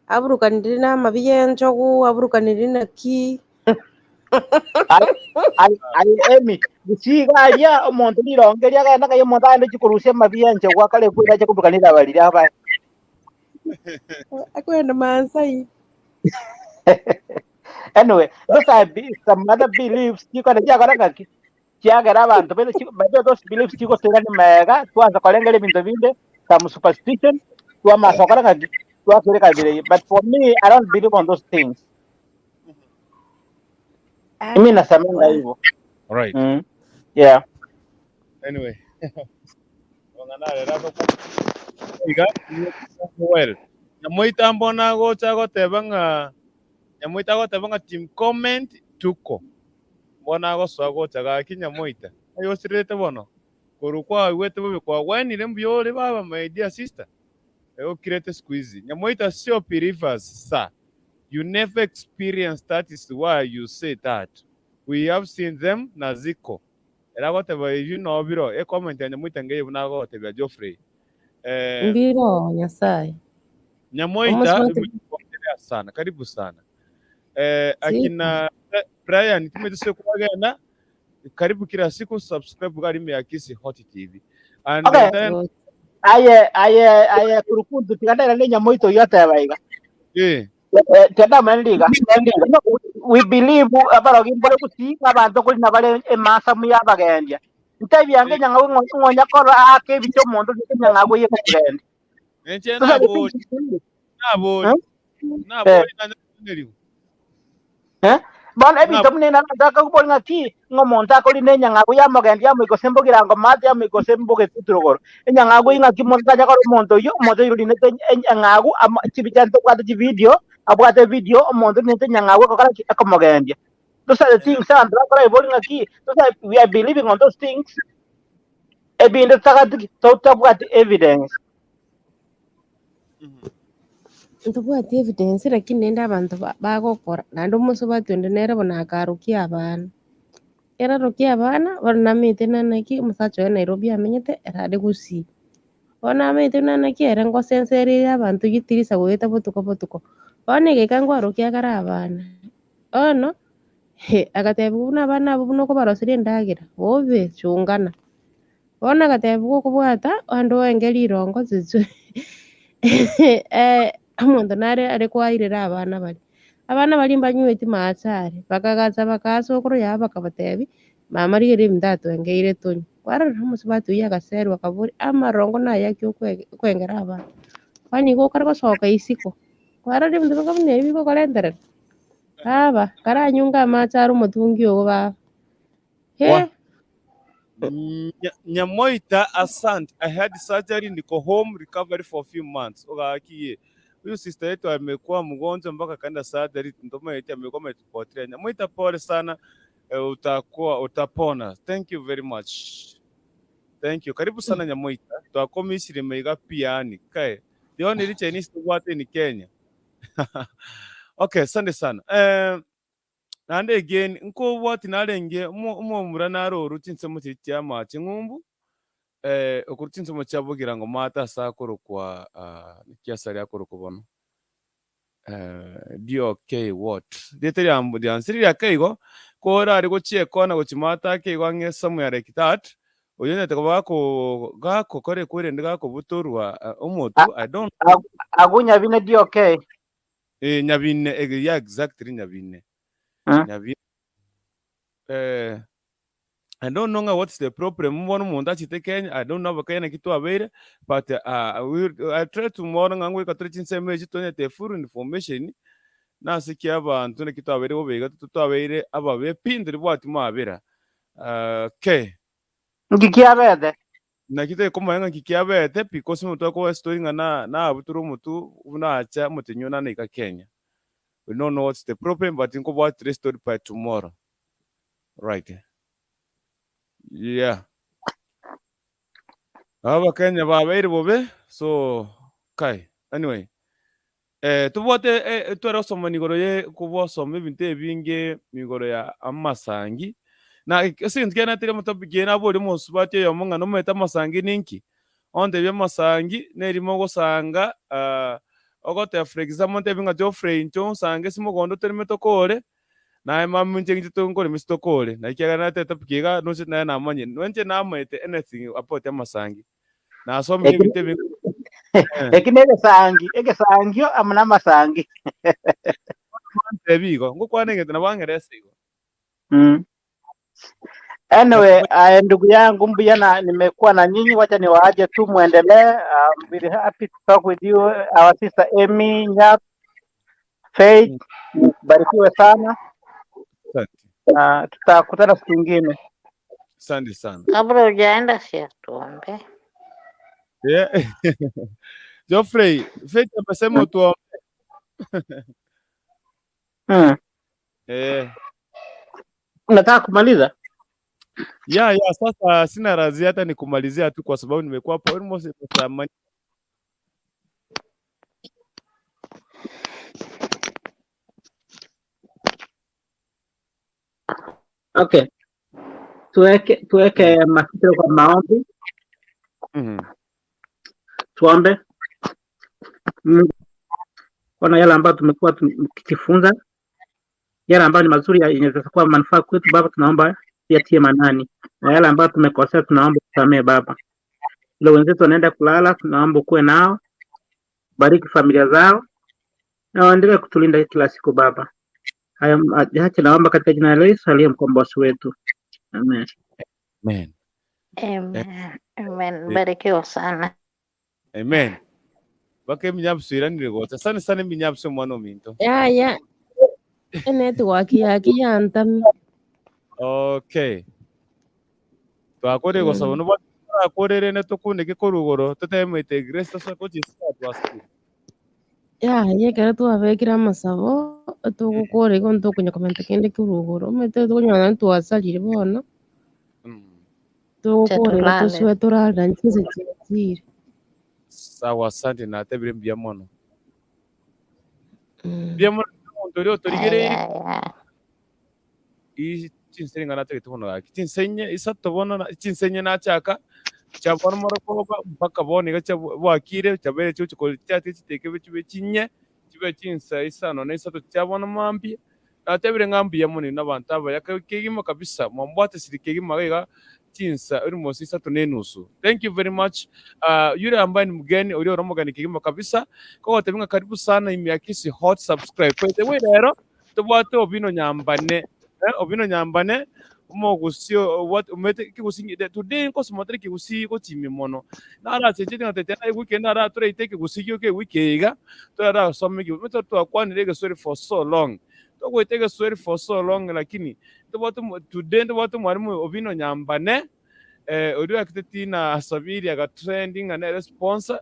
Aburukaniri na amabi ya enchogu, aburukaniri naki. Ai ai ai Amy, gusii iga aria omonto rirongo eria agenda ng'ai omonto agende gochia korusia amabi ya enchogu akare kwera ache koburukania riraba riria abae. Akwenda Maasai. Anyway, those are some other beliefs chikore chiakora ng'aki chiagera abanto bene by the way, those beliefs chigotoirania magega twansa korengera ebinto binde some superstition twamasa gokora ng'aki twakire kabira eyio but for me I don't believe on those things. Mimi nasemanga hivyo. All right. Yeah. Anyway. Bang'ana rero iga well. Nyamoita mbona agocha agoteba ng'a Nyamoita agoteba ng'a team comment tuko. Mbona agosoa gocha gaki Nyamoita. Aye osirete bono. Korwa kwaigwete bobe kwagwenire mbuya ore baba my dear sister. Okirete siku hizi. Nyamoita sio believers sir. You never experience that is why you say that. We have seen them na ziko. Ere agoteba eyio noo biro e comment ya Nyamoita ngeye buna agotebia Geoffrey. Eh, Mbiro Nyasaye. Nyamoita Omosubati imekuongelea sana. Karibu sana. Eh, siku. akina Brian timete kwagenda karibu kila siku subscribe gari ya Kisii Hot TV. And Okay. then Aye aye aye kurukundu tiga ne nyamoito yoteba iga. eh Tiga riga. No, we believe abarogi mbore gusii abanto kori nabare emasamu y'abagendia. Ntebi yange nyang'au ng'onya korora ake ebicha omonto nyang'au eye kogendia. Enche Those are the nabori things we believe. nabori Hmm? Eh. nabori nanyoneriwe. Eh? Bono ebinto buna nataka kobori ng'aki ng'a omonto akori na enyang'agu yamogendi yamoika ase mbogirango maate yamoika ase mbogetutu rogoro. Enyang'agu eyio ng'aki omonto tanya kora omonto oyio, omonto oyio orinete eng'agu amo chibicha ntobwate chividio, abwate evidio omonto orinete enyang'agu egokora ki? Ekomogendia. Those are the things abanto bakora ebori ng'aki, those are we are believing on those things, ebinto totagati ki? Totabwati evidence. Ntobwati evidence lakini naende abanto bagokora naende omosubati onde nere bono akarokia abana. Ekero arokia abana, bono namanyete buna naki omosacha oye Nairobi amenyete ere are gusii. Bono namanyete buna naki ere ngosensereire abanto gitirisa goeta botuko botuko. Bono egeika nkwarokia kare abana, bono agatebiwa buna abana abwo buna okobaroseria endagera, bobe chungana. Bono agatebiwa okobwata ande oenge rirongo siswe omonto nare are kwairera abana baria. Abana baria mbanyweti mache aria, bakagacha bakaasa okoro yabo bakabatebia, mama rigereria ebinto atwengeire tonywe. Kwarora omosubati oyio agaserwa akaboria, amarongo naye aki okoengera abana? Kwani igo okare gosoka isiko, kwarora ebinto binga buna ebi bigokorenterera? Baba, karanyunge amache are omotungi ogo baba. Wa He! Nyamoita asante I had surgery niko home recovery for few months ogakiye huyu sister yetu amekuwa mgonjwa mpaka akaenda surgery ndomaeti amekuwa ametupotelea Nyamoita pole sana eh, utakuwa utapona thank you very much thank you karibu sana Nyamoita twakomisire maiga piani kae the only Chinese tobwate ni Kenya okay asante sana eh, Naende again, nkobwati narenge omomura nare orure chinsemo chiria chi'amache ng'umbu, okorwa chinsemo chia bogirango maate ase akorokwa naki ase aria akorokwa bono? DOK what? Rieta riansire riake igo, korare gochia ekona gochia maate ake igo ang'e somewhere like that, oyio onyarete koba gako gakokora ekwerende gakobutorwa omotwe, I don't know. Agwo Nyabine DOK. Eh, Nyabine, eh, yeah, exactly Nyabine. Nyabine. Eh, I don't know nga what's the problem bono omonto achete Kenya, I don't know abakenya naki twabeire, but uh, we, I try to mono ng'a ngoika tore chinsemo echi tonyete full information, Nase ki abanto naki twabeire bobe iga twabeire ababe pi ntoribwati mabera. Okay. Nki kiabete? Naki tokomanya ng'a nki kiabete pi gose omonto akoa estory ng'a na nabuture omotwe buna acha omotenyi one anaika Kenya. We don't know what's the problem but nkobwatire estory by tomorrow. Right. Yeah. Abakenya babeire bobe so kai anyway eh, tobwate eh, tware gosoma igoro ye kobosoma ebinto ebinge igoro ya amasangi na ase egento kiane natire omotopic eye naboria omosubati oyomo ng'a nomanyete amasangi ninki? Ontebia amasangi nerimo ogosanga ah, ogoteba for example ontebie ng'a Geoffrey inche onsange ase mogondo torime tokore Naye mama inche inche nkorema ase tokore, na ekiagera natebete topic iga noche naye namanyire. Nonya inche namaete anything about amasangi. Nasomire Eki ebinto ebinge. Eh. eki na egesangi, egesangio amo na amasangi. Ntebi igo, ngokwana egento nabo ang'erese igo. Mm. Anyway, uh, ndugu yangu mbuya na nimekuwa na nyinyi, wacha niwaache tu muendelee. I'm really happy to talk with you, our sister Amy Nyap Faith, barikiwe sana. Asante. Uh, tutakutana siku ingine. Asante sana. Kabla hujaenda si tuombe. Yeah. Geoffrey, Faith amesema utuombe. Mm. Eh. Unataka kumaliza? Ya, ya, sasa sina razi hata nikumalizia tu kwa sababu nimekuwa hapo almost masaa manne. Okay. Tuweke tuweke masikio kwa maombi. Tuombe. Mungu, Bwana, yale ambayo tumekuwa tukijifunza, yale ambayo ni mazuri ya- yenye kuwa manufaa kwetu Baba, tunaomba yatie manani, na yale ambayo tumekosea tunaomba tusamehe Baba. Wale wenzetu wanaenda kulala, tunaomba ukuwe nao, bariki familia zao na waendelee kutulinda kila siku Baba. Haya machache naomba katika jina la Yesu aliye mkombozi wetu, amen. Amen. Amen. Amen. Eh. Barikiwa sana. Amen. Baka eminyabso iranire gocha. Sana sana eminyabso omwana ominto. Yaya, enetwork yaki yantami. Okay. Twakore gosaba no twakorere ne tokuneke korwa igoro totemete grace tosoe gochia twasabire. Yaya, ekero twabekire amasabo, togokora igo ntokonya komenta kende korwa igoro, omanyete tokonyora nonye twasarire bono, togokora igo Tetulale. tosoe torarera chinsa chiachire. Sawa asante natebire mbuya mono. Mbuya mono omonto oria otorigereiri. Aya, I chinsa ring'ana atagete bono gaki. Chinsa inye isato bono na chinsa inye nachaka chia bono morogoba mpaka bono iga chia bwakire chiabeire chigochi ko chiatige chiteke chibe chinye chibe chinsa isano na isato chia bono mambia. Natebire ng'a mbuya mono inwe abanto abaya kegima kabisa mwambwatesire kegima iga iga chinsa almost isato na enusu. Thank you very much. Uh, yule ambaye ni mgeni oria ore omogeni kegima kabisa kogotebia ng'a karibu sana ime ya Kisii Hot subscribe. By the way rero tobwate Obino Nyambane eh, Obino Nyambane omogusii obwate omanyete ekegusii today nkosoma tore ekegusii gochimia mono narachechete ng'a tete naye weekend naratoraite ekegusii gioka ewiki eye iga torarasome ekegusii omanyete twakwanire egeswahili for so long togoeta egeswahili for so long lakini ntobwate today ntobwate omwalimu Obino Nyambane eh, oria oakete Tina Sabiri agatrend ng'a nere sponsor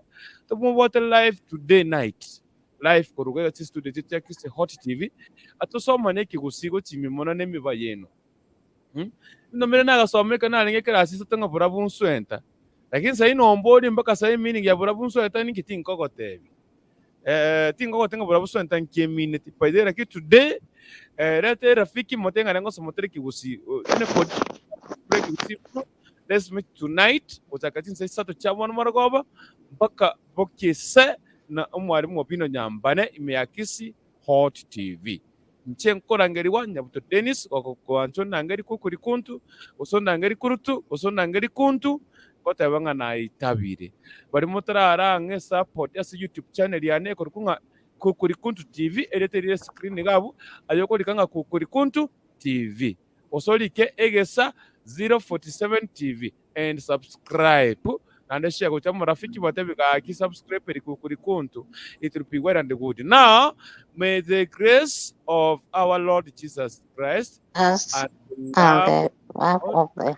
tomobwate live today night live koruga iga chistudio chiaito chia Kisii Hot TV atosomane ekegusii gochimia mono na emibayo eno. Hmm? Ndomire nagasoma ekero narenge ekerasi isato ng'a burabu nswenta. Lakini sahi nomborie mpaka sahi meaning ya burabu nswenta ninki tinkogotebia. Eh, tinkogotebia ng'a burabu nswenta nki emineti. By the way, lakini today eh, reta erafiki mote ng'a ngosoma tore ekegusii. Anybody ekegusii mono, let's meet tonight gochaka chinsa isato chia bono marogoba mpaka bokise na omwalimu Obino Nyambane ime ya Kisii Hot TV. Inche nkorangerigwa Nyabuto Dennis, gokoancha ondangerie kukuri kuntu, gose ondangerie kurutu, gose ondangerie kuntu, ngoteba ng'a naitabire. Baria motarara ang'e support ase YouTube channel yane ekorokwa ng'a Kukuri Kuntu TV, erieta rire screen iga abwo, aye okorika ng'a Kukuri Kuntu TV. Gose orike Egesa 047 TV and subscribe. Naende share gocha marafiki batebi gaki subscribe rikuku rikuntu it will be well and good. Now may the grace of our Lord Jesus Christ Us and the and love the of love God of the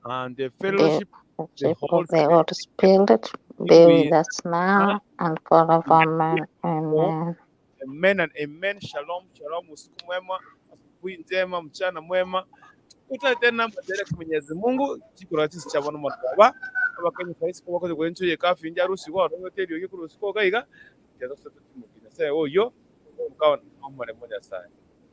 and the the fellowship of the fellowship of Holy the Spirit Holy Spirit be be with with us us now and forevermore. Amen. Amen and amen. Shalom, shalom. Usiku mwema, asubuhi njema, mchana mwema. Tukutane tena majaliwa ya Mwenyezi Mungu chikora chisi cha bono mataba abakenya saisi ko bakoze kwencho ye kafi njarusi go no teri yo kurusi ko gaiga jazo soto timukina se oyo mukawa nomare moja sana.